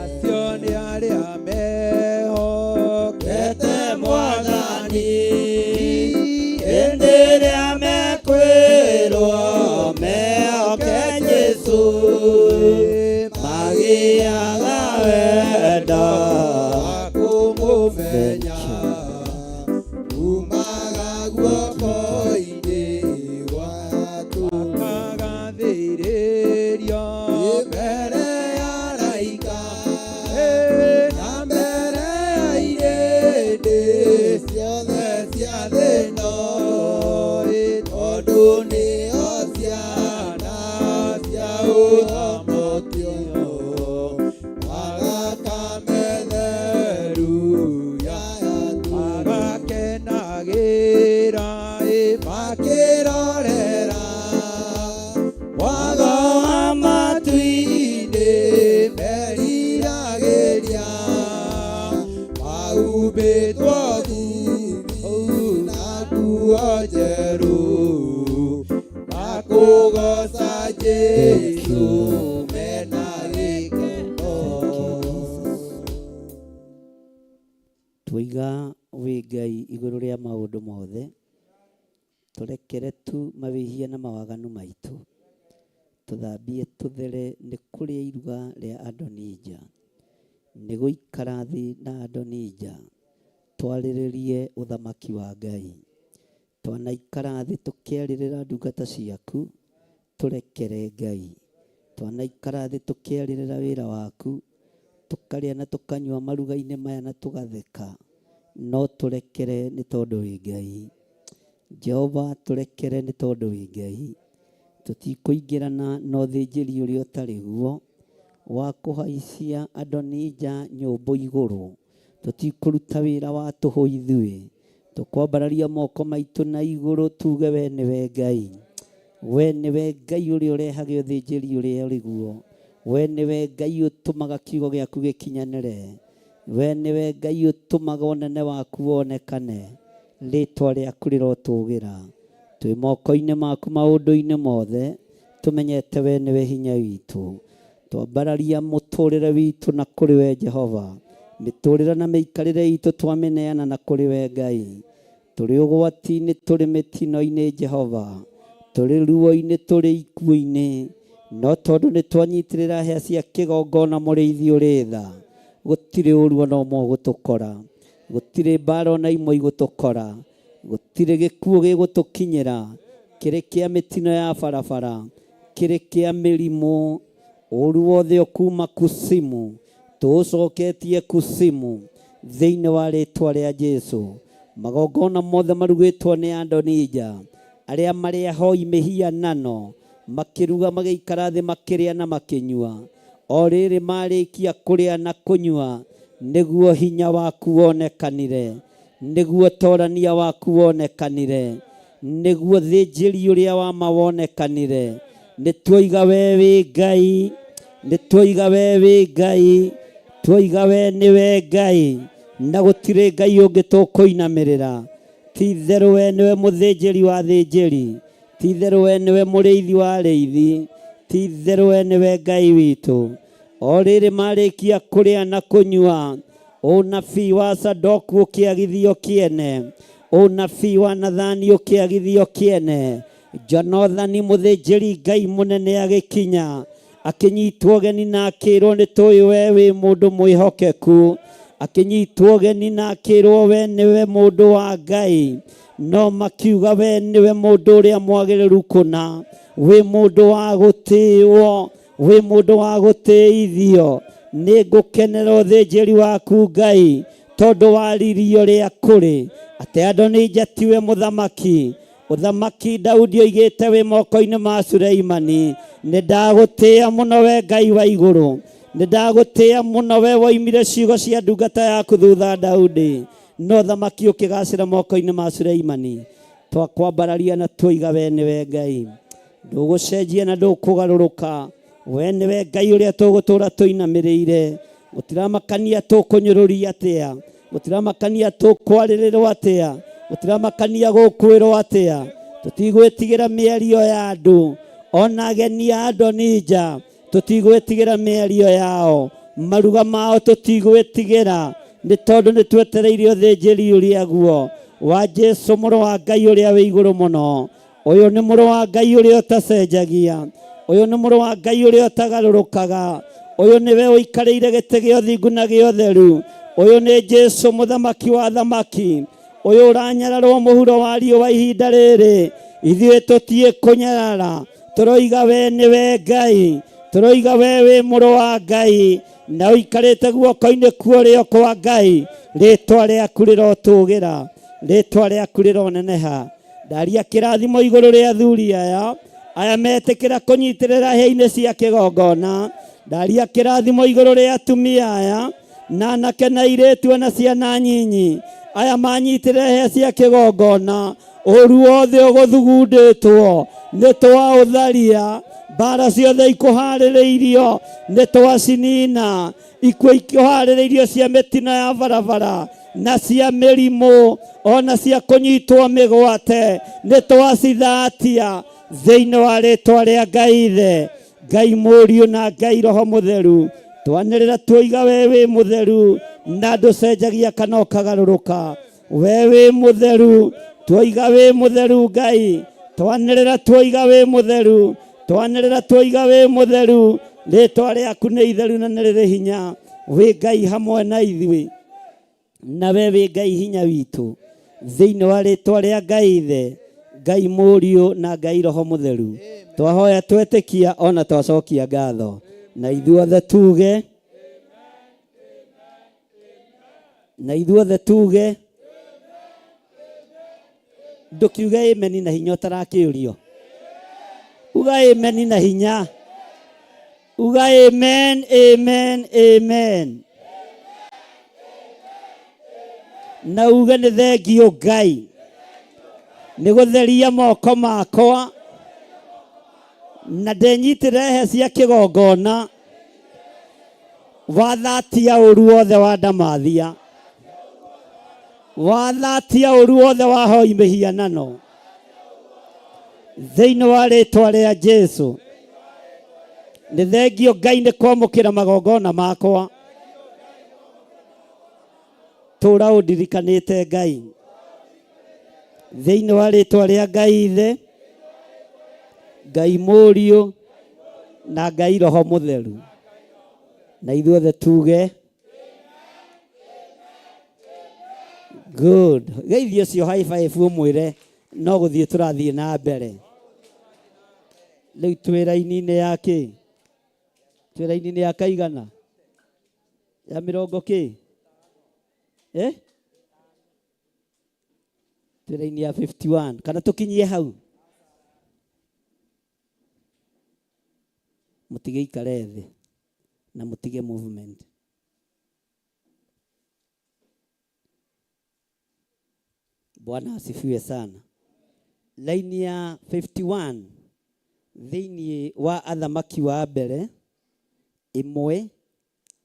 Acio nĩ arĩa mehokete Mwathani, hĩndĩ ĩrĩa mekwĩrwo mehoke Jesũ, magĩaga wendo wa kũmũmenya umaga guoko-inĩ gwa Akagathĩrĩrio mbere ya araika na mbere ya irĩndĩ ciothe cia thĩ ĩno, tondũ nĩo ciana cia ũhonokio na thakame theru ya Magakenagĩra makĩrorera watho wa matu-inĩ, meriragĩria mahumbĩtwo thithi na nguo njerũ, na kũgooca Jesũ mena gĩkeno. Twoiga wĩ Ngai igũrũ rĩa maũndũ mothe, tũrekere tu mawĩhia na mawaganu maitũ, tũthambie tũthere nĩ kũrĩa iruga rĩa Adonija, nĩ gũikara thĩ na Adonija, twarĩrĩrie ũthamaki wa Ngai. Twanaikara thĩ tũkĩarĩrĩra ndungata ciaku, tũrekere Ngai. Twanaikara thĩ tũkĩarĩrĩra wĩra waku, tũkarĩa na tũkanyua maruga-inĩ maya na tũgatheka, no tũrekere nĩ tondũ wĩ Ngai. Jehova, tũrekere nĩ tondũ wĩ Ngai. Tũtikũingĩrana na ũthĩnjĩri ũrĩa ũtarĩ guo wa kũhaicia Adonija nyũmbũ igũrũ. Tũtikũruta wĩra wa tũhũ ithuĩ. Tũkwambararia moko maitũ na igũrũ tuge we nĩwe Ngai. We nĩwe Ngai ũrĩa ũrehage ũthĩnjĩri ũrĩa ũrĩ guo. We nĩwe Ngai ũtũmaga kiugo gĩaku gĩkinyanĩre. We nĩwe Ngai ũtũmaga ũnene waku wonekane. Rĩtwa rĩaku rĩrotũgĩra. Twĩ moko-inĩ maku maũndũ-inĩ mothe, tũmenyete we nĩwe hinya witũ. Twambararia mũtũrĩre witũ na kũrĩ we Jehova. Mĩtũrĩre na mĩikarĩre itũ twamĩneana na kũrĩ we Ngai. Tũrĩ ũgwati-inĩ, tũrĩ mĩtino-inĩ Jehova. Tũrĩ ruo-inĩ, tũrĩ ikuũ-inĩ. No tondũ nĩ twanyitĩrĩra hĩa cia kĩgongona mũrĩithi ũrĩ tha, gũtirĩ ũru ona ũmwe ũgũtũkora. Gũtirĩ mbara ona imwe igũtũkora. Gũtirĩ gĩkuũ gĩgũtũkinyĩra, kĩrĩ kĩa mĩtino ya barabara, kĩrĩ kĩa mĩrimũ. Ũru wothe ũkuma kusimu, tũũcoketie kusimu thĩinĩ wa rĩtwa rĩa Jesu. Magongona mothe marugĩtwo nĩ Adonija, arĩa marĩ ahoi mĩhianano, makĩruga magĩikara thĩ makĩrĩa na makĩnyua. O rĩrĩ marĩkia kũrĩa na kũnyua, nĩguo hinya waku wonekanire, nĩguo torania waku wonekanire, nĩguo thĩnjĩri ũrĩa wa ma wonekanire. Nĩ tuoiga we wĩ Ngai, nĩ tuoiga we wĩ Ngai, tuoiga we nĩwe Ngai, na gũtirĩ Ngai ũngĩ tũkũinamĩrĩra. Ti itherũ we nĩwe mũthĩnjĩri wa athĩnjĩri, ti itherũ we nĩwe mũrĩithi wa arĩithi, ti itherũ we nĩwe Ngai witũ. O rĩrĩ marĩkia kũrĩa na kũnyua, ũnabii wa Sadoku ũkĩagithio kĩene, ũnabii wa Nathani ũkĩagithio kĩene. Jonathani mũthĩnjĩri Ngai mũnene agĩkinya, akĩnyitwo ũgeni na akĩrwo nĩ tũĩ we wĩ mũndũ mwĩhokeku. Akĩnyitwo ũgeni na akĩrwo we nĩwe mũndũ wa Ngai, no makiuga we nĩwe mũndũ ũrĩa mwagĩrĩru kũna, wĩ mũndũ wa gũtĩĩwo, wĩ mũndũ wa gũtĩithio. Nĩ ngũkenera ũthĩnjĩri waku Ngai, tondũ wa riri ũrĩa kũrĩ atĩ Adonija tiwe mũthamaki. Ũthamaki Daudi oigĩte wĩ moko-inĩ ma Suleimani. Nĩ ndagũtĩĩa mũno we Ngai wa igũrũ. Nĩ ndagũtĩĩa mũno we woimire ciugo cia ndungata yaku thutha Daudi. No ũthamaki ũkĩgacĩra moko-inĩ ma Suleimani. Twakwambararia na tuoiga we nĩwe Ngai. Ndũgũcenjia na ndũkũgarũrũka. We nĩwe Ngai ũrĩa tũgũtũũra tũinamĩrĩire. Gũtiramakania tũkũnyũrũria atĩa. Gũtiramakania tũkwarĩrĩrwo atĩa. Gũtiramakania gũkwĩrwo atĩa. Tũtigwĩtigĩra mĩario ya andũ. Ona ageni a Adonija tũtigwĩtigĩra mĩario yao. Maruga mao tũtigwĩtigĩra. Nĩ tondũ nĩ twetereire ũthĩnjĩri ũrĩa guo wa Jesu mũrũ wa Ngai ũrĩa wĩ igũrũ mũno. Ũyũ nĩ mũrũ wa Ngai ũrĩa ũtacenjagia. Ũyũ nĩ mũrũ wa Ngai ũrĩa ũtagarũrũkaga. Ũyũ nĩwe ũikarĩire gĩtĩ gĩa ũthingu na gĩa ũtheru. Ũyũ nĩ Jesu mũthamaki wa athamaki. Ũyũ ũranyararwo mũhuro wa riũa ihinda rĩrĩ. Ithuĩ tũtiĩ kũnyarara. Tũroiga we nĩwe Ngai. Tũroiga we wĩ mũrũ wa Ngai. Na ũikarĩte guoko-inĩ kwa ũrĩo kwa Ngai. Rĩtwa rĩaku rĩrotũgĩra. Rĩtwa rĩaku rĩroneneha. Ndaria kĩrathimo igũrũ rĩa athuri aya aya metĩkĩra kũnyitĩrĩra hĩa-inĩ cia kĩgongona. Ndaria kĩrathimo igũrũ rĩa atumia aya na anake na airĩtu na ciana nyinyi aya manyitĩrĩra hĩa cia kĩgongona. Ũru wothe ũgũthugundĩtwo nĩ twaũtharia, mbara ciothe ikũharĩrĩirio nĩ twacinina, ikuũ ikũharĩrĩirio cia mĩtino ya barabara na cia mĩrimũ ona cia kũnyitwo mĩgwate nĩ twacithatia thĩinĩ wa rĩtwa rĩa Ngai Ithe, Ngai Mũriũ na Ngai Roho Mũtheru. Twanĩrĩra tuoiga we wĩ mũtheru na ndũcenjagia kana ũkagarũrũka. We wĩ mũtheru, tuoiga wĩ mũtheru Ngai. Twanĩrĩra tuoiga wĩ mũtheru, twanĩrĩra tuoiga wĩ mũtheru. Rĩtwa rĩaku nĩ itheru na nĩ rĩrĩ hinya. Wĩ Ngai hamwe na ithuĩ, na we wĩ Ngai hinya witũ. Thĩinĩ wa rĩtwa rĩa Ngai Ithe, Ngai Mũriũ na Ngai Roho Mũtheru, twahoya twetĩkia ona twacokia ngatho. Na ithuothe tuge, na ithuothe tuge, ndũkiuge amen na hinya ũtarakĩũrio. Uga amen na hinya. Uga amen, amen, amen. Na uge nĩ thengio Ngai nĩ gũtheria moko makwa na ndenyitĩrĩre hĩa cia kĩgongona wathatia ũru wothe wa ndamathia, wathatia ũru wothe wa hoi mĩhianano thĩinĩ wa rĩtwa rĩa Jesu. Nĩ thengio Ngai nĩ kwamũkĩra magongona makwa. Tũra ũndirikanĩte Ngai thĩinĩ wa rĩtwa rĩa Ngai Ithe, Ngai Mũriũ na Ngai Roho Mũtheru. Na ithuothe tuge good. Geithie ũcio high five ũmwĩre no gũthiĩ tũrathiĩ na mbere. Rĩu twĩ raini-inĩ ya kĩ? Twĩ raini-inĩ ya kaigana? Ya mĩrongo kĩ? Eh? Twĩ raini ya 51. Kana tũkinyie hau? Mũtigĩikare thĩ na mũtige movement. Bwana asifiwe sana. Laini ya 51 thĩinĩ wa athamaki wa mbere ĩmwe,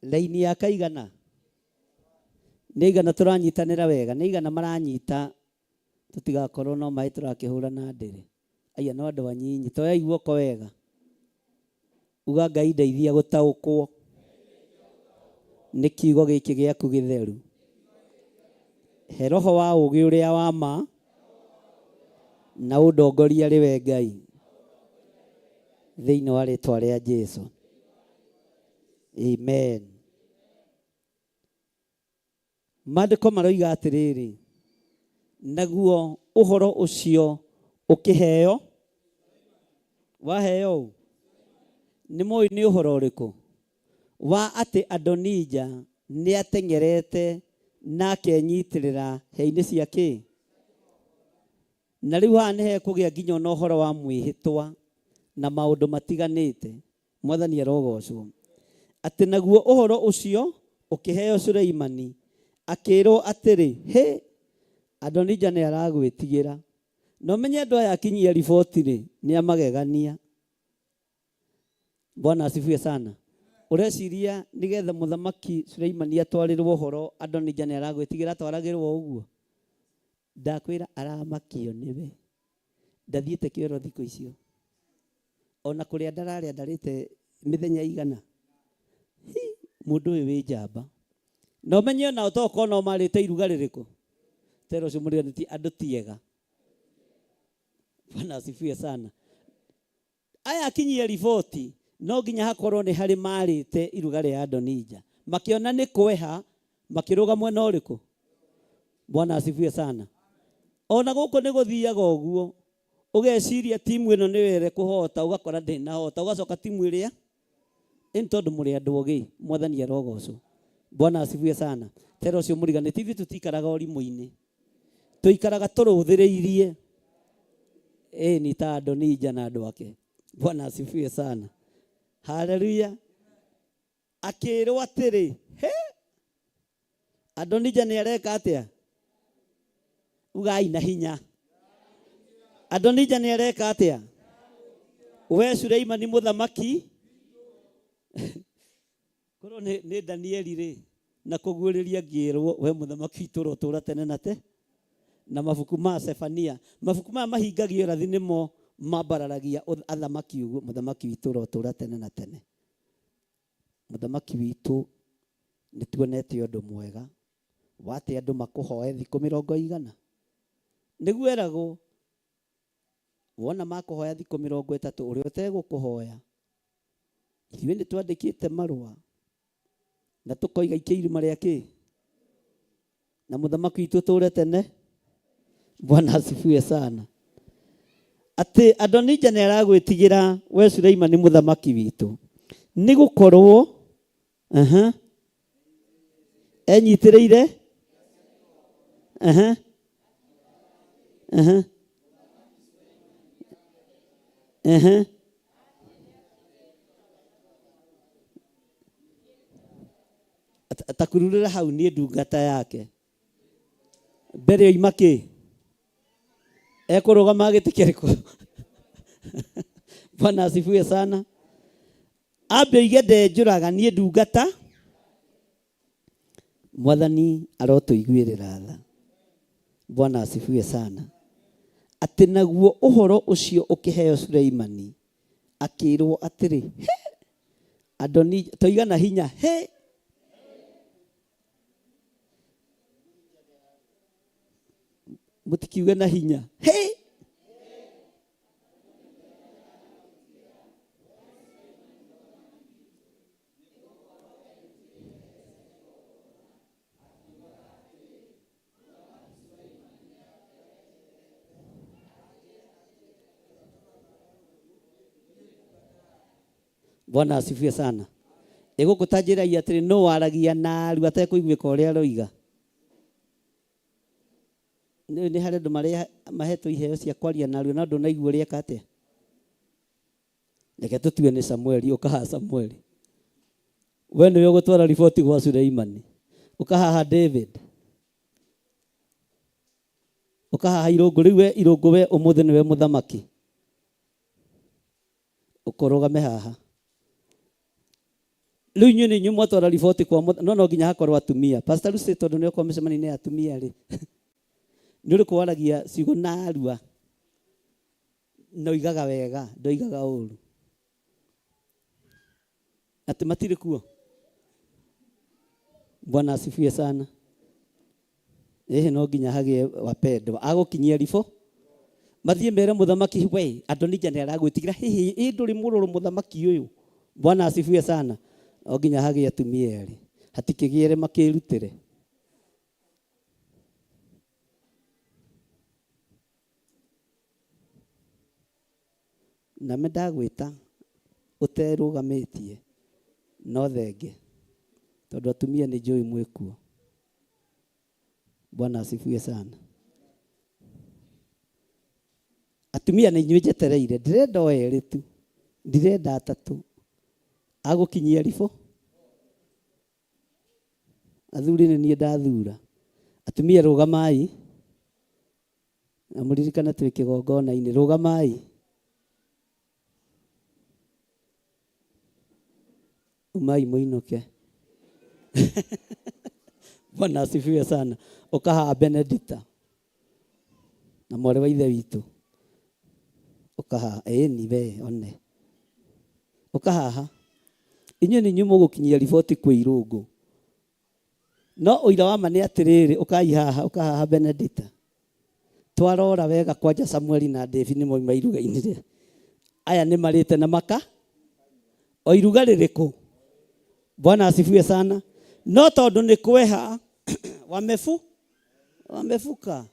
laini ya kaigana? Nĩ igana tũranyitanĩra wega, nĩ igana maranyita, tũtigakorwo no maĩ tũrakĩhũra na ndĩrĩ. Aya no andũ anyinyi, toyai guoko wega. Uga Ngai ndeithia gũtaũkwo nĩ kiugo gĩkĩ gĩaku gĩtheru. He roho wa ũũgĩ ũrĩa wa ma na ũndongorie arĩ we Ngai thĩinĩ wa rĩtwa rĩa Jesu. Amen. Maandĩko maroiga atĩrĩrĩ, naguo ũhoro ũcio ũkĩheo, waheo ũ? Nĩ mũĩ nĩ ũhoro ũrĩkũ? Wa atĩ Adonija nĩ ateng'erete na akenyitĩrĩra hĩa-inĩ cia kĩ? Na rĩu haha nĩ hekũgĩa nginya ona ũhoro wa mwĩhĩtwa na maũndũ matiganĩte. Mwathani arogocwo. Atĩ naguo ũhoro ũcio ũkĩheo Suleimani, akĩĩrwo atĩrĩ, Hĩ, Adonija nĩ aragwĩtigĩra. Na ũmenye andũ aya akinyia riboti-rĩ, nĩ a magegania. Bwana asifiwe sana. Ũreciria nĩgetha mũthamaki Suleimani atwarĩrwo ũhoro Adonija nĩ aragwĩtigĩra atwaragĩrwo ũguo? Ndakwĩra aramakio nĩwe. Ndathiĩte kĩoro thikũ icio. Ona kũrĩa ndararĩa ndarĩte mĩthenya igana. Hi, mũndũ ũyũ wĩ njamba. Na ũmenye ona tokorwo no marĩte iruga rĩrĩkũ. Tera ũcio mũriganĩtie andũ ti ega. Bwana asifiwe sana. Aya akinyia riboti no nginya hakorwo nĩ harĩ marĩte iruga rĩa Adonija. Makĩona nĩ kweha makĩrũga mwena ũrĩkũ? Bwana asifiwe sana. Ona gũkũ nĩ gũthiaga ũguo. Ũgeciria timu ĩno nĩyo ĩrĩ ũgakora ndĩnahota, ũgacoka timu ĩrĩa ĩ tondũ mũrĩ andũ ogĩ, Mwathani arogocwo. Bwana asifiwe sana. Tera ũcio mũriganĩtie ithuĩ tũtikaraga ũrimũ-inĩ. Tũikaraga tũrũthĩrĩirie. Ĩ ni ta Adonija na andũ ake. Bwana asifiwe sana. Haleluya. Akĩrwo atĩrĩ, he Adonija nĩ areka atĩa? Ugai na hinya. Adonija nĩ areka atĩa? We Suleimani mũthamaki korwo nĩ Danieli rĩ na kũguũrĩria ngĩrwo we mũthamaki witũ ũrotũũra tene na te na mabuku ma Sefania mabuku maya mahingagia ũrathi nĩmo mambararagia athamaki ũguo mũthamaki witũ ũrotũũra tene na tene. Mũthamaki witũ nĩ tuonete ũndũ mwega wate andũ makũhoe thikũ mĩrongo igana nĩguo eragwo wona makũhoya thikũ 30 ũrĩa ũtegũkũhoya ithuĩ nĩ twandĩkĩte marũa na tũkoiga ikia irima rĩa kĩ na mũthamaki witũ ũtũũre tene. Bwana asifiwe sana. Atĩ Adonija nĩ aragwĩtigĩra we Suleimani mũthamaki witũ nĩ gũkorwo enyitĩrĩire Takururĩra hau niĩ ndungata yake mbere oima kĩ ekũrũgama gĩtĩ kĩrĩkũ? Bwana asifiwe sana. Ambe oige ndenjũraga niĩ ndungata. Mwathani arotũiguĩrĩra tha. Bwana asifiwe sana. Atĩ naguo ũhoro ũcio ũkĩheo Suleimani akĩrwo atĩrĩ, he Adonija toigana hinya he mũtikiuge na hinya he Bwana asifiwe sana. Ĩgũkũ ta njĩra atĩrĩ no waragia na narua atekũiguĩka ũrĩa aroiga. Nĩ harĩ andũ marĩa mahetwo iheo cia kwaria narua na ndũnaigua ũrĩa eka atĩa. Reke tũtue nĩ Samueli, ũkahaha Samueli. We nĩwe ũgũtwara riboti gwa Suleimani. Ũkahaha David. Ũkahaha Irũngũ. Rĩu we Irũngũ we ũmũthĩ nĩwe mũthamaki. Ũkũrũgame haha. Rĩu inyuĩ nĩ inyuĩ mwatwara riboti kwa no no nginya hakorwo atumia. Pastor Lucy tondũ nĩ okorwo mĩcemanio-inĩ ya atumia rĩ. Nĩ ũrĩkũ waragia ciugo narua na oigaga wega ndoigaga ũru. Atĩ matirĩ kuo. Bwana asifiwe sana. Ĩhĩ no nginya hagĩe wapendwa agũkinyia ribũ mathiĩ mere mũthamaki we Adonija nĩ aragwĩtigĩra hihi ĩ ndũrĩ mũrũrũ mũthamaki ũyũ. Bwana asifiwe sana. No nginya hagĩe atumia erĩ hatikĩgĩere makĩrutĩre. Na me ndagwĩta ũterũgamĩtie no thenge tondũ atumia nĩ njũĩ mwĩkuo. Bwana asifiwe sana. Atumia nĩ inyuĩ njetereire, ndĩrenda o erĩ tu, ndirenda atatũ. Agũkinyia ribũ? Athuri nĩ niĩ ndathura. Atumia rũgamai, na mũririkane twĩ kĩgongona-inĩ, rũgamai. Umai mũinũke. Bwana asifiwe sana. Ũkahaha Benedita na mwarĩ wa ithe witũ. Ũkahaha, ĩni we one. Ũkahaha. Inyuĩ nĩ inyuĩ mũgũkinyia riboti kwĩ irũngũ. No ũira wa ma nĩ atĩrĩrĩ, ũkai haha, ũkahaha Benedita. Twarora wega kwanja Samueli na David nĩ moima iruga-inĩ rĩa. Aya nĩ marĩte na maka. O iruga rĩrĩkũ? Bwana asifiwe sana. No tondũ nĩ kweha wamefu wamefuka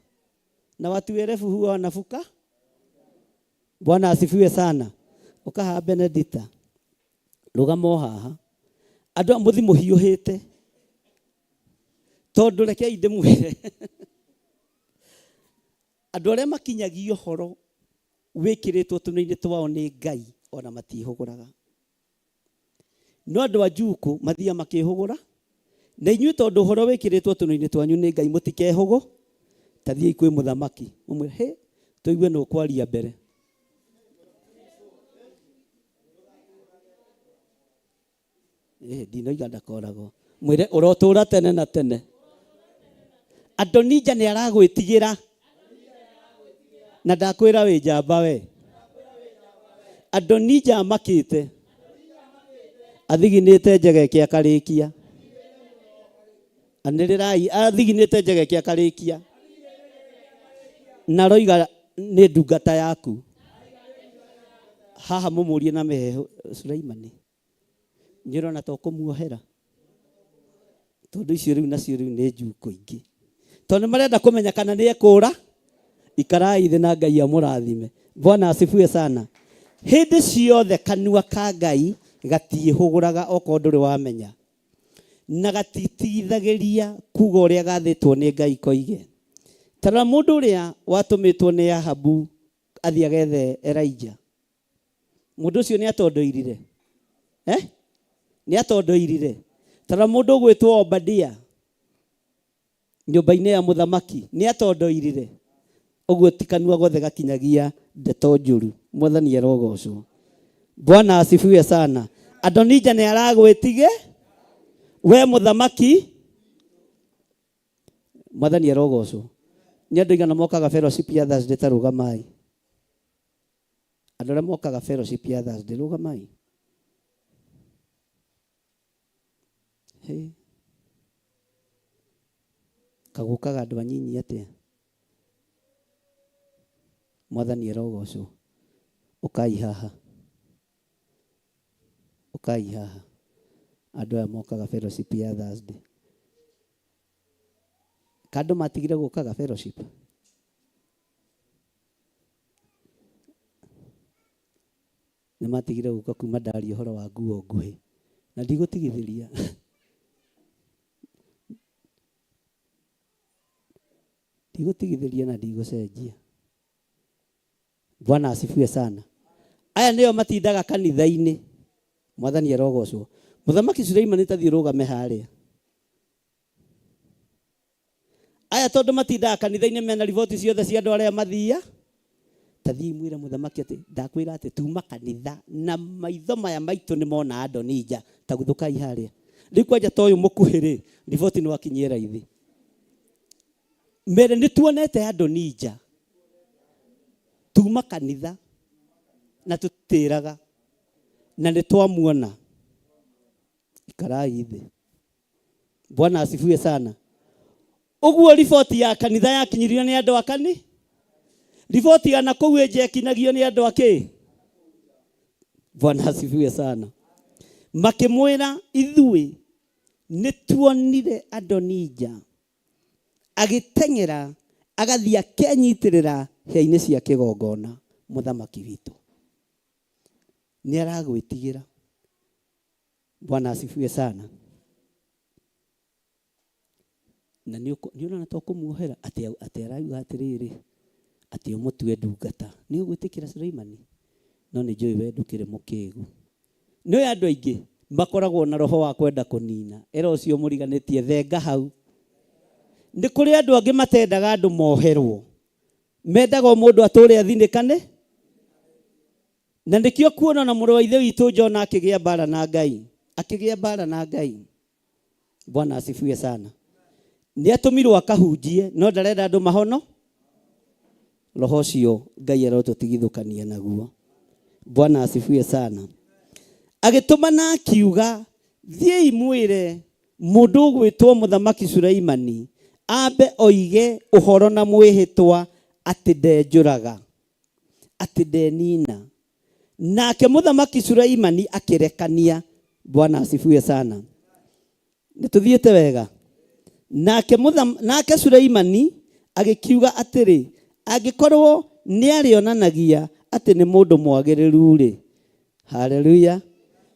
na watu werevu huwa wanafuka. Bwana asifiwe sana. Ũkahaha Benedita. Rũgama o haha. Andũ a mũthi mũhiũhĩte. Tondũ rekei ndĩmwĩre. Andũ arĩa makinyagia ũhoro wĩkĩrĩtwo tũnua-inĩ twao nĩ Ngai ona matihũgũraga. No andũ a njukũ mathiaga makĩhũgũra, na inyuĩ tondũ ũhoro wĩkĩrĩtwo tũnua-inĩ twanyu nĩ Ngai mũtikehũgũ, ta thiĩi kwĩ mũthamaki mũmwĩre, hĩ, tũigue nũ ũkwaria mbere. Eh, ndinoiga ndakoragwo mwĩre ũrotũra tene na tene. Adonija nĩ aragwĩtigĩra na ndakwĩra wĩ njamba we. Adonija amakĩte athiginĩte njegeke akarĩkia. Anĩrĩrai athiginĩte njegeke akarĩkia na aroiga nĩ ndungata yaku. Haha mũmũrie na mĩheehũ Suleimani. Nĩ ũrona ta ũkũmuohera? Tondũ icio rĩu nacio rĩu nĩ njukũ ingĩ. Tondũ nĩ marenda kũmenya kana nĩ ekũra. Ikarai thĩ na Ngai amũrathime. Bwana asifiwe sana. Hĩndĩ ciothe kanua ka Ngai gatiĩhũgũraga okorwo ndũrĩ wamenya. Na gatitigithagĩria kuga ũrĩa gathĩtwo nĩ Ngai koige. Ta rora mũndũ ũrĩa watũmĩtwo nĩ Ahabu athiĩ agethe Elijah. Mũndũ ũcio nĩ atondoirire. Eh? Nĩ atondoirire. Tara mũndũ ũgwĩtwo Obadia nyũmba-inĩ ya mũthamaki nĩ atondoirire. Ũguo ti kanua gothe gakinyagia ndeto njũru. Mwathani arogocwo. Bwana asifiwe sana. Adonija nĩ aragwĩtige we mũthamaki. Mwathani arogocwo. Nĩ andũ aigana mokaga fellowship ya Thursday ta rũgamai. Andũ arĩa mokaga fellowship ya Thursday rũgamai. Hey. Kagũkaga andũ anyinyi atĩa? Mwathani arogocwo. Ũkai haha. Ũkai haha. Andũ aya mokaga fellowship ya Thursday. Kandũ matigire gũkaga fellowship? Nĩ matigire gũka kuma ndaria ũhoro wa nguo nguhĩ. Na ndigũtigithĩria. Ndigũtigithĩria na ndigũcenjia. Bwana asifiwe sana. Aya nĩo matindaga kanitha-inĩ. Mwathani arogocwo. Mũthamaki Suleimani ta thiĩ ũrũgame harĩa. Aya tondũ matindaga kanitha-inĩ mena riboti ciothe cia andũ arĩa mathia. Ta thiĩi mwĩre mũthamaki atĩ ndakwĩra atĩ tuma kanitha na maitho maya maitũ nĩ mona Adonija. Ta guthũkai harĩa. Rĩu kwanja ta ũyũ mũkuhĩ rĩ, riboti nĩ wakinyie raithi. Mere nĩ tuonete Adonija. Tuma kanitha na tũtĩraga na nĩ twamuona. Ikarai thĩ. Bwana asifiwe sana. Ũguo riboti ya kanitha yakinyirio nĩ andũ a kani? Riboti ya nakũu ĩnje yakinagio nĩ andũ a kĩ? Bwana asifiwe sana. Makĩmwĩra ithuĩ nĩ tuonire Adonija agĩteng'era agathiĩ akenyitĩrĩra hĩa-inĩ cia kĩgongona mũthamaki witũ. Nĩ aragwĩtigĩra. Bwana asifiwe sana. Na nĩ ũrona ta ũkũmuohera atĩ arauga atĩrĩrĩ, Atĩ ũmũtue ndungata. Nĩ ũgwĩtĩkĩra Suleimani? No nĩ njũĩ we ndũkĩrĩ mũkĩgu. Nĩ ũĩ andũ aingĩ makoragwo na roho wa kwenda kũnina. Ĩra ũcio mũriganĩtie thenga hau. Nĩ kũrĩ andũ angĩ matendaga andũ moherwo. Mendaga o mũndũ atũre athinĩkane. Na nĩkĩo kuona na mũrũ wa ithe witũ Jona akĩgĩa mbara na Ngai. Akĩgĩa mbara na Ngai. Bwana asifiwe sana. Nĩ atũmirwo akahunjie no ndarenda andũ mahono. Roho ũcio Ngai arotũtigithũkania naguo. Bwana asifiwe sana. Agĩtũmana akiuga, thiĩi mwĩre mũndũ ũgwĩtwo mũthamaki Suleimani ambe oige ũhoro na mwĩhĩtwa atĩ ndenjũraga, atĩ ndenina. Nake mũthamaki Suleimani akĩrekania. Bwana asifiwe sana. Nĩ tũthiĩte wega. Nake, mũtham, nake Suleimani agĩkiuga atĩrĩ, angĩkorwo nĩarĩonanagia atĩ nĩ mũndũ mwagĩrĩru-rĩ, haleluya,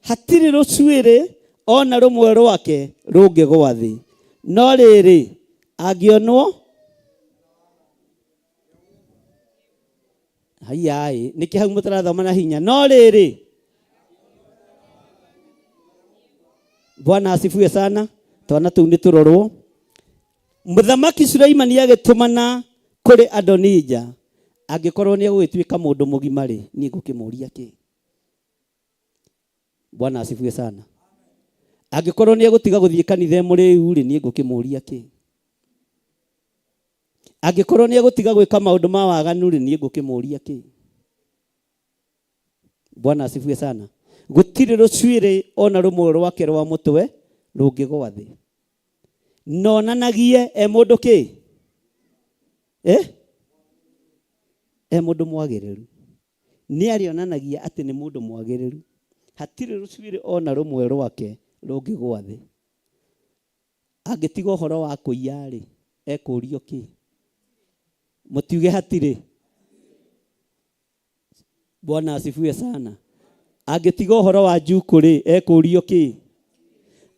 hatirĩ rũcuĩrĩ ona rũmwe rwake rũngĩgwa thĩ. No rĩrĩ, angĩonwo haiyaĩ nĩkĩ hau mũtarathoma na hinya no rĩrĩ bwana asifiwe sana twana tũu nĩ tũrorwo mũthamaki Suleimani agĩtũmana kũrĩ Adonija angĩkorwo nĩ egũgĩtuĩka mũndũ mũgima rĩ niĩ ngũkĩmũria kĩ bwana asifiwe sana angĩkorwo nĩ egũtiga gũthiĩ kanitha e mũrĩu rĩ niĩ ngũkĩmũria kĩ Angĩkorwo nĩ egũtiga gwĩka maũndũ ma waganu-rĩ, niĩ ngũkĩmũria kĩ? Bwana asifiwe sana. Gũtirĩ rũcuĩrĩ ona rũmwe rwake rwa mũtwe rũngĩgwa thĩ. Nonanagie e mũndũ kĩ? Eh? E mũndũ mwagĩrĩru. Nĩ arĩonanagia atĩ nĩ mũndũ mwagĩrĩru. Hatirĩ rũcuĩrĩ ona rũmwe rwake rũngĩgwa thĩ. Angĩtiga ũhoro wa kũiya-rĩ, ekũũrio kĩ? Mũtiuge hatirĩ. Bwana asifiwe sana. Angĩtiga ũhoro wa njukũ-rĩ, ekũũrio kĩ?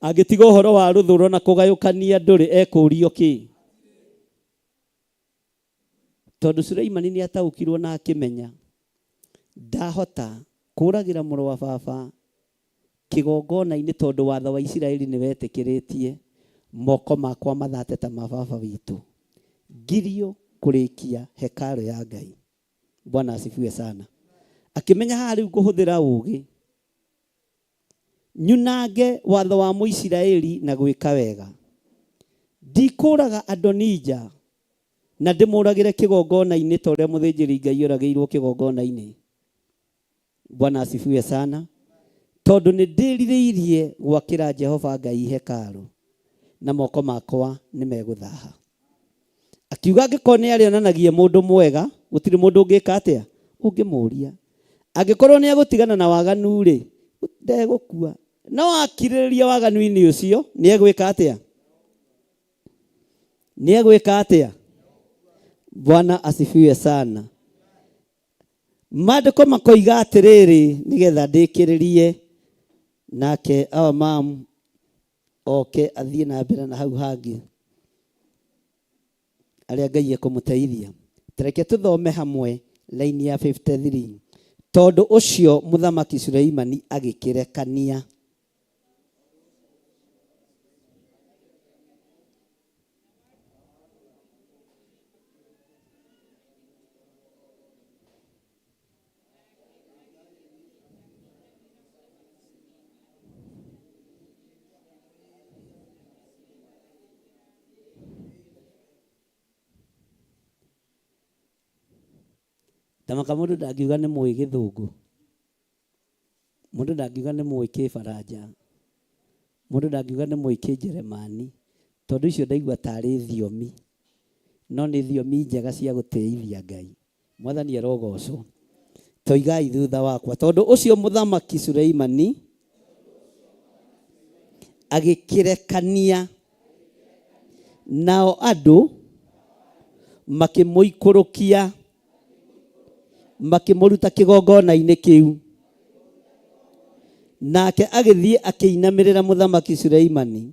Angĩtiga ũhoro wa rũthũro na kũgayũkania andũ-rĩ, ekũũrio kĩ? Tondũ Suleimani nĩ ataũkirwo na akĩmenya ndahota kũragĩra mũrũ wa baba kĩgongona-inĩ tondũ watho wa Isiraeli nĩ wetĩkĩrĩtie moko makwa mathate ta ma baba witũ ngirio kũrĩkia hekarũ ya Ngai. Bwana asifiwe sana. Akĩmenya haha rĩu ngũhũthĩra ũũgĩ nyunange watho wa Mũisiraeli na gwĩka wega. Ndikũraga Adonija na ndĩmũragĩre kĩgongona-inĩ ta ũrĩa mũthĩnjĩri Ngai oragĩirwo kĩgongona-inĩ. Bwana asifiwe sana. Tondũ nĩ ndĩrirĩirie gwakĩra Jehova Ngai hekarũ na moko makwa nĩ megũthaha. Akiuga angĩkorwo nĩ arĩonanagia mũndũ mwega, gũtirĩ mũndũ ũngĩka atĩa? Ũngĩmũria. Angĩkorwo nĩ egũtigana na waganu-rĩ, ndegũkua. No akirĩrĩria waganu-inĩ ũcio, nĩ egwĩka atĩa? Nĩ egwĩka atĩa? Bwana asifiwe sana. Maandĩko makoiga atĩrĩrĩ, nĩgetha ndĩkĩrĩrie nake our mom oke athiĩ na mbere na hau hangĩ arĩa Ngai ekũmũteithia. Tareke tũthome hamwe laini ya 53. Tondũ ũcio mũthamaki Suleimani agĩkĩrekania Tamaka mũndũ ndangiuga nĩ mũĩ gĩthũngũ. Mũndũ ndangiuga nĩ mũĩ kĩbaranja. Mũndũ ndangiuga nĩ mũĩ kĩnjeremani. Tondũ icio ndaigua tarĩ thiomi. No nĩ thiomi njega cia gũtĩithia Ngai. Mwathani arogocwo. Toigai thutha wakwa. Tondũ ũcio mũthamaki Suleimani agĩkĩrekania nao andũ makĩmũikũrũkia makĩmũruta kĩgongona-inĩ kĩu. Nake agĩthiĩ akĩinamĩrĩra mũthamaki Suleimani.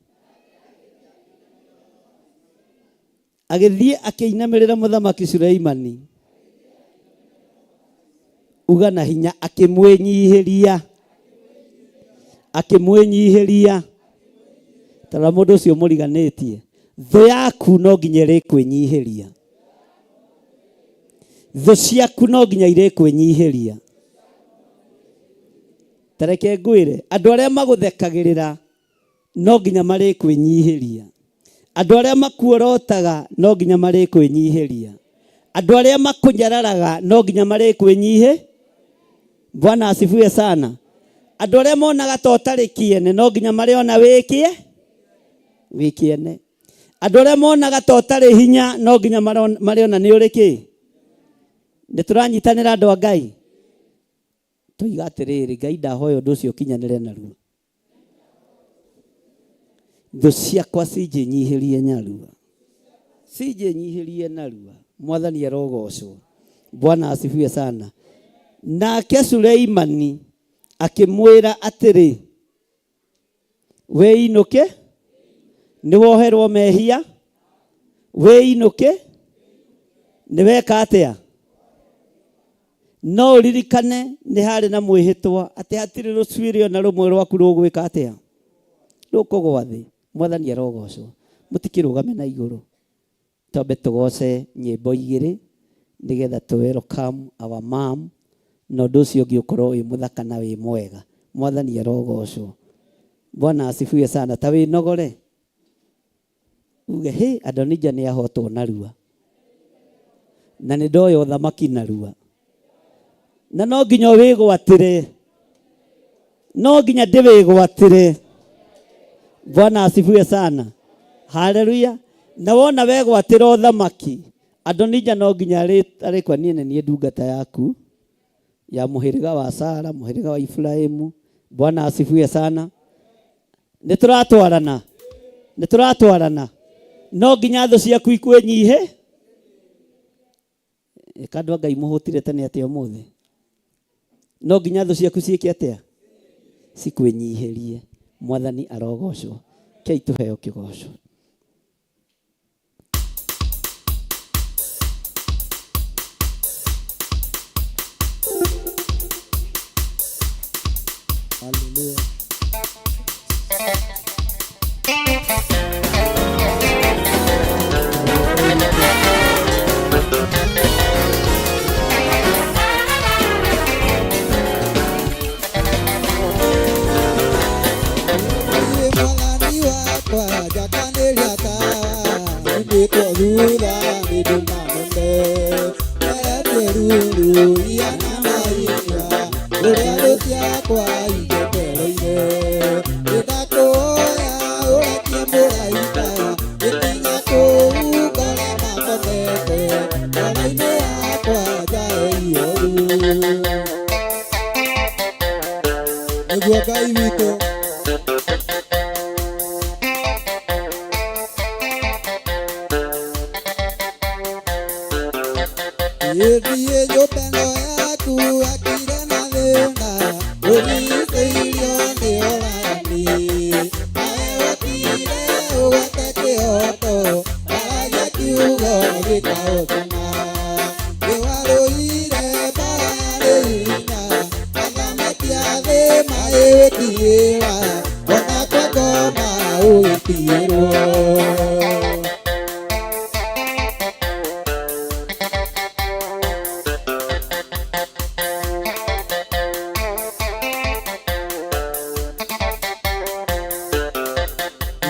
Agĩthiĩ akĩinamĩrĩra mũthamaki Suleimani. Uga na hinya, akĩmwĩnyihĩria, akĩmwĩnyihĩria. Tarora mũndũ ũcio mũriganĩtie, thũ yaku no nginya ĩrĩkwĩnyihĩria, thũ ciaku no nginya irĩkwĩnyihĩria. Tareke ngwĩre, andũ arĩa magũthekagĩrĩra no nginya marĩkwĩnyihĩria, andũ arĩa makuorotaga no nginya marĩkwĩnyihĩria, andũ arĩa makũnyararaga no nginya marĩkwĩnyihĩ. Bwana asifiwe sana. Andũ arĩa monaga ta ũtarĩ kĩene no nginya marĩona wĩkie wĩ kĩene. Andũ arĩa monaga ta ũtarĩ hinya no nginya marĩona nĩ ũrĩ kĩ. Nĩ tũranyitanĩra andũ a Ngai? Tũiga atĩrĩrĩ, Ngai ndahoya ũndũ ũcio ũkinyanĩre narua. Thũ ciakwa cinjĩnyihĩrie narua, cinjĩnyihĩrie narua. Mwathani arogocwo. Bwana asifiwe sana. Nake Suleimani akĩmwĩra atĩrĩ, wĩinũke, nĩwoherwo mehia, wĩinũke, nĩweka atĩa? No ũririkane nĩ harĩ na mwĩhĩtwa atĩ hatirĩ rũcuĩrĩ ona rũmwe rwaku rũgwĩka atĩa? Rũkũgwa thĩ. Mwathani arogocwo. Mũtikĩrũgame na igũrũ. Twambe tũgoce nyĩmbo igĩrĩ nĩgetha tũ welcome our mom, na ũndũ ũcio ũngĩ ũkorwo wĩ mũthaka na wĩ mwega. Mwathani arogocwo. Bwana asifiwe sana. Ta wĩnogore uge, hĩ, Adonija nĩ ahotwo narua, na nĩ ndoya ũthamaki narua, na no nginya wĩgwatĩre, no nginya ndĩwĩgwatĩre. Bwana asifiwe sana. Haleluya. Na wona wegwatĩra ũthamaki, Adonija no nginya arĩkwa niĩ nĩ niĩ ndungata yaku ya mũhĩrĩga wa Sara, mũhĩrĩga wa Ibrahimu. Bwana asifiwe sana. Nĩ tũratwarana, nĩ tũratwarana. No nginya thũ ciaku ikwĩnyihe. Ĩka andũ a Ngai mũhũtire tene atĩa ũmũthĩ? No nginya thũ ciaku ciĩke atĩa? Cikwĩnyihĩrie. Mwathani arogocwo. Kei tũheo kĩgoco. Hallelujah. Mwathani wakwa njakanĩria tawa, nyumĩtwo thutha nĩ nduma nene, nyeretie ruru ihana mahiga, ũrĩa thũ ciakwa injetereire. Nĩndakũhoya ũrekie mũraika, gĩkinya kũu ngore makomete, ngoro-inĩ yakwa njae ihoru. Nĩguo Ngai witũ. Ĩthiĩ nyũmba ĩno yaku akire na thĩna, ũrigicĩirio nĩ orani. Nawe wokire ũgwate kĩhoto, waragia kiugo gĩkahotana. Nĩwarũire mbara yarĩ hinya, athamaki a thĩ magĩgũtigĩra, ona kwa ngoma ũgĩtigĩrwo.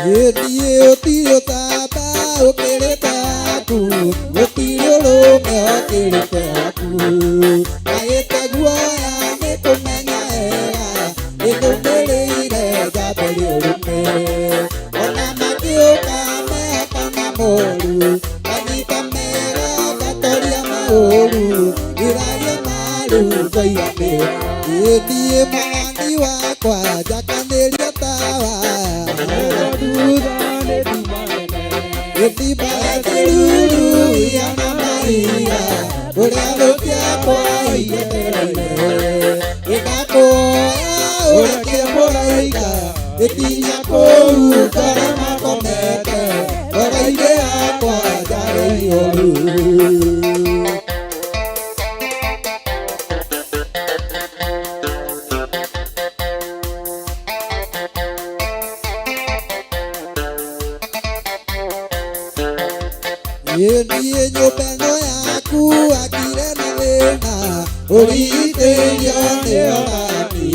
Gĩthiĩ ũtirĩ ũtamba ũkĩrĩte waku, gũtirĩ ũrũme ũkĩrĩte waku. Agĩte guoya nĩ kũmenya wega, nĩtũmĩrĩire njamba ũrũme. Ona makĩũka mehaka na moru, kanyita mega gatoria maũru, ngiragia maru ngoiga nĩ. Gĩthiĩ mwathani wakwa njakanĩria tawa, gĩthima kĩruru ihana mahiga, ũrĩa thũ ciakwa injetereire. Nĩndakũhoya ũrekie mũraika, gĩkinya kũu ngore makomete, ngoro-inĩ yakwa njarĩ ihoru. Ĩniĩ nyũmba ĩno yaku akire na thĩna ũrigitĩrio nĩ orani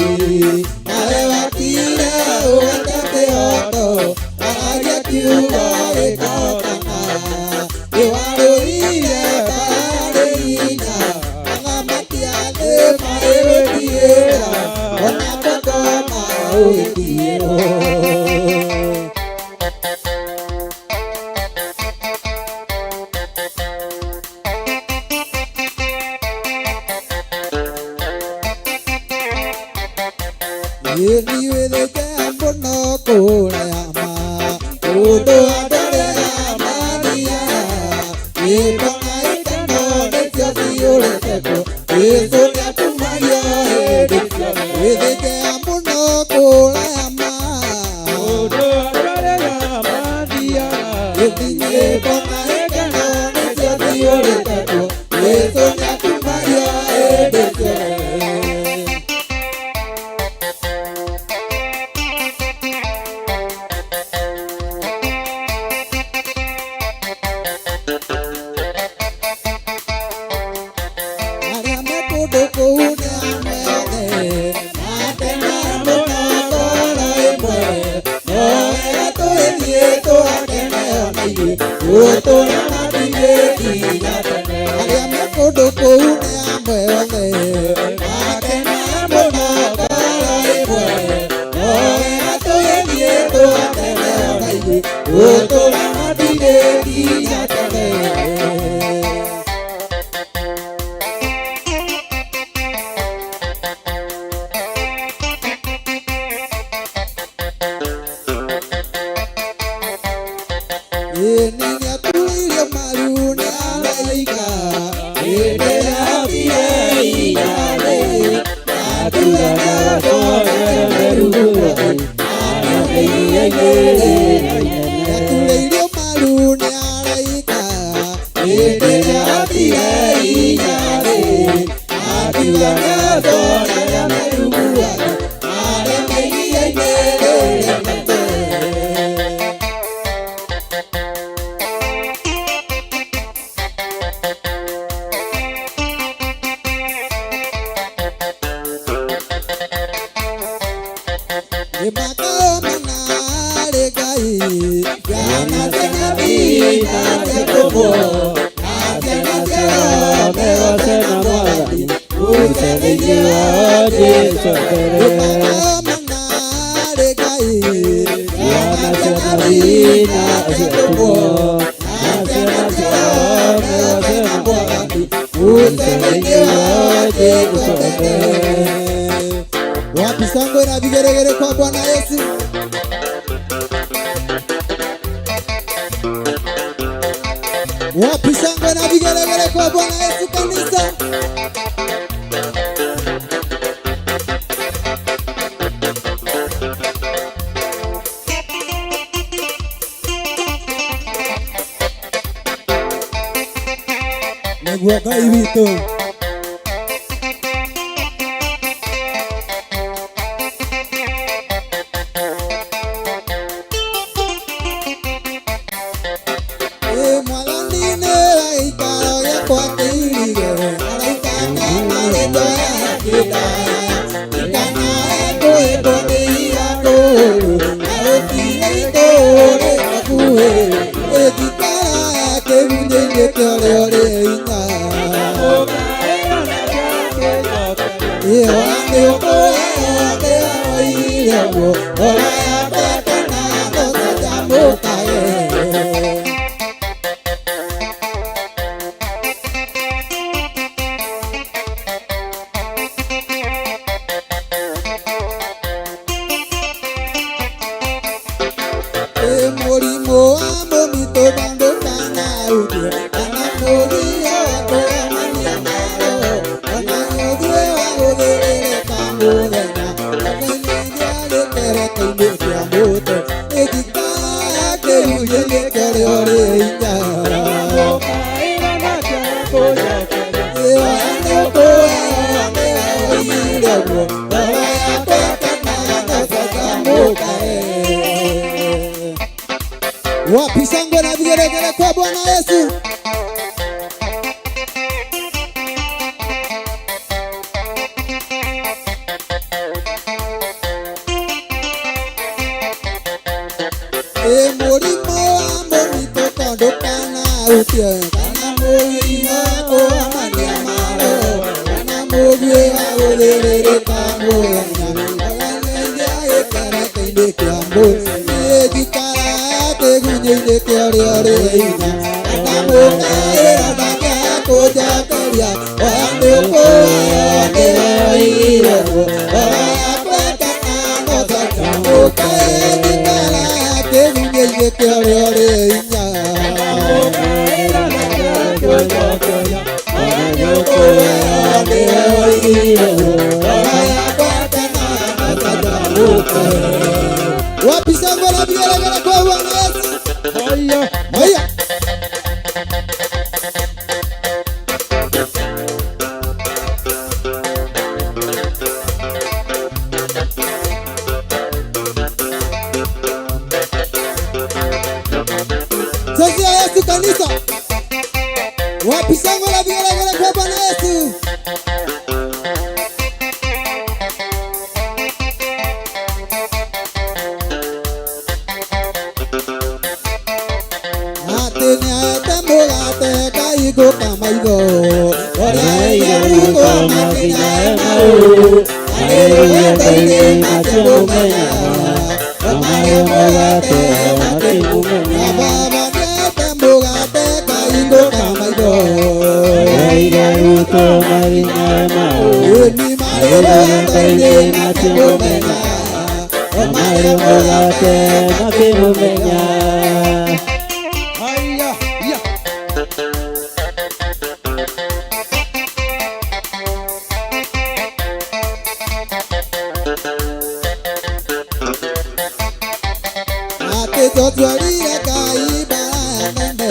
nawe wakire ũgata kĩhoto waragia kiugo gĩkahotana nĩwarũire mbaara hinya athamaki a thĩ marĩgũtigĩra ona ngoma ũgĩtigĩrwo. Niwĩthĩte mũno kũraya ma kũndũ andũ arĩa mathiaga nyĩmbo na ikeno nĩcio ciyũrĩte kuo Jesũ nĩakumagio hĩndĩ ciothe. Wĩthĩte mũno kũraya ma kũndũ andũ arĩa mathiaga nyĩmbo na ikeno nĩcio ciyũrĩte kuo Jesũ nĩakumagio hĩndĩ ciothe. Arĩa me kũndũ kũu nĩ amwe othe matena mũno ngoro ĩmwe no wega tũgĩthiĩ tũgakene ona ithuĩ gũtũra matirĩ nginya tene. Arĩa me kũndũ kũu nĩ amwe othe matena mũno ngoro ĩmwe no wega tũgĩthiĩ tũgakene ona ithuĩ gũtũra matirĩ nginya tene. Nĩatuire maru nĩ araika hĩndĩ yathiĩ inyarĩ akiuga nĩatũrĩirio maru nĩ araika hĩndĩ yathiĩ inyarĩ akiuga nĩatũrĩirio maru iria-inĩ rĩrĩa inene. Wapi shangwe na vigeregere kwa Bwana Yesu? Wapi shangwe na vigeregere kwa Bwana Yesu kanisa? Nĩguo Ngai witũ. Ĩ Mwathani nĩ gĩikaro gĩakwa kĩirige, araika na rĩtwa rĩake ndaya, ndikanae kũhĩtwo nĩ iratũ, na gũtirĩ itũũra hakuhĩ, ĩngĩikara kĩgunyĩ-inĩ kĩa ũrĩa ũrĩ hinya. Ĩhoya nĩ ũkũheo kĩrĩa woigire ũguo, ngoro yakwa ĩkena ndũcanjamũkage. Mũrimũ wa mũmitũ ndũkanaũgie, kana mũthia wa kũremania naro, ona mũthiĩ wa gũthĩrĩrĩka mũthenya, ũmenyithia gĩtereko-inĩ kĩa mũtwe, ĩngĩikara kĩrunjĩ-inĩ kĩa ũrĩa ũrĩ hinya. Ĩhoya nĩ ũkũheo kĩrĩa woigire ũguo, ngoro yakwa ĩkenaga ndũcanjamũkage. Wapi shangwe na vigeregere kwa Bwana Yesu? ũhutie kana mũrima kũhamania maroho kana mũguĩ wa gũthĩrĩrĩka mũthenya aganendia gĩkereke-inĩ kĩa mbũri niĩ njikaraga kĩgunyĩ-inĩ kĩa ũrĩa ũrĩ hinya ndamũkaĩra ndangĩaga kũnjokeria oya nĩũkũheo nĩwe oigire ũguo ngoro yakwa ĩkena no canjamũkaĩ njikaraga kĩgunyĩ-inĩ kĩa ũrĩa ũrĩ hinya Wapi shangwe na vigelegele kwa Bwana Yesu? Haya, haya. Chezea Yesu kanisa. Wapi shangwe na vigelegele kwa Bwana Yesu? Atĩ nĩaete mũgate ngahingũka maitho ũrĩa airutwo makinya mau marĩ rũgendo-inĩ makĩmũmenyaga marĩ mũgate makĩmũmenya baba nĩaete mũgate ngahingũka maitho Airutwo makinya mau ĩni marĩ rũgendo-inĩ makĩmũmenyaga marĩ mũgate makĩmũmenya. Atĩ tũtwarire Ngai mbara nene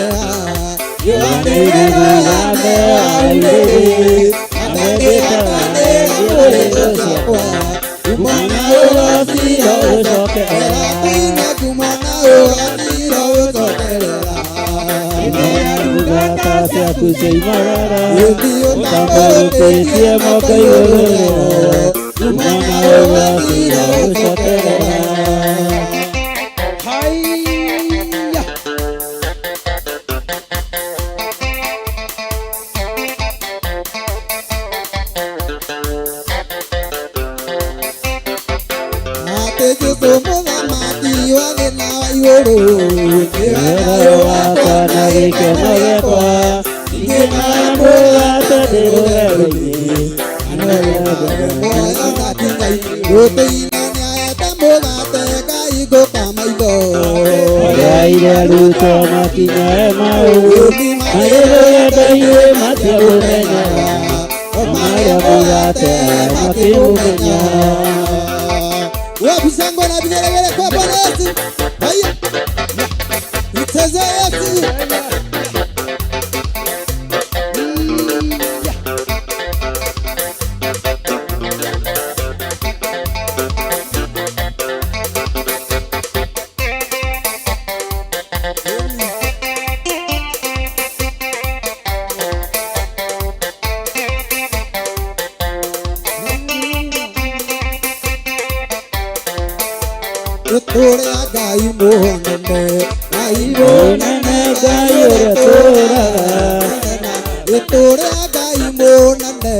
Ndungata ciaku ciaimarara ũtambũrũkĩtie moko igũrũ rĩao kumana ũgacira ũcokerera. Atĩ Jesũ mũthamaki wa thĩ na wa igũrũ nĩwe Thayũ wakwa na gĩkeno gĩakwa ingĩmara mũgate ndĩ rũgendo-inĩ muoyo na nginya rũtĩinĩ nĩaete mũgate ngahingũka maitho ũrĩa irerutwo makinya mau marĩ rũgendo-inĩ matiamũmenyaga marĩa mũgate makĩmũmenya. Wapi shangwe na vigelegele kwa Bwana Yesu? Haya, mcheze Yesu. Tũrĩa Ngai mũnene, Ngai Mũnene Ngai ũrĩa ũtũũraga Tũrĩa Ngai mũnene,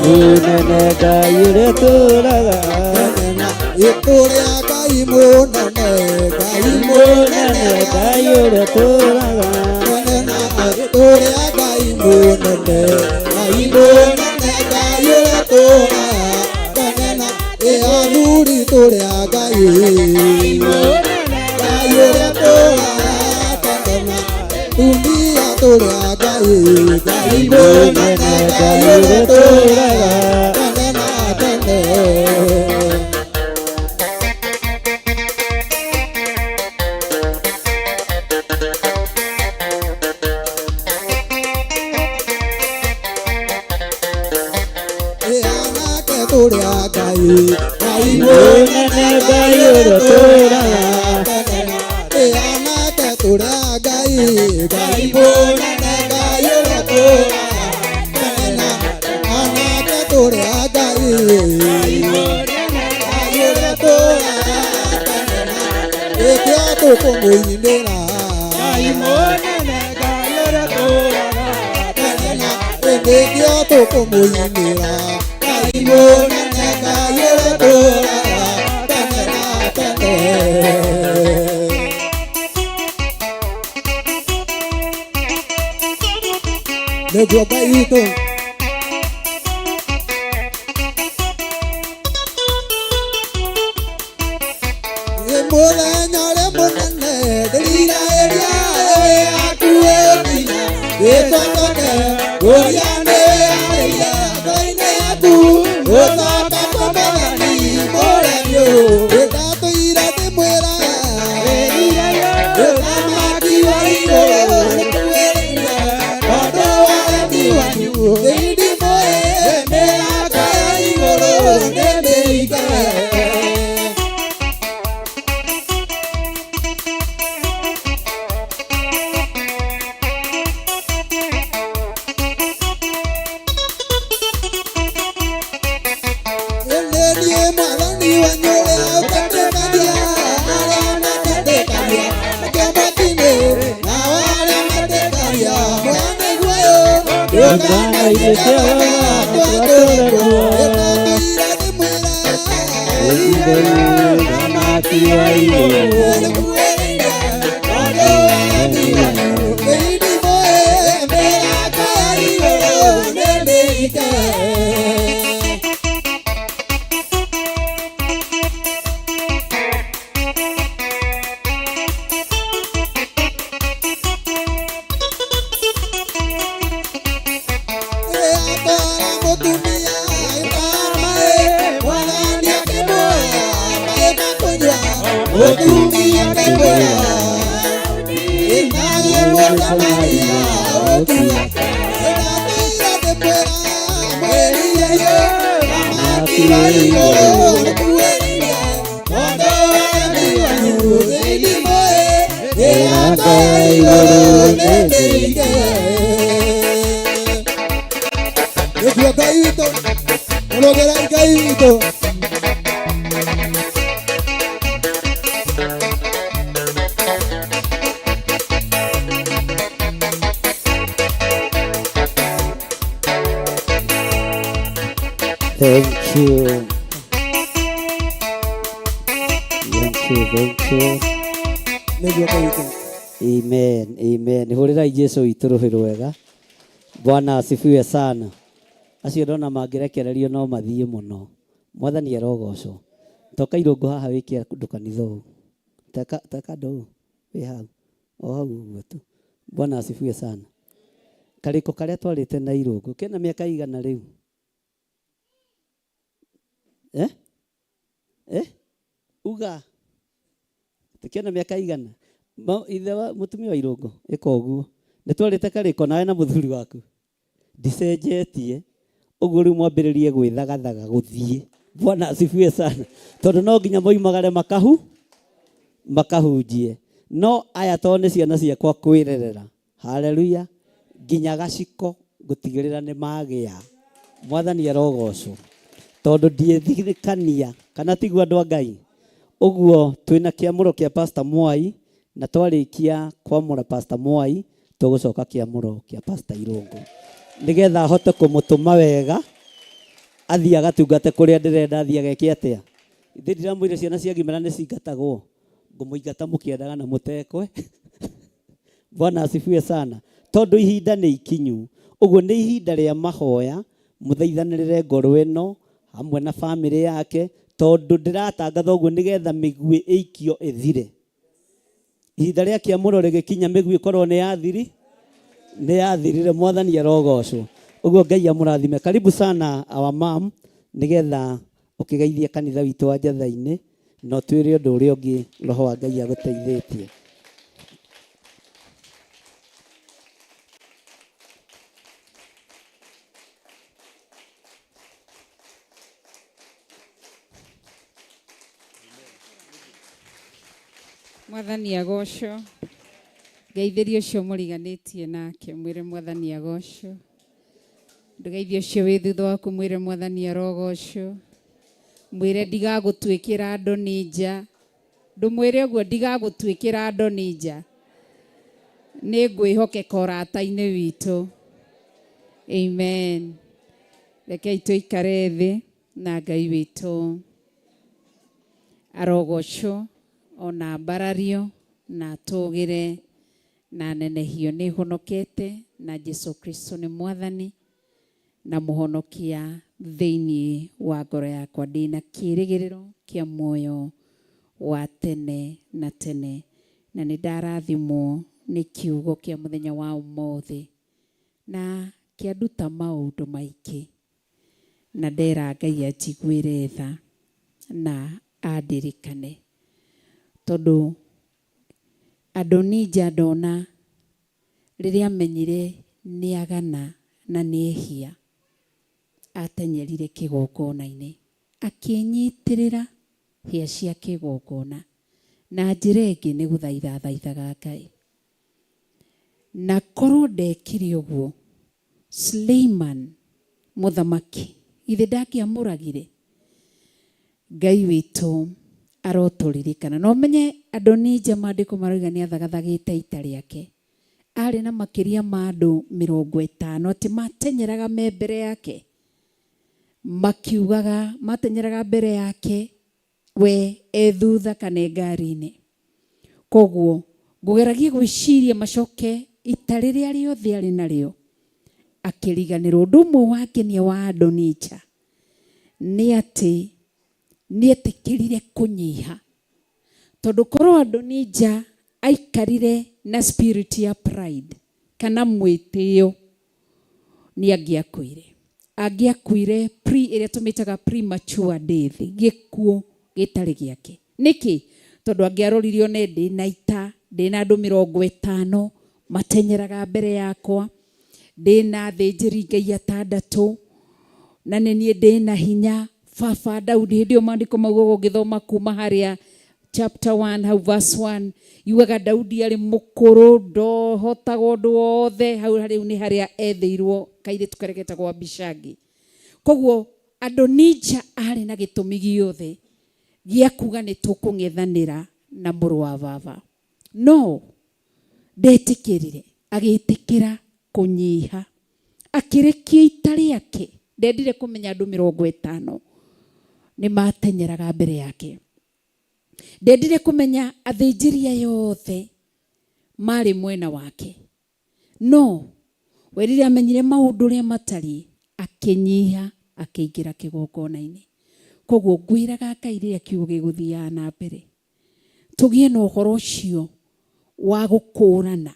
Mũnene Ngai ũrĩa ũtũũraga Tũrĩa Ngai mũnene, Ngai Mũnene Ngai ũrĩa ũtũũraga Tũrĩa Ngai mũnene, Ngai mũnene Ngai ũrĩa ũtũũraga ĩ athuri tũrĩa Ngai Ngai ũrĩa ũtũũraga tene tumia tũrĩa Ngai Ngai mũnene Ngai ũrĩa ũtũũraga tene na tene. Ĩ anake tũrĩa Ngai Ngai Mũnene Ngai ũrĩa ũtũũraga Ĩ anake tũrĩa Ngai Ngai mũnene Ngai ũrĩa ũtũũraga tene anake tũrĩa Ngai Ngai ũrĩa ũtũũraga tene ĩkĩo tũkũmũinĩra Ngai mũnene Ngai Nĩkĩo tũkũmũinĩra Ngai mũnene Ngai ũrĩa ũtũũraga tene na tene. Nĩguo Ngai witũ. Ĩ mũthenya ũrĩa mũnene ndĩriragĩria yaku ĩkinya gĩcocoke ũrĩa nĩarĩire ngoro-inĩ yaku ũcoke kwa Mwathani mũremi ũyũ ndatũire ndĩmwĩra ũthamaki wa igũrũ nĩkuĩrĩire tondũ wa wendi wanyu ndĩndimũĩ mĩrango ya igũrũ nĩmĩhinge. Nĩ mwathani wanyu ũrĩa ũtetekagia arĩa matetekagia makio mwaki-inĩ nao arĩa metĩkagia mwene guoyo ndũkanaitĩke twatũre kuo ndatũire ndĩmwĩra Ũthamaki wa igũrũ nĩkuĩrĩire tondũ wa wendi wanyu ndĩndimũĩ mĩrango ya igũrũ nĩmĩhinge. Atwara mũtumia agĩtaha maĩ Mwathani akĩmuoya maĩ ma kũnyua mũtumia akĩmwĩra ĩtagwo Mũsamaria ũkinya ndatũire ndĩmwĩra mwĩrire thamaki wa igũrũ nĩkuĩrĩire tondũ wa wendi wanyu ndĩndimũĩ mĩrango ya igũrũ nĩmĩhinge. Nĩguo Ngai witũ. Mũrũgĩrai Ngai witũ. Thank you. Thank you, thank you. Nĩguo Ngai witũ. Amen, amen. Hũrĩrai Jesu witũ rũhĩ rwega. Bwana asifiwe sana. Acio ndona mangĩrekererio no mathiĩ mũno. Mwathani arogocwo. Toka irũngũ haha wĩke andũ kanitha ũũ. Teka teka andũ ũũ. Wĩ hau. O hau ũguo tu. Bwana asifiwe sana. Karĩko karĩa twarĩte na irũngũ kena mĩaka igana rĩu? Eh? Eh? Uga. Kena mĩaka igana? Ithe wa mũtumia wa irũngũ ĩka ũguo. Nĩ twarĩte karĩko nawe na mũthuri waku. Ndicenjetie. Ũguo rĩu mwambĩrĩrie gwĩthagathaga gũthiĩ. Bwana asifiwe sana. Tondũ no nginya moimagare makahu makahunjie. No aya tondũ nĩ ciana ciakwa kwĩrerera. Haleluya. Nginya gaciko ngũtigĩrĩra nĩ magĩa. Mwathani arogocwo. Tondũ ndiĩthirĩkania kana tiguo andũ a Ngai. Ũguo twĩna kĩamũro kĩa Pastor Mwai na twarĩkia kwamũra Pastor Mwai tũgũcoka kĩamũro kĩa Pastor Irũngũ. Nĩgetha ahote kũmũtũma wega athiĩ agatungate kũrĩa ndĩrenda athiĩ ageke atĩa. Ithe ndiramwĩire ciana cia gimara nĩ cingatagwo. Ngũmũingata mũkĩendaga na mũtekwe. Bwana asifiwe sana. Tondũ ihinda nĩ ikinyu. Ũguo nĩ ihinda rĩa mahoya mũthaithanĩrĩre ngoro ĩno hamwe na bamĩrĩ yake tondũ ndĩratangatha ũguo nĩgetha mĩguĩ ĩikio ĩthire. Ihinda rĩa kĩamũro rĩgĩkinya mĩguĩ ĩkorwo nĩ yathiri nĩ yathirire. Mwathani arogocwo. Ũguo Ngai amũrathime. Karibu sana our mom nĩgetha ũkĩgeithie kanitha witũ wa Njatha-inĩ na ũtwĩre ũndũ ũrĩa ũngĩ roho wa Ngai agũteithĩtie. Mwathani agocwo. Ngeithĩrie ũcio mũriganĩtie nake mwĩre mwathani agocwo. Ndũgeithie ũcio wĩ thutha waku mwĩre mwathani arogocwo. Mwĩre ndigagũtuĩkĩra Adonija. Ndũmwĩre ũguo ndigagũtuĩkĩra Adonija. Nĩ ngwĩhokeka ũrata-inĩ witũ. Amen. Rekei tũikare thĩ na Ngai witũ arogocwo ona ambarario na atũgĩre na nenehio. Nĩ honokete na Jesu Kristo nĩ mwathani na mũhonokia thĩinĩ wa ngoro yakwa. Ndĩna kĩrĩgĩrĩro kĩa muoyo wa tene na tene, na nĩ ndarathimwo nĩ kiugo kĩa mũthenya wa ũmũthĩ na kĩanduta maũndũ maingĩ, na ndera Ngai anjiguĩre tha na andirikane, tondũ Adonija ndona rĩrĩa amenyire nĩ agana na nĩ ehia, atenyerire kĩgongona-inĩ akĩnyitĩrĩra hĩa cia kĩgongona, na njĩra ĩngĩ nĩ gũthaitha athaithaga Ngai. Na korwo ndekire ũguo, Suleiman mũthamaki githĩ ndangĩamũragire? Ngai witũ arotũririkana. Na ũmenye Adonija maandĩko maroiga nĩ athagathagĩte ita rĩake. Arĩ na makĩria ma andũ 50 atĩ matenyeraga me mbere yake, makiugaga matenyeraga mbere yake we e thutha kana e ngari-inĩ. Koguo ngũgeragia gwĩciria macoke ita rĩrĩa rĩothe arĩ narĩo akĩriganĩrwo. Ũndũ ũmwe wangenia wa Adonija nĩ atĩ nĩetĩkĩrire kũnyiha, tondũ korwo Adonija aikarire na spirit ya pride kana mwĩtĩo nĩ angĩakuire. Angĩakuire pre, ĩrĩa tũmĩtaga premature death, gĩkuũ gĩtarĩ gĩake. Nĩkĩ? Tondũ angĩarorire one ndĩna ita, ndĩna andũ 50 matenyeraga mbere yakwa, ndĩna athĩnjĩri Ngai atandatũ, na nĩ niĩ ndĩna hinya. Baba Daudi, hĩndĩ ĩyo maandĩko maugaga ũngĩthoma kuma harĩa chapter 1 hau verse 1, yugaga Daudi arĩ mũkũrũ, ndohotaga ũndũ wothe. Hau rĩu nĩ harĩa ethĩirwo kairĩtu karĩa getagwo Abishagi. Koguo Adonija arĩ na gĩtũmi gĩothe gĩa kuga nĩ tũkũng'ethanĩra na mũrũ wa baba, no ndetĩkĩrire, agĩtĩkĩra kũnyiha, akĩrekia ita rĩake. Ndendire kũmenya andũ 50 nĩ matenyeraga mbere yake. Ndendire kũmenya athĩnjĩri aya othe marĩ mwena wake, no we rĩrĩa amenyire maũndũ ũrĩa matariĩ akĩnyiha, akĩingĩra kĩgongona-inĩ. Koguo ngwĩraga Ngai rĩrĩa kiugo gĩgũthiaga na mbere, tũgĩe na ũhoro ũcio wa gũkũrana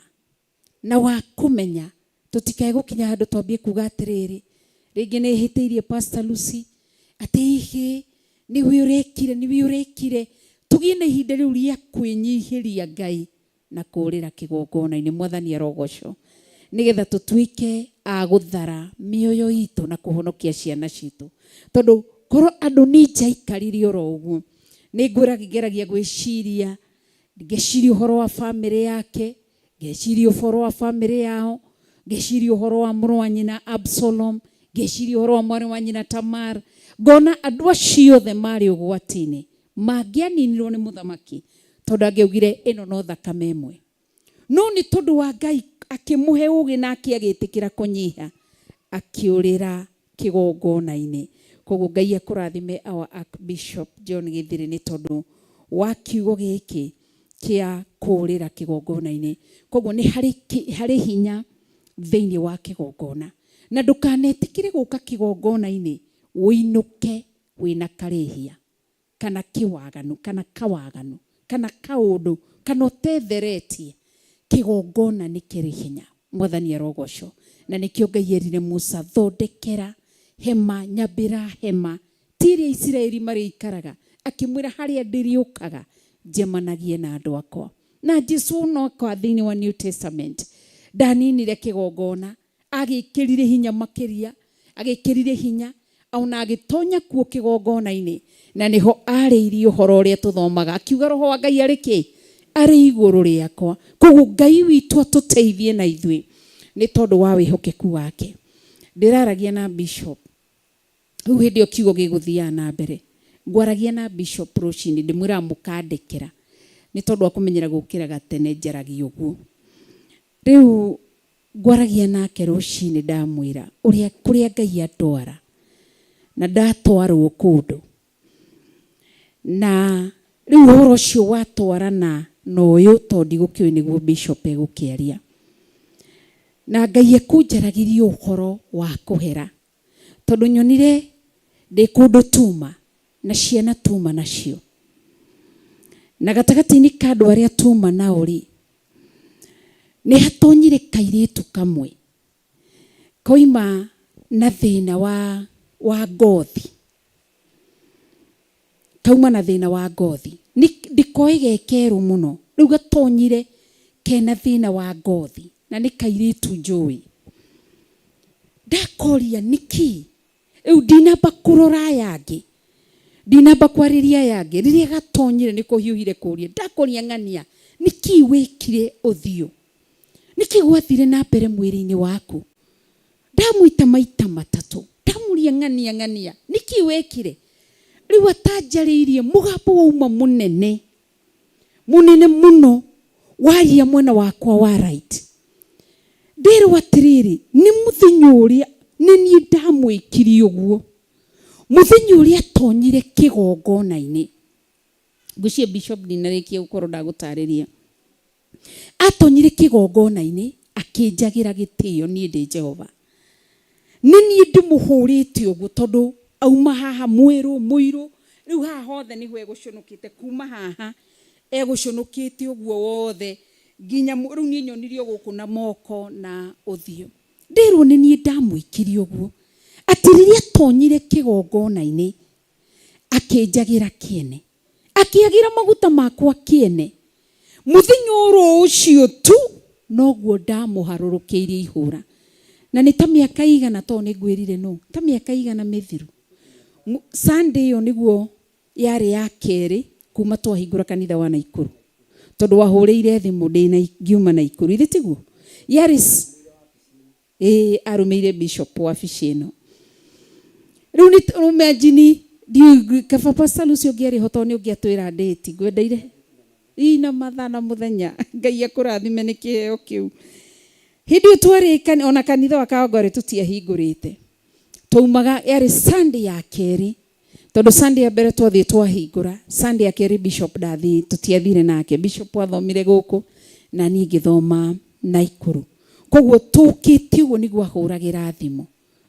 na wa kũmenya, tũtikae gũkinya handũ twambie kuga atĩrĩrĩ, rĩngĩ nĩ hĩtĩirie Pastor Lucy, atĩ ihĩ nĩwe ũrekire, nĩwe ũrekire. Tũgĩe na ihinda rĩu rĩa kwĩnyihĩria Ngai na kũrĩra kĩgongona-inĩ. Mwathani arogocwo, nĩgetha tũtuĩke a gũthara mĩoyo itũ na kũhonokia ciana citũ. Tondũ korwo Adonija aikarire oro ũguo, nĩ ngwĩra ngĩgeragia gwĩciria, ngeciria ũhoro wa bamĩrĩ yake, ngeciria ũhoro wa bamĩrĩ yao, ngeciria ũhoro wa mũrũ wa nyina Absalom, ngeciria ũhoro wa mwarĩ wa nyina Tamar, ngona andũ acio othe marĩ ũgwati-inĩ mangĩaninirwo nĩ mũthamaki, tondũ angĩaugire ĩno no thakame ĩmwe. No nĩ tondũ wa Ngai akĩmũhe ũgĩ nake agĩtĩkĩra kũnyiha, akĩũrĩra kĩgongona-inĩ. Koguo Ngai akũrathime our Archbishop John Gĩthiri nĩ tondũ wa kiugo gĩkĩ kĩa kũũrĩra kĩgongona-inĩ. Koguo nĩ harĩ hinya thĩinĩ wa kĩgongona, na ndũkanetĩkĩre gũka kĩgongona-inĩ ũinũke wĩna karĩhia kana kĩwaganu kana kawaganu kana kaũndũ kana ũtetheretie. Kĩgongona nĩ kĩrĩ hinya. Mwathani arogocwo. Na nĩkĩo Ngai erire Musa, thondekera hema, nyambĩra hema, ti ĩrĩa Isiraeli marĩikaraga, akĩmwĩra harĩa ndĩrĩũkaga njemanagie na andũ akwa. Na Jesu onoka thĩinĩ wa New Testament ndaninire kĩgongona, agĩkĩrire hinya makĩria, agĩkĩrire hinya ona agĩtonya kuo kĩgongona-inĩ, na nĩho arĩirie ũhoro ũrĩa tũthomaga, akiuga roho wa Ngai arĩ kĩ? Arĩ igũrũ rĩakwa. Koguo Ngai witũ atũteithie na ithuĩ nĩ tondũ wa wĩhokeku wake. Ndĩraragia na bishop rĩu hĩndĩ ĩyo kiugo gĩgũthiaga na mbere, ngwaragia na bishop rũcinĩ, ndĩmwĩraga mũkandekera nĩ tondũ wa kũmenyera gũkĩraga tene, njaragia ũguo. Rĩu Ngwaragia nake rũcinĩ ndamwĩra ũrĩa kũrĩa Ngai atwara na ndatwarwo kũndũ na rĩu ũhoro ũcio watwarana na ũyũ tondũ ndigũkĩũĩ nĩguo bishop egũkĩaria na Ngai ekũnjaragĩria ũhoro wa kũhera tondũ nyonire ndĩ kũndũ tuma na ciana tuma nacio na gatagatĩ-inĩ ka andũ arĩa tuma nao rĩ nĩ hatonyire kairĩtu kamwe koima na thĩna wa, wa ngothi kauma na thĩna wa ngothi ndikoĩ ge kerũ mũno rĩu gatonyire kena thĩna wa ngothi na nĩ kairĩtu njũĩ ndakoria nĩkĩ rĩu ndinamba kũrora aya angĩ ndinamba kwarĩria aya angĩ rĩrĩa gatonyire nĩ kũhiũhire kũria ndakoria ng'ania nĩkĩ wĩkire ũthiũ nĩkĩ gwathire na mbere mwĩrĩ-inĩ waku ndamwĩta maita matatũ ndamũria ng'ania ng'ania nĩkĩ wekire rĩu atanjarĩirie mũgambo wauma mũnene mũnene mũno waria mwena wakwa wa right nderwo atĩrĩrĩ nĩ mũthenya ũrĩa nĩ niĩ ndamwĩkire ũguo mũthenya ũrĩa atonyire kĩgongona-inĩ ngwĩciria bishop ndinarĩkia gũkorwo ndagũtarĩria atonyire kĩgongona-inĩ akĩnjagĩra gĩtĩo niĩ ndĩ Jehova nĩ niĩ ndĩmũhũrĩte ũguo tondũ auma haha mwĩrũ mũirũ rĩu haha hothe nĩho egũcũnũkĩte kuma haha egũcũnũkĩte ũguo wothe nginya rĩu niĩ nyonirio gũkũ na moko na ũthiũ ndĩrwo nĩ niĩ ndamwĩkire ũguo atĩ rĩrĩa atonyire kĩgongona-inĩ akĩnjagĩra kĩene akĩagĩra maguta makwa kĩene mũthenya oro ũcio tu noguo ndamũharũrũkĩirie ihũra na nĩ ta mĩaka igana tondũ nĩ ngwĩrire no ta mĩaka igana mĩthiru Sunday ĩyo nĩguo yarĩ ya kerĩ kuma twahingũra kanitha wa Naikuru tondũ wahũrĩire thimũ ndĩ na ngiuma Naikuru ithe tiguo yarĩ ĩĩ arũmĩire bishop wabici ĩno rĩu nĩ imagine ndiũĩ kaba pastor Lucy ũngĩarĩ ho tondũ nĩ ũngĩatwĩra date ngwendeire ina mathaa na mũthenya Ngai akũrathime nĩ kĩheo kĩu hĩndĩ ĩyo twarĩ ona kanitha wa Kawangware tũtiahingũrĩte twaumaga yarĩ Sunday ya kerĩ tondũ Sunday ya mbere twathiĩ twahingũra Sunday ya kerĩ bishop ndathiĩ tũtiathire nake bishop athomire gũkũ na niĩ ngĩthoma Naikuru koguo tũkĩte ũguo nĩguo ahũragĩra thimũ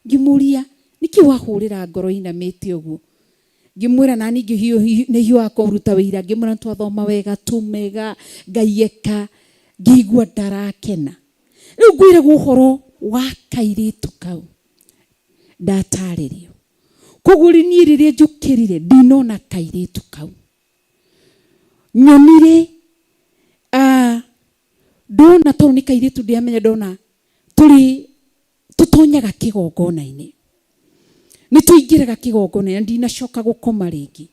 ngĩmũria nĩkĩ wahũrĩra ngoro inamĩte ũguo ngĩmwĩra nani nĩ hiũhaga kũruta wĩira ngĩmwĩra twathoma wega tumega Ngai eka ngĩigua ndarakena rĩu ngwĩragwo ũhoro wa kairĩtu kau ndatarĩrio koguo rĩ niĩ rĩrĩa njũkĩrire ndinona kairĩtu kau nyonire ndona tondũ nĩ kairĩtu ndiamenya ndona tũrĩ tũtonyaga kĩgongona-inĩ nĩ tũingĩraga kĩgongona-inĩ na ndinacoka gũkoma rĩngĩ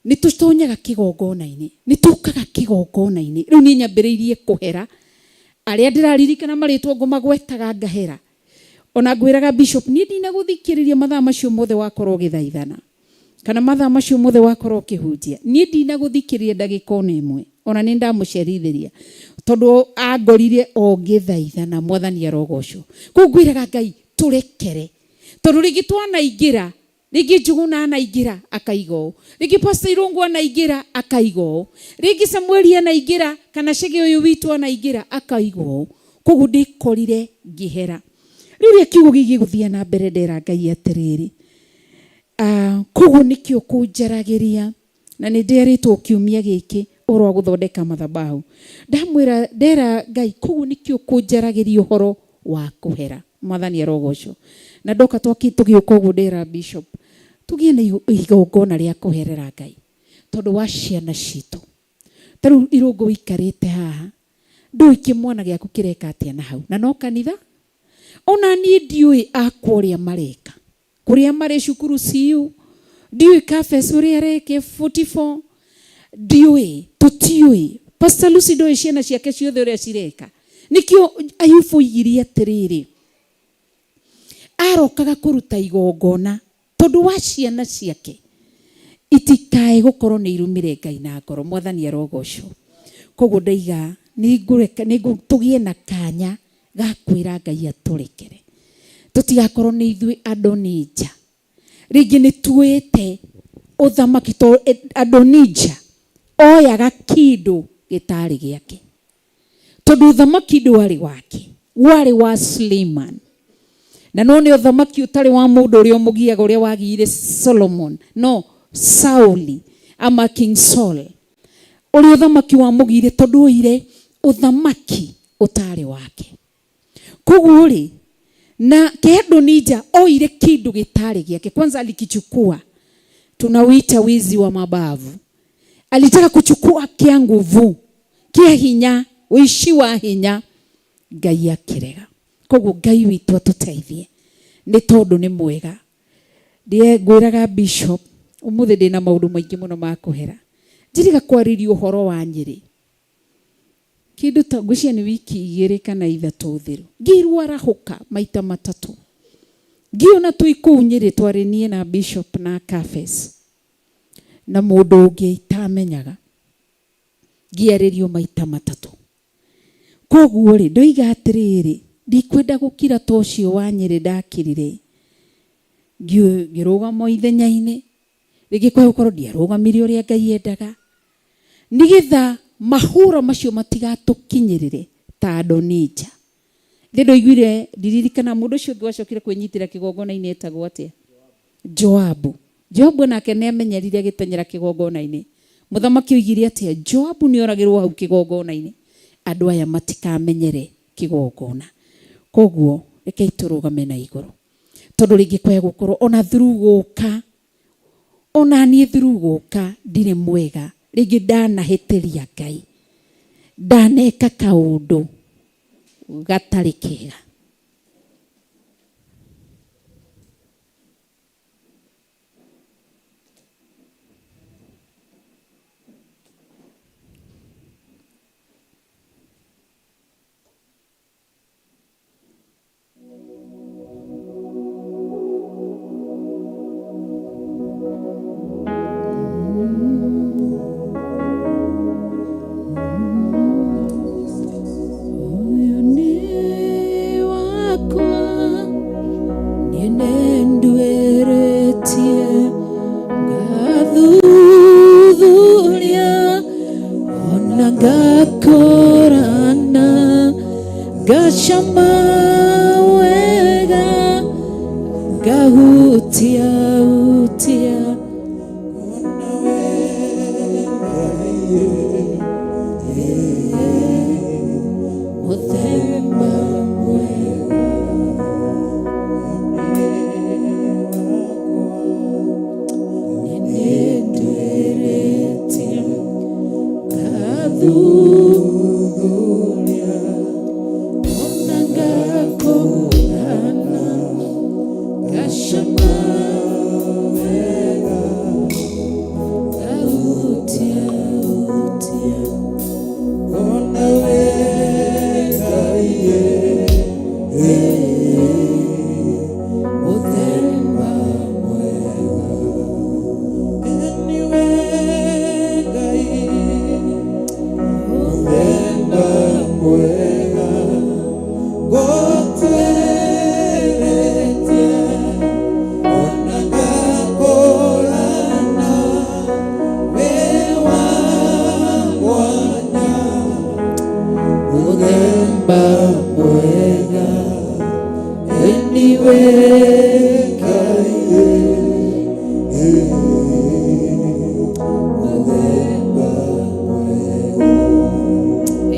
nĩ tũtonyaga kĩgongona-inĩ nĩ tũkaga kĩgongona-inĩ rĩu niĩ nyambĩrĩirie kũhera arĩa ndĩraririkana marĩtwa ngũmagwetaga ngahera ona ngwĩraga bishop niĩ ndinagũthikĩrĩria mathaa macio mothe wakorwo ũgĩthaithana kana mathaa macio mothe wakorwo ũkĩhunjia niĩ ndinagũthikĩrĩria ndagĩka ona ĩmwe ona nĩ ndamũcerithĩria tondũ angorire o ngĩthaithana mwathani arogocwo kũu ngwĩraga Ngai tũrekere tondũ rĩngĩ twanaingĩra rĩngĩ Njũgũna anaingĩra akaiga ũũ rĩngĩ Pastor Irũngũ anaingĩra akaiga ũũ rĩngĩ Samueli anaingĩra kana Chege ũyũ witũ anaingĩra akaiga ũũ koguo ndĩkorire ngĩhera rĩu rĩa kiugo gĩkĩ gĩgũthiĩ na mbere ndera Ngai atĩrĩrĩ koguo nĩkĩo kũnjaragĩria na nĩ ndĩerĩtwo kiumia gĩkĩ ũhoro wa gũthondeka mathabahu ndamwĩra ndera Ngai koguo nĩkĩo kũnjaragĩria ũhoro wa kũhera mwathani arogocwo na ndoka tũgĩũka ũguo ndera bishop tũgĩe na igongona rĩa kũherera Ngai tondũ wa ciana citũ ta rĩu Irũngũ wĩikarĩte haha ndũĩ kĩmwana gĩaku kĩreka atĩa na hau na no kanitha ona niĩ ndiũĩ akwa ũrĩa mareka kũrĩa marĩ cukuru ciu ndiũĩ Kafes ũrĩa areke 44 ndiũĩ tũtiũĩ Pastor Lucy ndũĩ ciana ciake ciothe ũrĩa cireka nĩkĩo Ayubu oigire atĩrĩrĩ arokaga kũruta igongona tondũ wa ciana ciake itikae gũkorwo nĩ irumire Ngai na ngoro mwathani arogocwo koguo ndaiga Nĩngũreka tũgĩe na kanya ga kwĩra Ngai atũrekere. Tũtigakorwo nĩ ithuĩ Adonija. Rĩngĩ nĩ tuĩte ũthamaki to Adonija oyaga kĩndũ gĩtarĩ gĩake. Tondũ ũthamaki ndwarĩ wake, warĩ wa Suleiman. Na no nĩ ũthamaki ũtarĩ wa mũndũ ũrĩa ũmũgiaga ũrĩa wagiire Solomon, no Sauli ama King Saul. Ũrĩa ũthamaki wamũgiire tondũ oire ũthamaki ũtarĩ wake. Koguo rĩ, na ke Adonija oire kĩndũ gĩtarĩ gĩake. Kwanza alikichukua, tunauita wizi wa mabavu. Alitaka kuchukua kia nguvu, kia hinya, ũici wa hinya, Ngai akĩrega. Koguo Ngai witũ atũteithie nĩ tondũ nĩ mwega. Ndiĩ ngwĩraga bishop ũmũthĩ ndĩna maũndũ maingĩ mũno ma kũhera. Njĩrĩga kwarĩria ũhoro wa Nyĩrĩ. Kĩndũ ta ngwĩciria nĩ wiki igĩrĩ kana ithatũ thiru. Ngĩirwo arahũka maita matatũ. Ngĩona twĩ kũu Nyĩrĩ twarĩ niĩ na bishop na Cafes na mũndũ ũngĩ itamenyaga. Ngĩarĩrio maita matatũ. Koguo rĩ, ndoiga atĩrĩrĩ, ndikwenda gũkira ta ũcio wa Nyĩrĩ ndakirire. Ngĩrũgama o ithenya-inĩ. Rĩngĩ kwa gũkorwo ndiarũgamire ũrĩa Ngai endaga. Nĩgetha mahũra macio matigatũkinyĩrĩre ta Adonija. Thĩ ndoiguire ndiririkana mũndũ ũcio ũngĩ wacokire kwĩnyitĩra kĩgongona-inĩ etagwo atĩa? Joabu. Joabu onake nĩ amenyerire agĩteng'era kĩgongona-inĩ. Mũthamaki oigire atĩa? Joabu nĩ oragĩrwo hau kĩgongona-inĩ. Andũ aya matikamenyere kĩgongona. Koguo rekei tũrũgame na igũrũ. Tondũ rĩngĩ kwaya gũkorwo ona through gũka, ona niĩ through gũka ndirĩ mwega. Rĩngĩ ndanahĩtĩria Ngai. Ndaneka kaũndũ gatarĩ kega. Ũyũ nĩ wakwa, niĩ nĩnduĩrĩtie, ngathuthuria, ona ngakũrana, ngacama wega, ngahutia hutia. Mũthemba mwega. Nĩnduĩrĩtie, ngathuthuria, ona ngakũrana, ngacama wega, ngahutia hutia. Ona we Ngai, Mũthemba mwega. Niwe Ngai, mũthemba mwega, ngũtuĩrĩtie, ona ngakũrana, wĩ wa mwanya, mũthemba mwega, niwe Ngai, mũthemba mwega.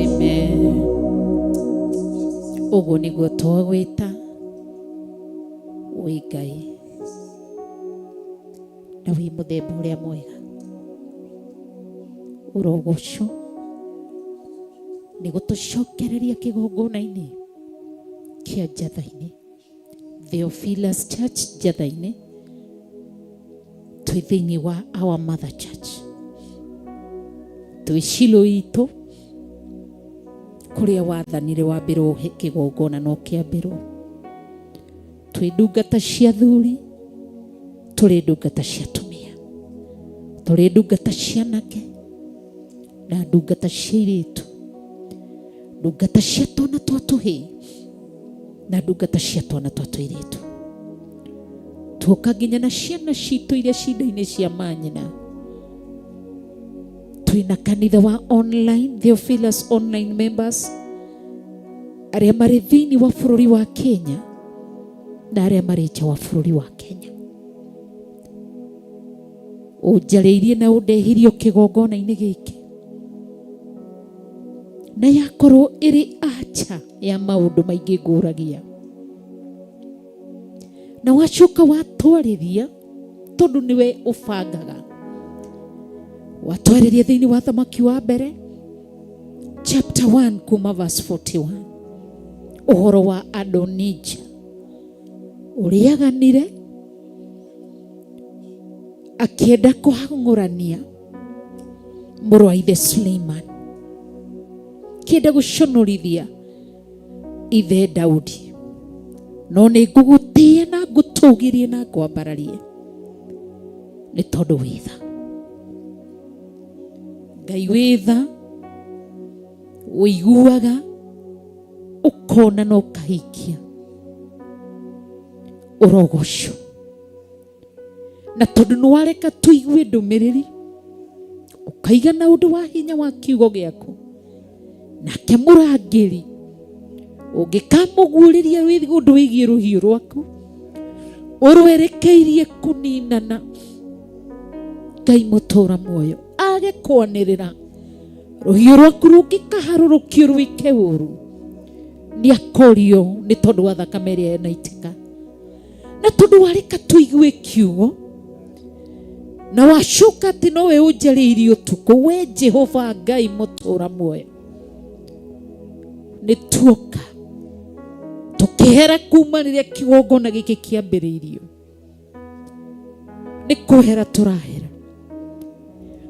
Amen. Ũguo nĩguo twagwĩta wĩ Ngai na wĩ mũthemba ũrĩa mwega. Ũrogocwo nĩ gũtũcokereria kĩgongona-inĩ kĩa Njatha-inĩ, Theophilus Church Njatha-inĩ, twĩ thĩinĩ wa our mother church, twĩ Shilo itũ kũrĩa wathanire wambĩrwo kĩgongona no kĩambĩrwo. Twĩ ndungata cia athuri, tũrĩ ndungata cia atumia, tũrĩ ndungata cia anake na ndungata cia airĩtu. Ndungata cia twana twa tũhĩĩ na ndungata cia twana twa tũirĩtu. Tuoka nginya na ciana citũ iria ci nda-inĩ cia manyina. Twĩna kanitha wa online, Theophilus online members arĩa marĩ thĩinĩ wa bũrũri wa Kenya na arĩa marĩ nja wa bũrũri wa Kenya. Ũnjarĩirie na ũndehirie kĩgongona-inĩ gĩkĩ na yakorwo ĩrĩ acha ya maũndũ maingĩ ngũragia na wacoka watwarĩria tondũ nĩwe ũbangaga watwarĩria thĩinĩ wa thamaki wa mbere chapter 1 kuma verse 41 ũhoro wa Adonija ũrĩaganire akĩenda kũhang'ũrania mũrũ wa ithe Suleiman kĩenda gũconorithia ithe Daudi no nĩ ngũgũtĩĩa na ngũtũgĩrie na ngwambararie nĩ tondũ wĩ tha. Ngai wĩ tha, ũiguaga ũkona na ũkahingia ũrogocwo. Na tondũ nĩ wareka tũigue ndũmĩrĩri ũkaiga na ũndũ wa hinya wa kiugo gĩaku, nake mũrangĩri ũngĩkamũguũrĩria ũndũ wĩgiĩ rũhiũ rwaku ũrwerekeirie kũninana, Ngai mũtũra muoyo age kwanĩrĩra rũhiũ rwaku rũngĩkaharũrũkio rwĩke ũru, nĩ akorio nĩ tondũ wa thakame ĩrĩa yanaitĩka. Na tondũ wareka tũigue kiugo na wacoka atĩ nowe ũnjarĩirie ũtukũ, we Jehova Ngai mũtũra muoyo, nĩ tuoka tũkĩhera kuma rĩrĩa kĩgongona gĩkĩ kĩambĩrĩirio, nĩ kũhera tũrahera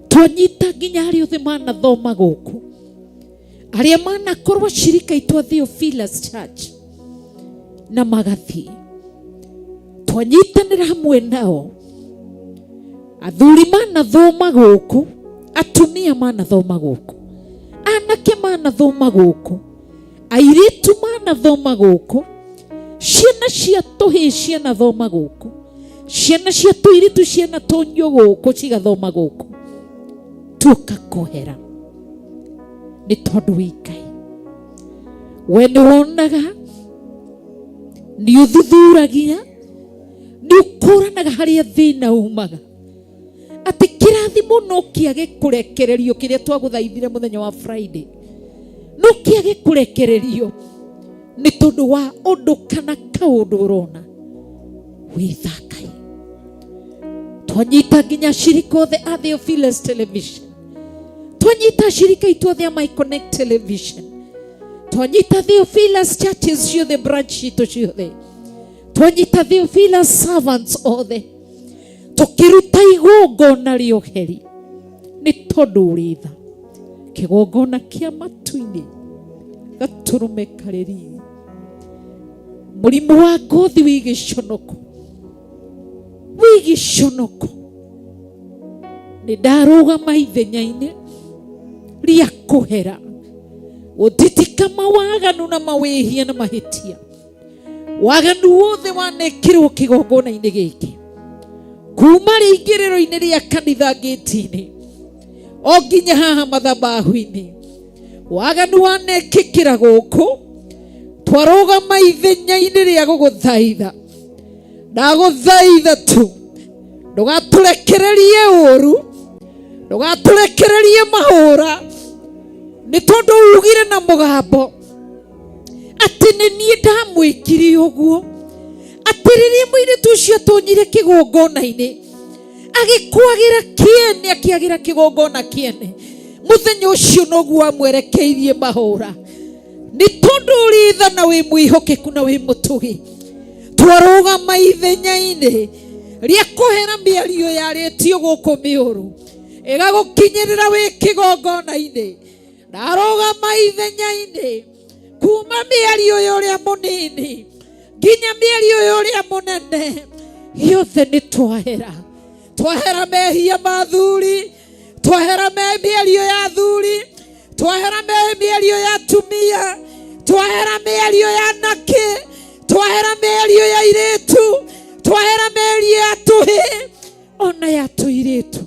twanyita nginya arĩa othe manathoma gũkũ, arĩa manakorwo shirika itũ a Theophilus Church na magathiĩ, twanyitanĩra hamwe nao, athuri manathoma gũkũ, atumia manathoma gũkũ, anake manathoma gũkũ, airĩtu manathoma gũkũ, ciana cia tũhĩĩ cianathoma gũkũ, ciana cia tũirĩtu cianatonyio gũkũ cigathoma gũkũ, tuoka kũhera nĩ tondũ wĩ Ngai. We nĩ wonaga, nĩ ũthuthuragia, nĩ ũkũranaga harĩa thĩna umaga, atĩ kĩrathimo no kĩage kũrekererio kĩrĩa twagũthaithire mũthenya wa Friday, no kĩage kũrekererio nĩ tondũ wa ũndũ kana kaũndũ ũrona wĩ tha Ngai. Twanyita nginya shirika othe a Theophilus Television, twanyita shirika itũ othe a My Connect Television, twanyita Theophilus churches ciothe, branch citũ ciothe, twanyita Theophilus servants othe, tũkĩruta igongona rĩa ũheri nĩ tondũ ũrĩ tha, kĩgongona kĩa matu-inĩ gatũrũme karĩ riri, mũrimũ wa ngothi wĩ gĩconoko, wĩ gĩconoko. Nĩ ndarũgama ithenya-inĩ rĩa kũhera gũtitika mawaganu na mawĩhia na mahĩtia, waganu wothe wanekĩrwo kĩgongona-inĩ gĩkĩ kuma rĩingĩrĩro-inĩ rĩa kanitha ngĩti-inĩ o nginya haha mathabahu-inĩ, waganu wanekĩkĩra gũkũ, twarũgama ithenya-inĩ rĩa gũgũthaitha. Ndagũthaitha tu ndũgatũrekererie ũru, ndũgatũrekererie mahũra, nĩ tondũ ugire na mũgambo atĩ nĩ niĩ ndamwĩkire ũguo, atĩ rĩrĩa mũirĩtu ũcio atonyire kĩgongona-inĩ agĩkwagĩra kĩene, akĩagĩra kĩgongona kĩene, mũthenya ũcio noguo amwerekeirie mahũra. Nĩ tondũ ũrĩ tha na wĩ mwĩhokeku na wĩ mũtũgĩ, twarũgama ithenya-inĩ rĩa kũhera mĩario yarĩtio gũkũ mĩũru ĩgagũkinyĩrĩra wĩ kĩgongona-inĩ. Ndarũgama ithenya-inĩ kuma mĩario ya ũrĩa mũnini nginya mĩario ya ũrĩa mũnene, yothe nĩ twahera. Twahera mehia ma thuri, twahera mĩario ya thuri, Twahera mĩario ya atumia, twahera mĩario ya anake, twahera mĩario ya airĩtu, twahera mĩario ya tũhĩ ona ya tũirĩtu.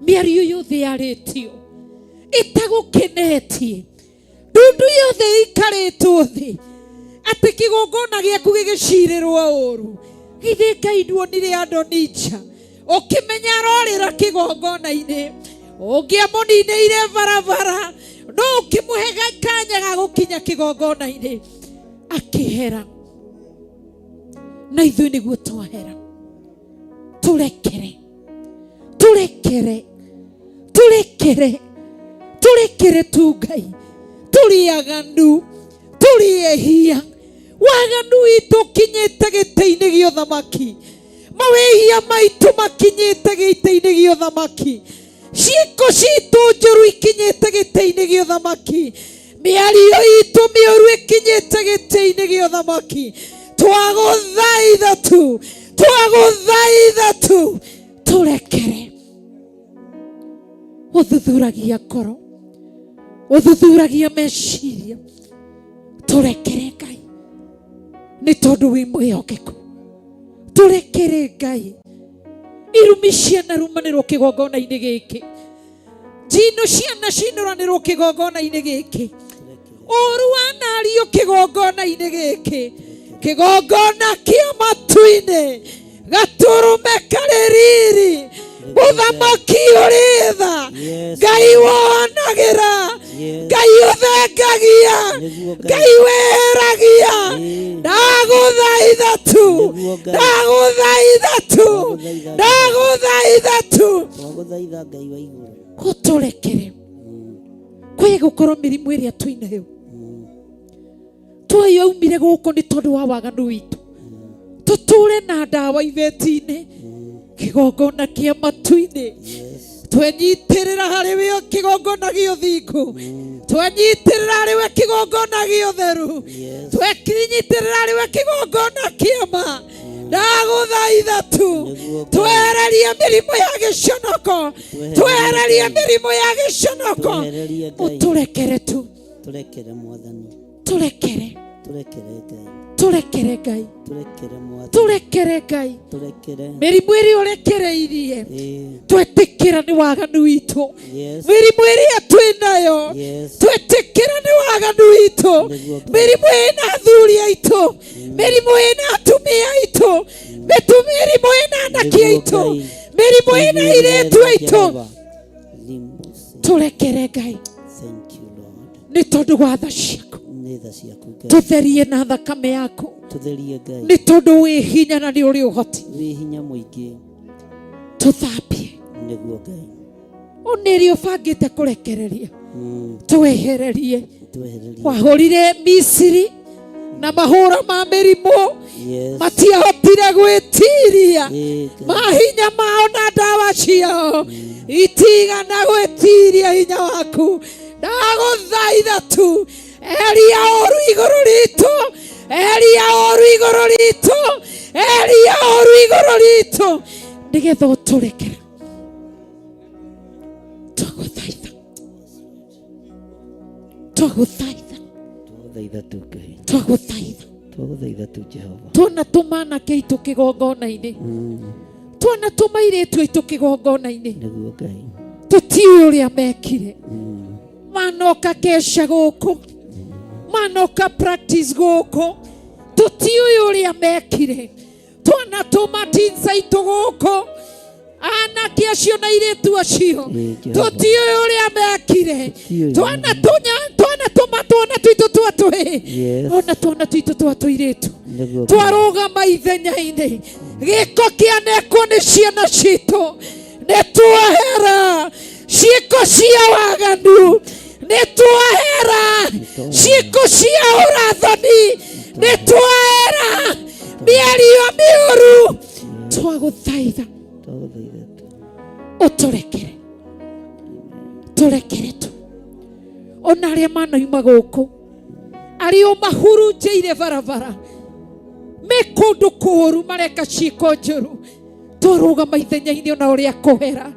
Mĩario yothe yarĩtio ĩtagũkenetie, ndundu yothe ĩikarĩtwo thĩ atĩ kĩgongona gĩaku gĩgĩcirĩrwo ũru. Githĩ Ngai nduonire Adonija ũkĩmenya arorĩra kĩgongona-inĩ, ũngĩamũninĩire barabara no ũkĩmũhe kanya ga gũkinya kĩgongona-inĩ akĩhera. Na ithuĩ nĩguo twahera. Tũrekere, tũrekere, tũrekere, tũrekere tu Ngai. Tũrĩ aganu, tũrĩ ehia. Waganu witũ ũkinyĩte gĩtĩ-inĩ gĩa ũthamaki, mawĩhia maitũ makinyĩte gĩtĩ-inĩ gĩa ũthamaki, ciĩko citũ njũru ikinyĩte gĩtĩ-inĩ gĩa ũthamaki, mĩario itũ mĩũru ĩkinyĩte gĩtĩ-inĩ gĩa ũthamaki. Twagũthaitha tu, twagũthaitha tu, tũrekere. Ũthuthuragia ngoro, ũthuthuragia meciria, tũrekere Ngai nĩ tondũ wĩ mwĩhokeku. Tũrekere Ngai irumi cianarumanĩrwo kĩgongona-inĩ gĩkĩ, njino cianacinũranĩrwo kĩgongona-inĩ gĩkĩ, ũru wanario kĩgongona-inĩ gĩkĩ, kĩgongona kĩa matu-inĩ, gatũrũme karĩ riri, mũthamaki ũrĩ tha, Ngai wonagĩra, Ngai ũthengagia, Ngai wĩragia. Ndagũthaitha tu, ndagũthaitha tu, ndagũthaitha tu, Twagũthaitha Ngai wa igũrũ, ũtũrekere kwĩ gũkorwo mĩrimũ ĩrĩa twĩnayo twayaumire gũkũ nĩ tondũ wa waganu witũ. Tũtũre na ndawa ibeti-inĩ, kĩgongona kĩa matu-inĩ, twenyitĩrĩra harĩ we kĩgongona gĩa ũthingu, twenyitĩrĩra harĩ we kĩgongona gĩa ũtheru, twenyitĩrĩra harĩ we kĩgongona kĩa ma. Ndagũthaitha tu, twehererie mĩrimũ ya gĩconoko, twehererie mĩrimũ ya gĩconoko, ũtũrekere tu, Tũrekere Mwathani, tũrekere, tũrekere Ngai, tũrekere Ngai, tũrekere Mwathani, tũrekere Ngai, tũrekere mĩrimũ ĩrĩa ũrekereirie twetĩkĩra nĩ waganu witũ, mĩrimũ ĩrĩa twĩ nayo twetĩkĩra nĩ waganu witũ, mĩrimũ ĩna athuri aitũ, mĩrimũ ĩna atumia aitũ, mĩrimũ ĩna anake aitũ, mĩrimũ ĩna airĩtu aitũ, tũrekere Ngai nĩ tondũ wa tha ciaku, tũtherie na thakame yaku, nĩ tondũ wĩ hinya na nĩ ũrĩ ũhoti, wĩ hinya mũingĩ, tũthambie nĩguo Ngai ona ĩrĩa ũbangĩte kũrekereria twehererie. Wahũrire Misiri na mahũra ma mĩrimũ, matiahotire gwĩtiria mahinya mao na ndawa ciao itigana gwĩtiria hinya waku. Ndagũthaitha tu, eheria ũru igũrũ ritũ, eheria ũru igũrũ ritũ, eheria ũru igũrũ ritũ, nĩgetha ũtũrekere. Twagũthaitha, twagũthaitha, Twagũthaitha tu Ngai, twagũthaitha, twagũthaitha tu Jehova. Tuona tũma anake aitũ kĩgongona-inĩ, tuona tũma airĩtu aitũ kĩgongona-inĩ, Nĩguo Ngai, tũtiũĩ ũrĩa mekire. Manoka kesha gũkũ, manoka practice gũkũ, tũtiũĩ ũrĩa mekire. Tuona tũma teens aitũ gũkũ, anake acio na airĩtu acio, tũtiũĩ ũrĩa mekire. Twana tũma twana twitũ twa tũhĩ, ona twana twitũ twa tũirĩtu, twarũgama ithenya-inĩ, gĩko kĩanekwo nĩ ciana citũ, nĩ twahera ciĩko cia waganu, nĩ twahera ciĩko cia ũrathani, nĩ twahera mĩario mĩũru. Twagũthaitha ũtũrekere, tũrekere tu ona arĩa manoima gũkũ, arĩa ũmahurunjĩire barabara, me kũndũ kũũru mareka ciĩko njũru, twarũgama ithenya-inĩ ona ũrĩa kũhera,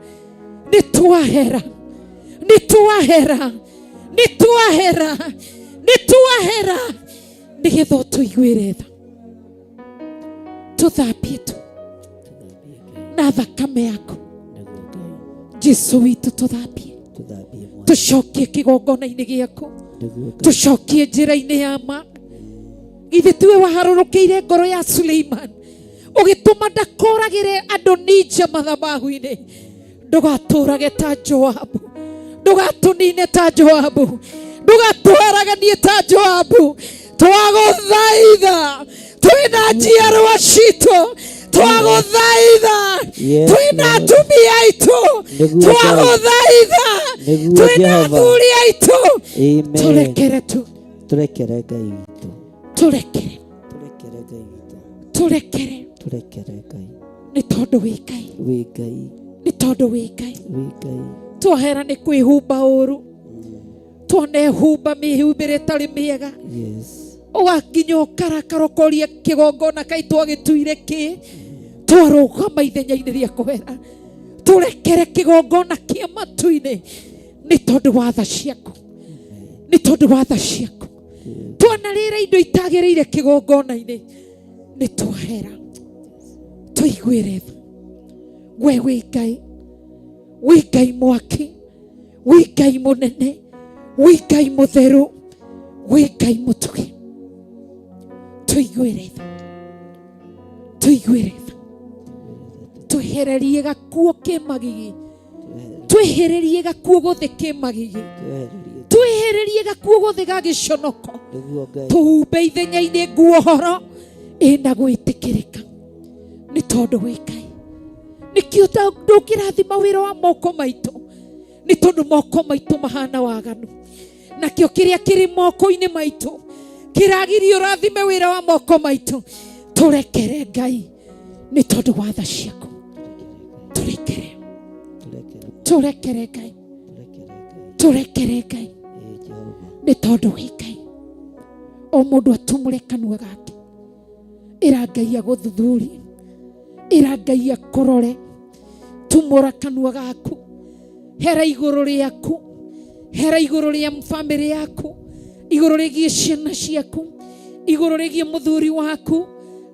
nĩ twahera, Nĩ twahera, nĩ twahera, nĩ twahera, nĩgetha ũtũiguĩre tha. Tũthambie tu na thakame yaku. Jesu witũ, tũthambie, tũcokie kĩgongona-inĩ gĩaku, tũcokie njĩra-inĩ ya ma. Githĩ tiwe waharũrũkĩire ngoro ya Suleiman ũgĩtũma ndakoragĩre Adonija mathabahu-inĩ? Ndũgatũrage ta Joabu, ndũgatũnine ta Joabu, ndũgatũharaganie ta Joabu. Twagũthaitha, twĩna njiarwa citũ, twagũthaitha, twĩna atumia aitũ, twagũthaitha, twĩna athuri aitũ, tũrekere tu, Tũrekere Ngai witũ. Tũrekere. Tũrekere Ngai witũ. Tũrekere. Tũrekere Ngai. Nĩ tondũ wĩ Ngai. Wĩ Ngai. Nĩ tondũ wĩ Ngai. Wĩ Ngai. Twahera nĩ kwĩhumba ũru, twanehumba mĩhumbĩre ĩtarĩ mĩega, ũgakinya ũkarakara ũkoria kĩgongona kaĩ twagĩtuire kĩ. Twarũgama ithenya-inĩ rĩa kũhera, tũrekere kĩgongona kĩa matu-inĩ nĩ tondũ wa tha ciaku, nĩ tondũ wa tha ciaku. Twanarĩra indo itagĩrĩire kĩgongona-inĩ, nĩ twahera, tũiguĩre tha. We wĩ Ngai, wĩ Ngai mwaki, wĩ Ngai mũnene, wĩ Ngai mũtheru, wĩ Ngai mũtugi. Tũiguĩre tha, tũiguĩre tha, twehererie gakuo kĩ magigi, twehererie gakuo gothe kĩ magigi, twehererie gakuo gothe ga gĩconoko, tũhumbe ithenya-inĩ nguo horo ĩna gwĩtĩkĩrĩka, nĩ tondũ wĩ Ngai. Nĩkĩo ndũngĩrathima wĩra wa moko maitũ, nĩ tondũ moko maitũ mahana waganu, nakĩo kĩrĩa kĩrĩ moko-inĩ maitũ kĩragiria ũrathime wĩra wa moko maitũ. Tũrekere Ngai, nĩ tondũ wa tha ciaku. Tũrekere, tũrekere Ngai, tũrekere Ngai, nĩ tondũ wĩ Ngai. O mũndũ atumũre kanua gake, ĩra Ngai agũthuthurie, ĩra Ngai akũrore. Tumũra kanua gaku, hera igũrũ rĩaku, hera igũrũ rĩa bamĩrĩ yaku, igũrũ rĩgiĩ ciana ciaku, igũrũ rĩgiĩ mũthuri waku,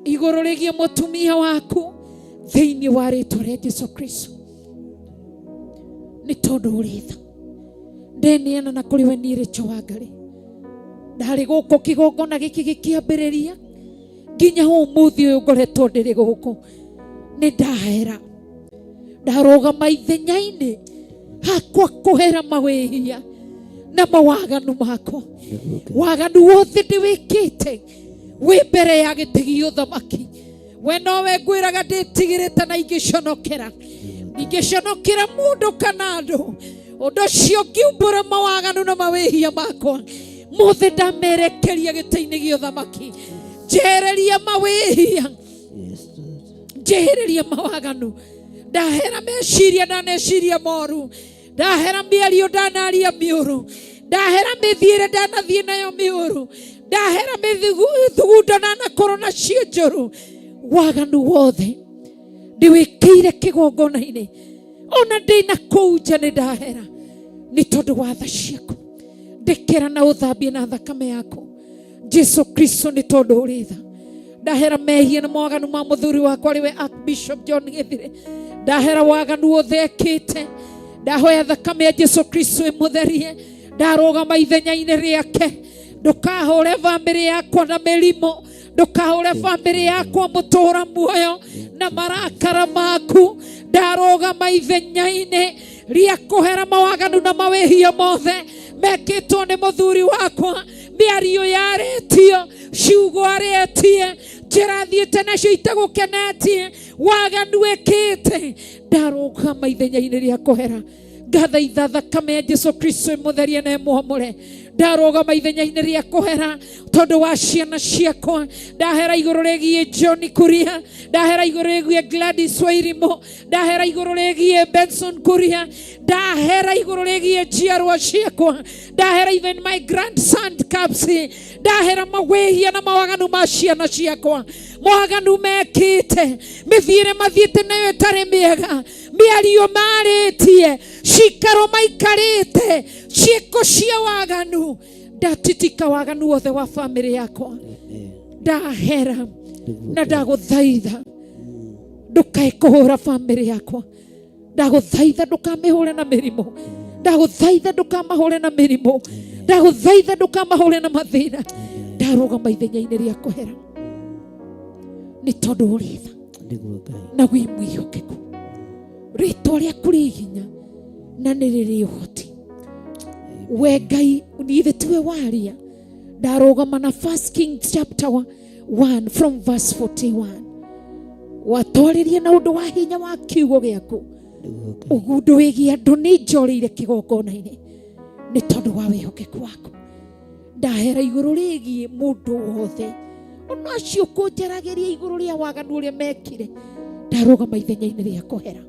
igũrũ rĩgiĩ mũtumia waku, thĩinĩ wa rĩtwa rĩa Jesu Kristo. Nĩ tondũ ũrĩ tha, ndeneana na kũrĩ we niĩ Rachel Wangari, ndarĩ gũkũ kĩgongona gĩkĩ gĩkĩambĩrĩria nginya ũmũthĩ ũyũ ngoretwo ndĩrĩ gũkũ. Nĩ ndahera, ndarũgama ithenya-inĩ hakwa kũhera mawĩhia na mawaganu makwa. Waganu wothe ndĩwĩkĩte wĩ mbere ya gĩtĩ gĩa ũthamaki. We nowe ngwĩraga ndĩtigĩrĩte na ingĩconokera, ingĩconokera mũndũ kana andũ. Ũndũ ũcio ngiumbũra mawaganu na mawĩhia makwa mothe, ndamerekeria gĩtĩ-inĩ gĩa ũthamaki. Njehereria mawĩhia, njehereria mawaganu. Ndahera meciria ndaneciria moru, ndahera mĩario ndanaria mĩũru, ndahera mĩthiĩre ndanathiĩ nayo mĩũru, ndahera mĩthugundo ndanakorwo nacio njũru. Waganu wothe ndĩwĩkĩire kĩgongona-inĩ, ona ndĩ na kũu nja, nĩ ndahera nĩ tondũ wa tha ciaku. Ndekera na ũthambie na thakame yaku, Jesu Kristo, nĩ tondũ ũrĩ tha. Ndahera mehia na mawaganu ma mũthuri wakwa, arĩ we Archbishop John Githire. Ndahera waganu wothe ekĩte, ndahoya thakame ya Jesu Kristo ĩmũtherie. Ndarũgama ithenya-inĩ rĩake. Ndũkahũre bamĩrĩ yakwa na mĩrimũ, ndũkahũre bamĩrĩ yakwa mũtũra muoyo na marakara maku. Ndarũgama ithenya-inĩ rĩa kũhera mawaganu na mawĩhia mothe mekĩtwo nĩ mũthuri wakwa, mĩario yarĩtio, ciugo arĩtie, njĩra thiĩte nacio itagũkenetie, waganu ĩkĩte. Ndarũgama ithenya-inĩ rĩa kũhera, ngathaitha thakame ya Jesu Kristo ĩmũtherie na ĩmwamũre. Ndarũgama ithenya-inĩ rĩa kũhera tondũ wa ciana ciakwa. Ndahera igũrũ rĩgiĩ John Kuria, ndahera igũrũ rĩgiĩ Gladys Wairimu, ndahera igũrũ rĩgiĩ Benson Kuria, ndahera igũrũ rĩgiĩ njiarwa ciakwa, ndahera even my grandson Kapsi. Ndahera mawĩhia na mawaganu ma ciana ciakwa, mawaganu mekĩte, mĩthiĩre mathiĩte nayo ĩtarĩ mĩega, mĩario marĩtie, Cikaro maikarĩte ciĩko cia waganu, ndatitika waganu wothe wa bamĩrĩ yakwa, ndahera na ndagũthaitha ndũkae kũhũra bamĩrĩ yakwa, ndagũthaitha ndũkamĩhũre na mĩrimũ, ndagũthaitha ndũkamahũre na mĩrimũ, ndagũthaitha ndũkamahũre na mathĩna. Ndarũgama ithenya-inĩ rĩa kũhera nĩ tondũ ũrĩ tha Nĩguo Ngai. na wĩ mwĩhokeku, rĩtwa rĩaku rĩ hinya na nĩ rĩrĩ ũhoti. We Ngai, ithe tiwe waria. Ndarũgama na First Kings chapter 1 from verse 41, watwarĩrie na ũndũ wa hinya wa kiugo gĩaku ũgundo wĩgiĩ andũ nĩ njorĩire kĩgongona-inĩ nĩ tondũ wa wĩhokeku waku. Ndahera igũrũ rĩgiĩ mũndũ wothe ona acio kũnjaragĩria igũrũ rĩa waganu ũrĩa mekire, ndarũgama ithenya-inĩ rĩa kũhera.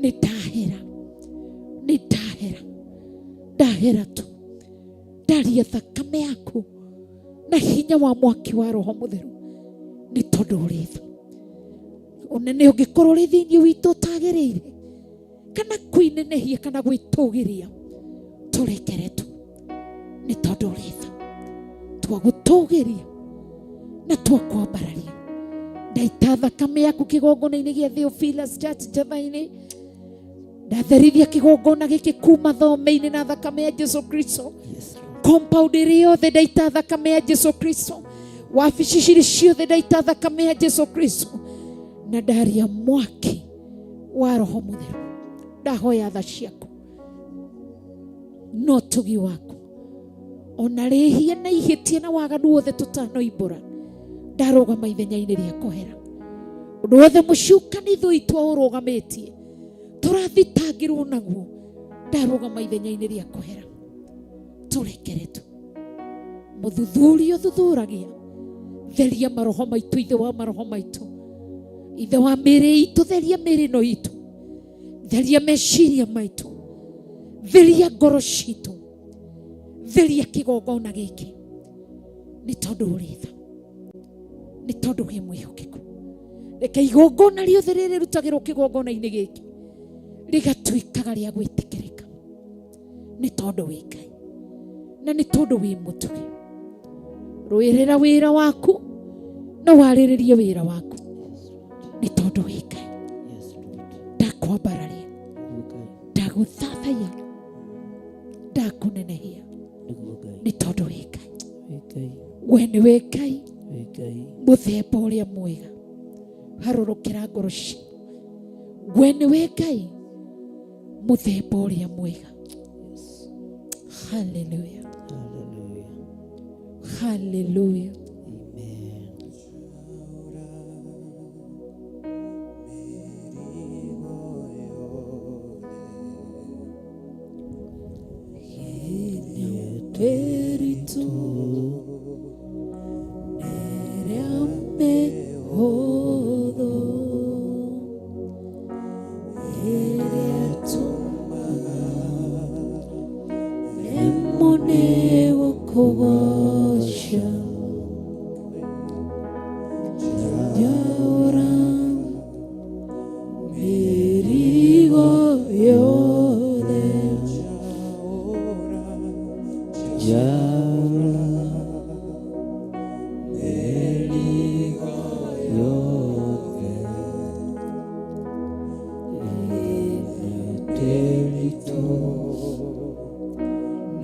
Nĩ ndahera, nĩ ndahera, ndahera tu. Ndaria thakame yaku na hinya wa mwaki wa Roho Mũtheru nĩ tondũ ũrĩ tha. Ũnene ũngĩkorwo ũrĩ thĩinĩ witũ ũtagĩrĩire kana kwĩnenehia kana gwĩtũgĩria, tũrekere tu nĩ tondũ ũrĩ tha. Twagũtũgĩria na twakwambararia. Ndaita thakame yaku kĩgongona-inĩ gĩa Theophilus Church Njathai-inĩ, ndatherithia kĩgongona gĩkĩ kuma thome-inĩ na thakame ya Jesu Kristo. Compound ĩrĩ yothe ndaita thakame ya Jesu Kristo, wabici cirĩ ciothe ndaita thakame ya Jesu Kristo, na ndaria mwaki wa Roho Mũtheru. Ndahoya tha ciaku no tugi waku, ona rĩhia na ihĩtia na waganu wothe tũtanoimbũra, ndarũgama ithenya-inĩ rĩa kũhera. Ũndũ wothe mũcukani thũ itũ aũrũgamĩtie tũrathitangĩrwo naguo, ndarũgama ithenya-inĩ rĩa kũhera. Tũrekere tu. Mũthuthuria ũthuthuragia, theria maroho maitũ, ithe wa maroho maitũ, ithe wa mĩĩrĩ itũ, theria mĩĩrĩ ĩno itũ, theria meciria maitũ, theria ngoro citũ, theria kĩgongona gĩkĩ, nĩ tondũ ũrĩ tha, nĩ tondũ wĩ mwĩhokeku. Reke igongona rĩothe rĩrĩ rĩrutagĩrwo kĩgongona-inĩ gĩkĩ rĩgatuĩkaga rĩa gwĩtĩkĩrĩka, nĩ tondũ wĩ Ngai na nĩ tondũ wĩ mũtugi. Rũĩrĩra wĩra waku na warĩrĩrie wĩra waku, nĩ tondũ wĩ Ngai. Ndakwambararia, ndagũthathaiya, ndakũnenehia, nĩ tondũ wĩ Ngai. We nĩwe Ngai mũthemba ũrĩa mwega, harũrũkĩra ngoro citũ. We nĩwe Ngai mũthemba ũrĩa mwega. Haleluya, haleluya. Espíritu nereamehodo lemone wokogosha Yaora mirigo yothe. Jaura mĩrigo yothe ĩrĩa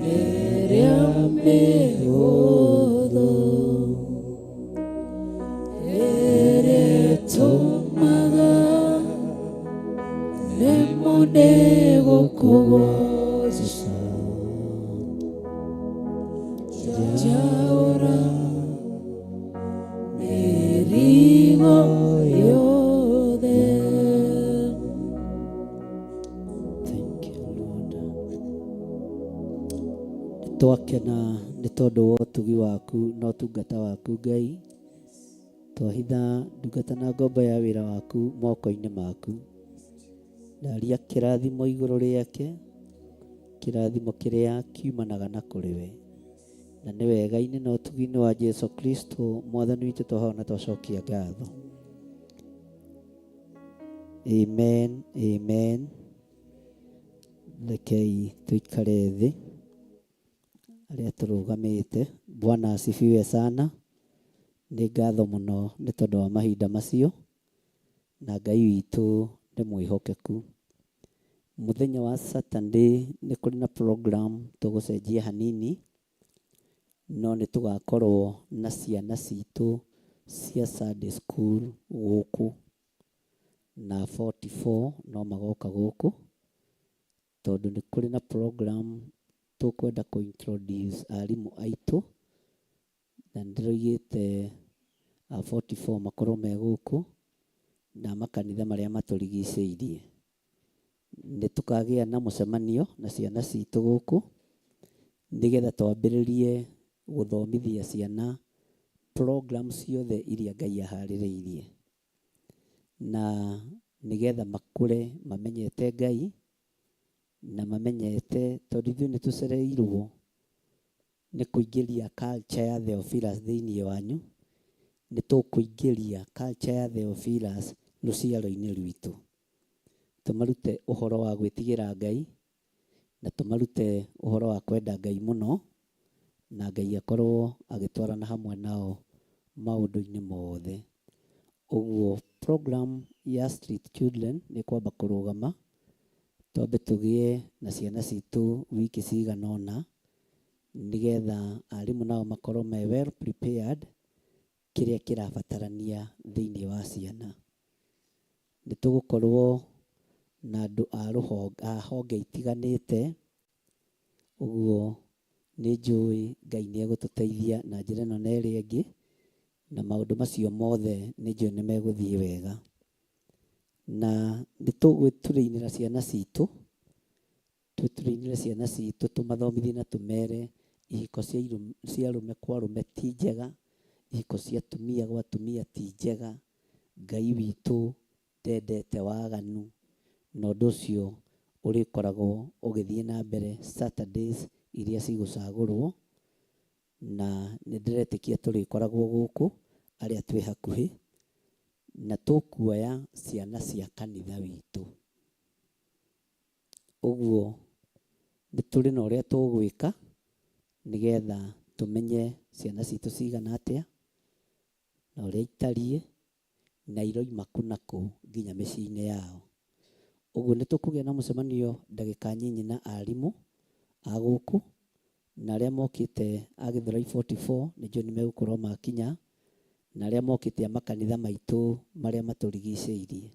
Nerea mĩhũthũ ĩrĩa ĩtũmaga nemwo nĩ gũkũgoca. Njaũra mĩrigo yothe. Thank you, Lord. Twakena nĩ tondũ wa ũtugi waku na ũtungata waku Ngai. Twahitha ndungata na ngombo ya wĩra waku moko-inĩ maku. Ndaria kĩrathimo igũrũ rĩake, kĩrathimo kĩrĩa kiumanaga na kũrĩ we. Na nĩ wega-inĩ na ũtugi-inĩ wa Jesu Kristo mwathani witũ twahoya na twacokia ngatho. Amen, amen. Rekei tũikare thĩ arĩa tũrũgamĩte. Bwana asifiwe sana. Nĩ ngatho mũno nĩ tondũ wa mahinda macio, na Ngai witũ nĩ mwĩhokeku. Mũthenya wa Saturday nĩ kũrĩ na program tũgũcenjia hanini, no nĩ tũgakorwo na ciana citũ cia Sunday school gũkũ, na 44 no magoka gũkũ, tondũ nĩ kũrĩ na program tũkwenda kũ introduce arimũ aitũ, na nĩ ndĩroigĩte a 44 makorwo me gũkũ, na makanitha marĩa matũrigicĩirie. Nĩ tũkagĩa na mũcemanio na ciana citũ gũkũ, nĩgetha twambĩrĩrie gũthomithia ciana program ciothe iria Ngai aharĩrĩirie, na nĩgetha makũre mamenyete Ngai, na mamenyete, tondũ ithuĩ nĩ tũcereirwo nĩ kũingĩria culture ya Theophilus thĩinĩ wanyu, nĩ tũkũingĩria culture ya Theophilus rũciaro-inĩ rwitũ. Tũmarute ũhoro wa gwĩtigĩra Ngai, na tũmarute ũhoro wa kwenda Ngai mũno, na Ngai akorwo agĩtwarana hamwe nao maũndũ-inĩ mothe. Ũguo program ya Street Children nĩ kwamba kũrũgama, twambe tũgĩe na ciana citũ wiki cigana ũna, nĩgetha arimũ nao makorwo me well prepared kĩrĩa kĩrabatarania thĩinĩ wa ciana. Nĩ tũgũkorwo na andũ a rũhonge, a honge itiganĩte, ũguo nĩ njũĩ Ngai nĩ egũtũteithia na njĩra ĩno na ĩrĩa ĩngĩ, na maũndũ macio mothe nĩ njũĩ nĩ megũthiĩ wega. Na nĩ tũgwĩtũrĩinĩra ciana citũ, twĩtũrĩinĩre ciana citũ, tũmathomithie na tũmere ihiko cia arũme kwa arũme ti njega, ihiko cia atumia gwa atumia ti njega, Ngai witũ ndendete waganu, na ũndũ ũcio ũrĩkoragwo ũgĩthiĩ na mbere Saturdays iria cigũcagũrwo, na nĩ ndĩretĩkia tũrĩkoragwo gũkũ arĩa twĩ hakuhĩ, na tũkuoya ciana cia kanitha witũ. Ũguo nĩ tũrĩ na ũrĩa tũgwĩka nĩgetha tũmenye ciana citũ cigana atĩa, na ũrĩa itariĩ, na iroima kũ na kũ nginya mĩciĩ-inĩ yao. Ũguo nĩ tũkũgĩa na mũcemanio ndagĩka nyinyi na arimũ a gũkũ, na arĩa mokĩte a Gĩthũrai 44 nĩ njũĩ nĩ megũkorwo makinya, na arĩa mokĩte a makanitha maitũ marĩa matũrigicĩirie,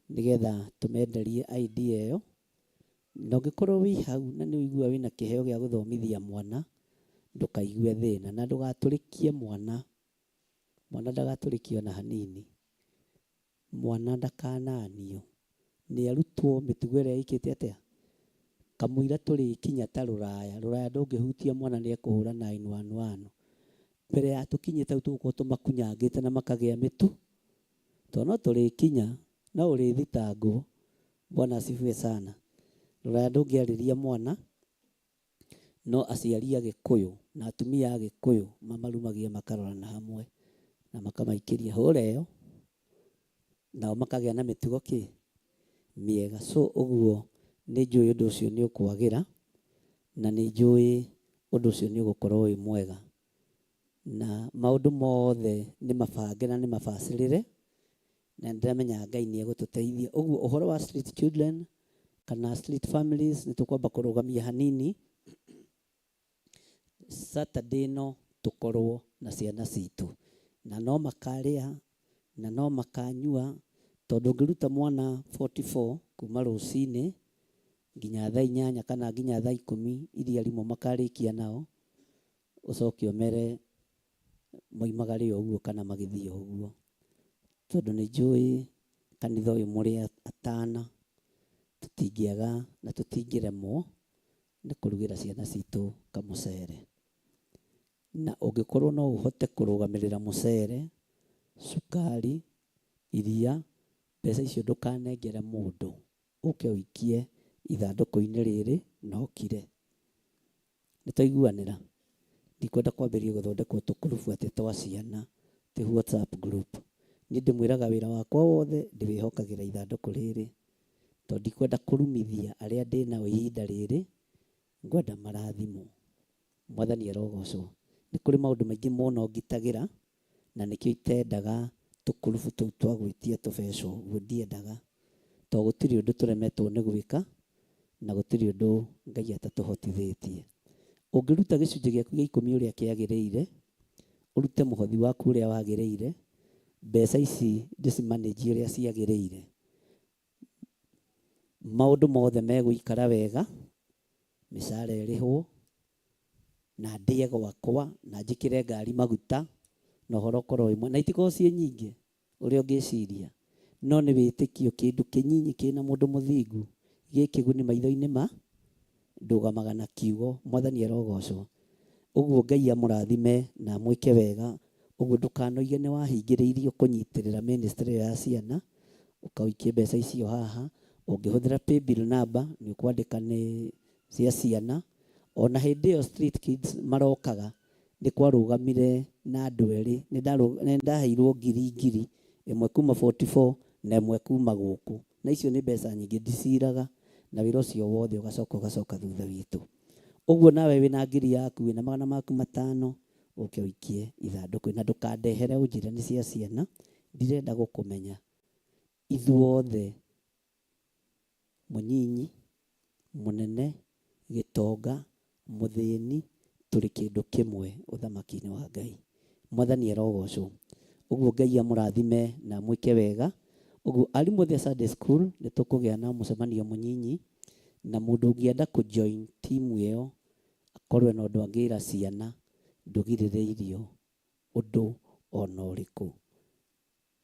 nĩgetha tũmenderie idea ĩyo. Na ũngĩkorwo wĩ hau na nĩ ũiguaga wĩna kĩheo gĩa gũthomithia mwana, ndũkaigue thĩna, na ndũgatũrĩkie mwana. Mwana ndagatũrĩkio ona hanini. Mwana ndakananio. Nĩ arutwo mĩtugo ĩrĩa ĩkĩte atĩa? Kamũira tũrĩkinya ta rũraya. Rũraya ndũngĩhutia mwana nĩ ekũhũra 911. Mbere ya tũkinyĩte hau tũgũkorwo tũmakunyangĩte na makagĩa mĩtu. Tondũ no tũrĩkinya, no ũrĩthitangwo. Bwana asifiwe sana. Rũraya ndũngĩarĩria mwana, no aciari a Gĩkũyũ na atumia a Gĩkũyũ mamarumagia makarorana hamwe na makamaikĩria hũra ĩyo, nao makagĩa na mĩtugo kĩ? Mĩega. So ũguo nĩ njũĩ ũndũ ũcio nĩ ũkwagĩra, na nĩ njũĩ ũndũ ũcio nĩ ũgũkorwo wĩ mwega. Na maũndũ mothe nĩ mabange na nĩ mabacĩrĩre, na nĩ ndĩramenya Ngai nĩ egũtũteithia. Ũguo ũhoro wa street children kana street families nĩ tũkwamba kũrũgamia hanini. Saturday ĩno tũkorwo na ciana citũ, na no makarĩa na no makanyua, tondũ ũngĩruta mwana 44 kuma rũcinĩ nginya thaa inyanya kana nginya thaa ikũmi iria arimũ makarĩkia nao, ũcoke ũmere moimagare o ũguo kana magĩthiĩ o ũguo. Tondũ nĩ njũĩ kanitha ũyũ mũrĩ atana, tũtingĩaga na tũtingĩremwo nĩ kũrugĩra ciana citũ kamũcere. Na ũngĩkorwo no ũhote kũrũgamĩrĩra mũcere, cukari, iria, mbeca icio ndũkanengere mũndũ, ũke ũikie ithandũkũ-inĩ rĩrĩ na ũkire. Nĩ twaiguanĩra? Ndikwenda kwambĩrĩria gũthondekwo tũkurubu atĩ twa ciana, ti WhatsApp group. Niĩ ndĩmwĩraga wĩra wakwa wothe ndĩwĩhokagĩra ithandũkũ rĩrĩ. Tondũ ndikwenda kũrumithia arĩa ndĩ nao ihinda rĩrĩ, ngwenda marathimwo. Mwathani arogocwo. Nĩ kũrĩ maũndũ maingĩ mũno ngitagĩra, na nĩkĩo itendaga tũkurubu tũu twa gwĩtia tũbeca ũguo, ndiendaga. Tondũ gũtirĩ ũndũ tũremetwo nĩ gwĩka, na gũtirĩ ũndũ Ngai atatũhotithĩtie. Ũngĩruta gĩcunjĩ gĩaku gĩa ikũmi ũrĩa kĩagĩrĩire, ũrute mũhothi waku ũrĩa wagĩrĩire, mbeca ici ndĩcimanĩnjie ũrĩa ciagĩrĩire, maũndũ mothe megũikara wega, mĩcara ĩrĩhwo, na ndĩe gwakwa, na njĩkĩre ngari maguta, na ũhoro ũkorwo wĩ mwega. Na itikoragwo ciĩ nyingĩ ũrĩa ũngĩciria, no nĩ wĩtĩkio, kĩndũ kĩnyinyi kĩna mũndũ mũthingu gĩ kĩguni maitho-inĩ ma ndũgamaga na kiugo. Mwathani arogocwo. Ũguo Ngai amũrathime na amwĩke wega. Ũguo ndũkanoige nĩ wahingĩrĩirio kũnyitĩrĩra ministry ĩyo ya ciana, ũka ũikie mbeca icio haha. Ũngĩhũthĩra paybill number nĩ ũkwandĩka nĩ cia ciana. Ona hĩndĩ ĩyo street kids marokaga nĩ kwarũgamire na andũ erĩ, nĩ ndaheirwo ngiri ngiri, ĩmwe kuma 44 na ĩmwe kuma gũkũ. Na icio nĩ mbeca nyingĩ ndiciraga, na wĩra ũcio wothe ũgacoka ũgacoka thutha witũ. Ũguo nawe wĩna ngiri yaku, wĩna magana maku matano, ũke ũikie ithandũkũ na ndũkandehere ũnjĩre nĩ cia ciana, ndirenda gũkũmenya. Ithuothe, mũnyinyi, mũnene, gĩtonga, mũthĩni, tũrĩ kĩndũ kĩmwe ũthamaki-inĩ wa Ngai. Mwathani arogocwo. Ũguo Ngai amũrathime na amwĩke wega. Ũguo arimũ othe a Sunday school nĩ tũkũgĩa na mũcemanio mũnyinyi, na mũndũ ũngĩenda kũ join team ĩyo akorwo ena ũndũ angĩra ciana, ndũgirĩrĩirio ũndũ ona ũrĩkũ.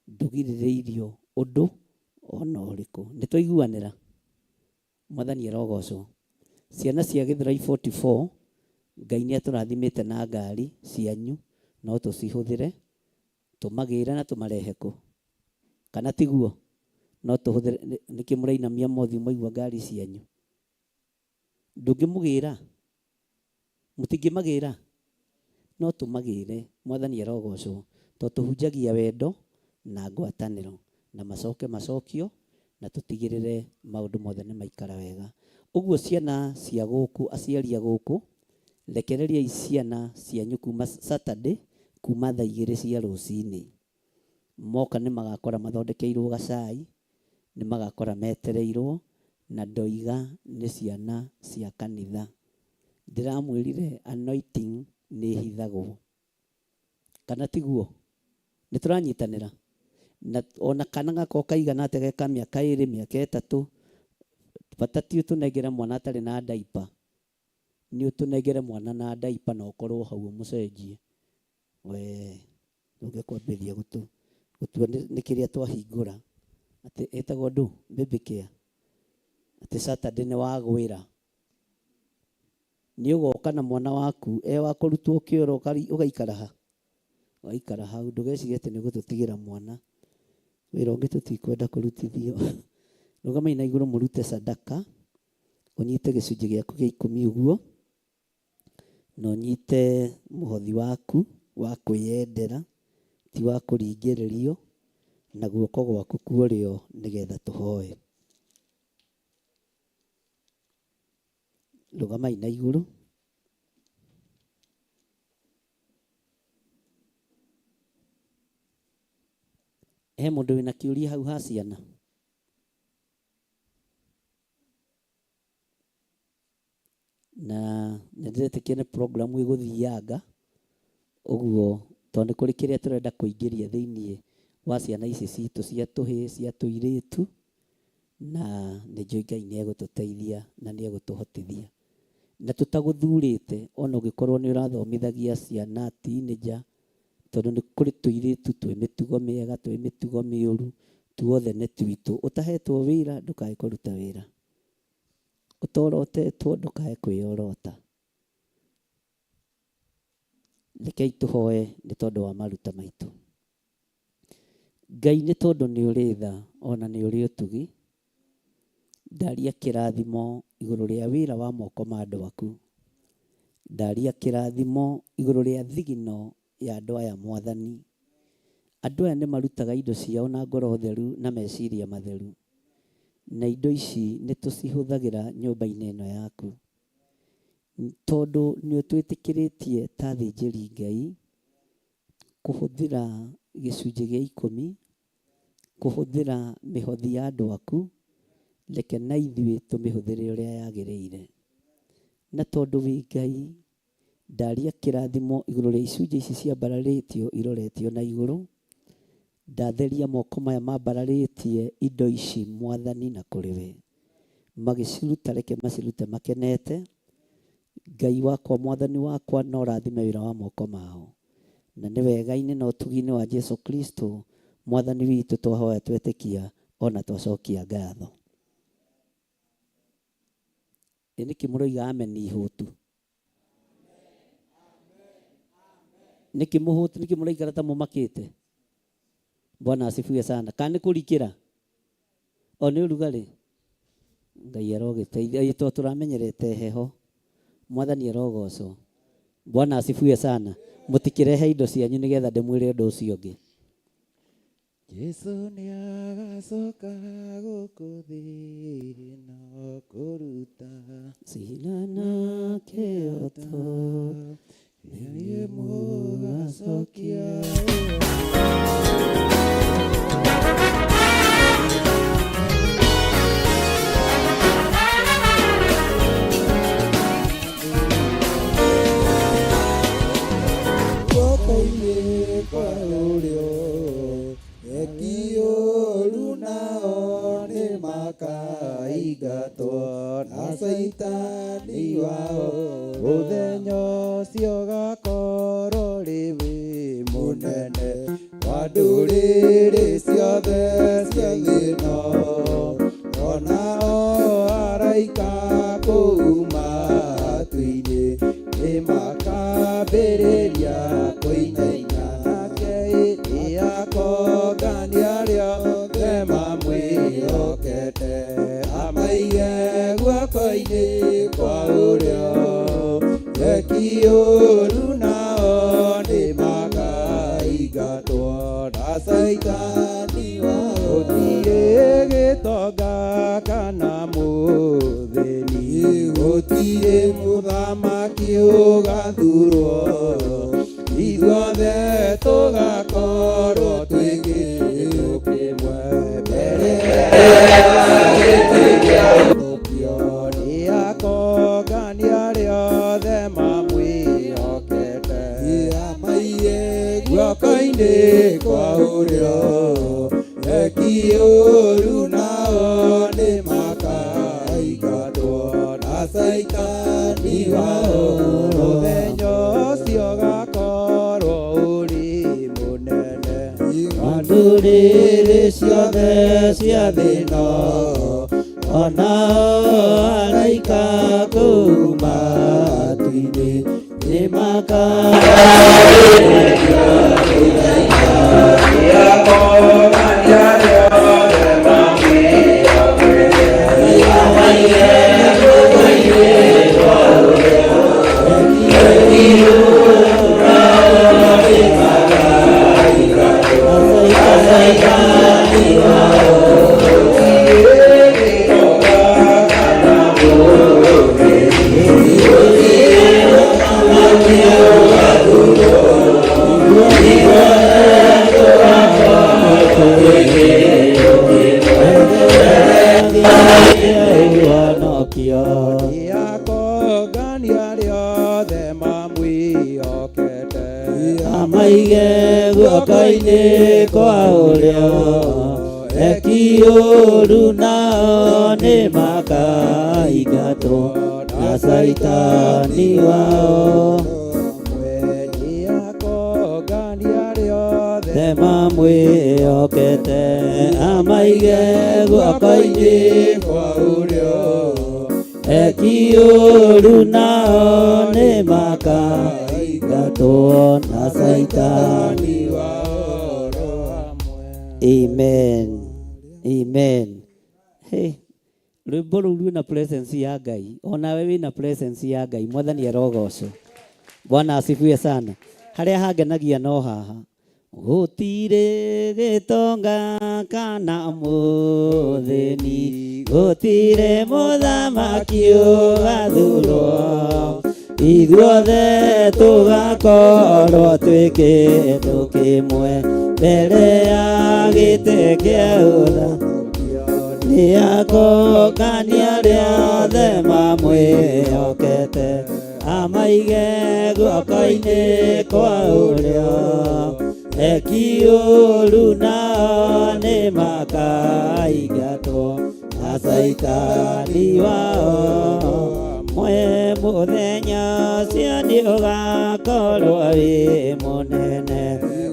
Ndũgirĩrĩirio ũndũ ona ũrĩkũ. Nĩ twaiguanĩra? Mwathani arogocwo. Ciana cia Gĩthũrai 44, Ngai nĩ atũrathimĩte na ngari cianyu, no tũcihũthĩre, tũmagĩre na tũmarehe kũ? Kana tiguo? No tũhũthĩre, nĩkĩ mũrainamia mothiũ mwaigua ngari cianyu? Ndũngĩmũgĩra? Mũtingĩmagĩra? No tũmagĩre. Mwathani arogocwo. Tondũ tũhunjagia wendo na ngwatanĩro. Na macoke macokio na tũtigĩrĩre maũndũ mothe nĩ maikara wega. Ũguo ciana cia gũkũ, aciari a gũkũ, rekereriai ciana cianyu kuma Saturday, kuma thaa igĩrĩ cia rũcinĩ. Moka nĩ magakora mathondekeirwo gacai, nĩ magakora metereirwo, na ndoiga nĩ ciana cia kanitha. Ndĩramwĩrire anointing nĩ ĩhithagwo. Kana tiguo? Nĩ tũranyitanĩra? Na ona kana gakorwo kaigana atĩa ge ka mĩaka ĩrĩ, mĩaka ĩtatũ, bata ti ũtũnengere mwana atarĩ na diaper, nĩ ũtũnengere mwana na diaper na ũkorwo hau ũmũcenjie. Wee ndũngĩ kwambĩrĩria gũtũ gũtua nĩ kĩrĩa twahingũra atĩ ĩtagwo ndũ baby care atĩ Saturday nĩ wagwĩra nĩ ũgoka na mwana waku e wa kũrutwo kĩoro ũgaikara ha ũgaikara hau ndũgecirie atĩ nĩ ũgũtũtigĩra mwana wĩra ũngĩ tũtikwenda kũrutithio rũgamai na igũrũ mũrute sadaka ũnyite gĩcunjĩ gĩaku gĩa ikũmi ũguo Na ũnyite mũhothi waku wa kwĩyendera, ti wa kũringĩrĩrio, na guoko gwaku kwa ũrĩo nĩ getha tũhoe. Rũgamai na igũrũ. He mũndũ wĩna kĩũria hau ha ciana? Na nĩ ndĩretĩkia nĩ program ĩgũthianga ũguo, tondũ nĩ kũrĩ kĩrĩa tũrenda kũingĩria thĩinĩ wa ciana ici citũ cia tũhĩĩ, cia tũirĩtu, na nĩ njũĩ Ngai nĩ egũtũteithia na nĩ egũtũhotithia. Na tũtagũthurĩte ona ũngĩkorwo nĩ ũrathomithagia ciana teenager, tondũ nĩ kũrĩ tũirĩtu twĩ mĩtugo mĩega, twĩ mĩtugo mĩũru, tuothe nĩ twitũ. Ũtahetwo wĩra ndũkae kũruta wĩra. Ũtorotetwo ndũkae kwĩyorota. Rekei tũhoe nĩ tondũ wa maruta maitũ. Ngai nĩ tondũ nĩ ũrĩ tha ona nĩ ũrĩ ũtugi, ndaria kĩrathimo igũrũ rĩa wĩra wa moko ma andũ aku. Ndaria kĩrathimo igũrũ rĩa thigino ya andũ aya Mwathani. Andũ aya nĩ marutaga indo ciao na ngoro theru na meciria matheru. Na indo ici nĩ tũcihũthagĩra nyũmba-inĩ ĩno yaku. Tondũ nĩ ũtwĩtĩkĩrĩtie ta athĩnjĩri Ngai kũhũthĩra gĩcunjĩ gĩa ikũmi, kũhũthĩra mĩhothi ya andũ aku, reke na ithuĩ tũmĩhũthĩre ũrĩa yagĩrĩire. Na tondũ wĩ Ngai, ndaria kĩrathimo igũrũ rĩa icunjĩ ici ciambararĩtio iroretio na igũrũ, ndatheria moko maya mambararĩtie indo ici Mwathani na kũrĩ we. Magĩciruta reke macirute makenete. Ngai wakwa Mwathani wakwa no ũrathime wĩra wa moko mao. Na nĩ wega-inĩ na ũtugi-inĩ wa Jesu Kristo Mwathani witũ twahoya twetĩkia ona twacokia ngatho. Ĩ nĩkĩ mũroiga amen ihũtu? Nĩkĩ mũhũtu? Nĩkĩ mũraikara ta mũmakĩte? Bwana asifiwe sana. Kana nĩ kũrikĩra? O nĩ ũrugarĩ? Ngai arogĩteithia. Ĩ to tũramenyerete heho. Mwathani arogocwo. Bwana asifiwe sana. Mũtikĩrehe indo cianyu nĩgetha ndĩmwĩre ũndũ ũcio ũngĩ. Jesu nĩagacoka gũkũ thĩ ĩno kũruta Cira na kĩhooto nĩinyuĩ mũgacokia Guoko-inĩ kwa ũrĩo eki ũru nao nĩ makaingatwo na caitani wao mũthenya ũcio ũgakorwo ũrĩ wĩ mũnene wa ndũrĩrĩ ciothe cia thĩ ĩno onao araika kũu matu-inĩ nĩ makambĩrĩria kũinaina nake nĩakongania arĩa othe mamwĩhokete amaige guoko-inĩ kwa ũrĩo eki ũru nao nĩ makaingatwo na caitani wao gũtirĩ gĩtonga kana mũthĩni gũtirĩ mũthamaki ũgathurwo ithuothe tũgakorwo twĩ kĩndũ kĩmwe mbere ya gĩtĩ kĩa ũthũkio nĩakongania arĩa othe mamwĩhokete amaiye guoko-inĩ kwa ũrĩo eki ũru nao nĩ makaingatwo na caitani wao mũthenya ũcio ũgakorwo ũrĩ mũnene wa ndũrĩrĩ ciothe cia thĩ ĩno onao araika kũu matu-inĩ nĩ Nĩakongania arĩa othe mamwĩhokete amaige guoko-inĩ kwa ũrĩo eki ũru nao nĩ makaingatwo na caitani wao Nĩakongania arĩa othe the mamwĩhokete amaige guoko-inĩ kwa ũrĩo eki ũru nao nĩ makaingatwo na caitani amen amen hey rwĩmbo rũu rwĩna presence ya Ngai onawe wĩna presence ya Ngai mwathani arogocwo bwana asifiwe sana harĩa hangenagia no haha Gũtirĩ gĩtonga kana mũthĩni, gũtirĩ mũthamaki ũgathurwo, ithuothe tũgakorwo twĩ kĩndũ kĩmwe mbere ya gĩtĩ kĩa ũthamaki. Nĩakokania arĩa othe mamwĩhokete, amaige guoko-inĩ kwa ũrĩo. Eki ũũru nao nĩmakaingatwo na Caitani wao. Mwe mũthenya ũcio nĩũgakorwo wĩ mũnene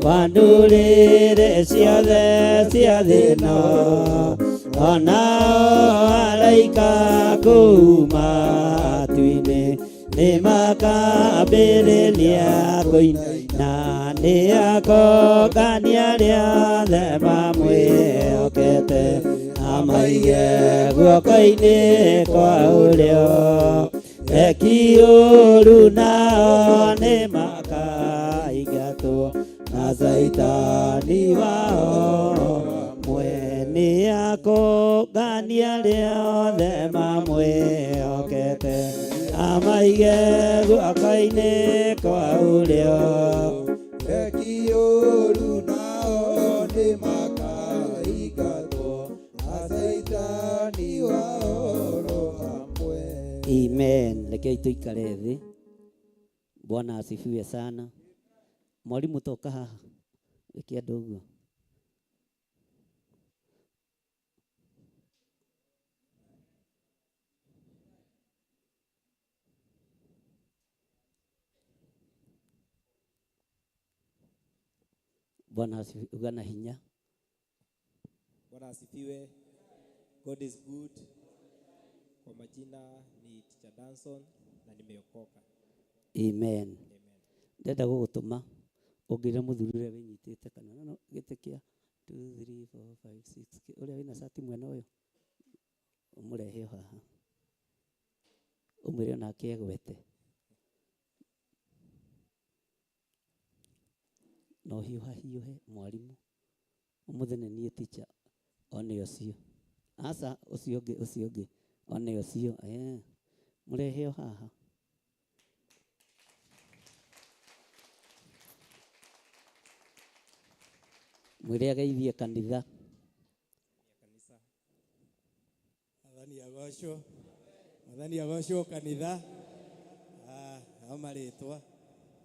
wa ndũrĩrĩ ciothe cia thĩ ĩno, onao araika kũu matu-inĩ nĩmakambĩrĩria kũina, nĩakongania arĩa othe mamwĩhokete, amaige guoko-inĩ kwa ũrĩo. Eki ũũru nao nĩmakaingatwo na Caitani wao. Mwe nĩakongania arĩa othe mamwĩhokete, amaige guoko-inĩ kwa ũrĩo. Eki ũũru nao nĩmakaingatwo na Caitani wao ro hamwe. Amen. Rekei tũikare thĩ. Bwana asifiwe sana. Mwalimu toka haha. Wĩke andũ ũguo. Bwana asifiwe. Uga na hinya. Bwana asifiwe. God is good. Kwa majina ni Teacher Danson na nimeokoka. Amen. Ndenda gũgũtũma ũngĩra mũthuri ũrĩa wĩnyitĩte kana no gĩtĩ kĩa 2 3 4 5 6 ũrĩa wĩna cati mwena ũyũ ũmũrehe o haha ũmwĩre onake egwete no hiũha hiũhe mwarimũ ũmũthĩ nĩ niĩ teacher one ũcio aca ũcio ũngĩ ũcio ũngĩ one ũcio eh mũrehe o haha. Mwĩre ageithie kanitha. Mwathani agocwo. Mwathani agocwo kanitha. Ah, ha marĩtwa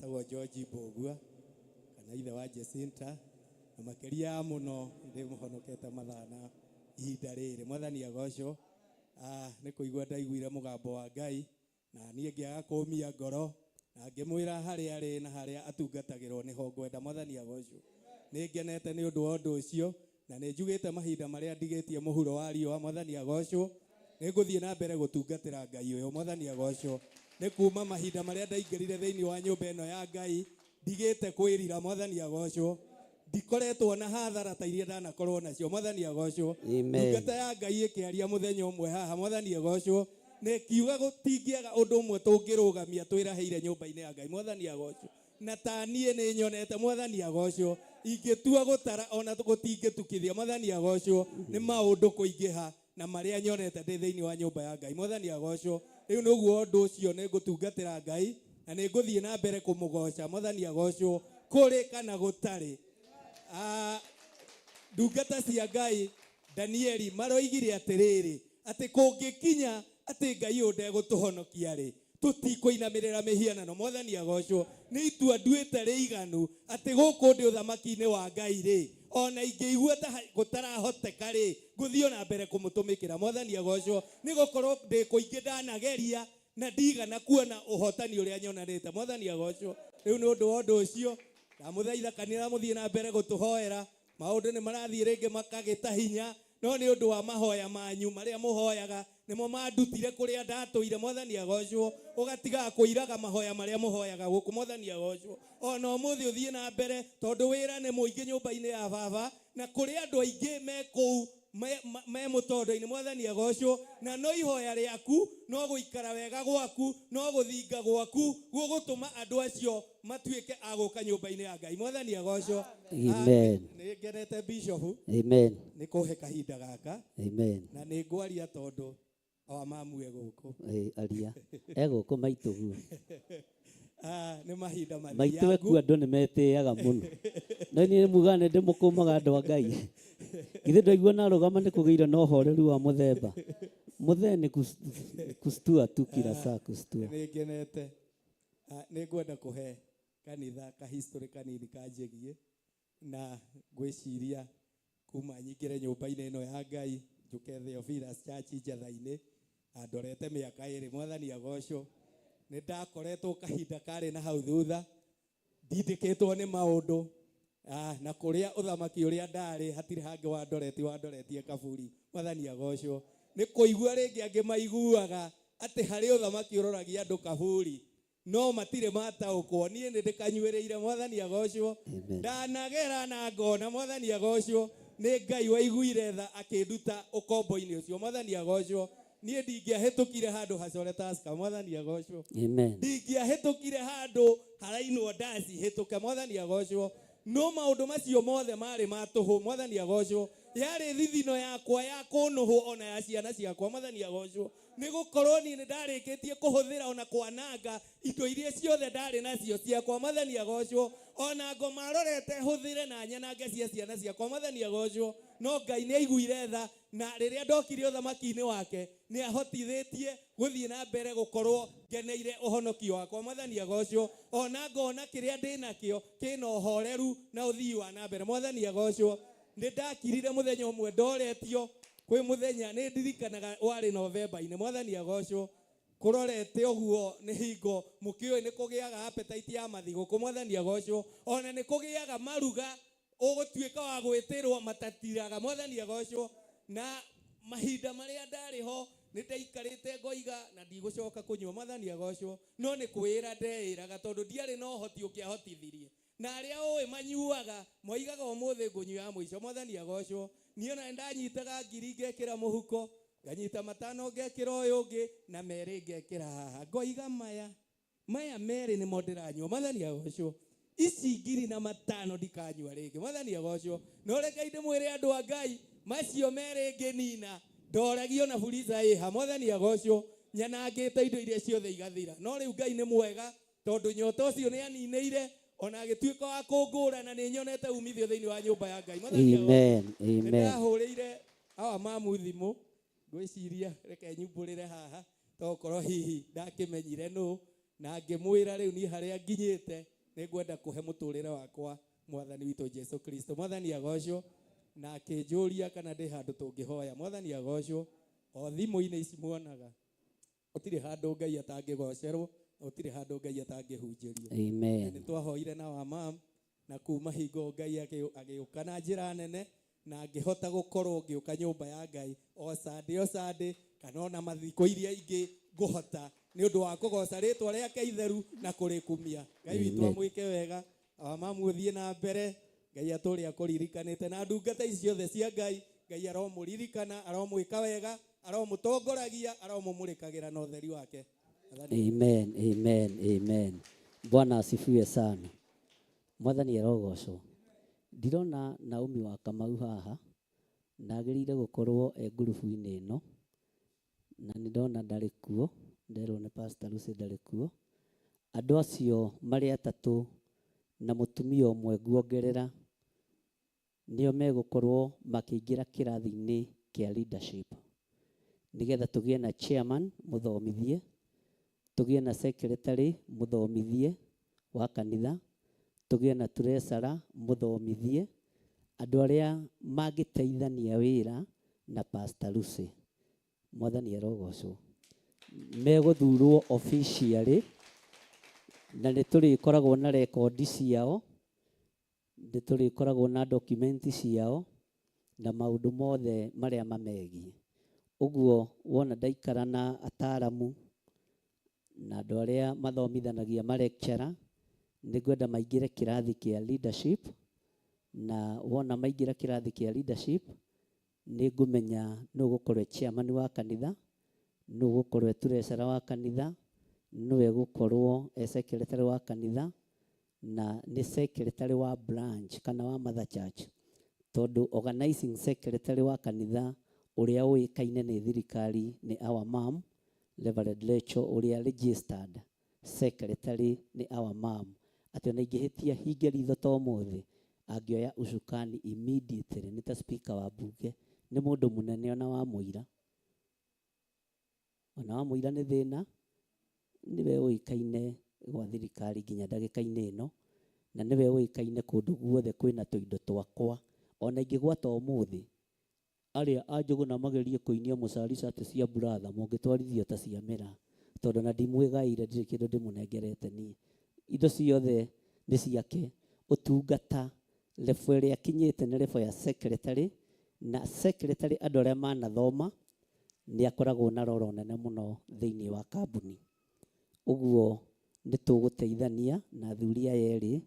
tagwo George Mbũgua kana ithe wa Jacinta na makĩria ya mũno ndĩmũhonokete mathaa na ihinda rĩrĩ. Mwathani agocwo. Ah, nĩ kũigua ndaiguire mũgambo wa Ngai na niĩ ngĩaga kũmia ngoro na ngĩmwĩra harĩa arĩ na harĩa atungatagĩrwo nĩho ngwenda. Mwathani agocwo. Nĩ ngenete nĩ ũndũ wa ũndũ ũcio na nĩ njugĩte mahinda marĩa ndigĩtie mũhuro wa riũa. Mwathani agocwo. Nĩ ngũthiĩ na mbere gũtungatĩra Ngai ũyũ. Mwathani agocwo. Nĩ kuma mahinda marĩa ndaingĩrire thĩinĩ wa nyũmba ĩno ya Ngai ndigĩte kwĩrira. Mwathani agocwo. Ndikoretwo na hathara ta iria ndanakorwo nacio. Mwathani agocwo. Amen. Ndungata ya Ngai ĩkĩaria mũthenya ũmwe haha. Mwathani agocwo. Na ĩkiuga gũtingĩaga ũndũ ũmwe tũngĩrũgamia twĩrahĩire nyũmba-inĩ ya Ngai. Mwathani agocwo. Na ta niĩ nĩ nyonete. Mwathani agocwo. Ingĩtua gũtara ona gũtingĩtukithia. Mwathani agocwo. Nĩ maũndũ kũingĩha na marĩa nyonete ndĩ thĩinĩ wa nyũmba ya Ngai. Mwathani agocwo. Rĩu nĩguo ũndũ ũcio nĩ ngũtungatĩra Ngai na nĩ ngũthiĩ na mbere kũmũgoca. Mwathani agocwo kũrĩ kana gũtarĩ. Ndungata cia Ngai Danieli maroigire atĩrĩrĩ atĩ kũngĩkinya atĩ Ngai ũyũ ndegũtũhonokia rĩ tũtikũinamĩrĩra mĩhianano. Mwathani agocwo. Nĩ itua nduĩte rĩiganu atĩ gũkũ ndĩ ũthamaki-inĩ wa Ngai rĩ ona ingĩigua ta gũtarahoteka rĩ ngũthiĩ ona mbere kũmũtũmĩkĩra. Mwathani agocwo. Nĩ gũkorwo ndĩ kũingĩ ndanageria na ndigana kuona ũhotani ũrĩa nyonanĩte. Mwathani agocwo. Rĩu nĩ ũndũ wa ũndũ ũcio ndamũthaitha kanitha mũthiĩ na mbere gũtũhoera. Maũndũ nĩ marathiĩ rĩngĩ makagĩta hinya no nĩ ũndũ wa mahoya manyu marĩa mũhoyaga nĩmo mandutire kũrĩa ndatũire. Mwathani agocwo. Ũgatigaga kũiraga mahoya marĩa mũhoyaga gũkũ. Mwathani agocwo. Ona ũmũthĩ ũthiĩ na mbere tondũ wĩra nĩ mũingĩ nyũmba-inĩ ya baba na kũrĩ andũ aingĩ me kũu me mũtondo-inĩ. Mwathani agocwo. Na no ihoya rĩaku, no gũikara wega gwaku, no gũthinga gwaku gũgũtũma andũ acio matuĩke a gũka nyũmba-inĩ ya Ngai. Mwathani agocwo. Amen. Nĩ ngenete Bishop. Amen. Nĩ kũhe kahinda gaka. Amen. Na nĩ ngwaria tondũ awa mamu e gũkũ. Ĩ, aria. E gũkũ maitũ guo. Ah, nĩ mahinda Maitũ mathiangu. ekuo andũ nĩ metĩaga mũno. No niĩ mugaga nĩ ndĩmũkũmaga andũ a Ngai. Githĩ ndwaigua narũgama nĩ kũgĩire na ũhoreru wa mũthemba. Mũthee nĩ kustua tu kila saa kustua. Nĩ ngenete. Ah, nĩ ngwenda kũhe kanitha ka history kanini kanjĩgiĩ, na ngwĩciria kuma nyingĩre nyũmba-inĩ ĩno ya Ngai njũke Theophilus Church Njatha-inĩ, andorete mĩaka ĩrĩ. Mwathani agocwo. Nĩ ndakoretwo kahinda karĩ na hau thutha ndindĩkĩtwo nĩ maũndũ, na kũrĩa ũthamaki ũrĩa ndarĩ hatirĩ hangĩ wandoreti, wandoretie kaburi. Mwathani agocwo. Nĩ kũigua rĩngĩ angĩ maiguaga atĩ harĩ ũthamaki ũroragia andũ kaburi, no matirĩ mataũkwo. Niĩ nĩ ndĩkanyuĩrĩire. Mwathani agocwo. Amen. Ndanagera na ngona. Mwathani agocwo. Nĩ Ngai waiguire tha akĩnduta ũkombo-inĩ ũcio. Mwathani agocwo. Niĩ ndingĩahĩtũkire handũ hacore Tusker. Mwathani agocwo. Amen. Ndingĩahĩtũkire handũ harainwo ndaci hĩtũke. Mwathani agocwo. No maũndũ macio mothe marĩ ma tũhũ. Mwathani agocwo. Yarĩ thithino yakwa ya kũnũhwo ona ya ciana ciakwa. Mwathani agocwo. Nĩ gũkorwo niĩ nĩ ndarĩkĩtie kũhũthĩra ona kwananga indo iria ciothe ndarĩ nacio ciakwa. Mwathani agocwo. Ona ngoma arorete hũthĩre na nyanange cia ciana ciakwa. Mwathani agocwo. No Ngai nĩ aiguire tha, na rĩrĩa ndokire ũthamaki-inĩ wake nĩ ahotithĩtie gũthiĩ na mbere gũkorwo ngeneire ũhonokio wakwa. Mwathani agocwo. Ona ngona kĩrĩa ndĩ nakĩo kĩna ũhoreru na ũthii wa na mbere. Mwathani agocwo. Nĩ ndakirire mũthenya ũmwe ndoretio kwĩ mũthenya nĩ ndirikanaga warĩ Novemba-inĩ. Mwathani agocwo. Kũrorete ũguo nĩ hingo mũkĩũĩ nĩ kũgĩaga appetite ya mathigũkũ. Mwathani agocwo. Ona nĩ kũgĩaga maruga ũgũtuĩka wa gwĩtĩrwo matatiraga. Mwathani agocwo. Na mahinda marĩa ndarĩ ho nĩ ndaikarĩte ngoiga na ndigũcoka kũnyua. Mwathani agocwo. No nĩ kwĩra ndeĩraga tondũ ndiarĩ na ũhoti ũngĩahotithirie. Na arĩa ũĩ manyuaga moigaga ũmũthĩ ngũnyua ya mũico. Mwathani agocwo. Niĩ ona ndanyitaga ngiri ngekĩra mũhuko, nganyita matano ngekĩra ũyũ ũngĩ, na merĩ ngekĩra haha. Ngoiga maya, maya merĩ nĩmo ndĩranyua. Mwathani agocwo. Ici ngiri na matano ndikanyua rĩngĩ. Mwathani agocwo. No reke ndĩmwĩre andũ a Ngai, macio merĩ ngĩnina, ndoragio na buriza ĩha. Mwathani agocwo. Nyanangĩte indo iria ciothe igathira. No rĩu Ngai nĩ mwega, tondũ nyota ũcio nĩ aninĩire, ona agĩtuĩka wa kũngũra, na nĩ nyonete umithio thĩinĩ wa nyũmba ya Ngai. Mwathani agocwo. Amen. Nĩ Amen. ndahũrĩire awa mamu thimũ, ngwĩciria reke nyumbũrĩre haha, tokorwo hihi ndakĩmenyire nũ, na ngĩmwĩra rĩu niĩ harĩa nginyĩte nĩ ngwenda kũhe mũtũrĩre wakwa Mwathani witũ Jesu Kristo. Mwathani agocwo. Na akĩnjũria kana ndĩ handũ tũngĩhoya. Mwathani agocwo. O thimũ-inĩ ici muonaga, gũtirĩ handũ Ngai atangĩgocerwo, na gũtirĩ handũ Ngai atangĩhunjĩrio. Amen. Nĩ twahoire na wa mam, na kuma hingo Ngai agĩũka na njĩra nene, na ngĩhota gũkorwo ngĩũka nyũmba ya Ngai o Sunday, o Sunday, kana ona mathikũ iria ingĩ ngũhota, nĩ ũndũ wa kũgoca rĩtwa rĩake itheru na kũrĩkumia. Ngai witũ Amen. amwĩke wega, awa mamu ũthiĩ na mbere, Ngai atũũre akũririkanĩte, na ndungata ici ciothe cia Ngai, Ngai aromũririkana, aromwĩka wega, aromũtongoragia, aromũmũrĩkagĩra na ũtheri wake. Amen, amen, amen. Bwana asifiwe sana. Mwathani arogocwo. Ndirona Naomi wa Kamau haha, na agĩrĩire gũkorwo e ngurubu-inĩ ĩno, na nĩ ndona ndarĩ kuo, nderwo nĩ Pastor Lucy ndarĩ kuo. Andũ acio marĩ atatũ na mũtumia ũmwe nguongerera, nĩo megũkorwo makĩingĩra kĩrathi-inĩ kĩa leadership, nĩgetha tũgĩe na chairman mũthomithie, tũgĩe na secretary mũthomithie wa kanitha, tũgĩe na treasurer mũthomithie, andũ arĩa mangĩteithania wĩra na Pastor Lucy. Mwathani arogocwo. Megũthurwo officially, na nĩ tũrĩkoragwo na rekondi ciao, nĩ tũrĩkoragwo na document ciao, na maũndũ mothe marĩa mamegiĩ. Ũguo wona ndaikara na ataaramu na andũ arĩa mathomithanagia ma lecturer, nĩ ngwenda maingĩre kĩrathi kĩa leadership, na wona maingĩra kĩrathi kĩa leadership, Nĩ ngũmenya nũ ũgũkorwo e chairman wa kanitha, nũ ũgũkorwo e treasurer wa kanitha, nũ egũkorwo e secretary wa kanitha, na nĩ secretary wa branch kana wa mother church. Tondũ organizing secretary wa kanitha ũrĩa ũĩkaine nĩ thirikari nĩ our mom, Reverend Rachel, ũrĩa registered secretary nĩ our mom. Atĩ ona ingĩhĩtia hinge ritho ta ũmũthĩ, angĩoya ucukani immediately, nĩ ta speaker wa mbunge, nĩ mũndũ mũnene ona wamũira. Ona wamũira nĩ thĩna, nĩwe ũĩkaine gwa thirikari nginya ndagĩka-inĩ ĩno, na nĩwe ũĩkaine kũndũ guothe kwĩna tũindo twakwa. Ona ingĩgwata ũmũthĩ, arĩa a Njũgũna magerie kũinia mũcari cati cia buratha, mũngĩtwarithio ta cia mĩraa, tondũ ona ndimwĩgaĩire, ndirĩ kĩndũ ndĩmũnengerete niĩ. Indo ciothe nĩ ciake. Ũtungata, level ĩrĩa akinyĩte nĩ level ya secretary, na secretary andũ arĩa manathoma, nĩ akoragwo na roro nene mũno thĩinĩ wa kambuni. Ũguo nĩ tũgũteithania na athuri aya erĩ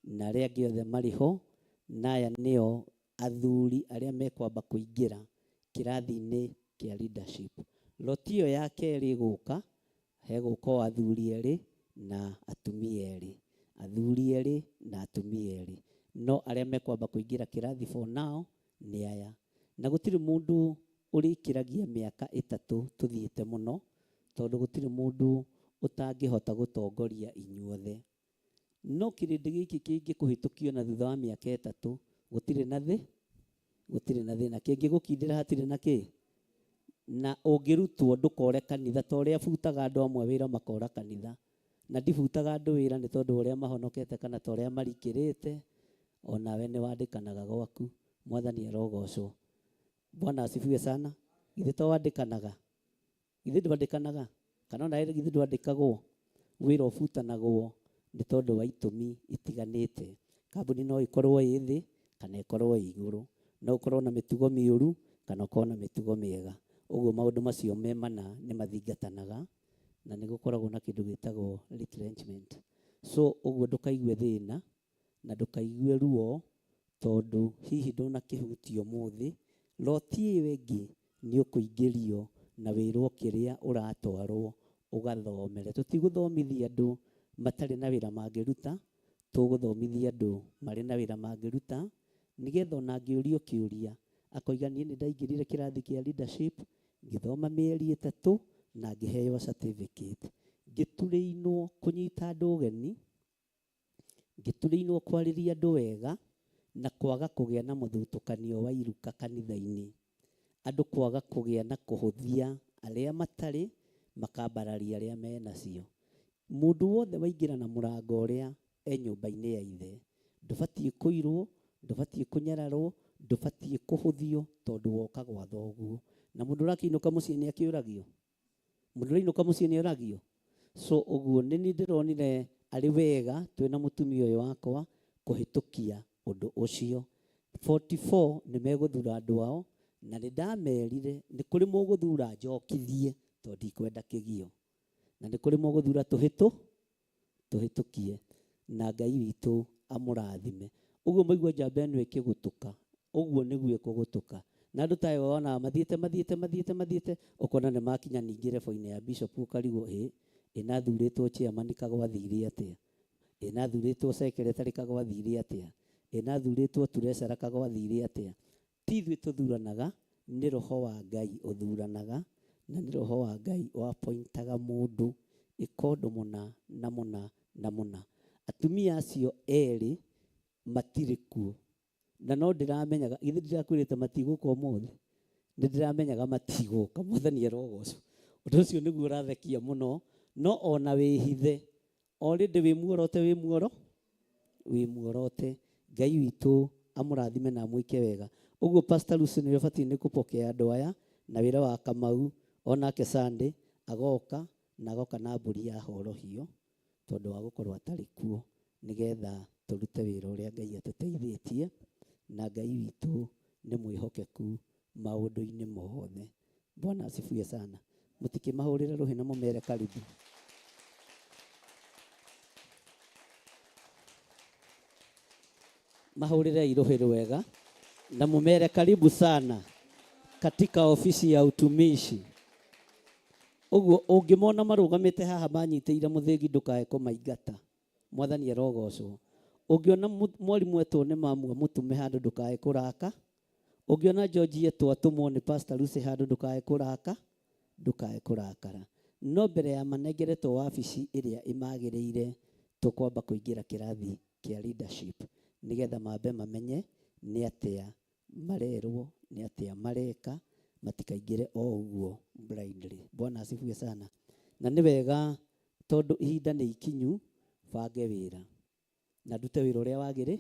na arĩa angĩ othe marĩ ho, na aya nĩo athuri arĩa mekwamba kũingĩra kĩrathi-inĩ kĩa leadership. Loti ĩyo ya kerĩ ĩgũka, hegũka o athuri erĩ na atumia erĩ. Athuri erĩ na atumia erĩ. No arĩa mekwamba kũingĩra kĩrathi for now nĩ aya. Na gũtirĩ mũndũ ũrĩkĩragia mĩaka ĩtatũ tũthiĩte mũno, tondũ gũtirĩ mũndũ ũtangĩhota gũtongoria inyuothe. No kĩrĩndĩ gĩkĩ kĩngĩkũhĩtũkio na thutha wa mĩaka ĩtatũ, gũtirĩ na thĩ, gũtirĩ na thĩna. Kĩngĩgũkindĩra hatirĩ na kĩ. Na ũngĩrutwo ndũkore kanitha, ta ũrĩa butaga andũ amwe wĩra makora kanitha. Na ndibutaga andũ wĩra nĩ tondũ ũrĩa mahonokete kana ta ũrĩa marikĩrĩte, onawe nĩ wandĩkanaga gwaku. Mwathani arogocwo. Bwana asifiwe sana. Githĩ to wandĩkanaga? Githĩ ndwandĩkanaga? Kana onawe githĩ ndwandĩkagwo? Wĩra ũbutanagwo nĩ tondũ wa itũmi itiganĩte. Kambuni no ĩkorwo ĩ thĩ kana ĩkorwo ĩ igũrũ. No ũkorwo na mĩtugo mĩũru kana ũkorwo na mĩtugo mĩega. Ũguo maũndũ macio me mana nĩ mathingatanaga na nĩ gũkoragwo na kĩndũ gĩtagwo retrenchment. So ũguo ndũkaigue thĩna na ndũkaigue ruo tondũ hihi ndũnakĩhutia ũmũthĩ, loti ĩyo ĩngĩ nĩ ũkũingĩrio na wĩrwo kĩrĩa ũratwarwo ũgathomere. Tũtigũthomithia andũ matarĩ na wĩra mangĩruta, tũgũthomithia andũ marĩ na wĩra mangĩruta, nĩgetha ona angĩũrio kĩũria, akoiga niĩ nĩ ndaingĩrire kĩrathi kĩa leadership, ngĩthoma mĩeri ĩtatũ na ngĩheo certificate. Ngĩturĩinwo kũnyita andũ ũgeni, ngĩturĩinwo kwarĩria andũ wega, na kwaga kũgĩa na mũthutũkanio wa iruka kanitha-inĩ. Andũ kwaga kũgĩa na kũhũthia arĩa matarĩ, makambararia arĩa menacio. Mũndũ wothe waingĩra na mũrango ũrĩa e nyũmba-inĩ ya ithe, ndũbatiĩ kũirwo, ndũbatiĩ kũnyararwo, ndũbatiĩ kũhũthio tondũ woka gwa thoguo. Na mũndũ ũrakĩinũka mũciĩ nĩ akĩũragio? Mũndũ ũrainũka mũciĩ nĩ oragio? So ũguo nĩ niĩ ndĩronire arĩ wega twĩna mũtumia ũyũ wakwa kũhĩtũkia ũndũ ũcio. 44 nĩ megũthura andũ ao, na nĩ ndamerire nĩ kũrĩ mũgũthura njokithie tondũ ndikwenda kĩgio. Na nĩ kũrĩ mũgũthura tũhĩtũkie, na Ngai witũ amũrathime. Ũguo mũigua njamba ĩno ĩkĩgũtũka, ũguo nĩguo ĩkũgũtũka. Na andũ tayo wonaga mathiĩte, mathiĩte, mathiĩte, mathiĩte, ũkona nĩ makinya ningĩ level-inĩ ya bishop, ũkarigwo ĩ, ĩnathurĩtwo chairman kagwathire atĩa? Ĩnathurĩtwo secretary kagwathire atĩa? Ĩnathurĩtwo treasurer kagwathire atĩa? Ti ithuĩ tũthuranaga, nĩ roho wa Ngai ũthuranaga, na nĩ roho wa Ngai ũapointaga mũndũ ĩka ũndũ mũna na mũna na mũna. Atumia acio erĩ matirĩ kuo, na no ndĩramenyaga, githĩ ndirakwĩrĩte matigũka ũmũthĩ? Nĩ ndĩramenyaga matigũka, Mwathani arogocwo. Ũndũ ũcio nĩguo ũrathekia mũno, no ona wĩhithe, already wĩ muorote, wĩ muoro, wĩ muorote. Ngai witũ amũrathime na amwĩke wega. Ũguo Pastor Lucy nĩwe ũbatiĩ nĩ kũpokea andũ aya, na wĩra wa Kamau, onake Sunday, agoka, na agoka na mbũri ya horohio, tondũ wa gũkorwo atarĩ kuo, nĩgetha tũrute wĩra ũrĩa Ngai atũteithĩtie, na Ngai witũ nĩ mwĩhokeku maũndũ-inĩ mothe. Bwana asifiwe sana. Mũtikĩmahũrĩre rũhĩ na mũmere karibu. Mahũrĩrei rũhĩ rwega na mũmere karibu sana. Katika ofisi ya utumishi. Ũguo ũngĩmona marũgamĩte haha manyitĩire mũthĩgi ndũkae kũmaingata. Mwathani arogocwo. Ũngĩona mwarimũ etwo nĩ mamu amũtũme handũ ndũkae kũraka. Ũngĩona George etwo atũmwo nĩ Pastor Lucy handũ ndũkae kũraka, ndũkae kũrakara. No mbere ya manengeretwo wabici ĩrĩa ĩmagĩrĩire tũkwamba kũingĩra kĩrathi kĩa leadership nĩgetha mambe mamenye nĩ atĩa marerwo, nĩ atĩa mareka, matikaingĩre o ũguo blindly. Bwana asifiwe sana. Na nĩ wega tondũ ihinda nĩ ikinyu bange wĩra na ndute wĩra ũrĩa wagĩrĩ.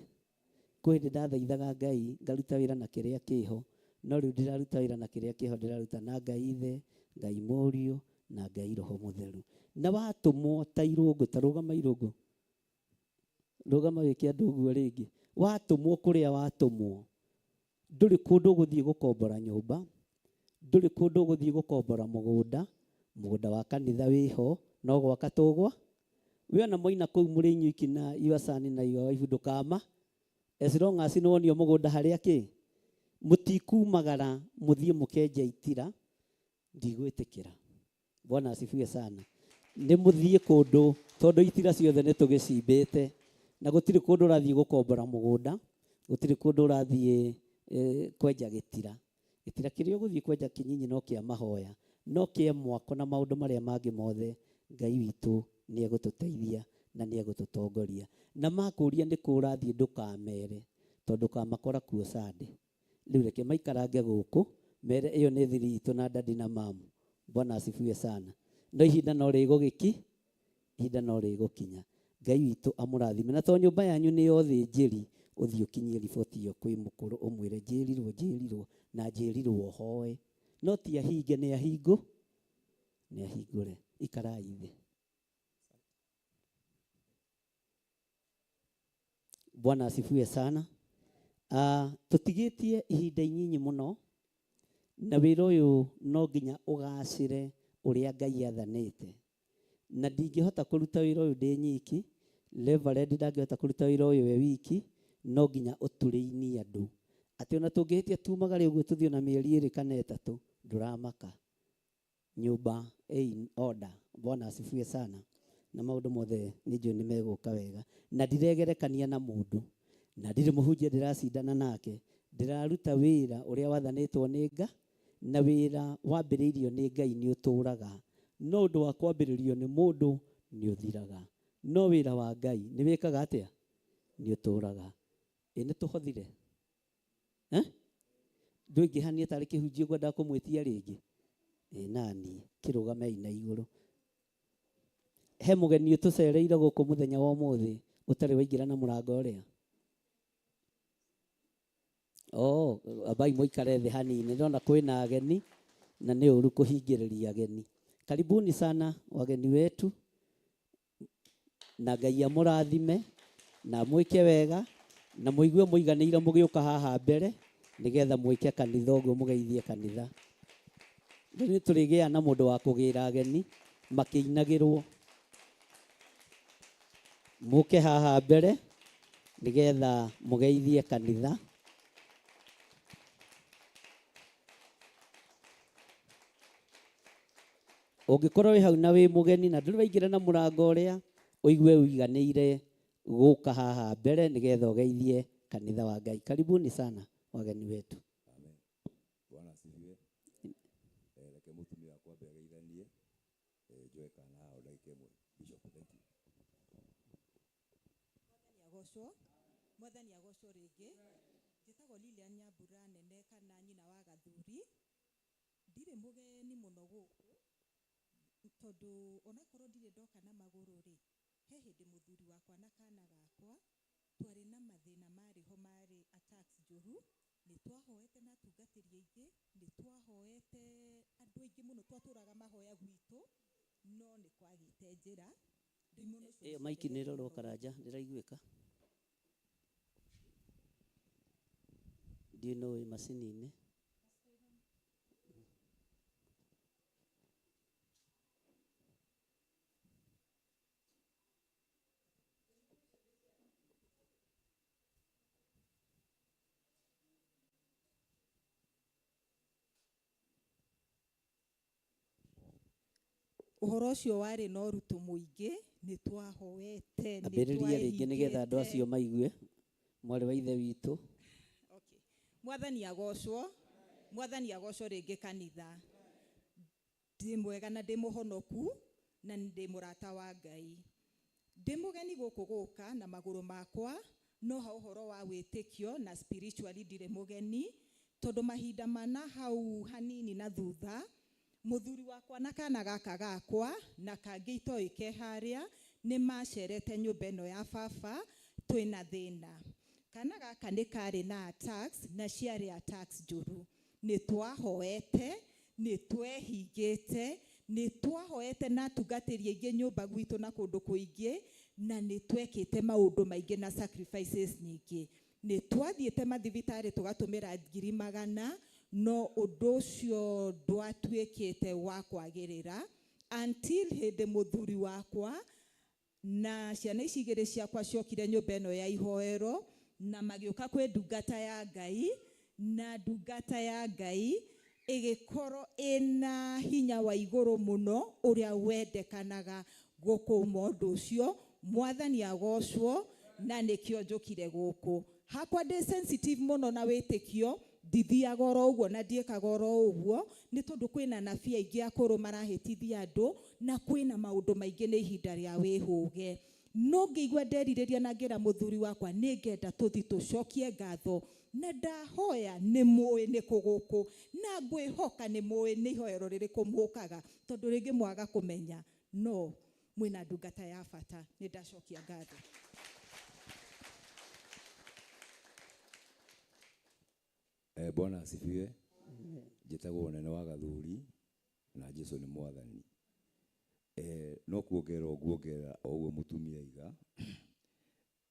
Kwĩ hĩndĩ ndathaithaga Ngai ngaruta wĩra na kĩrĩa kĩho, no rĩu ndiraruta wĩra na kĩrĩa kĩho, ndĩraruta na Ngai Ithe, Ngai Mũriũ na Ngai Roho Mũtheru. Na watũmwo ta irũngũ, ta rũgama irũngũ, rũgama wĩke andũ ũguo rĩngĩ. Watũmwo kũrĩa watũmwo, ndũrĩ kũndũ ũgũthiĩ gũkombora nyũmba, ndũrĩ kũndũ ũgũthiĩ gũkombora mũgũnda, mũgũnda wa kanitha wĩho, no gwaka tũgwa. We ona moina kũu mũrĩ inyuiki na your son na your wife ndũkama, as long as nĩwonio mũgũnda harĩa kĩ, mũtikumagara mũthiĩ mũkenje itira, ndigwĩtĩkĩra. Bwana asifiwe sana. Nĩ mũthiĩ kũndũ tondũ itira ciothe nĩ tũgĩcimbĩte, na gũtirĩ kũndũ ũrathiĩ gũkombora mũgũnda, gũtirĩ kũndũ ũrathiĩ kwenja gĩtira. Gĩtira kĩrĩa ũgũthiĩ kwenja kĩnyinyi no kĩa mahoya, no kĩa mwako na maũndũ marĩa mangĩ mothe, Ngai witũ nĩ egũtũteithia na nĩ egũtũtongoria. Na makũria nĩ kũ ũrathiĩ ndũkamere, tondũ ũkamakora kuo Sunday. Rĩu reke maikarange gũkũ, mere ĩyo nĩ thiri itũ na dadi na mamu. Bwana asifiwe sana. No ihinda no rĩgũgĩki, ihinda no rĩgũkinya. Ngai witũ amũrathime. Na to nyũmba yanyu nĩ yothĩnjĩri, ũthiĩ ũkinyie riboti ĩyo kwĩ mũkũrũ ũmwĩre njĩrirwo, njĩrirwo na njĩrirwo hoe. No ti ahinge, nĩ ahingũ, nĩ ahingũre. Ikarai thĩ. Bwana asifiwe sana. Tũtigĩtie ihinda inyinyi mũno, na wĩra ũyũ no nginya ũgacĩre ũrĩa Ngai athanĩte. Na ndingĩhota kũruta wĩra ũyũ ndĩ nyiki, Reverend ndangĩhota kũruta wĩra ũyũ we wiki, no nginya ũtũrĩinie andũ. Atĩ ona tũngĩhĩtia tumagare ũguo tũthiĩ na mĩeri ĩrĩ kana ĩtatũ, ndũramaka. Nyũmba in order. Bwana asifiwe sana. Na maũndũ mothe nĩ njũĩ nĩ megũka wega. Na ndiregerekania na mũndũ, na ndirĩ mũhunjia ndĩracindana nake, ndĩraruta wĩra ũrĩa wathanĩtwo nĩ Ngai, na wĩra wambĩrĩirio nĩ Ngai nĩ ũtũraga. No ũndũ wa kwambĩrĩrio nĩ mũndũ nĩ ũthiraga. No wĩra wa Ngai nĩ wĩkaga atĩa? Nĩ ũtũraga. Ĩ nĩ tũhothire? Ndũingĩhanie tarĩ kĩhunjio ngwendaga kũmwĩtia rĩngĩ? Ĩ nani, kĩrũgamei na igũrũ. He mũgeni ũtũcereire gũkũ mũthenya wa ũmũthĩ ũtarĩ waingĩra na mũrango ũrĩa? Oh, ambai mũikare thĩ hanini. Ndĩrona kwĩna ageni na nĩ ũru kũhingĩrĩria ageni. Karibuni sana wageni wetu, na Ngai amũrathime na mwĩke wega na mũigue mũiganĩire mũgĩũka haha mbere nĩgetha mwĩke kanitha ũguo mũgeithie kanitha. Rĩu nĩ tũrĩgĩa na mũndũ wa kũgĩra ageni makĩinagĩrwo. Mũke haha mbere nĩgetha mũgeithie kanitha. Ũngĩkorwo wĩ hau na wĩ mũgeni na ndũrĩ waingĩra na mũrango ũrĩa, ũigue ũiganĩire gũka haha mbere nĩgetha ũgeithie kanitha wa Ngai. Karibuni sana wageni wetu. Amen. Bwana asifiwe. Reke mũtumia wakwa ambe ageithanie. Njoe kana haha o ndagĩka ĩmwe. Bishop, thank you. Mwathani agocwo. Mwathani agocwo rĩngĩ. Njĩtagwo Lilian Nyambura Nene kana nyina wa Gathuri. Ndirĩ mũgeni mũno gũkũ tondũ onakorwo ndirĩ ndoka na magũrũ rĩ, he hĩndĩ mũthuri wakwa na kana gakwa twarĩ na mathĩna marĩ ho, marĩ attacks njũru. Nĩ twahoete na atungatĩri aingĩ, nĩ twahoete andũ aingĩ mũno, twatũraga mahoya gwitũ, no nĩ kwagĩte njĩra. Ndaimono icio Ĩyo maiki nĩ ĩrorwo Karanja, ndĩraiguĩka. Ndiũĩ no wĩ macini-inĩ. Ũhoro ũcio warĩ na ũritũ mũingĩ, nĩ twahoete, nĩ Ambĩrĩria rĩngĩ nĩgetha andũ twehingĩte. acio maigue, mwarĩ wa ithe witũ. Mwathani agocwo, Mwathani agocwo rĩngĩ kanitha. Ndĩ mwega na ndĩ mũhonoku na ndĩ mũrata wa Ngai. Ndĩ mũgeni gũkũ gũka na magũrũ makwa, no ha ũhoro wa wĩtĩkio na spiritually ndirĩ mũgeni, tondũ mahinda mana hau hanini na thutha, mũthuri wakwa na kana gaka gakwa na kangĩ itoĩ ke harĩa, nĩ macerete nyũmba ĩno ya baba twĩna thĩna. Kana gaka nĩ karĩ na attacks na ciarĩ attacks njũru. Nĩ twahoete, nĩ twehingĩte, nĩ twahoete na atungatĩri aingĩ nyũmba gwitũ na kũndũ kũingĩ, na nĩ twekĩte maũndũ maingĩ na sacrifices nyingĩ. Nĩ twathiĩte mathibitarĩ tũgatũmĩra ngiri magana, no ũndũ ũcio ndwatuĩkĩte wa kwagĩrĩra until hĩndĩ mũthuri wakwa na ciana ici igĩrĩ ciakwa ciokire nyũmba ĩno ya ihoero na magĩũka kwĩ ndungata ya Ngai, na ndungata ya Ngai ĩgĩkorwo ĩna hinya wa igũrũ mũno ũrĩa wendekanaga gũkũma ũndũ ũcio. Mwathani agocwo, na nĩkĩo njũkire gũkũ. Hakwa ndĩ sensitive mũno na wĩtĩkio, ndithiaga oro ũguo na ndiĩkaga oro ũguo, nĩ tondũ kwĩna anabii aingĩ akũrũ marahĩtithia andũ, na kwĩna maũndũ maingĩ nĩ ihinda rĩa wĩhũge. No ngĩigua nderirĩria na ngĩra mũthuri wakwa nĩ ngenda tũthi tũcokie ngatho, na ndahoya nĩ mũĩ nĩ kũ gũkũ, na ngwĩhoka nĩ mũĩ nĩ ihoero rĩrĩkũ mũkaga, tondũ rĩngĩ mwaga kũmenya, no mwĩna ndungata ya bata. Nĩ ndacokia ngatho. Bwana asifiwe. Njĩtagwo Nene wa Gathuri na Jesu nĩ mwathani. No kuongerera o nguongerera o ũguo mũtumia aiga.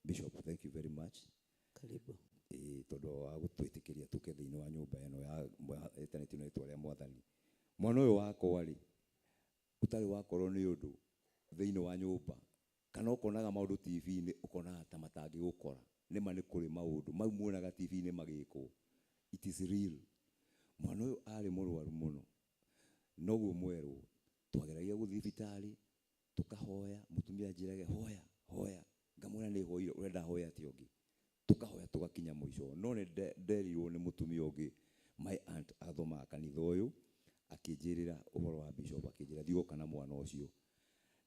Bishop, thank you very much. Karibu. Tondũ wa gũtwĩtĩkĩria tũke thĩinĩ wa nyũmba ĩno ya ĩtanĩtio na rĩtwa rĩa mwathani. Mwana ũyũ wakwa rĩ, ũtarĩ wakorwo nĩ ũndũ thĩinĩ wa nyũmba, kana ũkonaga maũndũ T V-inĩ ũkonaga ta matangĩgũkora. Nĩma nĩ kũrĩ maũndũ mau muonaga T V-inĩ magĩkwo. It is real. Mwana ũyũ arĩ mũrwaru mũno. Noguo mwerwo, twageragia gũthiĩ thibitarĩ, tũkahoya, mũtumia anjĩrage hoya, hoya, ngamwĩra nĩ hoire, ũrenda hoya atĩa ũngĩ? Tũkahoya tũgakinya mũico. No nĩ nderirwo nĩ mũtumia ũngĩ, my aunt athomaga kanitha ũyũ, akĩnjĩrĩra ũhoro wa bishop, akĩnjĩra thiĩ ũgoka na mwana ũcio.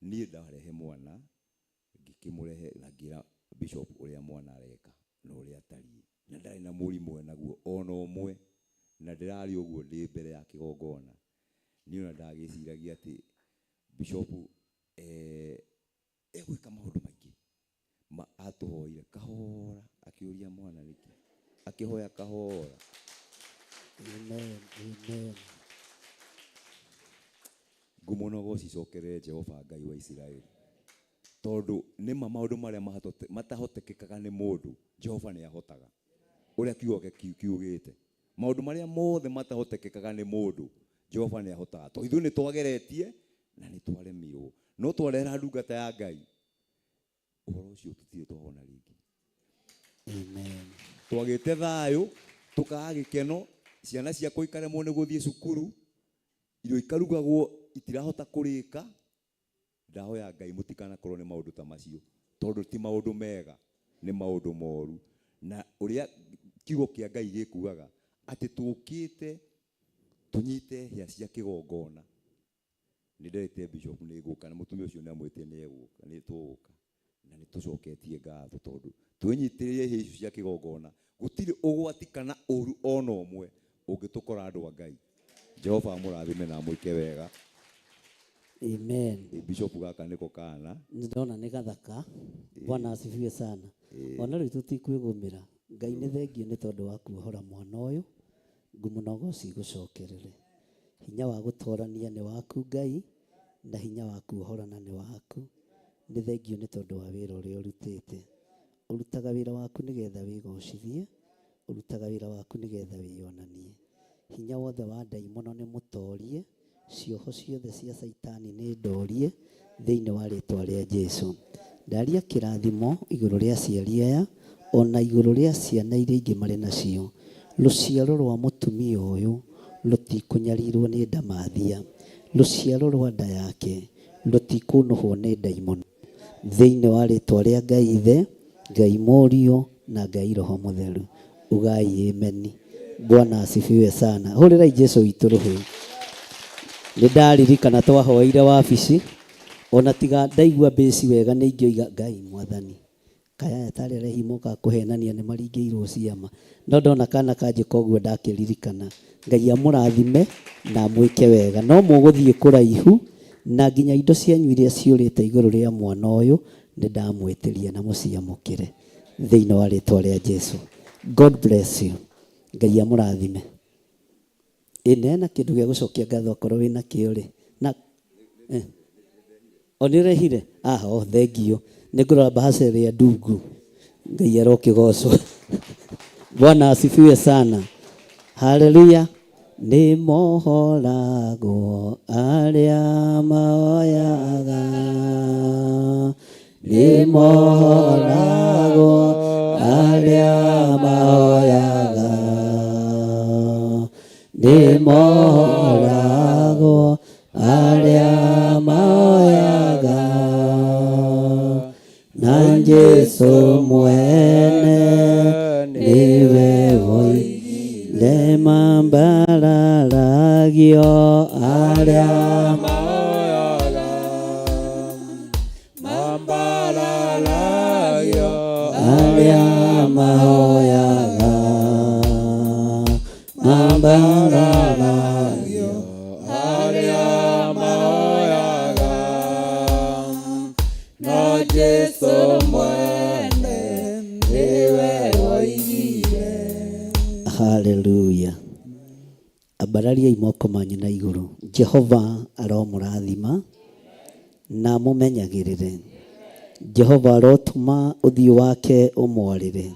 Niĩ ndarehe mwana, ngĩkĩmũrehe na ngĩra bishop ũrĩa mwana areka na ũrĩa atariĩ. Na ndarĩ na mũrimũ enaguo ona ũmwe, na ndĩrarĩ ũguo ndĩ mbere ya kĩgongona. Niĩ ona ndagĩciragia atĩ bishop, egwĩka maũndũ maingĩ. Ma atũhoire kahora, akĩũria mwana nĩkĩ, akĩhoya kahora. Amen, amen. Ngumo na ũgoci icokerere Jehova Ngai wa Isiraeli, tondũ nĩma maũndũ marĩa matahotekekaga nĩ mũndũ, Jehova nĩ ahotaga. Ũrĩa kiugo gĩake kiugĩte, maũndũ marĩa mothe matahotekekaga nĩ mũndũ, Jehova nĩ ahotaga. Tondũ ithuĩ nĩ twageretie na nĩ twaremirwo, no twarehera ndungata ya Ngai, ũhoro ũcio tũtirĩ twawona rĩngĩ. Amen. Twagĩte thayũ, tũkaga gĩkeno, ciana ciakwa ikaremwo nĩ gũthiĩ cukuru, irio ikarugagwo itirahota kũrĩka. Ndahoya Ngai mũtikanakorwo nĩ maũndũ ta macio, tondũ ti maũndũ mega, nĩ maũndũ moru. Na ũrĩa kiugo kĩa Ngai gĩkuaga atĩ tũkĩte tũnyite hĩa cia kĩgongona. Nĩ nderĩte bishop nĩ ngũka, na mũtumia ũcio nĩ amwĩtire nĩ egũka, nĩ tũgũka. Na nĩ tũcoketie ngatho tondũ twĩnyitĩrĩire hĩa icio cia kĩgongona, gũtirĩ ũgwati kana ũru ona ũmwe ũngĩtũkora andũ a Ngai. Jehova amũrathime na amwĩke wega. Amen. Bishop gaka nĩko kana. Nĩ ndona nĩ gathaka. Bwana asifiwe sana. Ona rĩu tũtikwĩgũmĩra. Ngai nĩ thengio nĩ tondũ wa kuohora mwana ũyũ. Ngumo na ũgoci igũcokerere. Hinya wa gũtorania nĩ waku Ngai, na hinya wa kuohorana nĩ waku. Nĩ thengio nĩ tondũ wa wĩra ũrĩa ũrutĩte. Ũrutaga wĩra waku nĩgetha wĩgocithie, ũrutaga wĩra waku nĩgetha wĩyonanie. Hinya wothe wa ndaimono nĩ mũtorie, cioho ciothe cia Caitani nĩ ndorie thĩinĩ wa rĩtwa rĩa Jesu. Ndaria kĩrathimo igũrũ rĩa aciari aya, ona igũrũ rĩa ciana iria ingĩ marĩ nacio. Rũciaro rwa mũtumia ũyũ rũtikũnyarirwo nĩ ndamathia. Rũciaro rwa nda yake Rũtikũnũhwo nĩ ndaimono. Thĩinĩ wa rĩtwa rĩa Ngai Ithe, Ngai Mũriũ na Ngai Roho Mũtheru. Ugai ameni. Bwana asifiwe sana. Hũrĩrai Jesu witũ rũhĩ. Nĩ ndaririkana twahoeire wabici, ona tiga ndaigua mbĩci wega nĩ ingĩoiga Ngai Mwathani. Kaĩ aya tarĩ arehi mokaga kũhenania nĩ maringĩirwo ciama. No ndona kana kanjĩka ũguo ndakĩririkana. Ngai amũrathime na amwĩke wega. No mũgũthiĩ kũraihu na nginya indo cianyu iria ciũrĩte igũrũ rĩa mwana ũyũ nĩ ndamwĩtĩria na mũciamũkĩre thĩinĩ wa rĩtwa rĩa Jesu. God bless you. Ngai amũrathime. Ĩ neana kĩndũ gĩa gũcokia ngatho akorwo wĩna kĩo rĩ. Na eh. O nĩ ũrehire? Ah, oh, thengiũ. Nĩ ngũrora bahasha ĩrĩa ndungu. Ngai arokĩgocwo. Bwana asifiwe sana. Haleluya. Nĩ mohoragwo arĩa maoyaga. Nĩ mohoragwo arĩa maoyaga. Nĩ mohoragwo arĩa maoyaga na Jesu mwene nĩwe woigire mambararagio arĩa arĩa mahoyaga mambararagio arĩa mahoyaga no Jesu mwene nĩwe woigire. Haleluya. Ambarariai moko manyu na igũrũ. Jehova aromũrathima na amũmenyagĩrĩre. Jehova arotũma ũthiũ wake ũmwarĩre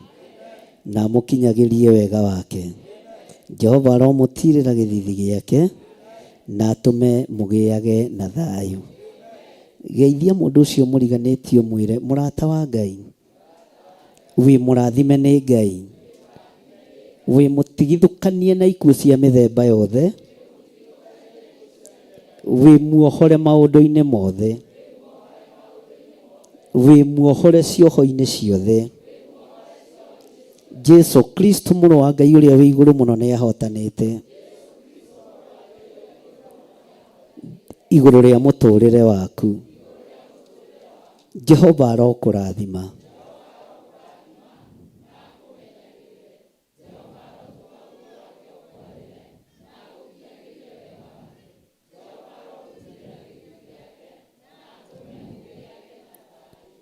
na amũkinyagĩrie wega wake. Jehova aromũtiirĩra gĩthithi gĩake na atũme mũgĩage na thayũ. Geithia mũndũ ũcio mũriganĩtie ũmwĩre, mũrata wa Ngai, wĩ mũrathime nĩ Ngai, wĩ mũtigithũkanie na ikuũ cia mĩthemba yothe, wĩ muohore maũndũ-inĩ mothe, wĩ muohore cioho-inĩ ciothe. Jesu Kristo mũrũ wa Ngai ũrĩa wĩ igũrũ mũno nĩ ahotanĩte igũrũ rĩa mũtũrĩre waku. Jehova arokũrathima.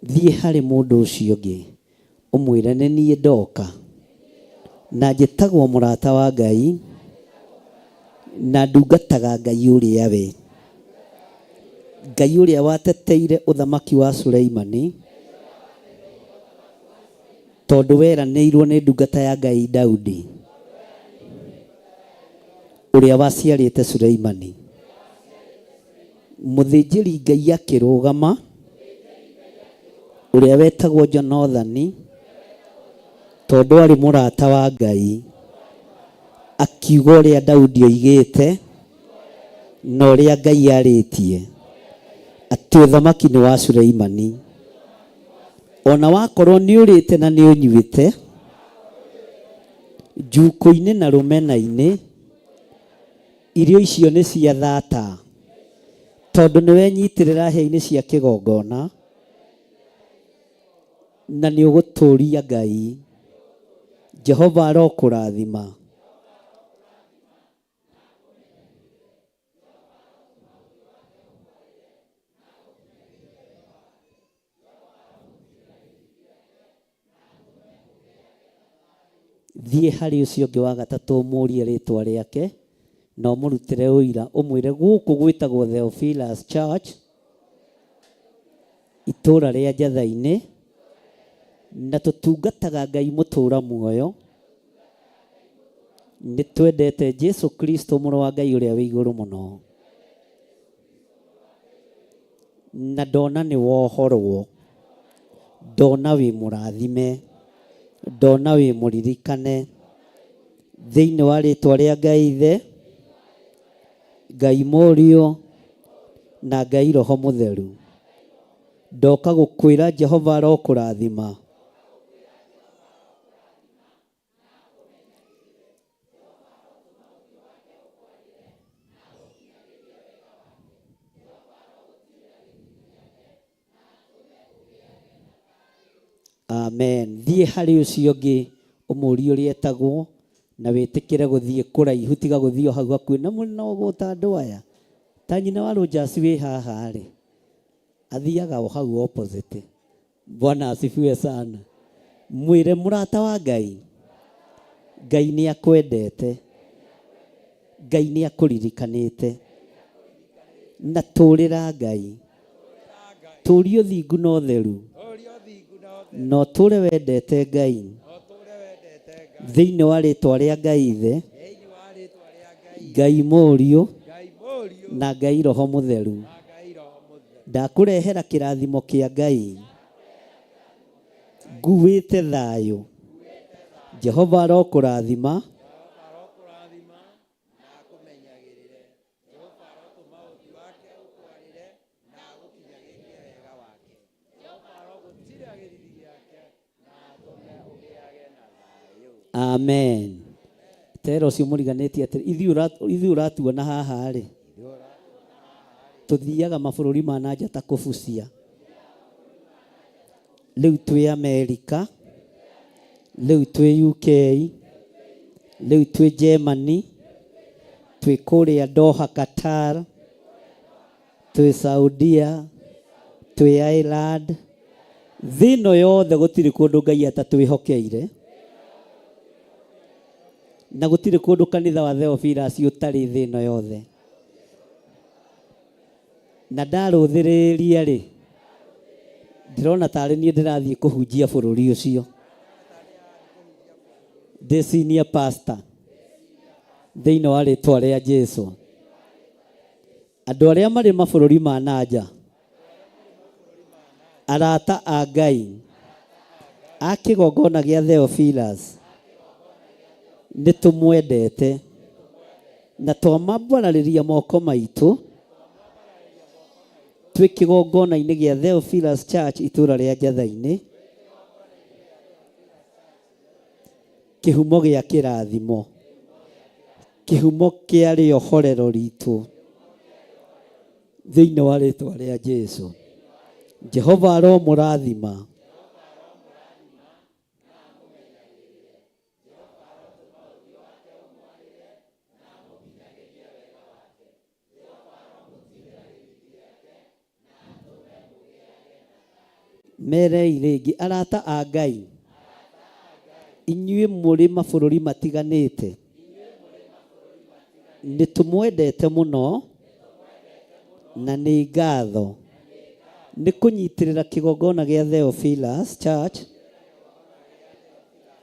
Thiĩ harĩ mũndũ ũcio ũngĩ ũmwĩre nĩ niĩ ndoka na njĩtagwo mũrata wa Ngai na ndungataga Ngai ũrĩa we Ngai ũrĩa wateteire ũthamaki wa Suleimani tondũ weranĩirwo nĩ ndungata ya Ngai Daudi ũrĩa waciarĩte Suleimani. Mũthĩnjĩri Ngai akĩrũgama ũrĩa wetagwo Jonathani tondũ aarĩ mũrata wa Ngai akiuga ũrĩa Daudi oigĩte na ũrĩa Ngai arĩtie atĩ ũthamaki nĩ wa Suleimani. Ona wakorwo nĩ ũrĩte na nĩ ũnyuĩte njukũ-inĩ na rũmena-inĩ, irio icio nĩ cia thata tondũ nĩ wenyitĩrĩra hĩa-inĩ cia kĩgongona na nĩ ũgũtũria Ngai. Jehova arokũrathima. Thiĩ harĩ ũcio ũngĩ wa gatatũ ũmũrie rĩtwa rĩake na ũmũrutĩre ũira ũmwĩre gũkũ gwĩtagwo Theophilus Church itũũra rĩa Njatha-inĩ na tũtungataga Ngai mũtũũra muoyo. Nĩ twendete Jesu Kristo mũrũ wa Ngai ũrĩa wĩ igũrũ mũno. Na ndona nĩ wohorwo, ndona wĩ mũrathime, ndona wĩ mũririkane thĩinĩ wa rĩtwa rĩa Ngai Ithe, Ngai Mũriũ Na Ngai Roho Mũtheru. Ndoka gũkwĩra Jehova arokũrathima. Amen. Thiĩ harĩ ũcio ũngĩ ũmũrie ũrĩa etagwo na wĩtĩkĩre gũthiĩ kũraihu tiga gũthiĩ o hau hakuhĩ na mũrĩ na ũgũta andũ aya. Ta nyina wa Rogers wĩ haha rĩ, athiaga o hau opposite. Bwana asifiwe sana. Mwĩre mũrata wa Ngai, Ngai nĩ akwendete, Ngai nĩ akũririkanĩte, na tũrĩra Ngai, tũria ũthingu na ũtheru, na ũtũre wendete Ngai, thĩinĩ wa rĩtwa rĩa Ngai Ithe, Ngai Mũriũ, na Ngai Roho Mũtheru. Ndakũrehera kĩrathimo kĩa Ngai, nguĩte thayũ. Jehova arokũrathima. Amen. Tera ũcio mũriganĩtie atĩrĩ, ithuĩ ũratuona haha rĩ, tũthiaga mabũrũri ma na nja ta kũbucia. Rĩu twĩ Amerika, rĩu twĩ UK, rĩu twĩ Germany, twĩ kũrĩa Doha Qatar, twĩ Saudia, twĩ Ireland. Thĩ ĩno yothe gũtirĩ kũndũ Ngai atatwĩhokeire, na gũtirĩ kũndũ kanitha wa Theophilus ũtarĩ thĩ ĩno yothe. Na ndarũthĩrĩria rĩ, ndĩrona tarĩ niĩ ndĩrathiĩ kũhunjia bũrũri ũcio. Ndĩ senior pastor thĩinĩ wa rĩtwa rĩa Jesu. Andũ arĩa marĩ mabũrũri ma na nja, arata a Ngai, a kĩgongona gĩa Theophilus, nĩ tũmwendete na twamambararĩria moko maitũ twĩ kĩgongona-inĩ gĩa Theophilus Church itũũra rĩa Njatha-inĩ, kĩhumo gĩa kĩrathimo, kĩhumo kĩa rĩohorero ritũ thĩinĩ wa rĩtwa rĩa Jesu. Jehova aromũrathima. Merei rĩngĩ arata a Ngai, inyuĩ mũrĩ mabũrũri matiganĩte, nĩ tũmwendete mũno na nĩ ngatho nĩ kũnyitĩrĩra kĩgongona gĩa Theophilus Church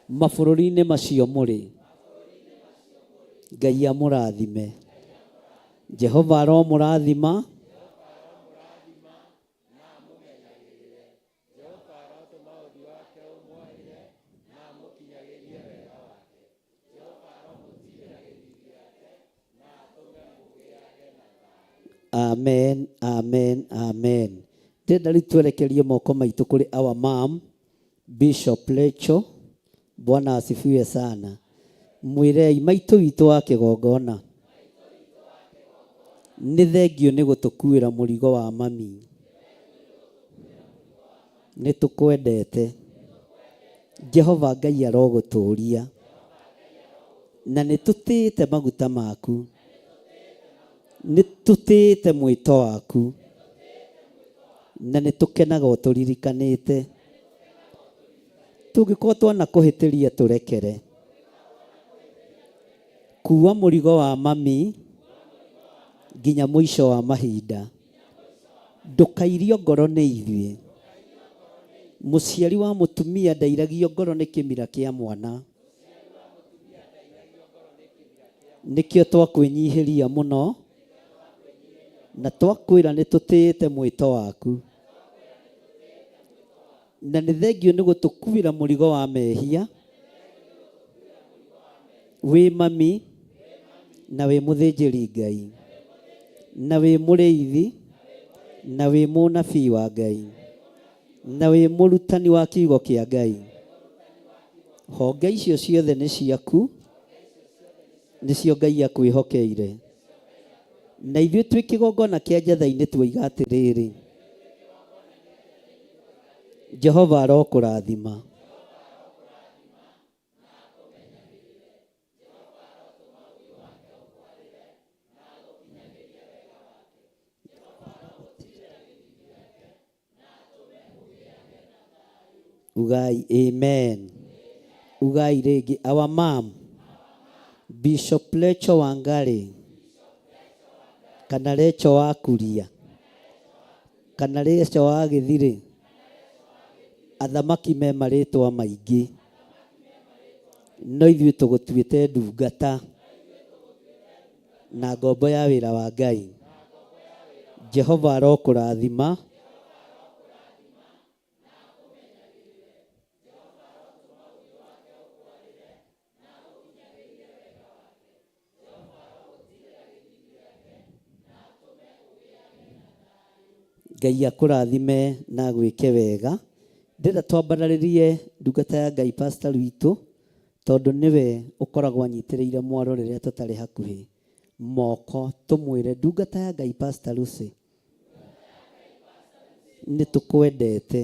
mabũrũri-inĩ macio mũrĩ. Ngai amũrathime. Jehova aromũrathima. Amen, amen, amen. Ndĩrenda rĩu twerekerie moko maitũ kũrĩ our mom Bishop Rachel. Bwana asifiwe sana. Mwĩrei maitũ witũ wa kĩgongona nĩ thengiũ nĩ gũtũkuĩra mũrigo wa mami. Nĩ tũkwendete. Jehova Ngai arogũtũria. Na nĩ tũtĩĩte maguta maku. Nĩ tũtĩĩte mwĩto waku. Na nĩ tũkenaga ũtũririkanĩte. Tũngĩkorwo twanakũhĩtĩria tũrekere. Kuua mũrigo wa mami nginya mũico wa mahinda. Ndũkairio ngoro nĩ ithuĩ. Mũciari wa mũtumia ndairagio ngoro nĩ kĩmira kĩa mwana. Nĩkĩo twakwĩnyihĩria mũno na twakwĩra nĩ tũtĩĩte mwĩto waku. Na nĩ thengiũ nĩ gũtũkuĩra mũrigo wa mehia wĩ mami na wĩ mũthĩnjĩri Ngai na wĩ mũrĩithi. Na wĩ mũnabii wa Ngai. Na wĩ mũrutani wa kiugo kĩa Ngai. Honge icio ciothe nĩ ciaku, nĩcio Ngai akwĩhokeire. Na ithuĩ twĩ kĩgongona kĩa Njatha-inĩ tuoiga atĩrĩrĩ, Jehova arokũrathima. Ugai amen. Ugai rĩngĩ our mom Bishop Lecho Wangari kana Lecho wa Kuria kana Lecho wa Gĩthirĩ athamaki me marĩtwa maingĩ no ithuĩ tũgũtuĩte ndungata na ngombo ya wĩra wa Ngai. Jehova arokũrathima. Ngai akũrathime na agwĩke wega. Ndĩrenda twambararĩrie ndungata ya Ngai pastor witũ tondũ nĩwe ũkoragwo anyitĩrĩire mwaro rĩrĩa tũtarĩ hakuhĩ moko tũmwĩre ndungata ya Ngai pastor Lucy nĩ tũkwendete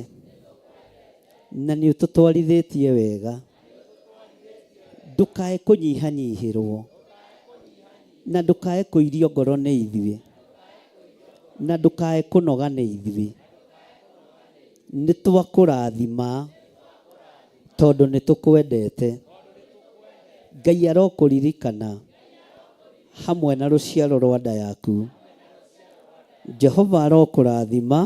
na nĩ ũtũtwarithĩtie wega ndũkae kũnyihanyihĩrwo na ndũkae kũirio ngoro nĩ ithuĩ na ndũkae kũnoga nĩ ithuĩ nĩ twakũrathima tondũ nĩ tũkwendete Ngai arokũririkana hamwe na rũciaro rwa nda yaku Jehova arokũrathima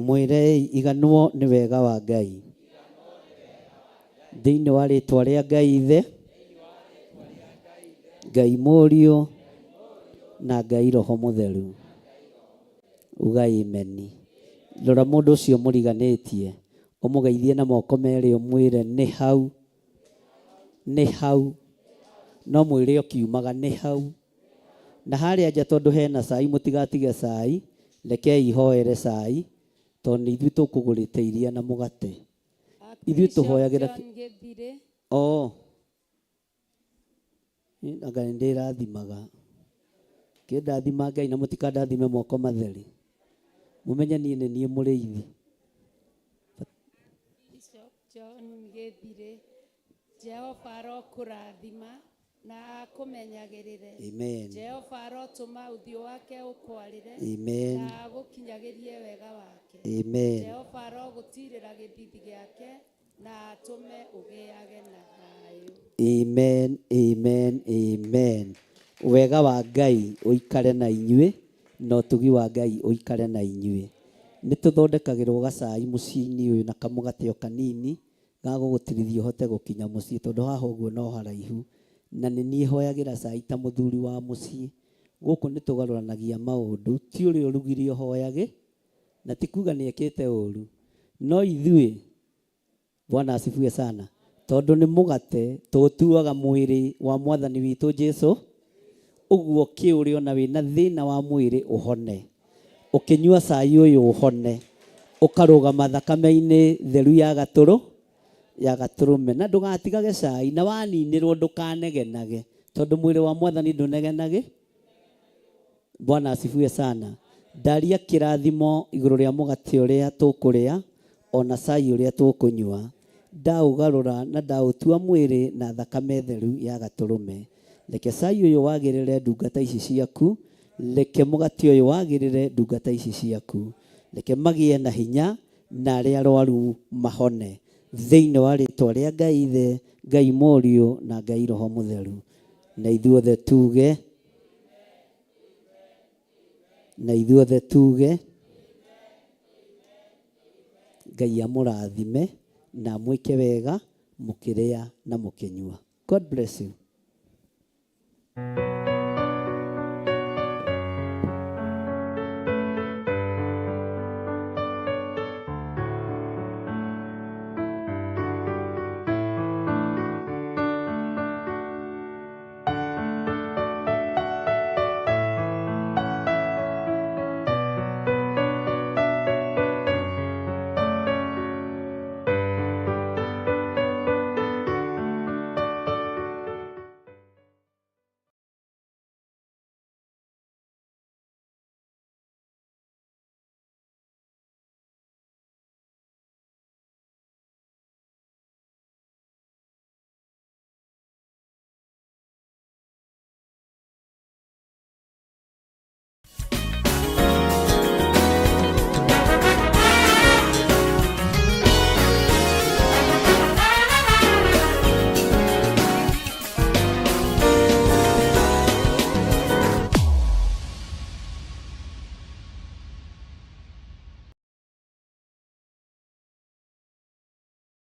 Mwĩrei iganwo nĩ wega wa Ngai. Thĩinĩ wa rĩtwa rĩa Ngai Ithe, Ngai Mũriũ na Ngai Roho Mũtheru. Ugai imeni. Rora mũndũ ũcio mũriganĩtie, ũmũgeithie na moko merĩ ũmwĩre nĩ hau, nĩ hau. No mwĩre ũkiumaga nĩ hau. Na harĩa nja tondũ hena cai mũtigatige cai, rekei hoere cai tondũ nĩ ithuĩ tũkũgũrĩte iria na mũgate. Ithuĩ Bishop tũhoyagĩra John Gĩthirĩ. Oo. Anga nĩ ndĩrathimaga. Kĩndathima Ngai na mũtikandathime moko matheri. Mũmenye niĩ nĩ niĩ mũrĩithi. Bishop John Gĩthirĩ, Jehova arokũrathima na akũmenyagĩrĩre. Amen. Jehova arotũma ũthiũ wake ũkwarĩre Amen. na agũkinyagĩrie wega wake. Amen. Jehova arogũtiirĩra gĩthithi gĩake na atũme ũgĩage na thayũ. Amen, amen, amen. Wega wa Ngai ũikare na inyuĩ na ũtugi wa Ngai ũikare na inyuĩ. Nĩ tũthondekagĩrwo gacai mũciĩ-inĩ ũyũ na kamũgate o kanini ga gũgũtirithia ũhote gũkinya mũciĩ tondũ haha ũguo no haraihu. Na nĩ niĩ hoyagĩra cai ta mũthuri wa mũciĩ. Gũkũ nĩ tũgarũranagia maũndũ, ti ũrĩa ũrugire ũhoyage, na ti kuga nĩ ekĩte ũru. No ithuĩ, Bwana asifiwe sana, tondũ nĩ mũgate tũũtuaga mwĩrĩ wa Mwathani witũ Jesu, ũguo kĩũrĩ ona wĩna thĩna wa mwĩrĩ ũhone. Ũkĩnyua cai ũyũ ũhone, ũkarũgama thakame-inĩ theru ya gatũrũ, ya gatũrũme. Na ndũgatigage cai, na waninĩrwo ndũkanegenage, tondũ mwĩrĩ wa Mwathani ndũnegenage. Bwana asifiwe sana. Ndaria kĩrathimo igũrũ rĩa mũgate ũrĩa tũkũrĩa ona cai ũrĩa tũkũnyua. Ndaũgarũra na ndaũtua mwĩrĩ na thakame theru ya gatũrũme. Reke cai ũyũ wagĩrĩre ndungata ici ciaku. Reke mũgate ũyũ wagĩrĩre ndungata ici ciaku. Reke magĩe na hinya na arĩa arwaru mahone. Thĩinĩ wa rĩtwa rĩa Ngai Ithe, Ngai Mũriũ na Ngai Roho Mũtheru. Na ithuothe tuge. Na ithuothe tuge. Ngai amũrathime na amwĩke wega mũkĩrĩa na mũkĩnyua. God bless you.